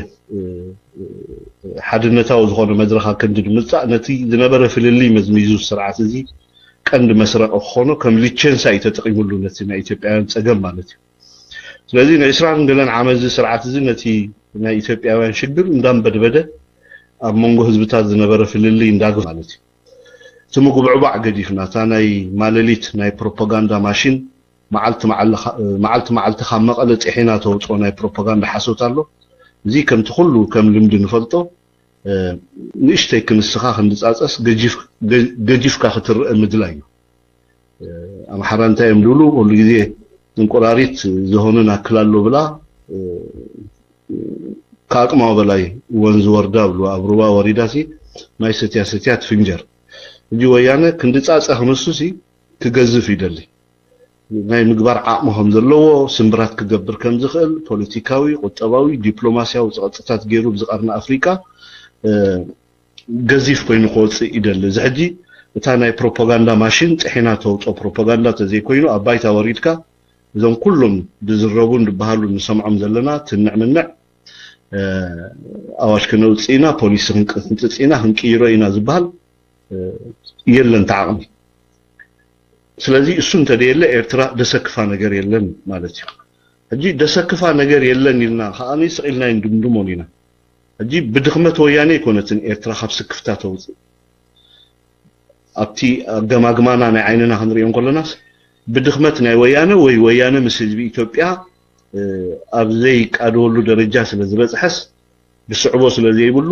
ሓድነታዊ ዝኾነ መድረኽ ኣክንዲ ንምጻእ ነቲ ዝነበረ ፍልልይ መዝሚዙ ስርዓት እዚ ቀንዲ መስረቂ ክኾኖ ከም ሊቸንሳ እዩ ተጠቂሙሉ ነቲ ናይ ኢትዮጵያውያን ጸገም ማለት እዩ። ስለዚ ንዕስራን ገለን ዓመት እዚ ስርዓት እዚ ነቲ ናይ ኢትዮጵያውያን ሽግር እንዳንበድበደ ኣብ መንጎ ህዝብታት ዝነበረ ፍልልይ እንዳግ ማለት እዩ። እቲ ምጉብዕባዕ ገዲፍና እታ ናይ ማለሊት ናይ ፕሮፓጋንዳ ማሽን መዓልቲ መዓልቲ ካብ መቐለ ፂሒና ተውፅኦ ናይ ፕሮፓጋንዳ ሓሶት ኣሎ። እዚ ከምቲ ኩሉ ከም ልምዲ ንፈልጦ ንእሽተይ ክንስኻ ክንድፃፀስ ገጂፍካ ክትረአ ምድላይ እዩ። ኣምሓራ እንታይ እዮም ዝብሉ ኩሉ ግዜ እንቁራሪት ዝሆንን ኣክል ኣሎ ብላ ከኣቅማ በላይ ወንዝ ወርዳ ብሉ ኣብ ሩባ ወሪዳሲ ማይ ሰትያ ሰትያ ትፍንጀር። እዚ ወያነ ክንድፃፀ ክነሱሲ ክገዝፍ ይደሊ ናይ ምግባር ዓቕሚ ከም ዘለዎ ስምብራት ክገብር ከም ዝኽእል ፖለቲካዊ፣ ቁጠባዊ፣ ዲፕሎማሲያዊ ፀቕጥታት ገይሩ ብዝቐርኒ ኣፍሪቃ ገዚፍ ኮይኑ ክወፅእ ይደሊ። እዚ ሕጂ እታ ናይ ፕሮፓጋንዳ ማሽን ጥሒና ተውፅኦ ፕሮፓጋንዳ ተዘይኮይኑ ኣብ ባይታ ወሪድካ እዞም ኩሎም ዝዝረቡን ዝበሃሉ ንሰምዖም ዘለና ትንዕ ምንዕ ኣዋጅ ክነውፅእ ኢና፣ ፖሊሲ ክንጥፅእ ኢና፣ ክንቅይሮ ኢና ዝበሃል የለን ተዓቕሚ። ስለዚ እሱ እንተደየለ ኤርትራ ደሰክፋ ነገር የለን ማለት እዩ። ሕጂ ደሰክፋ ነገር የለን ኢልና ከዓኒ ስቕ ኢልና ይንድምድሞን ኢና። ሕጂ ብድኽመት ወያነ ኣይኮነትን ኤርትራ ካብ ስክፍታ ተውፅእ። ኣብቲ ኣገማግማና ናይ ዓይንና ክንሪኦ እንከለናስ ብድኽመት ናይ ወያነ ወይ ወያነ ምስ ህዝቢ ኢትዮጵያ ኣብ ዘይቃደወሉ ደረጃ ስለ ዝበፅሐስ ብስዕቦ ስለ ዘይብሉ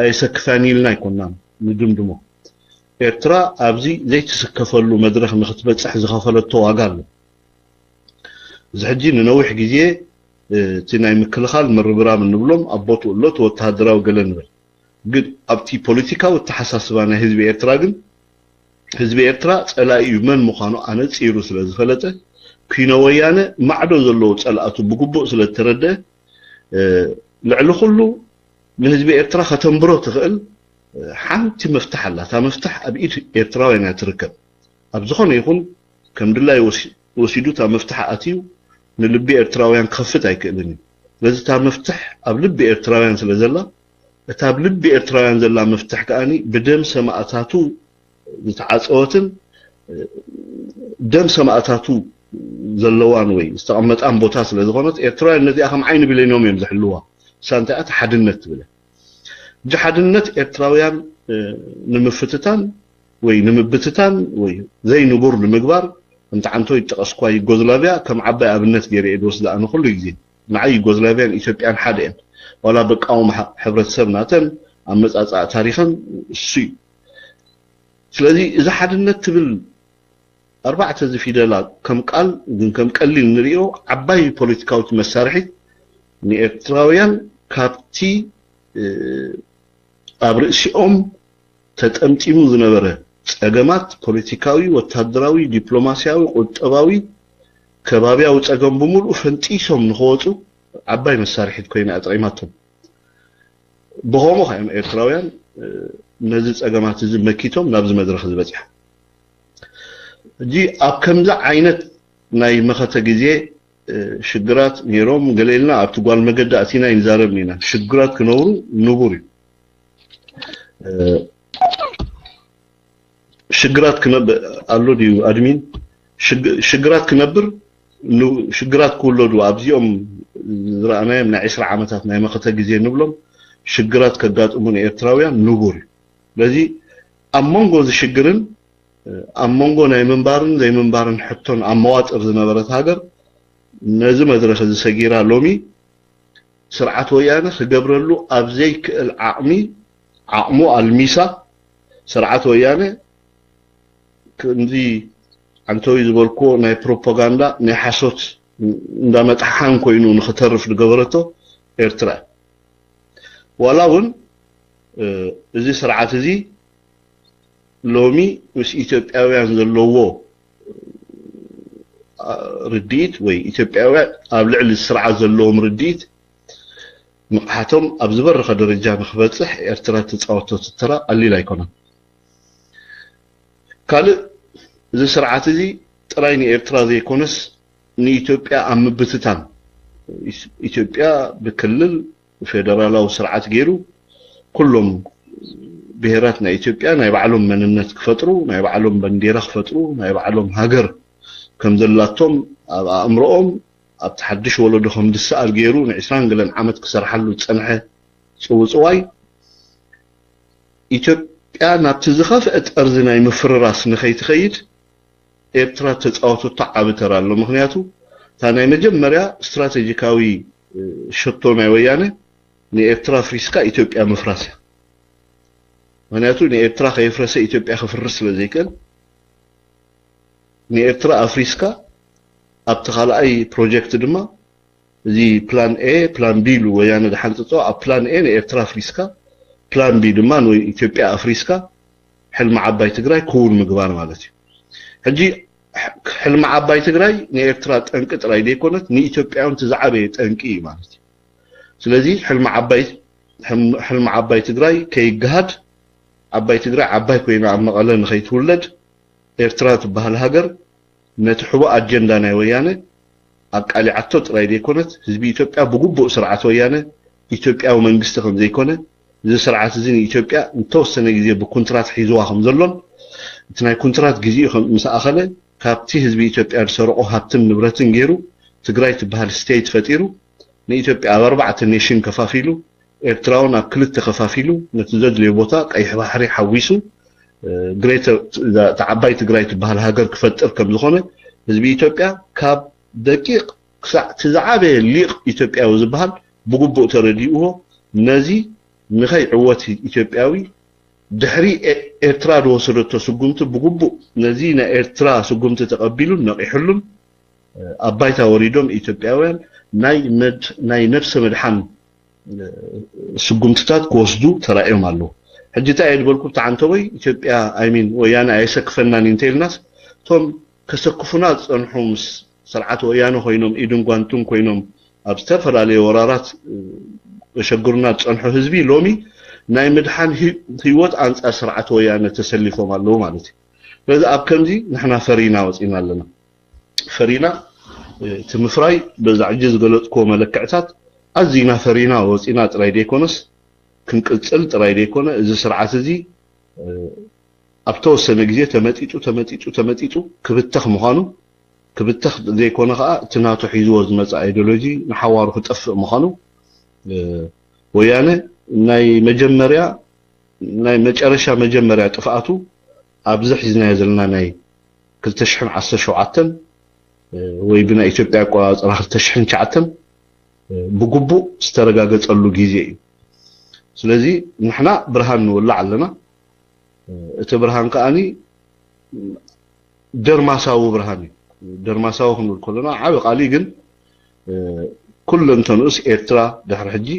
ኣየሰክፋን ኢልና ኣይኮናን ንድምድሞ። ኤርትራ ኣብዚ ዘይትስከፈሉ መድረኽ ንክትበፅሕ ዝኸፈለቶ ዋጋ ኣሎ። እዚ ሕጂ ንነዊሕ ግዜ እቲ ናይ ምክልኻል ምርብራብ እንብሎም ኣብ ቦትኡ ኣሎ እቲ ወተሃደራዊ ገለ ንበል። ግን ኣብቲ ፖለቲካዊ ኣተሓሳስባ ናይ ህዝቢ ኤርትራ ግን ህዝቢ ኤርትራ ጸላኢኡ መን ምዃኑ ኣነጺሩ ስለ ዝፈለጠ ኪኖ ወያነ ማዕዶ ዘለዎ ጸላእቱ ብግቡእ ስለ ዝተረደአ ልዕሊ ኩሉ ንህዝቢ ኤርትራ ከተንብሮ ትኽእል ሓንቲ መፍትሕ ኣላ። እታ መፍትሕ ኣብ ኢድ ኤርትራውያን እያ ትርከብ። ኣብ ዝኾነ ይኹን ከም ድላዩ ወሲዱ እታ መፍትሕ ኣትዩ ንልቢ ኤርትራውያን ክኸፍት ኣይክእልን እዩ። ስለዚ እታ መፍትሕ ኣብ ልቢ ኤርትራውያን ስለ ዘላ እታ ኣብ ልቢ ኤርትራውያን ዘላ መፍትሕ ከኣ ብደም ሰማእታቱ ዝተዓጸወትን ደም ሰማእታቱ ዘለዋን ወይ ዝተቐመጣን ቦታ ስለ ዝኾነት ኤርትራውያን ነዚኣ ከም ዓይኒ ብሌኖም እዮም ዝሕልዋ። እሳ እንታይ እያ? ሓድነት ትብል። ሕጂ ሓድነት ኤርትራውያን ንምፍትታን ወይ ንምብትታን ወይ ዘይንቡር ንምግባር ከምቲ ዓንቶ ይጠቐስኳ ዩጎዝላቪያ ከም ዓባይ ኣብነት ገይረ እየ ዝወስዳ ኣነ ኩሉ ግዜ። ንዓይ ዩጎዝላቪያን ኢትዮጵያን ሓደ እየን። ዋላ በቃውም ሕብረተሰብ ናተን ኣመፃፅኣ ታሪኸን እሱ እዩ። ስለዚ እዚ ሓድነት ትብል ኣርባዕተ እዚ ፊደላ ከም ቃል ግን ከም ቀሊል ንሪኦ ዓባይ ፖለቲካዊት መሳርሒት ንኤርትራውያን ካብቲ ኣብ ርእሲኦም ተጠምጢሙ ዝነበረ ጸገማት ፖለቲካዊ፣ ወታደራዊ፣ ዲፕሎማሲያዊ፣ ቁጠባዊ፣ ከባቢያዊ ጸገም ብምሉኡ ፈንጢሶም ንኸወጹ ዓባይ መሳርሒት ኮይና እያ ጠቒማቶም። ብኸምኡ ከ እዮም ኤርትራውያን ነዚ ጸገማት እዚ መኪቶም ናብዚ መድረኽ ዝበጽሑ። ሕጂ ኣብ ከምዚ ዓይነት ናይ መኸተ ግዜ ሽግራት ነይሮም ገለ ኢልና ኣብቲ ጓል መገዲ ኣቲና ይንዛረብ ኢና። ሽግራት ክነብሩ ንቡር እዩ። ሽግራት ክነብር ኣሎ ድዩ ኣድሚን? ሽግራት ክነብር ሽግራት ክውለዱ ኣብዚኦም ዝረኣናዮም ናይ ዕስራ ዓመታት ናይ መኸተ ግዜ ንብሎም ሽግራት ከጋጥሙ ንኤርትራውያን ንቡር እዩ። ስለዚ ኣብ መንጎ እዚ ሽግርን ኣብ መንጎ ናይ ምንባርን ዘይምንባርን ሕቶን ኣብ መዋጥር ዝነበረት ሃገር ነዚ መድረኽ እዚ ሰጊራ ሎሚ ስርዓት ወያነ ክገብረሉ ኣብ ዘይክእል ዓቕሚ ዓቕሙ ኣልሚሳ ስርዓት ወያነ ከምዚ ዓንተዊ ዝበልክዎ ናይ ፕሮፓጋንዳ ናይ ሓሶት እንዳመጥሓን ኮይኑ ንክተርፍ ዝገበረቶ ኤርትራ ዋላ እውን እዚ ስርዓት እዚ ሎሚ ምስ ኢትዮጵያውያን ዘለዎ ርድኢት ወይ ኢትዮጵያውያን ኣብ ልዕሊ ስርዓት ዘለዎም ርድኢት ንቕሓቶም ኣብ ዝበረኸ ደረጃ ንክበፅሕ ኤርትራ ትፃወቶ ተራ ቀሊል ኣይኮነን። ካልእ እዚ ስርዓት እዚ ጥራይ ንኤርትራ ዘይኮነስ ንኢትዮጵያ ኣብ ምብትታን ኢትዮጵያ ብክልል ፌደራላዊ ስርዓት ገይሩ ኩሎም ብሄራት ናይ ኢትዮጵያ ናይ ባዕሎም መንነት ክፈጥሩ ናይ ባዕሎም ባንዴራ ክፈጥሩ ናይ ባዕሎም ሃገር ከም ዘላቶም ኣብ ኣእምሮኦም ኣብቲ ሓድሽ ወለዶ ከም ዝሰኣል ገይሩ ንዕስራን ገለን ዓመት ክሰርሓሉ ዝጸንሐ ጽውጽዋይ ኢትዮጵያ ናብቲ ዝኸፍአ ጠርዚ ናይ ምፍርራስ ንኸይትኸይድ ኤርትራ ተፃወተቶ ዓቢ ተራ ኣሎ። ምክንያቱ እታ ናይ መጀመርያ ስትራቴጂካዊ ሸቶ ናይ ወያነ ንኤርትራ ኣፍሪስካ ኢትዮጵያ ምፍራስ እያ። ምክንያቱ ንኤርትራ ከየፍረሰ ኢትዮጵያ ክፍርስ ስለ ዘይክእል ንኤርትራ ኣፍሪስካ ኣብቲ ካልኣይ ፕሮጀክት ድማ እዚ ፕላን ኤ ፕላን ቢ ኢሉ ወያነ ዝሓንፅፆ ኣብ ፕላን ኤ ንኤርትራ ኣፍሪስካ ፕላን ቢ ድማ ንኢትዮጵያ ኣፍሪስካ ሕልሚ ዓባይ ትግራይ ክውን ምግባር ማለት እዩ። ሕጂ ሕልሚ ዓባይ ትግራይ ንኤርትራ ጠንቂ ጥራይ ዘይኮነት ንኢትዮጵያ እውን እቲ ዝዓበየ ጠንቂ እዩ ማለት እዩ። ስለዚ ሕልሚ ዓባይ ሕልሚ ዓባይ ትግራይ ከይገሃድ ዓባይ ትግራይ ዓባይ ኮይና ኣብ መቐለ ንኸይትውለድ ኤርትራ ትበሃል ሃገር ነቲ ሕቡእ ኣጀንዳ ናይ ወያነ ኣቃሊዓቶ ጥራይ ዘይኮነት ህዝቢ ኢትዮጵያ ብግቡእ ስርዓት ወያነ ኢትዮጵያዊ መንግስቲ ከም ዘይኮነ እዚ ስርዓት እዚ ንኢትዮጵያ ንተወሰነ ግዜ ብኩንትራት ሒዝዋ ከም ዘሎን እቲ ናይ ኩንትራት ግዜኡ ከም ምስ ኣኸለ ካብቲ ህዝቢ ኢትዮጵያ ዝሰረቆ ሃብትን ንብረትን ገይሩ ትግራይ ትበሃል ስቴት ፈጢሩ ንኢትዮጵያ ኣብ ኣርባዕተ ኔሽን ከፋፊሉ ኤርትራ እውን ኣብ ክልተ ከፋፊሉ ነቲ ዘድልዮ ቦታ ቀይሕ ባሕሪ ሓዊሱ ግሬተር እዛ እታ ዓባይ ትግራይ ትበሃል ሃገር ክፈጥር ከም ዝኾነ ህዝቢ ኢትዮጵያ ካብ ደቂቕ ክሳዕ እቲ ዝዓበየ ሊቕ ኢትዮጵያዊ ዝበሃል ብግቡእ ተረዲእዎ ነዚ ንኸይዕወት ኢትዮጵያዊ ድሕሪ ኤርትራ ዝወሰደቶ ስጉምቲ ብግቡእ ነዚ ናይ ኤርትራ ስጉምቲ ተቐቢሉን ነቒሕሉን ኣብ ባይታ ወሪዶም ኢትዮጵያውያን ናይ ነብሰ ምድሓን ስጉምትታት ክወስዱ ተራእዮም ኣለዉ። ሕጂ እንታይ እየ ዝበልኩ ብቲ ዓንተቦይ ኢትዮጵያ ኣይሚን ወያነ ኣየሰክፈናን እዩ እንተኢልናስ እቶም ከሰክፉና ዝፀንሑ ምስ ስርዓት ወያነ ኮይኖም ኢድን ጓንትን ኮይኖም ኣብ ዝተፈላለየ ወራራት ዘሸግሩና ዝፀንሑ ህዝቢ ሎሚ ናይ ምድሓን ህይወት ኣንፃር ስርዓት ወያነ ተሰሊፎም ኣለዉ ማለት እዩ። ስለዚ ኣብ ከምዚ ንሕና ፈሪና ወፂና ኣለና። ፈሪና እቲ ምፍራይ በዛ ሕጂ ዝገለፅክዎ መለክዕታት ኣዚና ፈሪና ወፂና ጥራይ ዘይኮነስ ክንቅፅል ጥራይ ዘይኮነ እዚ ስርዓት እዚ ኣብ ተወሰነ ግዜ ተመጢጡ ተመጢጡ ተመጢጡ ክብተኽ ምዃኑ ክብተኽ ዘይኮነ ከዓ እቲ ናቱ ሒዝዎ ዝመፀ ኣይዲዮሎጂ ንሓዋሩ ክጠፍእ ምዃኑ ወያነ ናይ መጀመርያ ናይ መጨረሻ መጀመርያ ጥፍኣቱ ኣብዚ ሒዝናዮ ዘለና ናይ ክልተ ሽሕን ዓሰርተ ሸውዓተን ወይ ብናይ ኢትዮጵያ ኣቆፃፅራ ክልተ ሽሕን ትሽዓተን ብግቡእ ዝተረጋገፀሉ ግዜ እዩ። ስለዚ ንሕና ብርሃን ንወላዕ ኣለና። እቲ ብርሃን ከዓኒ ደርማሳዊ ብርሃን እዩ። ደርማሳዊ ክንብል ከለና ዓቢ ቃል እዩ፣ ግን ኩለንተንኡስ ኤርትራ ድሕሪ ሕጂ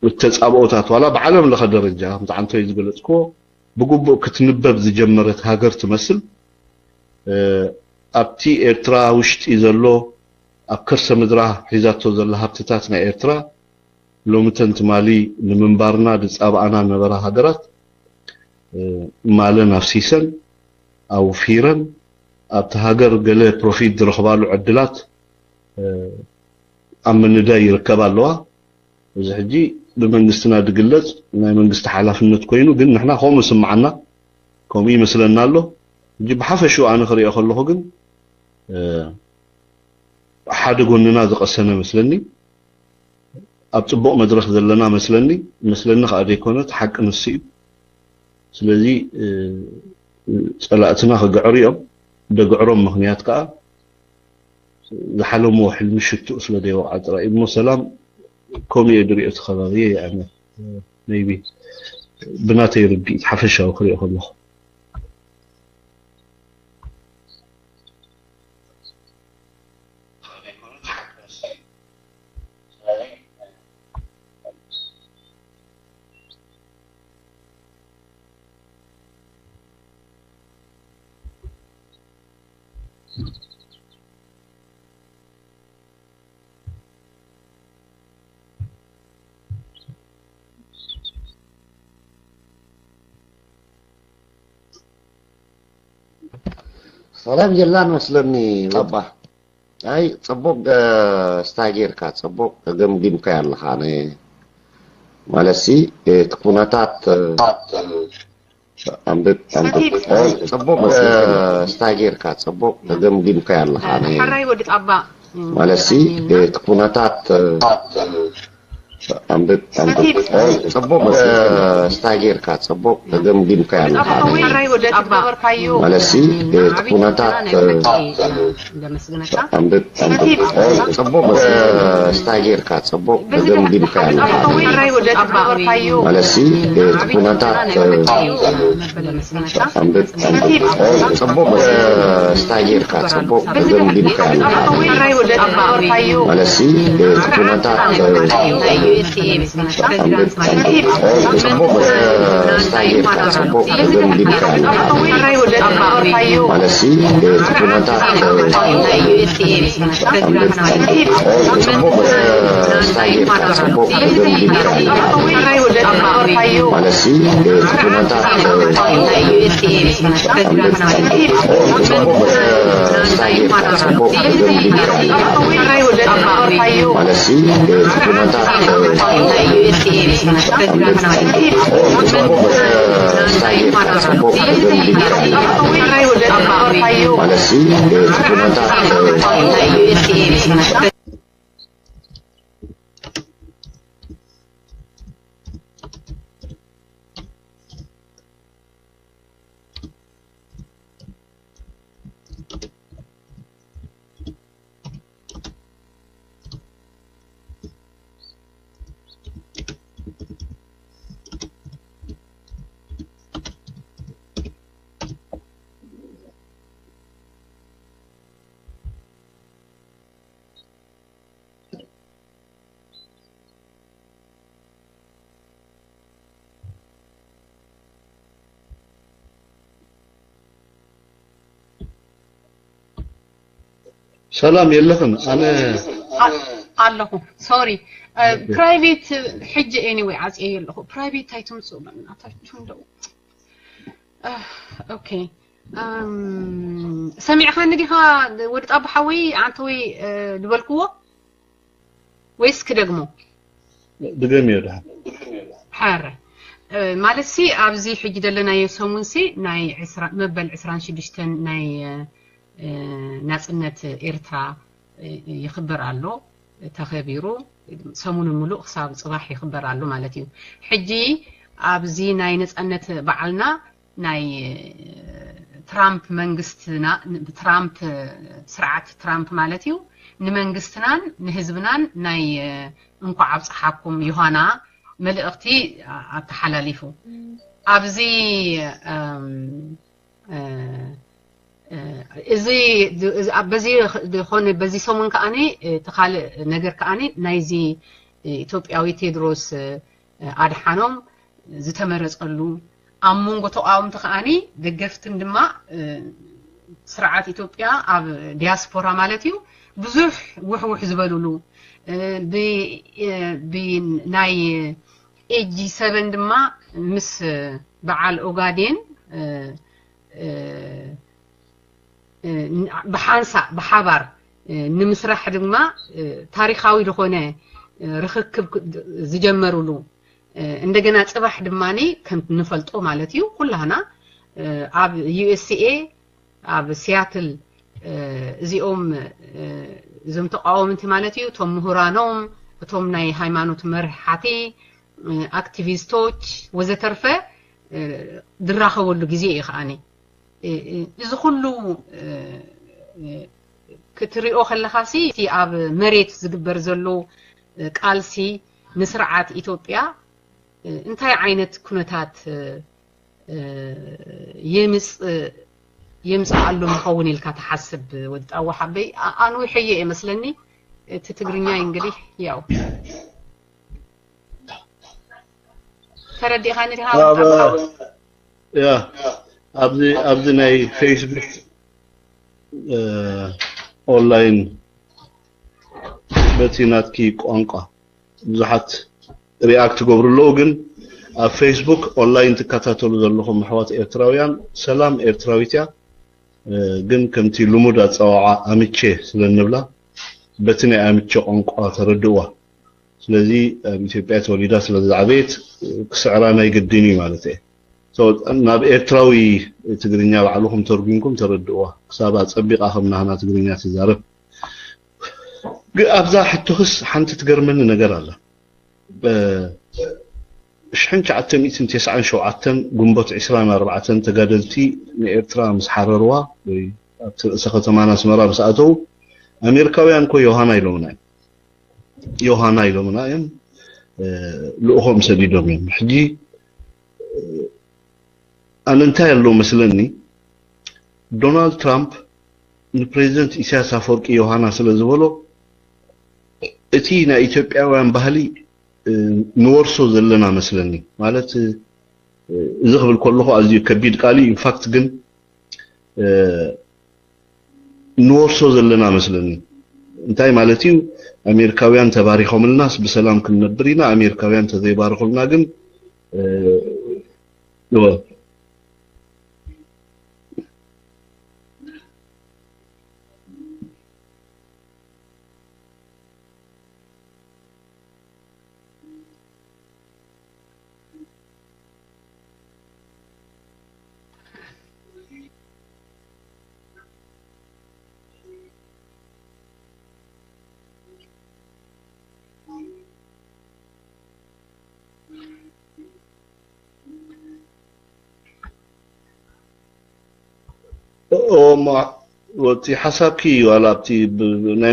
እተጻብኦታት ዋላ ብዓለም ለኸ ደረጃ ከምቲ ዓንተይ ዝገለጽክዎ ብግቡእ ክትንበብ ዝጀመረት ሃገር ትመስል። ኣብቲ ኤርትራ ውሽጢ ዘሎ ኣብ ከርሰ ምድራ ሒዛቶ ዘላ ሃብትታት ናይ ኤርትራ ሎምተን ትማሊ ንምንባርና ዝጻብኣና ነበራ ሃገራት ማለን ኣፍሲሰን ኣውፊረን ኣብቲ ሃገር ገለ ፕሮፊት ዝረኽባሉ ዕድላት ኣብ ምንዳይ ይርከባ ኣለዋ። እዚ ሕጂ ብመንግስትና ዝግለጽ ናይ መንግስቲ ሓላፍነት ኮይኑ ግን ንሕና ከምኡ ስምዓና ከምኡ ይመስለና ኣሎ። ሕጂ ብሓፈሽኡ ኣነ ክሪኦ ከለኹ ግን ሓደ ጎንና ዝቐሰነ መስለኒ ኣብ ጽቡቕ መድረኽ ዘለና መስለኒ መስለኒ ከዓ ዘይኮነ እቲ ሓቂ ንሱ እዩ። ስለዚ ጸላእትና ክግዕሩ እዮም። ደግዕሮም ምኽንያት ከዓ ዝሓለምዎ ሕልሚ ሽትኡ ስለ ዘይወቕዓ ጥራይ እሞ ሰላም ከምኡ እየ ዝሪኦ እቲ ከባቢ ኣነ maybe ብናተይ ርድኢት ሓፈሻዊ ክሪኦ ከለኹ ሰላም ጀላን መስለኒ ባባ። ኣይ፣ ጽቡቕ፣ እ፣ ስታይ ጌርካ፣ ጽቡቕ ገምጊምካዮ ኣለኻ። ኣነ ማለትሲ፣ እ፣ እቲ ኩነታት፣ እ፣ ኣንብብ፣ ኣንብብ። ኣይ፣ ጽቡቕ፣ እ፣ ስታይ ጌርካ፣ ጽቡቕ ገምጊምካዮ ኣለኻ። ኣነ ሕራይ ወዲ ጣባ። ማለትሲ፣ እ፣ እቲ ኩነታት፣ እ፣ ኣንብብ፣ ኣንብብ። ኣይ፣ ጽቡቕ፣ እ፣ ስታይ ጌርካ፣ ጽቡቕ ገምጊምካዮ ኣለኻ። ሕራይ ወዲ ጣባ። ማለትሲ፣ እ፣ እቲ ኩነታት፣ እ፣ ኣንብብ፣ ኣንብብ። ኣይ፣ ጽቡቕ፣ እ፣ ስታይ ጌርካ፣ ጽቡቕ ገምጊምካዮ ኣለኻ። ሕራይ ወዲ ጣባ። ማለትሲ፣ እ፣ እቲ ኩነታት፣ እ፣ ኣንብብ፣ ኣንብብ። ኣይ፣ ጽቡቕ፣ እ፣ ስታይ ጌርካ፣ ጽቡቕ ገምጊምካዮ ኣለኻ። ማለትሲ፣ እ፣ እቲ ኩነታት፣ እ፣ ኣንብብ፣ ኣንብብ። ኣይ፣ ጽቡቕ፣ እ፣ ስታይ ጌርካ፣ ጽቡቕ ገምጊምካዮ ኣለኻ። ማለትሲ፣ እ፣ እቲ ኩነታት፣ እ፣ ኣንብብ፣ ኣንብብ። ኣይ፣ ጽቡቕ፣ እ፣ ስታይ ጌርካ፣ ጽቡቕ ገምጊምካዮ ኣለኻ። ማለትሲ፣ እ፣ እቲ ኩነታት፣ እ፣ ኣንብብ፣ ኣንብብ። ኣይ፣ ጽቡቕ፣ እ፣ ስታይ ጌርካ፣ ጽቡቕ ገምጊምካዮ ኣለኻ። ማለትሲ፣ እ፣ እቲ ኩነታት፣ እ፣ ኣንብብ፣ ኣንብብ። ኣይ፣ ጽቡቕ፣ እ፣ ስታይ ጌርካ፣ ጽቡቕ ገምጊምካዮ ኣለኻ። ማለትሲ፣ እ፣ እቲ ኩነታት፣ እ፣ ሰላም የለኽን? ኣነ ኣ-፣ ኣለኹ። ሶሪ። እ፣ ኦኬ። ፕራይቬት ሕጂ ኤኒዌይ ዓጽየ ኣለኹ። ፕራይቬት ኣይትምጽኡ በእናታችሁ እንደው። እ፣ ኦኬ። እም፣ ሰሚዕኻኒ ዲኻ ወዲ ጣባ ሓወይ፣ ኣንተ ወይ፣ እ፣ ዝበልክዎ? ወይስ ክደግሞ? ድገምዮ ደሓን። ሓረ። እ፣ ማለትሲ ኣብዚ ሕጂ ዘለናዮ ሰሙንሲ ናይ ዕስራ፣ መበል ዕስራን ሽዱሽተን ናይ፣ እ፣ ናጽነት ኤርትራ፣ እ፣ ይኽበር ኣሎ፣ ተኸቢሩ ሰሙን ምሉእ ክሳብ ጽባሕ ይኽበር ኣሎ ማለት እዩ። ሕጂ ኣብዚ ናይ ነጻነት በዓልና ናይ ትራምፕ መንግስትና፣ ትራምፕ፣ ስርዓት ትራምፕ ማለት እዩ፣ ንመንግስትናን ንህዝብናን ናይ እንኳዕ ኣብፀሓኩም ዮሃና መልእኽቲ ኣተሓላሊፉ። ኣብዚ፣ እም፣ እ፣ እ፣ እዚ፣ እዚ፣ በዚ ዝኾነ፣ በዚ ሰሙን ከኣኒ፣ እቲ ካልእ ነገር ከኣኒ ናይዚ ኢትዮጵያዊ ቴድሮስ፣ እ፣ ኣድሓኖም ዝተመረጸሉ፣ ኣብ መንጎ ተቃወምቲ ከኣኒ ደገፍትን ድማ፣ እ፣ ስርዓት ኢትዮጵያ ኣብ ዲያስፖራ ማለት እዩ፣ ብዙሕ ውሕውሕ ዝበሉሉ፣ እ፣ ብ-፣ እ፣ ብ-፣ ናይ ኤጂ ሰቨን ድማ ምስ በዓል ኦጋዴን፣ እ፣ እ፣ እ፣ ብሓንሳእ ብሓባር፣ እ፣ ንምስራሕ ድማ፣ እ፣ ታሪኻዊ ዝኾነ፣ እ፣ ርኽክብ ክ-፣ ዝጀመሩሉ፣ እ፣ እንደገና ጽባሕ ድማኒ ከም ንፈልጦ ማለት እዩ፣ ኩላህና፣ እ፣ ኣብ ዩ ኤስ ኤ፣ ኣብ ሲያትል፣ እ፣ እዚኦም፣ እ፣ እዞም ተቃወምቲ ማለት እዩ፣ እቶም ምሁራኖም፣ እቶም ናይ ሃይማኖት መርሓቲ፣ እ፣ ኣክቲቪስቶች ወዘተርፈ፣ እ፣ ዝራኸበሉ ግዜ እዩ ከኣኒ። እ፣ እ፣ እዚ ኩሉ፣ እ፣ እ፣ ክትሪኦ ከለኻሲ፣ እቲ ኣብ መሬት ዝግበር ዘሎ፣ እ፣ ቃልሲ ንስርዓት ኢትዮጵያ፣ እ፣ እንታይ ዓይነት ኩነታት፣ እ፣ እ፣ የምጽ-፣ የምጽእ ኣሎ ይኸውን ኢልካ ትሓስብ? ወዲ ጣዋ ሓበይ፣ ኣ-፣ ኣንዊሐዮ እየ መስለኒ። እቲ ትግርኛ እንግዲህ ያው ተረዲእኻኒ ዲኻ? ኣብ፣ ያ፣ ኣብዚ፣ ኣብዚ ናይ ፌስቡክ፣ ኦንላይን በቲ ናትኪ ቋንቋ ብዙሓት ሪኣክት ትገብሩ ኣለዉ። ግን ኣብ ፌስቡክ ኦንላይን ትከታተሉ ዘለኹም ኣሕዋት ኤርትራውያን፣ ሰላም ኤርትራዊት እያ። ግን ከምቲ ልሙድ ኣጸዋውዓ ኣምቼ ስለ እንብላ በቲ ናይ ኣምቼ ቋንቋ ተረድእዋ። ስለዚ ኣብ ኢትዮጵያ ተወሊዳ ስለ ዝዓበየት ክስዕራ ናይ ግድን እዩ ማለት እየ። ናብ ኤርትራዊ ትግርኛ ባዕልኹም ተርጉምኩም ተረድእዋ። ክሳብ ኣጸቢቓ ከም ናህና ትግርኛ ትዛረብ። ኣብዛ ሕቶኽስ ሓንቲ ትገርመኒ ነገር ኣላ። ብ1997 ግንቦት 24 ተጋደልቲ ንኤርትራ ምስ ሓረርዋ ወይ ኣብቲ ርእሰ ከተማና ኣስመራ ምስ ኣተዉ ኣሜሪካውያን እኮ ዮሃና ኢሎምና እዮም። ዮሃና ኢሎምና እዮም። ልእኾም ሰዲዶም እዮም። ሕጂ ኣነ እንታይ ኣሎ መስለኒ፣ ዶናልድ ትራምፕ ንፕሬዚደንት ኢሳያስ ኣፈወርቂ ዮሃና ስለ ዝበሎ እቲ ናይ ኢትዮጵያውያን ባህሊ ንወርሶ ዘለና መስለኒ። ማለት እዚ ክብል ከለኹ ኣዝዩ ከቢድ ቃል እዩ። ኢንፋክት ግን ንወርሶ ዘለና መስለኒ። እንታይ ማለት እዩ? ኣሜሪካውያን ተባሪኾምልናስ ብሰላም ክንነብር ኢና፣ ኣሜሪካውያን ተዘይባርኹልና ግን እቲ ሓሳብኪ ዋላ ኣብቲ ናይ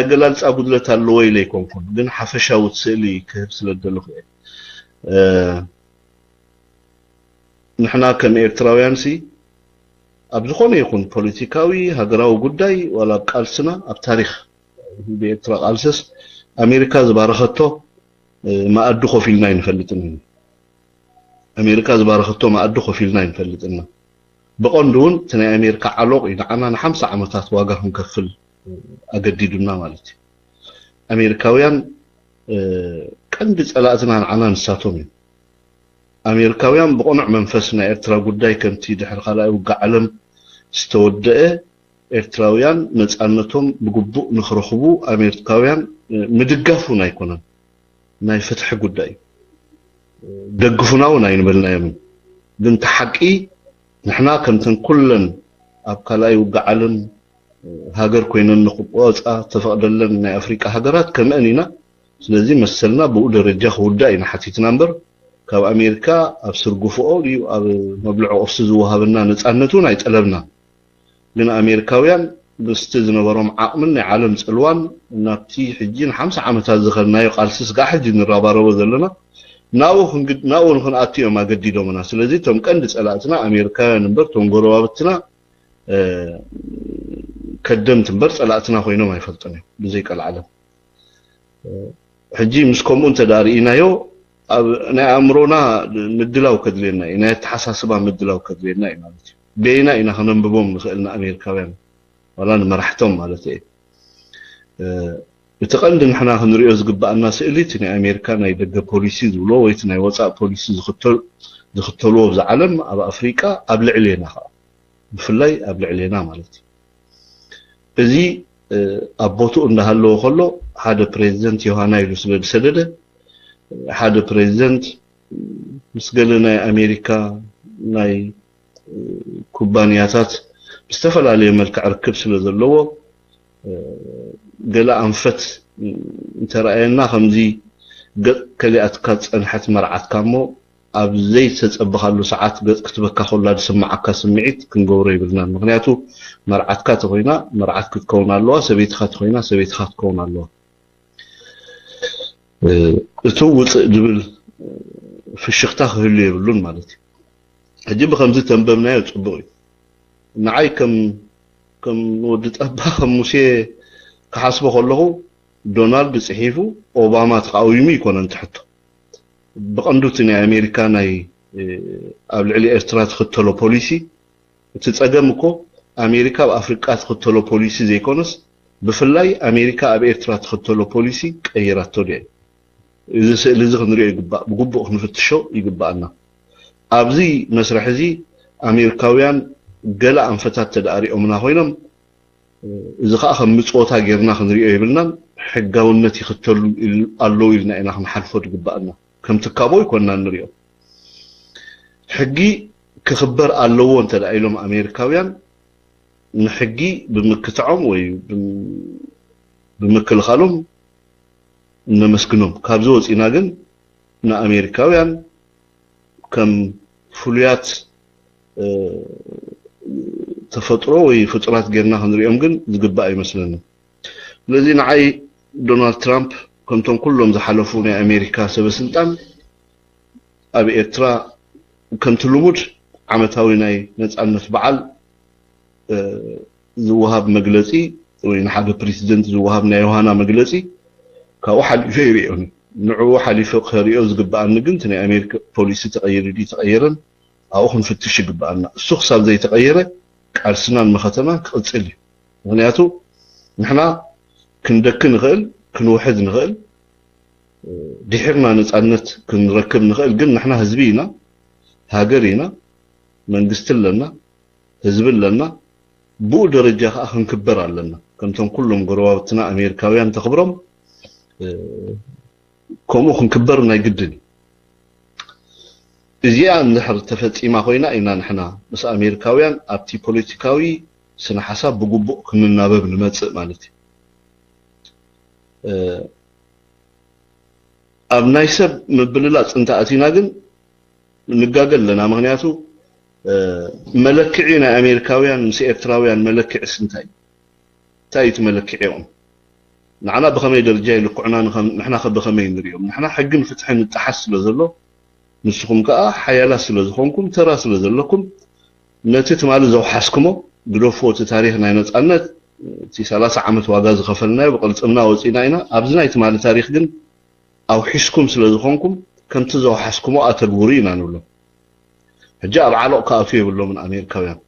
ኣገላልፃ ጉድለት ኣለዎ ኢለ ኣይኮንኩን፣ ግን ሓፈሻዊ ስእሊ ክህብ ስለ ዝደለኹ እየ። ንሕና ከም ኤርትራውያን ሲ ኣብ ዝኾነ ይኹን ፖለቲካዊ ሃገራዊ ጉዳይ ዋላ ኣብ ቃልስና ኣብ ታሪኽ ህዝቢ ኤርትራ ቃልስስ ኣሜሪካ ዝባረኸቶ መኣዲ ኮፍ ኢልና ኣይንፈልጥን ኢና። ኣሜሪካ ዝባረኸቶ መኣዲ ኮፍ ኢልና ኣይንፈልጥን ኢና። ብቐንዱ እውን እቲ ናይ ኣሜሪካ ዓሎቕ እዩ ንዓና ንሓምሳ ዓመታት ዋጋ ክንከፍል ኣገዲዱና ማለት እዩ። ኣሜሪካውያን ቀንዲ ጸላእትና ንዓና ንሳቶም እዮም። ኣሜሪካውያን ብቕኑዕ መንፈስ ናይ ኤርትራ ጉዳይ ከምቲ ድሕሪ ካልኣይ ውግእ ዓለም ዝተወደአ ኤርትራውያን ነጻነቶም ብግቡእ ንኽረኽቡ ኣሜሪካውያን ምድጋፍ እውን ኣይኮነን፣ ናይ ፍትሒ ጉዳይ እዩ። ደግፉና እውን ኣይንበልናዮምን። ግን እቲ ሓቂ ንሕና ከምተን ኩለን ኣብ ካልኣይ ውግእ ዓለም ሃገር ኮይነን ንክቆጻ ዝተፈቕደለን ናይ ኣፍሪቃ ሃገራት ከምአን ኢና። ስለዚ መሰልና ብኡ ደረጃ ክውዳእ ኢና ሓቲትና እምበር ካብ ኣሜሪካ ኣብ ስርግፍኦ ድዩ ኣብ መብልዒ ቁርሲ ዝወሃበና ነጻነት እውን ኣይጠለብናን። ግን ኣሜሪካውያን ምስቲ ዝነበሮም ዓቕምን ናይ ዓለም ጽልዋን ናብቲ ሕጂ ንሓምሳ ዓመታት ዝኸድናዮ ቃልሲ ስጋዕ ሕጂ ንረባረቦ ዘለና ናብኡ ክንግድ ናብኡ ንክንኣቱ እዮም ኣገዲዶምና። ስለዚ እቶም ቀንዲ ጸላእትና ኣሜሪካውያን እምበር እቶም ጎረባብትና ከደምቲ እምበር ጸላእትና ኮይኖም ኣይፈልጡን እዮም ብዘይ ቀልዓለም። ሕጂ ምስ ከምኡ እንተ ደኣ ርኢናዮ ኣብ ናይ ኣእምሮና ምድላው ከድልየና እዩ፣ ናይ ኣተሓሳስባ ምድላው ከድልየና እዩ ማለት እዩ። በየና ኢና ከነንብቦም ንኽእል ንኣሜሪካውያን ዋላ ንመራሕቶም ማለት እየ። እቲ ቀንዲ ንሕና ክንሪኦ ዝግባኣና ስእሊ እቲ ናይ ኣሜሪካ ናይ ደገ ፖሊሲ ዝብሎ ወይ እቲ ናይ ወፃእ ፖሊሲ ዝኽተልዎ ኣብዚ ዓለም ኣብ ኣፍሪቃ ኣብ ልዕሌና ከዓ ብፍላይ ኣብ ልዕሌና ማለት እዩ። እዚ ኣብ ቦትኡ እንዳሃለወ ከሎ ሓደ ፕሬዚደንት ዮሃና ኢሉ ስለ ዝሰደደ ሓደ ፕሬዚደንት ምስ ገለ ናይ ኣሜሪካ ናይ ኩባንያታት ብዝተፈላለየ መልክዕ ርክብ ስለ ዘለዎ ገለ ኣንፈት እንተረኣየና ከምዚ ገፅ ከሊኣትካ ዝፀንሐት መርዓትካ እሞ ኣብ ዘይተፀበኻሉ ሰዓት ገፅ ክትበካ ከላ ዝስምዓካ ስምዒት ክንገብሮ ይብልናን። ምክንያቱ መርዓትካ ተኮይና መርዓት ክትከውን ኣለዋ፣ ሰበይትካ ተኮይና ሰበይትካ ክትከውን ኣለዋ። እቲ ውፅእ ዝብል ፍሽኽታ ክህሉ የብሉን ማለት እዩ። ሕጂ ብከምዚ ተንበብናዮ ፅቡቅ እዩ። ንዓይ ከም ከም ወዲ ጠባ ከም ሙሴ ክሓስቦ ከለኹ ዶናልድ ፅሒፉ ኦባማ ተቃዊሙ ይኮነን ትሕቶ። ብቐንዱ እቲ ናይ ኣሜሪካ ናይ ኣብ ልዕሊ ኤርትራ ትኽተሎ ፖሊሲ እቲ ጸገም እኮ ኣሜሪካ ኣብ ኣፍሪቃ ትኽተሎ ፖሊሲ ዘይኮነስ፣ ብፍላይ ኣሜሪካ ኣብ ኤርትራ ትኽተሎ ፖሊሲ ቀይራቶ ድያ? እዚ ስእሊ እዚ ክንሪኦ ይግባእ፣ ብግቡእ ክንፍትሾ ይግባኣና። ኣብዚ መስርሕ እዚ ኣሜሪካውያን ገለ ኣንፈታት ተደኣሪኦምና ኮይኖም፣ እዚ ከዓ ከም ምጽወታ ጌርና ክንሪኦ የብልናን፣ ሕጋውነት ይኽተሉ ኣለዉ ኢልና ኢና ክንሓልፎ ዝግባኣና። ከም ትካቦ ይኮንና ንሪኦ። ሕጊ ክኽበር ኣለዎ እንተ ደኣ ኢሎም ኣሜሪካውያን፣ ንሕጊ ብምክትዖም ወይ ብምክልኻሎም ነመስግኖም። ካብዚ ወፂና ግን ንኣሜሪካውያን ከም ፍሉያት ተፈጥሮ ወይ ፍጡራት ጌርና ክንሪኦም ግን ዝግባእ ኣይመስለንን። ስለዚ ንዓይ ዶናልድ ትራምፕ ከምቶም ኩሎም ዝሓለፉ ናይ ኣሜሪካ ሰበስልጣን ኣብ ኤርትራ ከምቲ ልሙድ ዓመታዊ ናይ ነፃነት በዓል ዝወሃብ መግለፂ ወይ ንሓደ ፕሬዚደንት ዝወሃብ ናይ ዮሃና መግለፂ ካብኡ ሓሊፈ ይሪኦን። ንዕኡ ሓሊፈ ከሪኦ ዝግበኣኒ ግን እቲ ናይ ኣሜሪካ ፖሊሲ ተቐይሩ ድዩ ተቐየረን ኣብኡ ክንፍትሽ ይግበኣና። እሱ ክሳብ ዘይተቐየረ ቃልስናን መኸተናን ክቕፅል እዩ። ምክንያቱ ንሕና ክንደኪ ንኽእል፣ ክንውሕድ ንኽእል፣ ድሒርና ነፃነት ክንረክብ ንኽእል፣ ግን ንሕና ህዝቢ ኢና፣ ሃገር ኢና፣ መንግስቲ ኣለና፣ ህዝቢ ኣለና። ብኡ ደረጃ ከዓ ክንክበር ኣለና። ከምቶም ኩሎም ጎረባብትና ኣሜሪካውያን ተኽብሮም ከምኡ ክንክበር ናይ ግድን እዩ። እዚኣ እንድሕር ተፈፂማ ኮይና ኢና ንሕና ምስ ኣሜሪካውያን ኣብቲ ፖለቲካዊ ስነ ሓሳብ ብግቡእ ክንናበብ ንመፅእ ማለት እዩ። ኣብ ናይ ሰብ ምብልላፅ እንተኣቲና ግን ንጋገ ኣለና። ምክንያቱ መለክዒ ናይ ኣሜሪካውያን ምስ ኤርትራውያን መለክዕስ እንታይ እዩ? እንታይ እዩ እቲ መለክዒኦም? ንዓና ብኸመይ ደረጃ ይልክዑና? ንኸም- ንሕና ከ ብኸመይ ንሪኦም? ንሕና ሕግን ፍትሕን ንጠሓስ ስለ ዘሎ፣ ንስኹም ከኣ ሓያላት ስለ ዝኾንኩም፣ ተራ ስለ ዘለኩም፣ ነቲ ትማሊ ዘውሓስኩሞ ግደፍዎ። እቲ ታሪኽ ናይ ነጻነት፣ እቲ ሰላሳ ዓመት ዋጋ ዝኸፈልናዮ ብቕልጽምና ወጺና ኢና። ኣብዚ ናይ ትማሊ ታሪኽ ግን ኣውሒስኩም ስለ ዝኾንኩም፣ ከምቲ ዘውሓስኩሞ ኣተግብሩ ኢና ንብሎም። ሕጂ ኣብ ዓሎቕ ክኣትዉ የብሎምን ኣሜሪካውያን።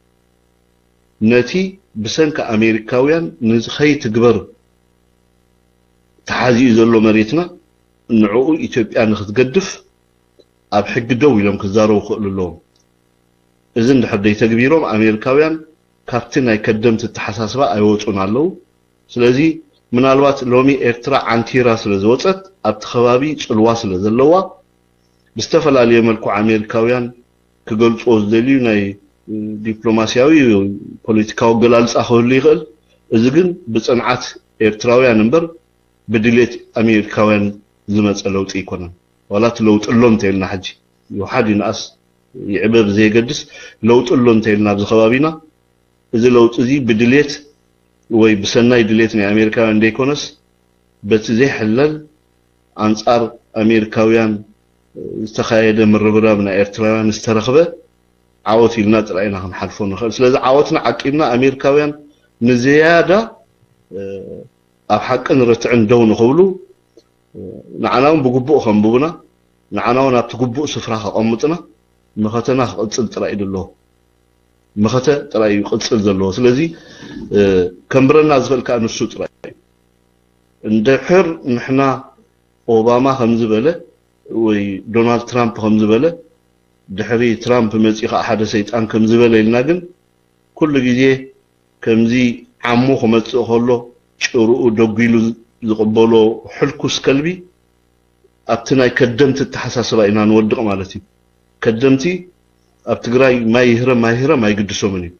ነቲ ብሰንኪ ኣሜሪካውያን ንኸይትግበር ተሓዚኡ ዘሎ መሬትና ንዕኡ ኢትዮጵያ ንክትገድፍ ኣብ ሕጊ ደው ኢሎም ክዛረቡ ክኽእሉ ኣለዎም። እዚ እንድሕር ዘይተግቢሮም ኣሜሪካውያን ካብቲ ናይ ከደምቲ ኣተሓሳስባ ኣይወፁን ኣለዉ። ስለዚ ምናልባት ሎሚ ኤርትራ ዓንቲራ ስለ ዝወፀት ኣብቲ ከባቢ ፅልዋ ስለ ዘለዋ ብዝተፈላለየ መልክዑ ኣሜሪካውያን ክገልፅዎ ዝደልዩ ናይ ዲፕሎማስያዊ ፖለቲካዊ ኣገላልፃ ክህሉ ይኽእል። እዚ ግን ብፅንዓት ኤርትራውያን እምበር ብድሌት ኣሜሪካውያን ዝመፀ ለውጢ ኣይኮነን። ዋላ እቲ ለውጢ ኣሎ እንተኢልና ሕጂ ይውሓድ ይንኣስ ይዕበ ብዘየገድስ ለውጢ ኣሎ እንተኢልና ኣብዚ ከባቢና እዚ ለውጢ እዚ ብድሌት ወይ ብሰናይ ድሌት ናይ ኣሜሪካውያን ዘይኮነስ በቲ ዘይሕለል ኣንፃር ኣሜሪካውያን ዝተኻየደ ምርብራብ ናይ ኤርትራውያን ዝተረኽበ ዓወት ኢልና ጥራይ ኢና ክንሓልፎ ንኽእል። ስለዚ ዓወትና ዓቂብና ኣሜሪካውያን ንዝያዳ ኣብ ሓቅን ርትዕን ደው ንኽብሉ ንዓና እውን ብግቡእ ከንብቡና ንዓና እውን ኣብቲ ግቡእ ስፍራ ከቐምጥና መኸተና ክቕፅል ጥራይ እዩ ዘለዎ። መኸተ ጥራይ እዩ ክቕፅል ዘለዎ። ስለዚ ከንብረና ዝኽእል ከዓ ንሱ ጥራይ እዩ። እንድሕር ንሕና ኦባማ ከምዚ በለ ወይ ዶናልድ ትራምፕ ከምዚ በለ ድሕሪ ትራምፕ መፂኡ ከዓ ሓደ ሰይጣን ከምዚ በለ ኢልና ግን ኩሉ ግዜ ከምዚ ዓሙ ክመፅእ ከሎ ጭርኡ ደጒሉ ዝቕበሎ ሕልኩስ ከልቢ ኣብቲ ናይ ከደምቲ ኣተሓሳስባ ኢና ንወድቕ ማለት እዩ። ከደምቲ ኣብ ትግራይ ማይ ይህረም ኣይህረም ኣይግድሶምን እዩ።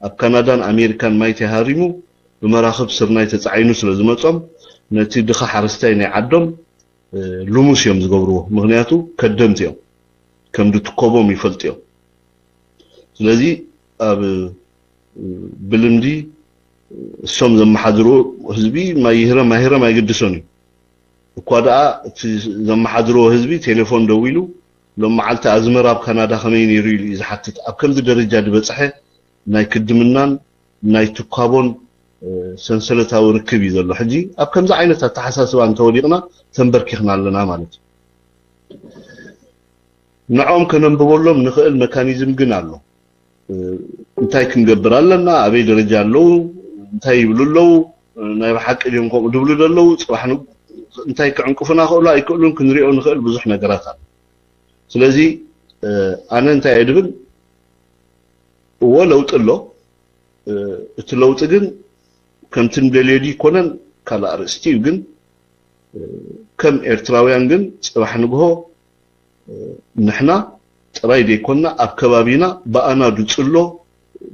ኣብ ካናዳን ኣሜሪካን ማይ ተሃሪሙ ብመራኽብ ስርናይ ተፃዒኑ ስለ ዝመፆም ነቲ ድኻ ሓረስታይ ናይ ዓዶም ልሙስ እዮም ዝገብርዎ። ምክንያቱ ከደምቲ እዮም፣ ከም ድትኮቦም ይፈልጡ እዮም። ስለዚ ኣብ ብልምዲ እሶም ዘመሓድርዎ ህዝቢ ማይ ይህረም ኣይህረም ኣይግድሶን እዩ። እኳ ደኣ እቲ ዘመሓድርዎ ህዝቢ ቴሌፎን ደዊሉ ሎም መዓልቲ ኣዝመራ ኣብ ካናዳ ከመይ ነይሩ ኢሉ እዩ ዝሓትት። ኣብ ከምዚ ደረጃ ዝበፅሐ ናይ ክድምናን ናይ ትኳቦን ሰንሰለታዊ ርክብ እዩ ዘሎ። ሕጂ ኣብ ከምዚ ዓይነት ኣተሓሳስባ እንተወዲቕና ተንበርኪኽና ኣለና ማለት እዩ። ንዖም ከነንብበሎም ንኽእል መካኒዝም ግን ኣሎ። እንታይ ክንገብር ኣለና? ኣበይ ደረጃ ኣለዉ? እንታይ ይብሉ ኣለዉ? ናይ ብሓቂ ድዮም ከምኡ ድብሉ ደለዉ? ፅባሕ እንታይ ክዕንቅፉና ክእሉ ኣይክእሉን ክንሪኦ ንኽእል ብዙሕ ነገራት ኣሎ። ስለዚ ኣነ እንታይ እየ ድብል፣ እዎ ለውጢ ኣሎ። እቲ ለውጢ ግን ከምቲ ንደልዮ ድዩ ይኮነን ካልእ ኣርእስቲ እዩ። ግን ከም ኤርትራውያን ግን ፅባሕ ንግሆ ንሕና ጥራይ ዘይኮንና ኣብ ከባቢና ብኣና ድፅሎ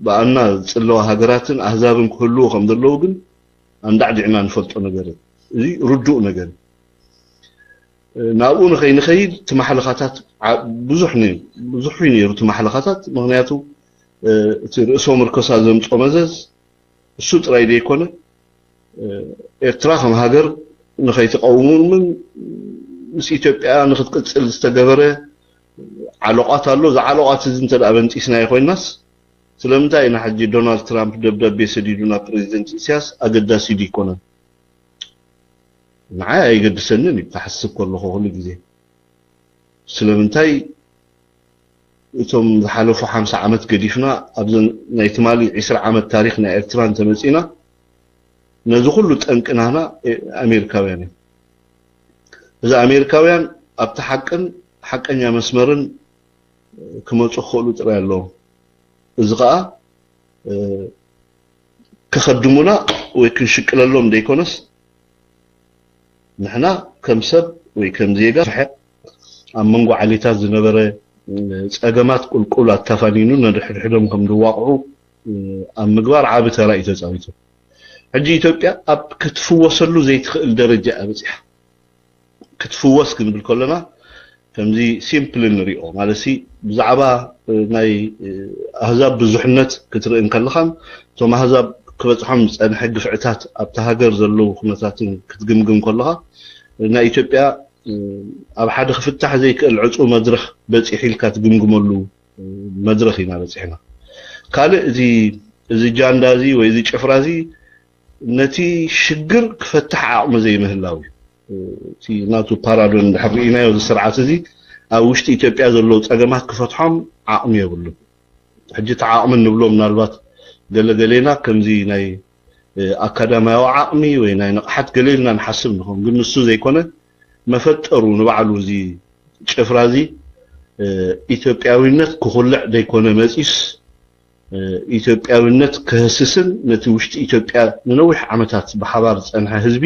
ብኣና ዝፅለዋ ሃገራትን ኣህዛብን ክህልዉ ከም ዘለዉ ግን ኣንዳዕዲዕና ንፈልጦ ነገር እዩ። እዚ ርዱእ ነገር እዩ። ናብኡ ንኸይንኸይድ እቲ ማሕለኻታት ብዙሕ ብዙሕ እዩ ነይሩ እቲ ማሕለኻታት። ምክንያቱ እቲ ርእሶ ምርኮሳ ዘምፆ መዘዝ እሱ ጥራይ ዘይኮነ ኤርትራ ከም ሃገር ንኸይትቀውምን ምስ ኢትዮጵያ ንክትቅፅል ዝተገበረ ዓለቋት ኣሎ። እዚ ዓለቋት እዚ እንተ በንጢስናዮ ኮይናስ ስለምንታይ ኢና ሕጂ ዶናልድ ትራምፕ ደብዳቤ ሰዲዱ ናብ ፕሬዚደንት ኢሳያስ ኣገዳሲ ዱ ይኮነን? ንዓይ ኣይገድሰንን እዩ ክሓስብ ከለኹ ኩሉ ግዜ። ስለምንታይ እቶም ዝሓለፉ ሓምሳ ዓመት ገዲፍና ኣብዚ ናይ ትማሊ ዕስራ ዓመት ታሪክ ናይ ኤርትራ እንተመፂና ነዚ ኩሉ ጠንቂ ናህና ኣሜሪካውያን እዮም። እዚ ኣሜሪካውያን ኣብቲ ሓቅን ሓቀኛ መስመርን ክመፁ ክኽእሉ ጥራይ ኣለዎም። እዚ ከዓ ከኸድሙና ወይ ክንሽቅለሎም ዘይኮነስ ንሕና ከም ሰብ ወይ ከም ዜጋ ኣብ መንጎ ዓሌታት ዝነበረ ፀገማት ቁልቁል ኣታፋኒኑ ነድሕድሕዶም ከም ዝዋቕዑ ኣብ ምግባር ዓቢ ተራ እዩ ተፃዊቱ። ሕጂ ኢትዮጵያ ኣብ ክትፍወሰሉ ዘይትኽእል ደረጃ እያ በፂሓ። ክትፍወስ ክንብል ከለና ከምዚ ሲምፕል ንሪኦ ማለት ሲ ብዛዕባ ናይ ኣህዛብ ብዙሕነት ክትርኢ እንከለኻን እቶም ኣህዛብ ክበፅሖም ዝፀንሐ ግፍዕታት ኣብቲ ሃገር ዘለዉ ኩነታትን ክትግምግም ከለኻ ናይ ኢትዮጵያ ኣብ ሓደ ክፍታሕ ዘይክእል ዕፁ መድረኽ በፂሑ ኢልካ ትግምግመሉ መድረኽ ኢና በፂሕና። ካልእ እዚ እዚ ጃንዳ እዚ ወይ እዚ ጭፍራ እዚ ነቲ ሽግር ክፈትሕ ዓቕሚ ዘይምህላው እዩ። እቲ ናቱ ፓራዶን እንድሕር ርኢናዮ እዚ ስርዓት እዚ ኣብ ውሽጢ ኢትዮጵያ ዘለዉ ፀገማት ክፈትሖም ዓቕሚ የብሉን። ሕጂ እቲ ዓቕሚ እንብሎ ምናልባት ገለገሌና ከምዚ ናይ ኣካዳማያዊ ዓቕሚ ወይ ናይ ንቕሓት ገለ ኢልና ንሓስብ ንኸውን። ግን ንሱ ዘይኮነ መፈጠሩ ንባዕሉ እዚ ጭፍራ እዚ ኢትዮጵያዊነት ክኹልዕ ዘይኮነ መፂስ ኢትዮጵያዊነት ክህስስን ነቲ ውሽጢ ኢትዮጵያ ንነዊሕ ዓመታት ብሓባር ዝፀንሐ ህዝቢ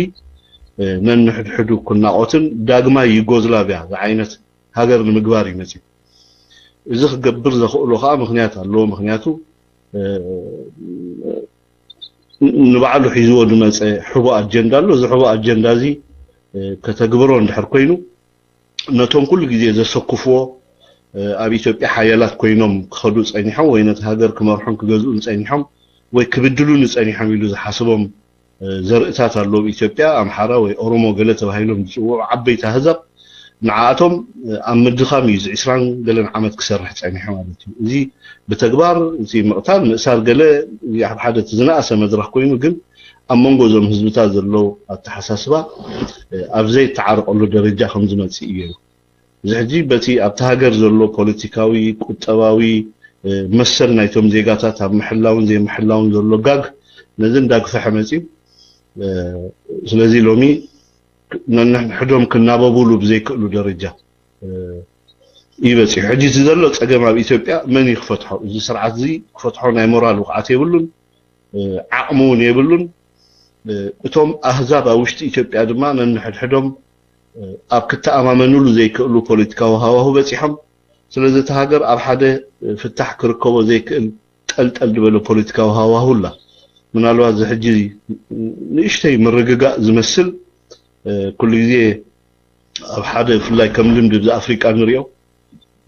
ነንሕድሕዱ ክናቖትን ዳግማይ ዩጎዝላቪያ ዝዓይነት ሃገር ንምግባር እዩ መፂኡ። እዚ ክገብር ዘኽእሎ ከዓ ምክንያት ኣለዎ። ምክንያቱ ንባዕሉ ሒዝዎ ዝመፀ ሕቡእ ኣጀንዳ ኣሎ። እዚ ሕቡእ ኣጀንዳ እዚ ከተግብሮ እንድሕር ኮይኑ ነቶም ኩሉ ግዜ ዘሰክፍዎ ኣብ ኢትዮጵያ ሓያላት ኮይኖም ክኸዱ ፀኒሖም ወይ ነቲ ሃገር ክመርሑን ክገዝኡን ፀኒሖም ወይ ክብድሉኒ ፀኒሖም ኢሉ ዝሓስቦም ዘርእታት ኣለዉ ኣብ ኢትዮጵያ ኣምሓራ ወይ ኦሮሞ ገለ ተባሂሎም ዝፅውዑ ዓበይቲ ኣህዛብ ንዓኣቶም ኣብ ምድኻም እዩ እዚ ዕስራን ገለን ዓመት ክሰርሕ ፀኒሑ ማለት እዩ። እዚ ብተግባር እቲ ምቕታል ምእሳር ገለ ኣብ ሓደ እቲ ዝነኣሰ መድረኽ ኮይኑ ግን ኣብ መንጎ እዞም ህዝብታት ዘሎ ኣተሓሳስባ ኣብ ዘይተዓርቀሉ ደረጃ ከም ዝመፅእ እዩ። እዚ ሕጂ በቲ ኣብቲ ሃገር ዘሎ ፖለቲካዊ፣ ቁጠባዊ መሰል ናይቶም ዜጋታት ኣብ ምሕላውን ዘይምሕላውን ዘሎ ጋግ ነዚ እንዳግፈሐ መፅዩ። ስለዚ ሎሚ ነንሕድሕዶም ክናበቡሉ ብዘይክእሉ ደረጃ እዩ በፂሑ። ሕጂ እቲ ዘሎ ፀገም ኣብ ኢትዮጵያ መን እዩ ክፈትሖ? እዚ ስርዓት እዚ ክፈትሖ ናይ ሞራል ብቕዓት የብሉን፣ ዓቕሚ እውን የብሉን። እቶም ኣህዛብ ኣብ ውሽጢ ኢትዮጵያ ድማ ነንሕድሕዶም ኣብ ክተኣማመኑሉ ዘይክእሉ ፖለቲካዊ ሃዋሁ በፂሖም። ስለዚ እቲ ሃገር ኣብ ሓደ ፍታሕ ክርከቦ ዘይክእል ጠልጠል ዝበለ ፖለቲካዊ ሃዋሁ ኣላ። ምናልባት እዚ ሕጂ ንእሽተይ ምርግጋእ ዝመስል ኩሉ ግዜ ኣብ ሓደ ብፍላይ ከም ልምዲ ኣብዚ ኣፍሪቃ ንሪኦ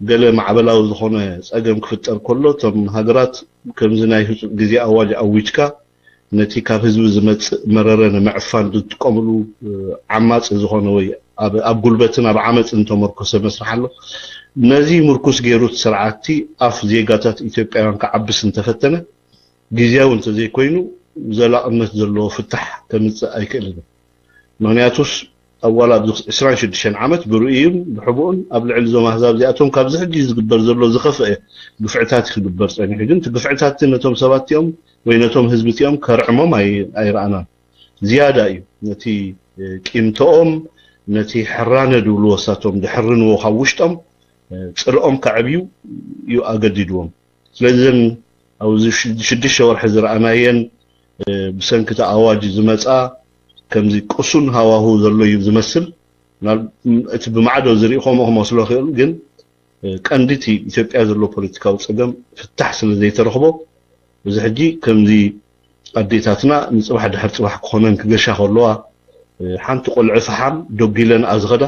ገለ ማዕበላዊ ዝኾነ ፀገም ክፍጠር ከሎ እቶም ሃገራት ከምዚ ናይ ህፁፅ ግዜ ኣዋጅ ኣዊጅካ ነቲ ካብ ህዝቢ ዝመፅእ መረረ ንምዕፋን ዝጥቀምሉ ዓማፂ ዝኾነ ወይ ኣብ ጉልበትን ኣብ ዓመፅን ዝተመርኮሰ መስርሕ ኣሎ። ነዚ ምርኩስ ገይሩ እቲ ስርዓቲ ኣፍ ዜጋታት ኢትዮጵያውያን ክዓብስ እንተፈተነ ግዝያዊ እንተዘይኮይኑ ዘላቕነት ዘለዎ ፍታሕ ከምፅእ ኣይክእልን። ምክንያቱስ ኣዋላ ኣብዚ ዕስራን ሽዱሽተን ዓመት ብርእዩን ብሕቡኡን ኣብ ልዕሊ እዞም ኣህዛብ እዚኣቶም ካብዚ ሕጂ ዝግበር ዘሎ ዝኸፍአ ግፍዕታት ክግበር ጸኒሑ። ግን እቲ ግፍዕታት ነቶም ሰባት እቲኦም ወይ ነቶም ህዝቢ እቲኦም ከርዕሞም ኣይረኣናን። ዝያዳ እዩ ነቲ ቂምቶኦም፣ ነቲ ሕራነ ድብልዎ እሳቶም ድሕርንዎ ካብ ውሽጦም ጽልኦም ከዕብዩ እዩ ኣገዲድዎም። ስለዚ እዘን ኣብዚ ሽዱሽተ ወርሒ ዝረኣናየን ብሰንኪ እቲ ኣዋጅ ዝመጻ ከምዚ ቅሱን ሃዋሁ ዘሎ እዩ ዝመስል። እቲ ብማዕዶ ዝርኢ ከምኡ ክመስሎ ይኽእል፣ ግን ቀንዲ እቲ ኢትዮጵያ ዘሎ ፖለቲካዊ ጸገም ፍታሕ ስለ ዘይተረኽቦ፣ እዚ ሕጂ ከምዚ ኣዴታትና ንጽባሕ ድሕር ጽባሕ ክኾነን ክገሻ ከለዋ፣ ሓንቲ ቆልዐ ፈሓም ደጒለንኣ ዝኸዳ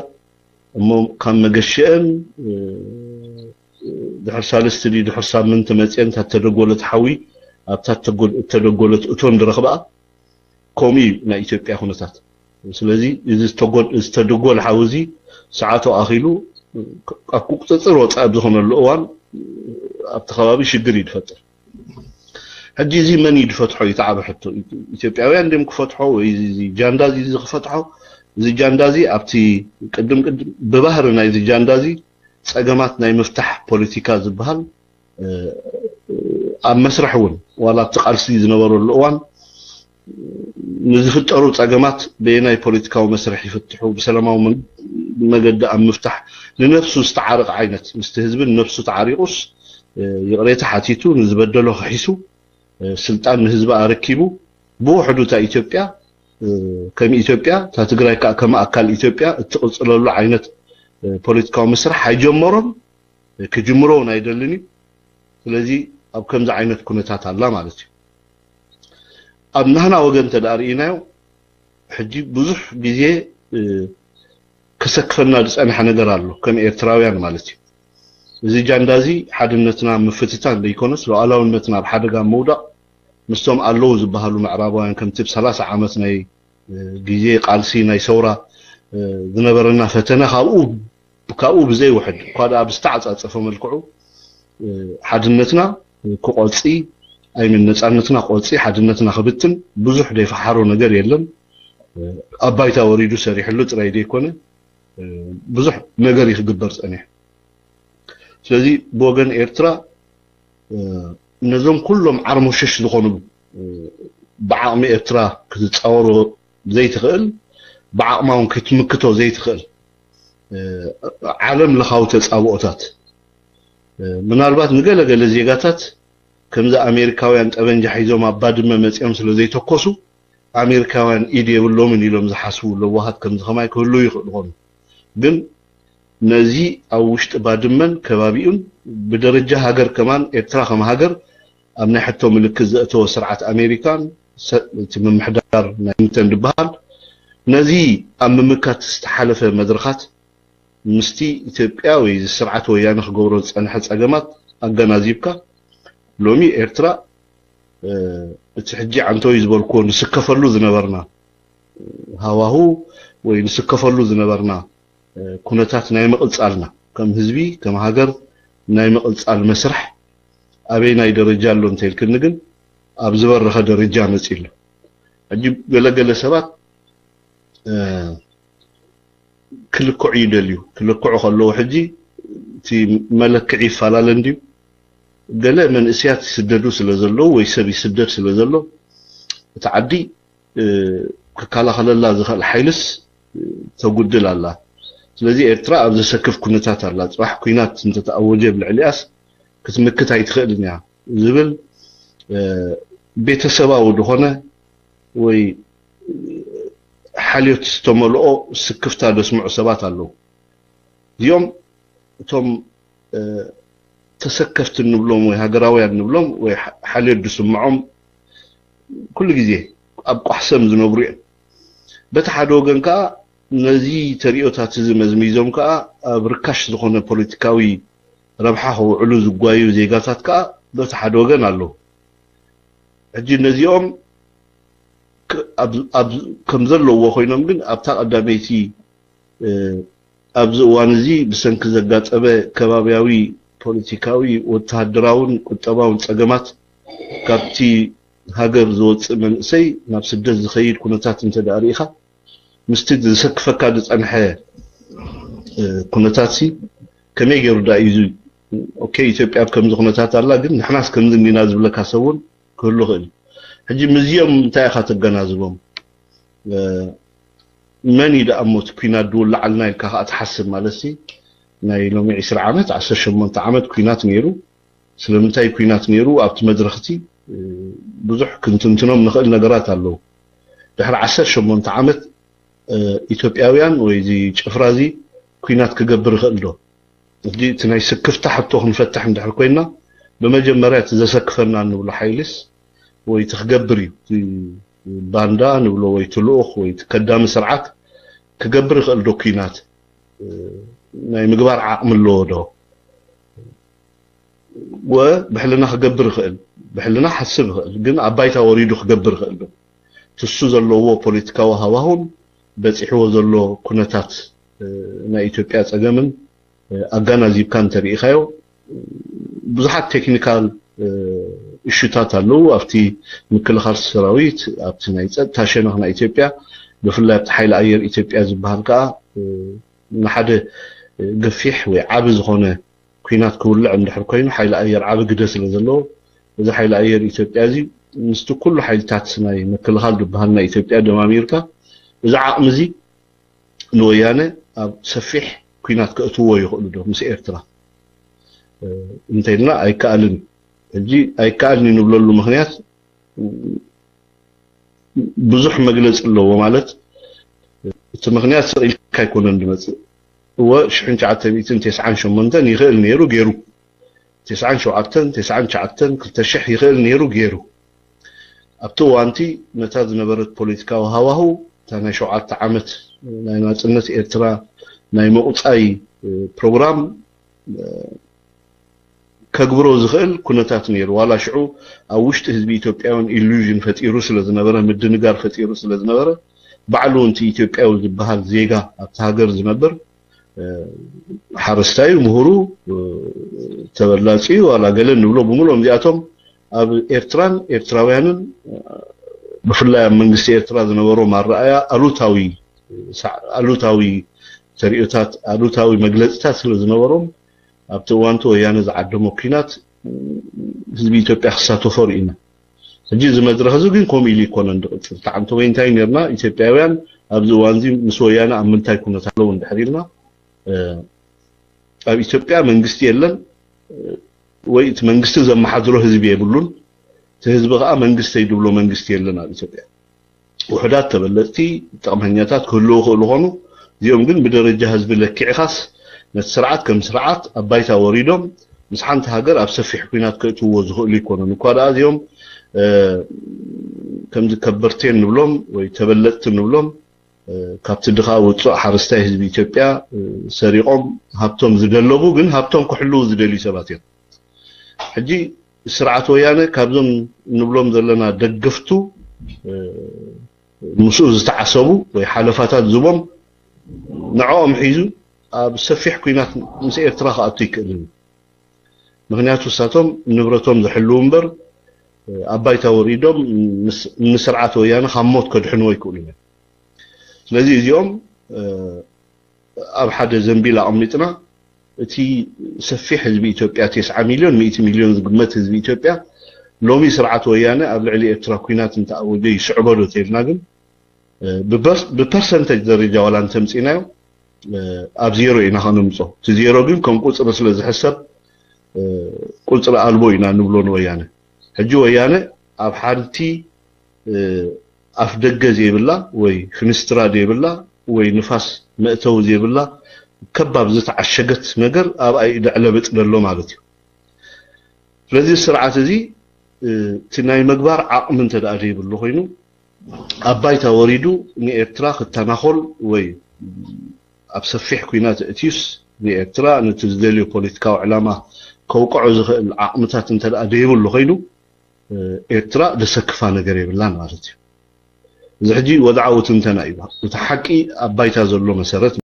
እሞ ካብ መገሽአን ድሕር ሳልስቲ ድዩ ድሕር ሳምንቲ መፅአን እታ ተደጎለት ሓዊ ኣብታ እተደጎለት እቶን ዝረኽብኣ። ከምኡ እዩ ናይ ኢትዮጵያ ኩነታት። ስለዚ እዚ ዝተደጎል ሓዊ እዚ ሰዓቱ ኣኺሉ ካብ ቁፅፅር ወፃኢ ኣብ ዝኾነሉ እዋን ኣብቲ ከባቢ ሽግር እዩ ዝፈጥር። ሕጂ እዚ መን እዩ ዝፈትሖ እዩ እቲ ዓቢ ሕቶ። ኢትዮጵያውያን ድዮም ክፈትሖ ወይ እዚ ጃንዳ እዚ ክፈትሖ? እዚ ጃንዳ እዚ ኣብቲ ቅድም ቅድም ብባህሪ ናይዚ ጃንዳ እዚ ፀገማት ናይ ምፍታሕ ፖለቲካ ዝበሃል ኣብ መስርሕ እውን ዋላ ኣብቲ ቃልሲ ዝነበረሉ እዋን ንዝፍጠሩ ፀገማት በየናይ ፖለቲካዊ መስርሕ ይፍትሑ፣ ብሰላማዊ መገዲ ኣብ ምፍታሕ ንነብሱ ዝተዓረቕ ዓይነት ምስቲ ህዝቢ ንነብሱ ተዓሪቑስ ይቕሬታ ሓቲቱ ንዝበደሎ ክሒሱ ስልጣን ንህዝቢ ኣረኪቡ ብውሕዱ እታ ኢትዮጵያ ከም ኢትዮጵያ እታ ትግራይ ከዓ ከም ኣካል ኢትዮጵያ እትቕፅለሉ ዓይነት ፖለቲካዊ መስርሕ ኣይጀመሮን። ክጅምሮ እውን ኣይደልን እዩ። ስለዚ ኣብ ከምዚ ዓይነት ኩነታት ኣላ ማለት እዩ። ኣብ ናህና ወገን እንተ ደኣ ርኢናዮ ሕጂ ብዙሕ ግዜ ከሰክፈና ዝፀንሐ ነገር ኣሎ ከም ኤርትራውያን ማለት እዩ። እዚ ጃንዳ እዚ ሓድነትና ምፍትታን ዘይኮነስ ሉዓላውነትና ኣብ ሓደጋ ምውዳቕ ምስቶም ኣለዉ ዝበሃሉ ምዕራባውያን ከምቲ ብ ሰላሳ ዓመት ናይ ግዜ ቃልሲ ናይ ሰውራ ዝነበረና ፈተነ ካብኡ ካብኡ ብዘይውሕድ እኳ ደኣ ብዝተዓጻጸፈ መልክዑ ሓድነትና ክቆጺ ኣይምን ነጻነትና ቆጺ ሓድነትና ክብትን ብዙሕ ዘይፈሓሮ ነገር የለን። ኣብ ባይታ ወሪዱ ሰሪሕሉ ጥራይ ዘይኮነ ብዙሕ ነገር እዩ ክግበር ጸኒሑ። ስለዚ ብወገን ኤርትራ ነዞም ኩሎም ዓርሞሸሽ ዝኾኑ ብዓቕሚ ኤርትራ ክትጻወሮ ዘይትኽእል ብዓቕማ እውን ክትምክቶ ዘይትኽእል ዓለም ለኻዊ ተጻብኦታት ምናልባት ንገለገለ ዜጋታት ከምዚ ኣሜሪካውያን ጠበንጃ ሒዞም ኣብ ባድመ መጺኦም ስለ ዘይተኮሱ ኣሜሪካውያን ኢድ የብሎምን ኢሎም ዝሓስቡ ለዋሃት ከምዚ ከማይ ክህልዉ ይኽእሉ ይኾኑ። ግን ነዚ ኣብ ውሽጢ ባድመን ከባቢኡን ብደረጃ ሃገር ከማን ኤርትራ ከም ሃገር ኣብ ናይ ሕቶ ምልክት ዘእተወ ስርዓት ኣሜሪካን እቲ ምምሕዳር ናይ ክሊንተን ዝበሃል ነዚ ኣብ ምምካት ዝተሓለፈ መድረኻት ምስቲ ኢትዮጵያ ወይ እዚ ስርዓት ወያነ ክገብሮ ዝጸንሐ ጸገማት ኣገናዚብካ ሎሚ ኤርትራ እቲ ሕጂ ዓንተወይ ዝበልክዎ ንስከፈሉ ዝነበርና ሃዋሁ ወይ ንስከፈሉ ዝነበርና ኩነታት ናይ ምቕጻልና ከም ህዝቢ ከም ሃገር ናይ ምቕጻል መስርሕ ኣበይ ናይ ደረጃ ኣሎ እንተልክኒ ግን ኣብ ዝበረኸ ደረጃ መጺ ኣሎ። ሕጂ ገለገለ ሰባት ክልክዑ ይደልዩ ክልክዑ ከለዉ ሕጂ እቲ መለክዒ ይፈላለ እንድዩ። ገለ መንእስያት ይስደዱ ስለ ዘለዉ ወይ ሰብ ይስደድ ስለ ዘሎ እቲ ዓዲ ክከላኸለላ ዝኽእል ሓይልስ ተጉድል ኣላ። ስለዚ ኤርትራ ኣብ ዘሰክፍ ኩነታት ኣላ። ፅባሕ ኩናት እንተተኣወጀ ኣብ ልዕሊኣስ ክትምክት ኣይትኽእልን እያ ዝብል ቤተሰባዊ ዝኾነ ወይ ሓልዮት ዝተመልኦ ስክፍታ ዘስምዑ ሰባት ኣለዉ። እዚኦም እቶም ተሰከፍቲ እንብሎም ወይ ሃገራውያን እንብሎም ወይ ሓልዮት ዝስምዖም ኩሉ ግዜ ኣብ ቋሕሰም ዝነብሩ እዮም። በቲ ሓደ ወገን ከዓ ነዚ ተሪኦታት እዚ መዝሚዞም ከዓ ኣብ ርካሽ ዝኾነ ፖለቲካዊ ረብሓ ከውዕሉ ዝጓዩ ዜጋታት ከዓ በቲ ሓደ ወገን ኣለዉ። ሕጂ ነዚኦም ከም ዘለዎ ኮይኖም ግን ኣብታ ቀዳመይቲ ኣብዚ እዋን እዚ ብሰንኪ ዘጋጠመ ከባብያዊ ፖለቲካዊ ወተሃደራውን ቁጠባውን ጸገማት ካብቲ ሃገር ዝወፅእ መንእሰይ ናብ ስደት ዝኸይድ ኩነታት እንተ ደኣ ርኢኻ ምስቲ ዘሰክፈካ ዝጸንሐ ኩነታት ሲ ከመይ ገይሩ ዳ እዩ? ኦኬ፣ ኢትዮጵያ ኣብ ከምዚ ኩነታት ኣላ፣ ግን ንሕናስ ከምዚ እንዲና ዝብለካ ሰብ እውን ክህሉ ይኽእል እዩ። ሕጂ ምስዚኦም እንታይ ኢኻ ተገናዝቦም? መን እዩ ደኣ እሞ እቲ ኲናት ዝውልዓልና ኢልካ ከዓ ትሓስብ ማለት ሲ ናይ ሎሚ ዕስራ ዓመት፣ ዓሰርተ ሸሞንተ ዓመት ኲናት ነይሩ። ስለምንታይ ኲናት ነይሩ ኣብቲ መድረኽቲ ብዙሕ ክንትንትኖም ንኽእል ነገራት ኣለዉ። ድሕሪ ዓሰርተ ሸሞንተ ዓመት ኢትዮጵያውያን ወይ እዚ ጭፍራ እዚ ኲናት ክገብር ይኽእል ዶ? እዚ እቲ ናይ ስክፍታ ሕቶ ክንፈትሕ እንድሕር ኮይና፣ ብመጀመርያ እቲ ዘሰክፈና እንብሎ ሓይልስ ወይ እቲ ክገብር እዩ፣ እቲ ባንዳ ንብሎ ወይ እቲ ልኡኽ ወይ እቲ ከዳሚ ስርዓት ክገብር ይኽእል ዶ ኲናት? ናይ ምግባር ዓቕሚ ኣለዎ ዶ? ወ ብሕልና ክገብር ይኽእል፣ ብሕልና ሓስብ ይኽእል፣ ግን ኣብ ባይታ ወሪዱ ክገብር ይኽእል ዶ? ትሱ ዘለዎ ፖለቲካዊ ሃዋሁን በፂሕዎ ዘሎ ኩነታት ናይ ኢትዮጵያ ፀገምን ኣጋናዚብካ እንተሪኢኻዮ ብዙሓት ቴክኒካል እሹታት ኣለዉ ኣብቲ ምክልኻል ሰራዊት ኣብቲ ናይ ፀጥታ ሸነኽ ናይ ኢትዮጵያ ብፍላይ ኣብቲ ሓይሊ ኣየር ኢትዮጵያ ዝበሃል ከዓ ንሓደ ገፊሕ ወይ ዓቢ ዝኾነ ኲናት ክውልዕ እንድሕር ኮይኑ ሓይሊ ኣየር ዓቢ ግደ ስለ ዘለዎ እዚ ሓይሊ ኣየር ኢትዮጵያ እዚ ምስቲ ኩሉ ሓይልታት ናይ ምክልኻል ዝበሃል ናይ ኢትዮጵያ ደማሚርካ እዚ ዓቕሚ እዚ ንወያነ ኣብ ሰፊሕ ኲናት ከእትዎ ይኽእሉ ዶ ምስ ኤርትራ እንተኢልና ኣይከኣልን እዩ። ሕጂ ኣይከኣልን እዩ ንብለሉ ምኽንያት ብዙሕ መግለፂ ኣለዎ። ማለት እቲ ምኽንያት ስቕ ኢልካ ኣይኮነን ዝመፅእ። እወ ሽሕን ትሽዓተ ሚእትን ተስዓን ሸሞንተን ይኽእል ነይሩ ገይሩ፣ ተስዓን ሸውዓተን፣ ተስዓን ትሽዓተን፣ ክልተ ሽሕ ይኽእል ነይሩ ገይሩ። ኣብቲ እዋንቲ ነታ ዝነበረት ፖለቲካዊ ሃዋሁ እታ ናይ ሸውዓተ ዓመት ናይ ናፅነት ኤርትራ ናይ ምቑፃይ ፕሮግራም ከግብሮ ዝኽእል ኩነታት ነይሩ። ዋላ ሽዑ ኣብ ውሽጢ ህዝቢ ኢትዮጵያ እውን ኢሉዥን ፈጢሩ ስለ ዝነበረ፣ ምድንጋር ፈጢሩ ስለ ዝነበረ፣ ባዕሉ እውን እቲ ኢትዮጵያዊ ዝበሃል ዜጋ ኣብቲ ሃገር ዝነብር ሓረስታዩ፣ ምሁሩ፣ ተበላጺዩ፣ ዋላ ገለ ንብሎ ብምሉኦም እዚኣቶም ኣብ ኤርትራን ኤርትራውያንን ብፍላይ ኣብ መንግስቲ ኤርትራ ዝነበሮም ኣረኣያ ኣሉታዊ ኣሉታዊ ተሪኦታት ኣሉታዊ መግለፅታት ስለ ዝነበሮም ኣብቲ እዋንቲ ወያነ ዝዓደሞ ኲናት ህዝቢ ኢትዮጵያ ክሳተፎ ርኢና። ሕጂ እዚ መድረኽ እዚ ግን ከምኡ ኢሉ ይኮነን ዝቕፅል። ተዓንተ ወይ እንታይ ነርና ኢትዮጵያውያን ኣብዚ እዋን እዚ ምስ ወያነ ኣብ ምንታይ ኩነት ኣለዉ እንድሕር ኢልና ኣብ ኢትዮጵያ መንግስቲ የለን ወይ እቲ መንግስቲ ዘመሓድሮ ህዝቢ የብሉን። እቲ ህዝቢ ከዓ መንግስተይ ዝብሎ መንግስቲ የለን ኣብ ኢትዮጵያ። ውሑዳት ተበለፅቲ ጠቕመኛታት ክህልዉ ይኽእሉ ኾኑ እዚኦም ግን ብደረጃ ህዝቢ ለኪዕኻስ ነቲ ስርዓት ከም ስርዓት ኣብ ባይታ ወሪዶም ምስ ሓንቲ ሃገር ኣብ ሰፊሕ ኲናት ከእትውዎ ዝኽእሉ ኣይኮኑን። እኳ ደኣ እዚኦም ከምዚ ከበርቴ ንብሎም ወይ ተበለፅቲ ንብሎም ካብቲ ድኻ ውፁእ ሓረስታይ ህዝቢ ኢትዮጵያ ሰሪቖም ሃብቶም ዝደለቡ ግን ሃብቶም ክሕልዉ ዝደልዩ ሰባት እዮም። ሕጂ ስርዓት ወያነ ካብዞም ንብሎም ዘለና ደገፍቱ ምስኡ ዝተዓሰቡ ወይ ሓለፋታት ዝቦም ንዕኦም ሒዙ ኣብ ሰፊሕ ኲናት ምስ ኤርትራ ክኣቱ ይክእልን እዩ። ምክንያቱ እሳቶም ንብረቶም ዝሕልው እምበር ኣብ ባይታ ወሪዶም ንስርዓት ወያነ ካብ ሞት ከድሕንዎ ኣይክእሉን እዮም። ስለዚ እዚኦም ኣብ ሓደ ዘንቢል ኣቐሚጥና እቲ ሰፊሕ ህዝቢ ኢትዮጵያ ተስዓ ሚልዮን ሚእቲ ሚልዮን ዝግመት ህዝቢ ኢትዮጵያ ሎሚ ስርዓት ወያነ ኣብ ልዕሊ ኤርትራ ኲናት እንተኣወጀ ይስዕቦ ዶ ተልና ግን ብፐርሰንተጅ ደረጃ ዋላ እንተምፂናዮ ኣብ ዜሮ ኢና ከነምፆ። እቲ ዜሮ ግን ከም ቁፅሪ ስለ ዝሕሰብ ቁፅሪ ኣልቦ ኢና ንብሎ ንወያነ። ሕጂ ወያነ ኣብ ሓንቲ ኣፍ ደገ ዘይብላ ወይ ፍንስትራ ዘይብላ ወይ ንፋስ መእተዊ ዘይብላ ከባብ ዝተዓሸገት ነገር ኣብኣ እዩ ደዕለብጥ ዘሎ ማለት እዩ። ስለዚ ስርዓት እዚ እቲ ናይ ምግባር ዓቕሚ እንተ ደኣ ዘይብሉ ኮይኑ ኣብ ባይታ ወሪዱ ንኤርትራ ክተናኾል ወይ ኣብ ሰፊሕ ኲናት እትዩስ ንኤርትራ ነቲ ዝደልዮ ፖለቲካዊ ዕላማ ከውቅዖ ዝኽእል ዓቕምታት እንተ ደኣ ዘይብሉ ኮይኑ ኤርትራ ዘሰክፋ ነገር የብላን ማለት እዩ። እዚ ሕጂ ወድዓዊ ትንተና እዩ። እቲ ሓቂ ኣብ ባይታ ዘሎ መሰረት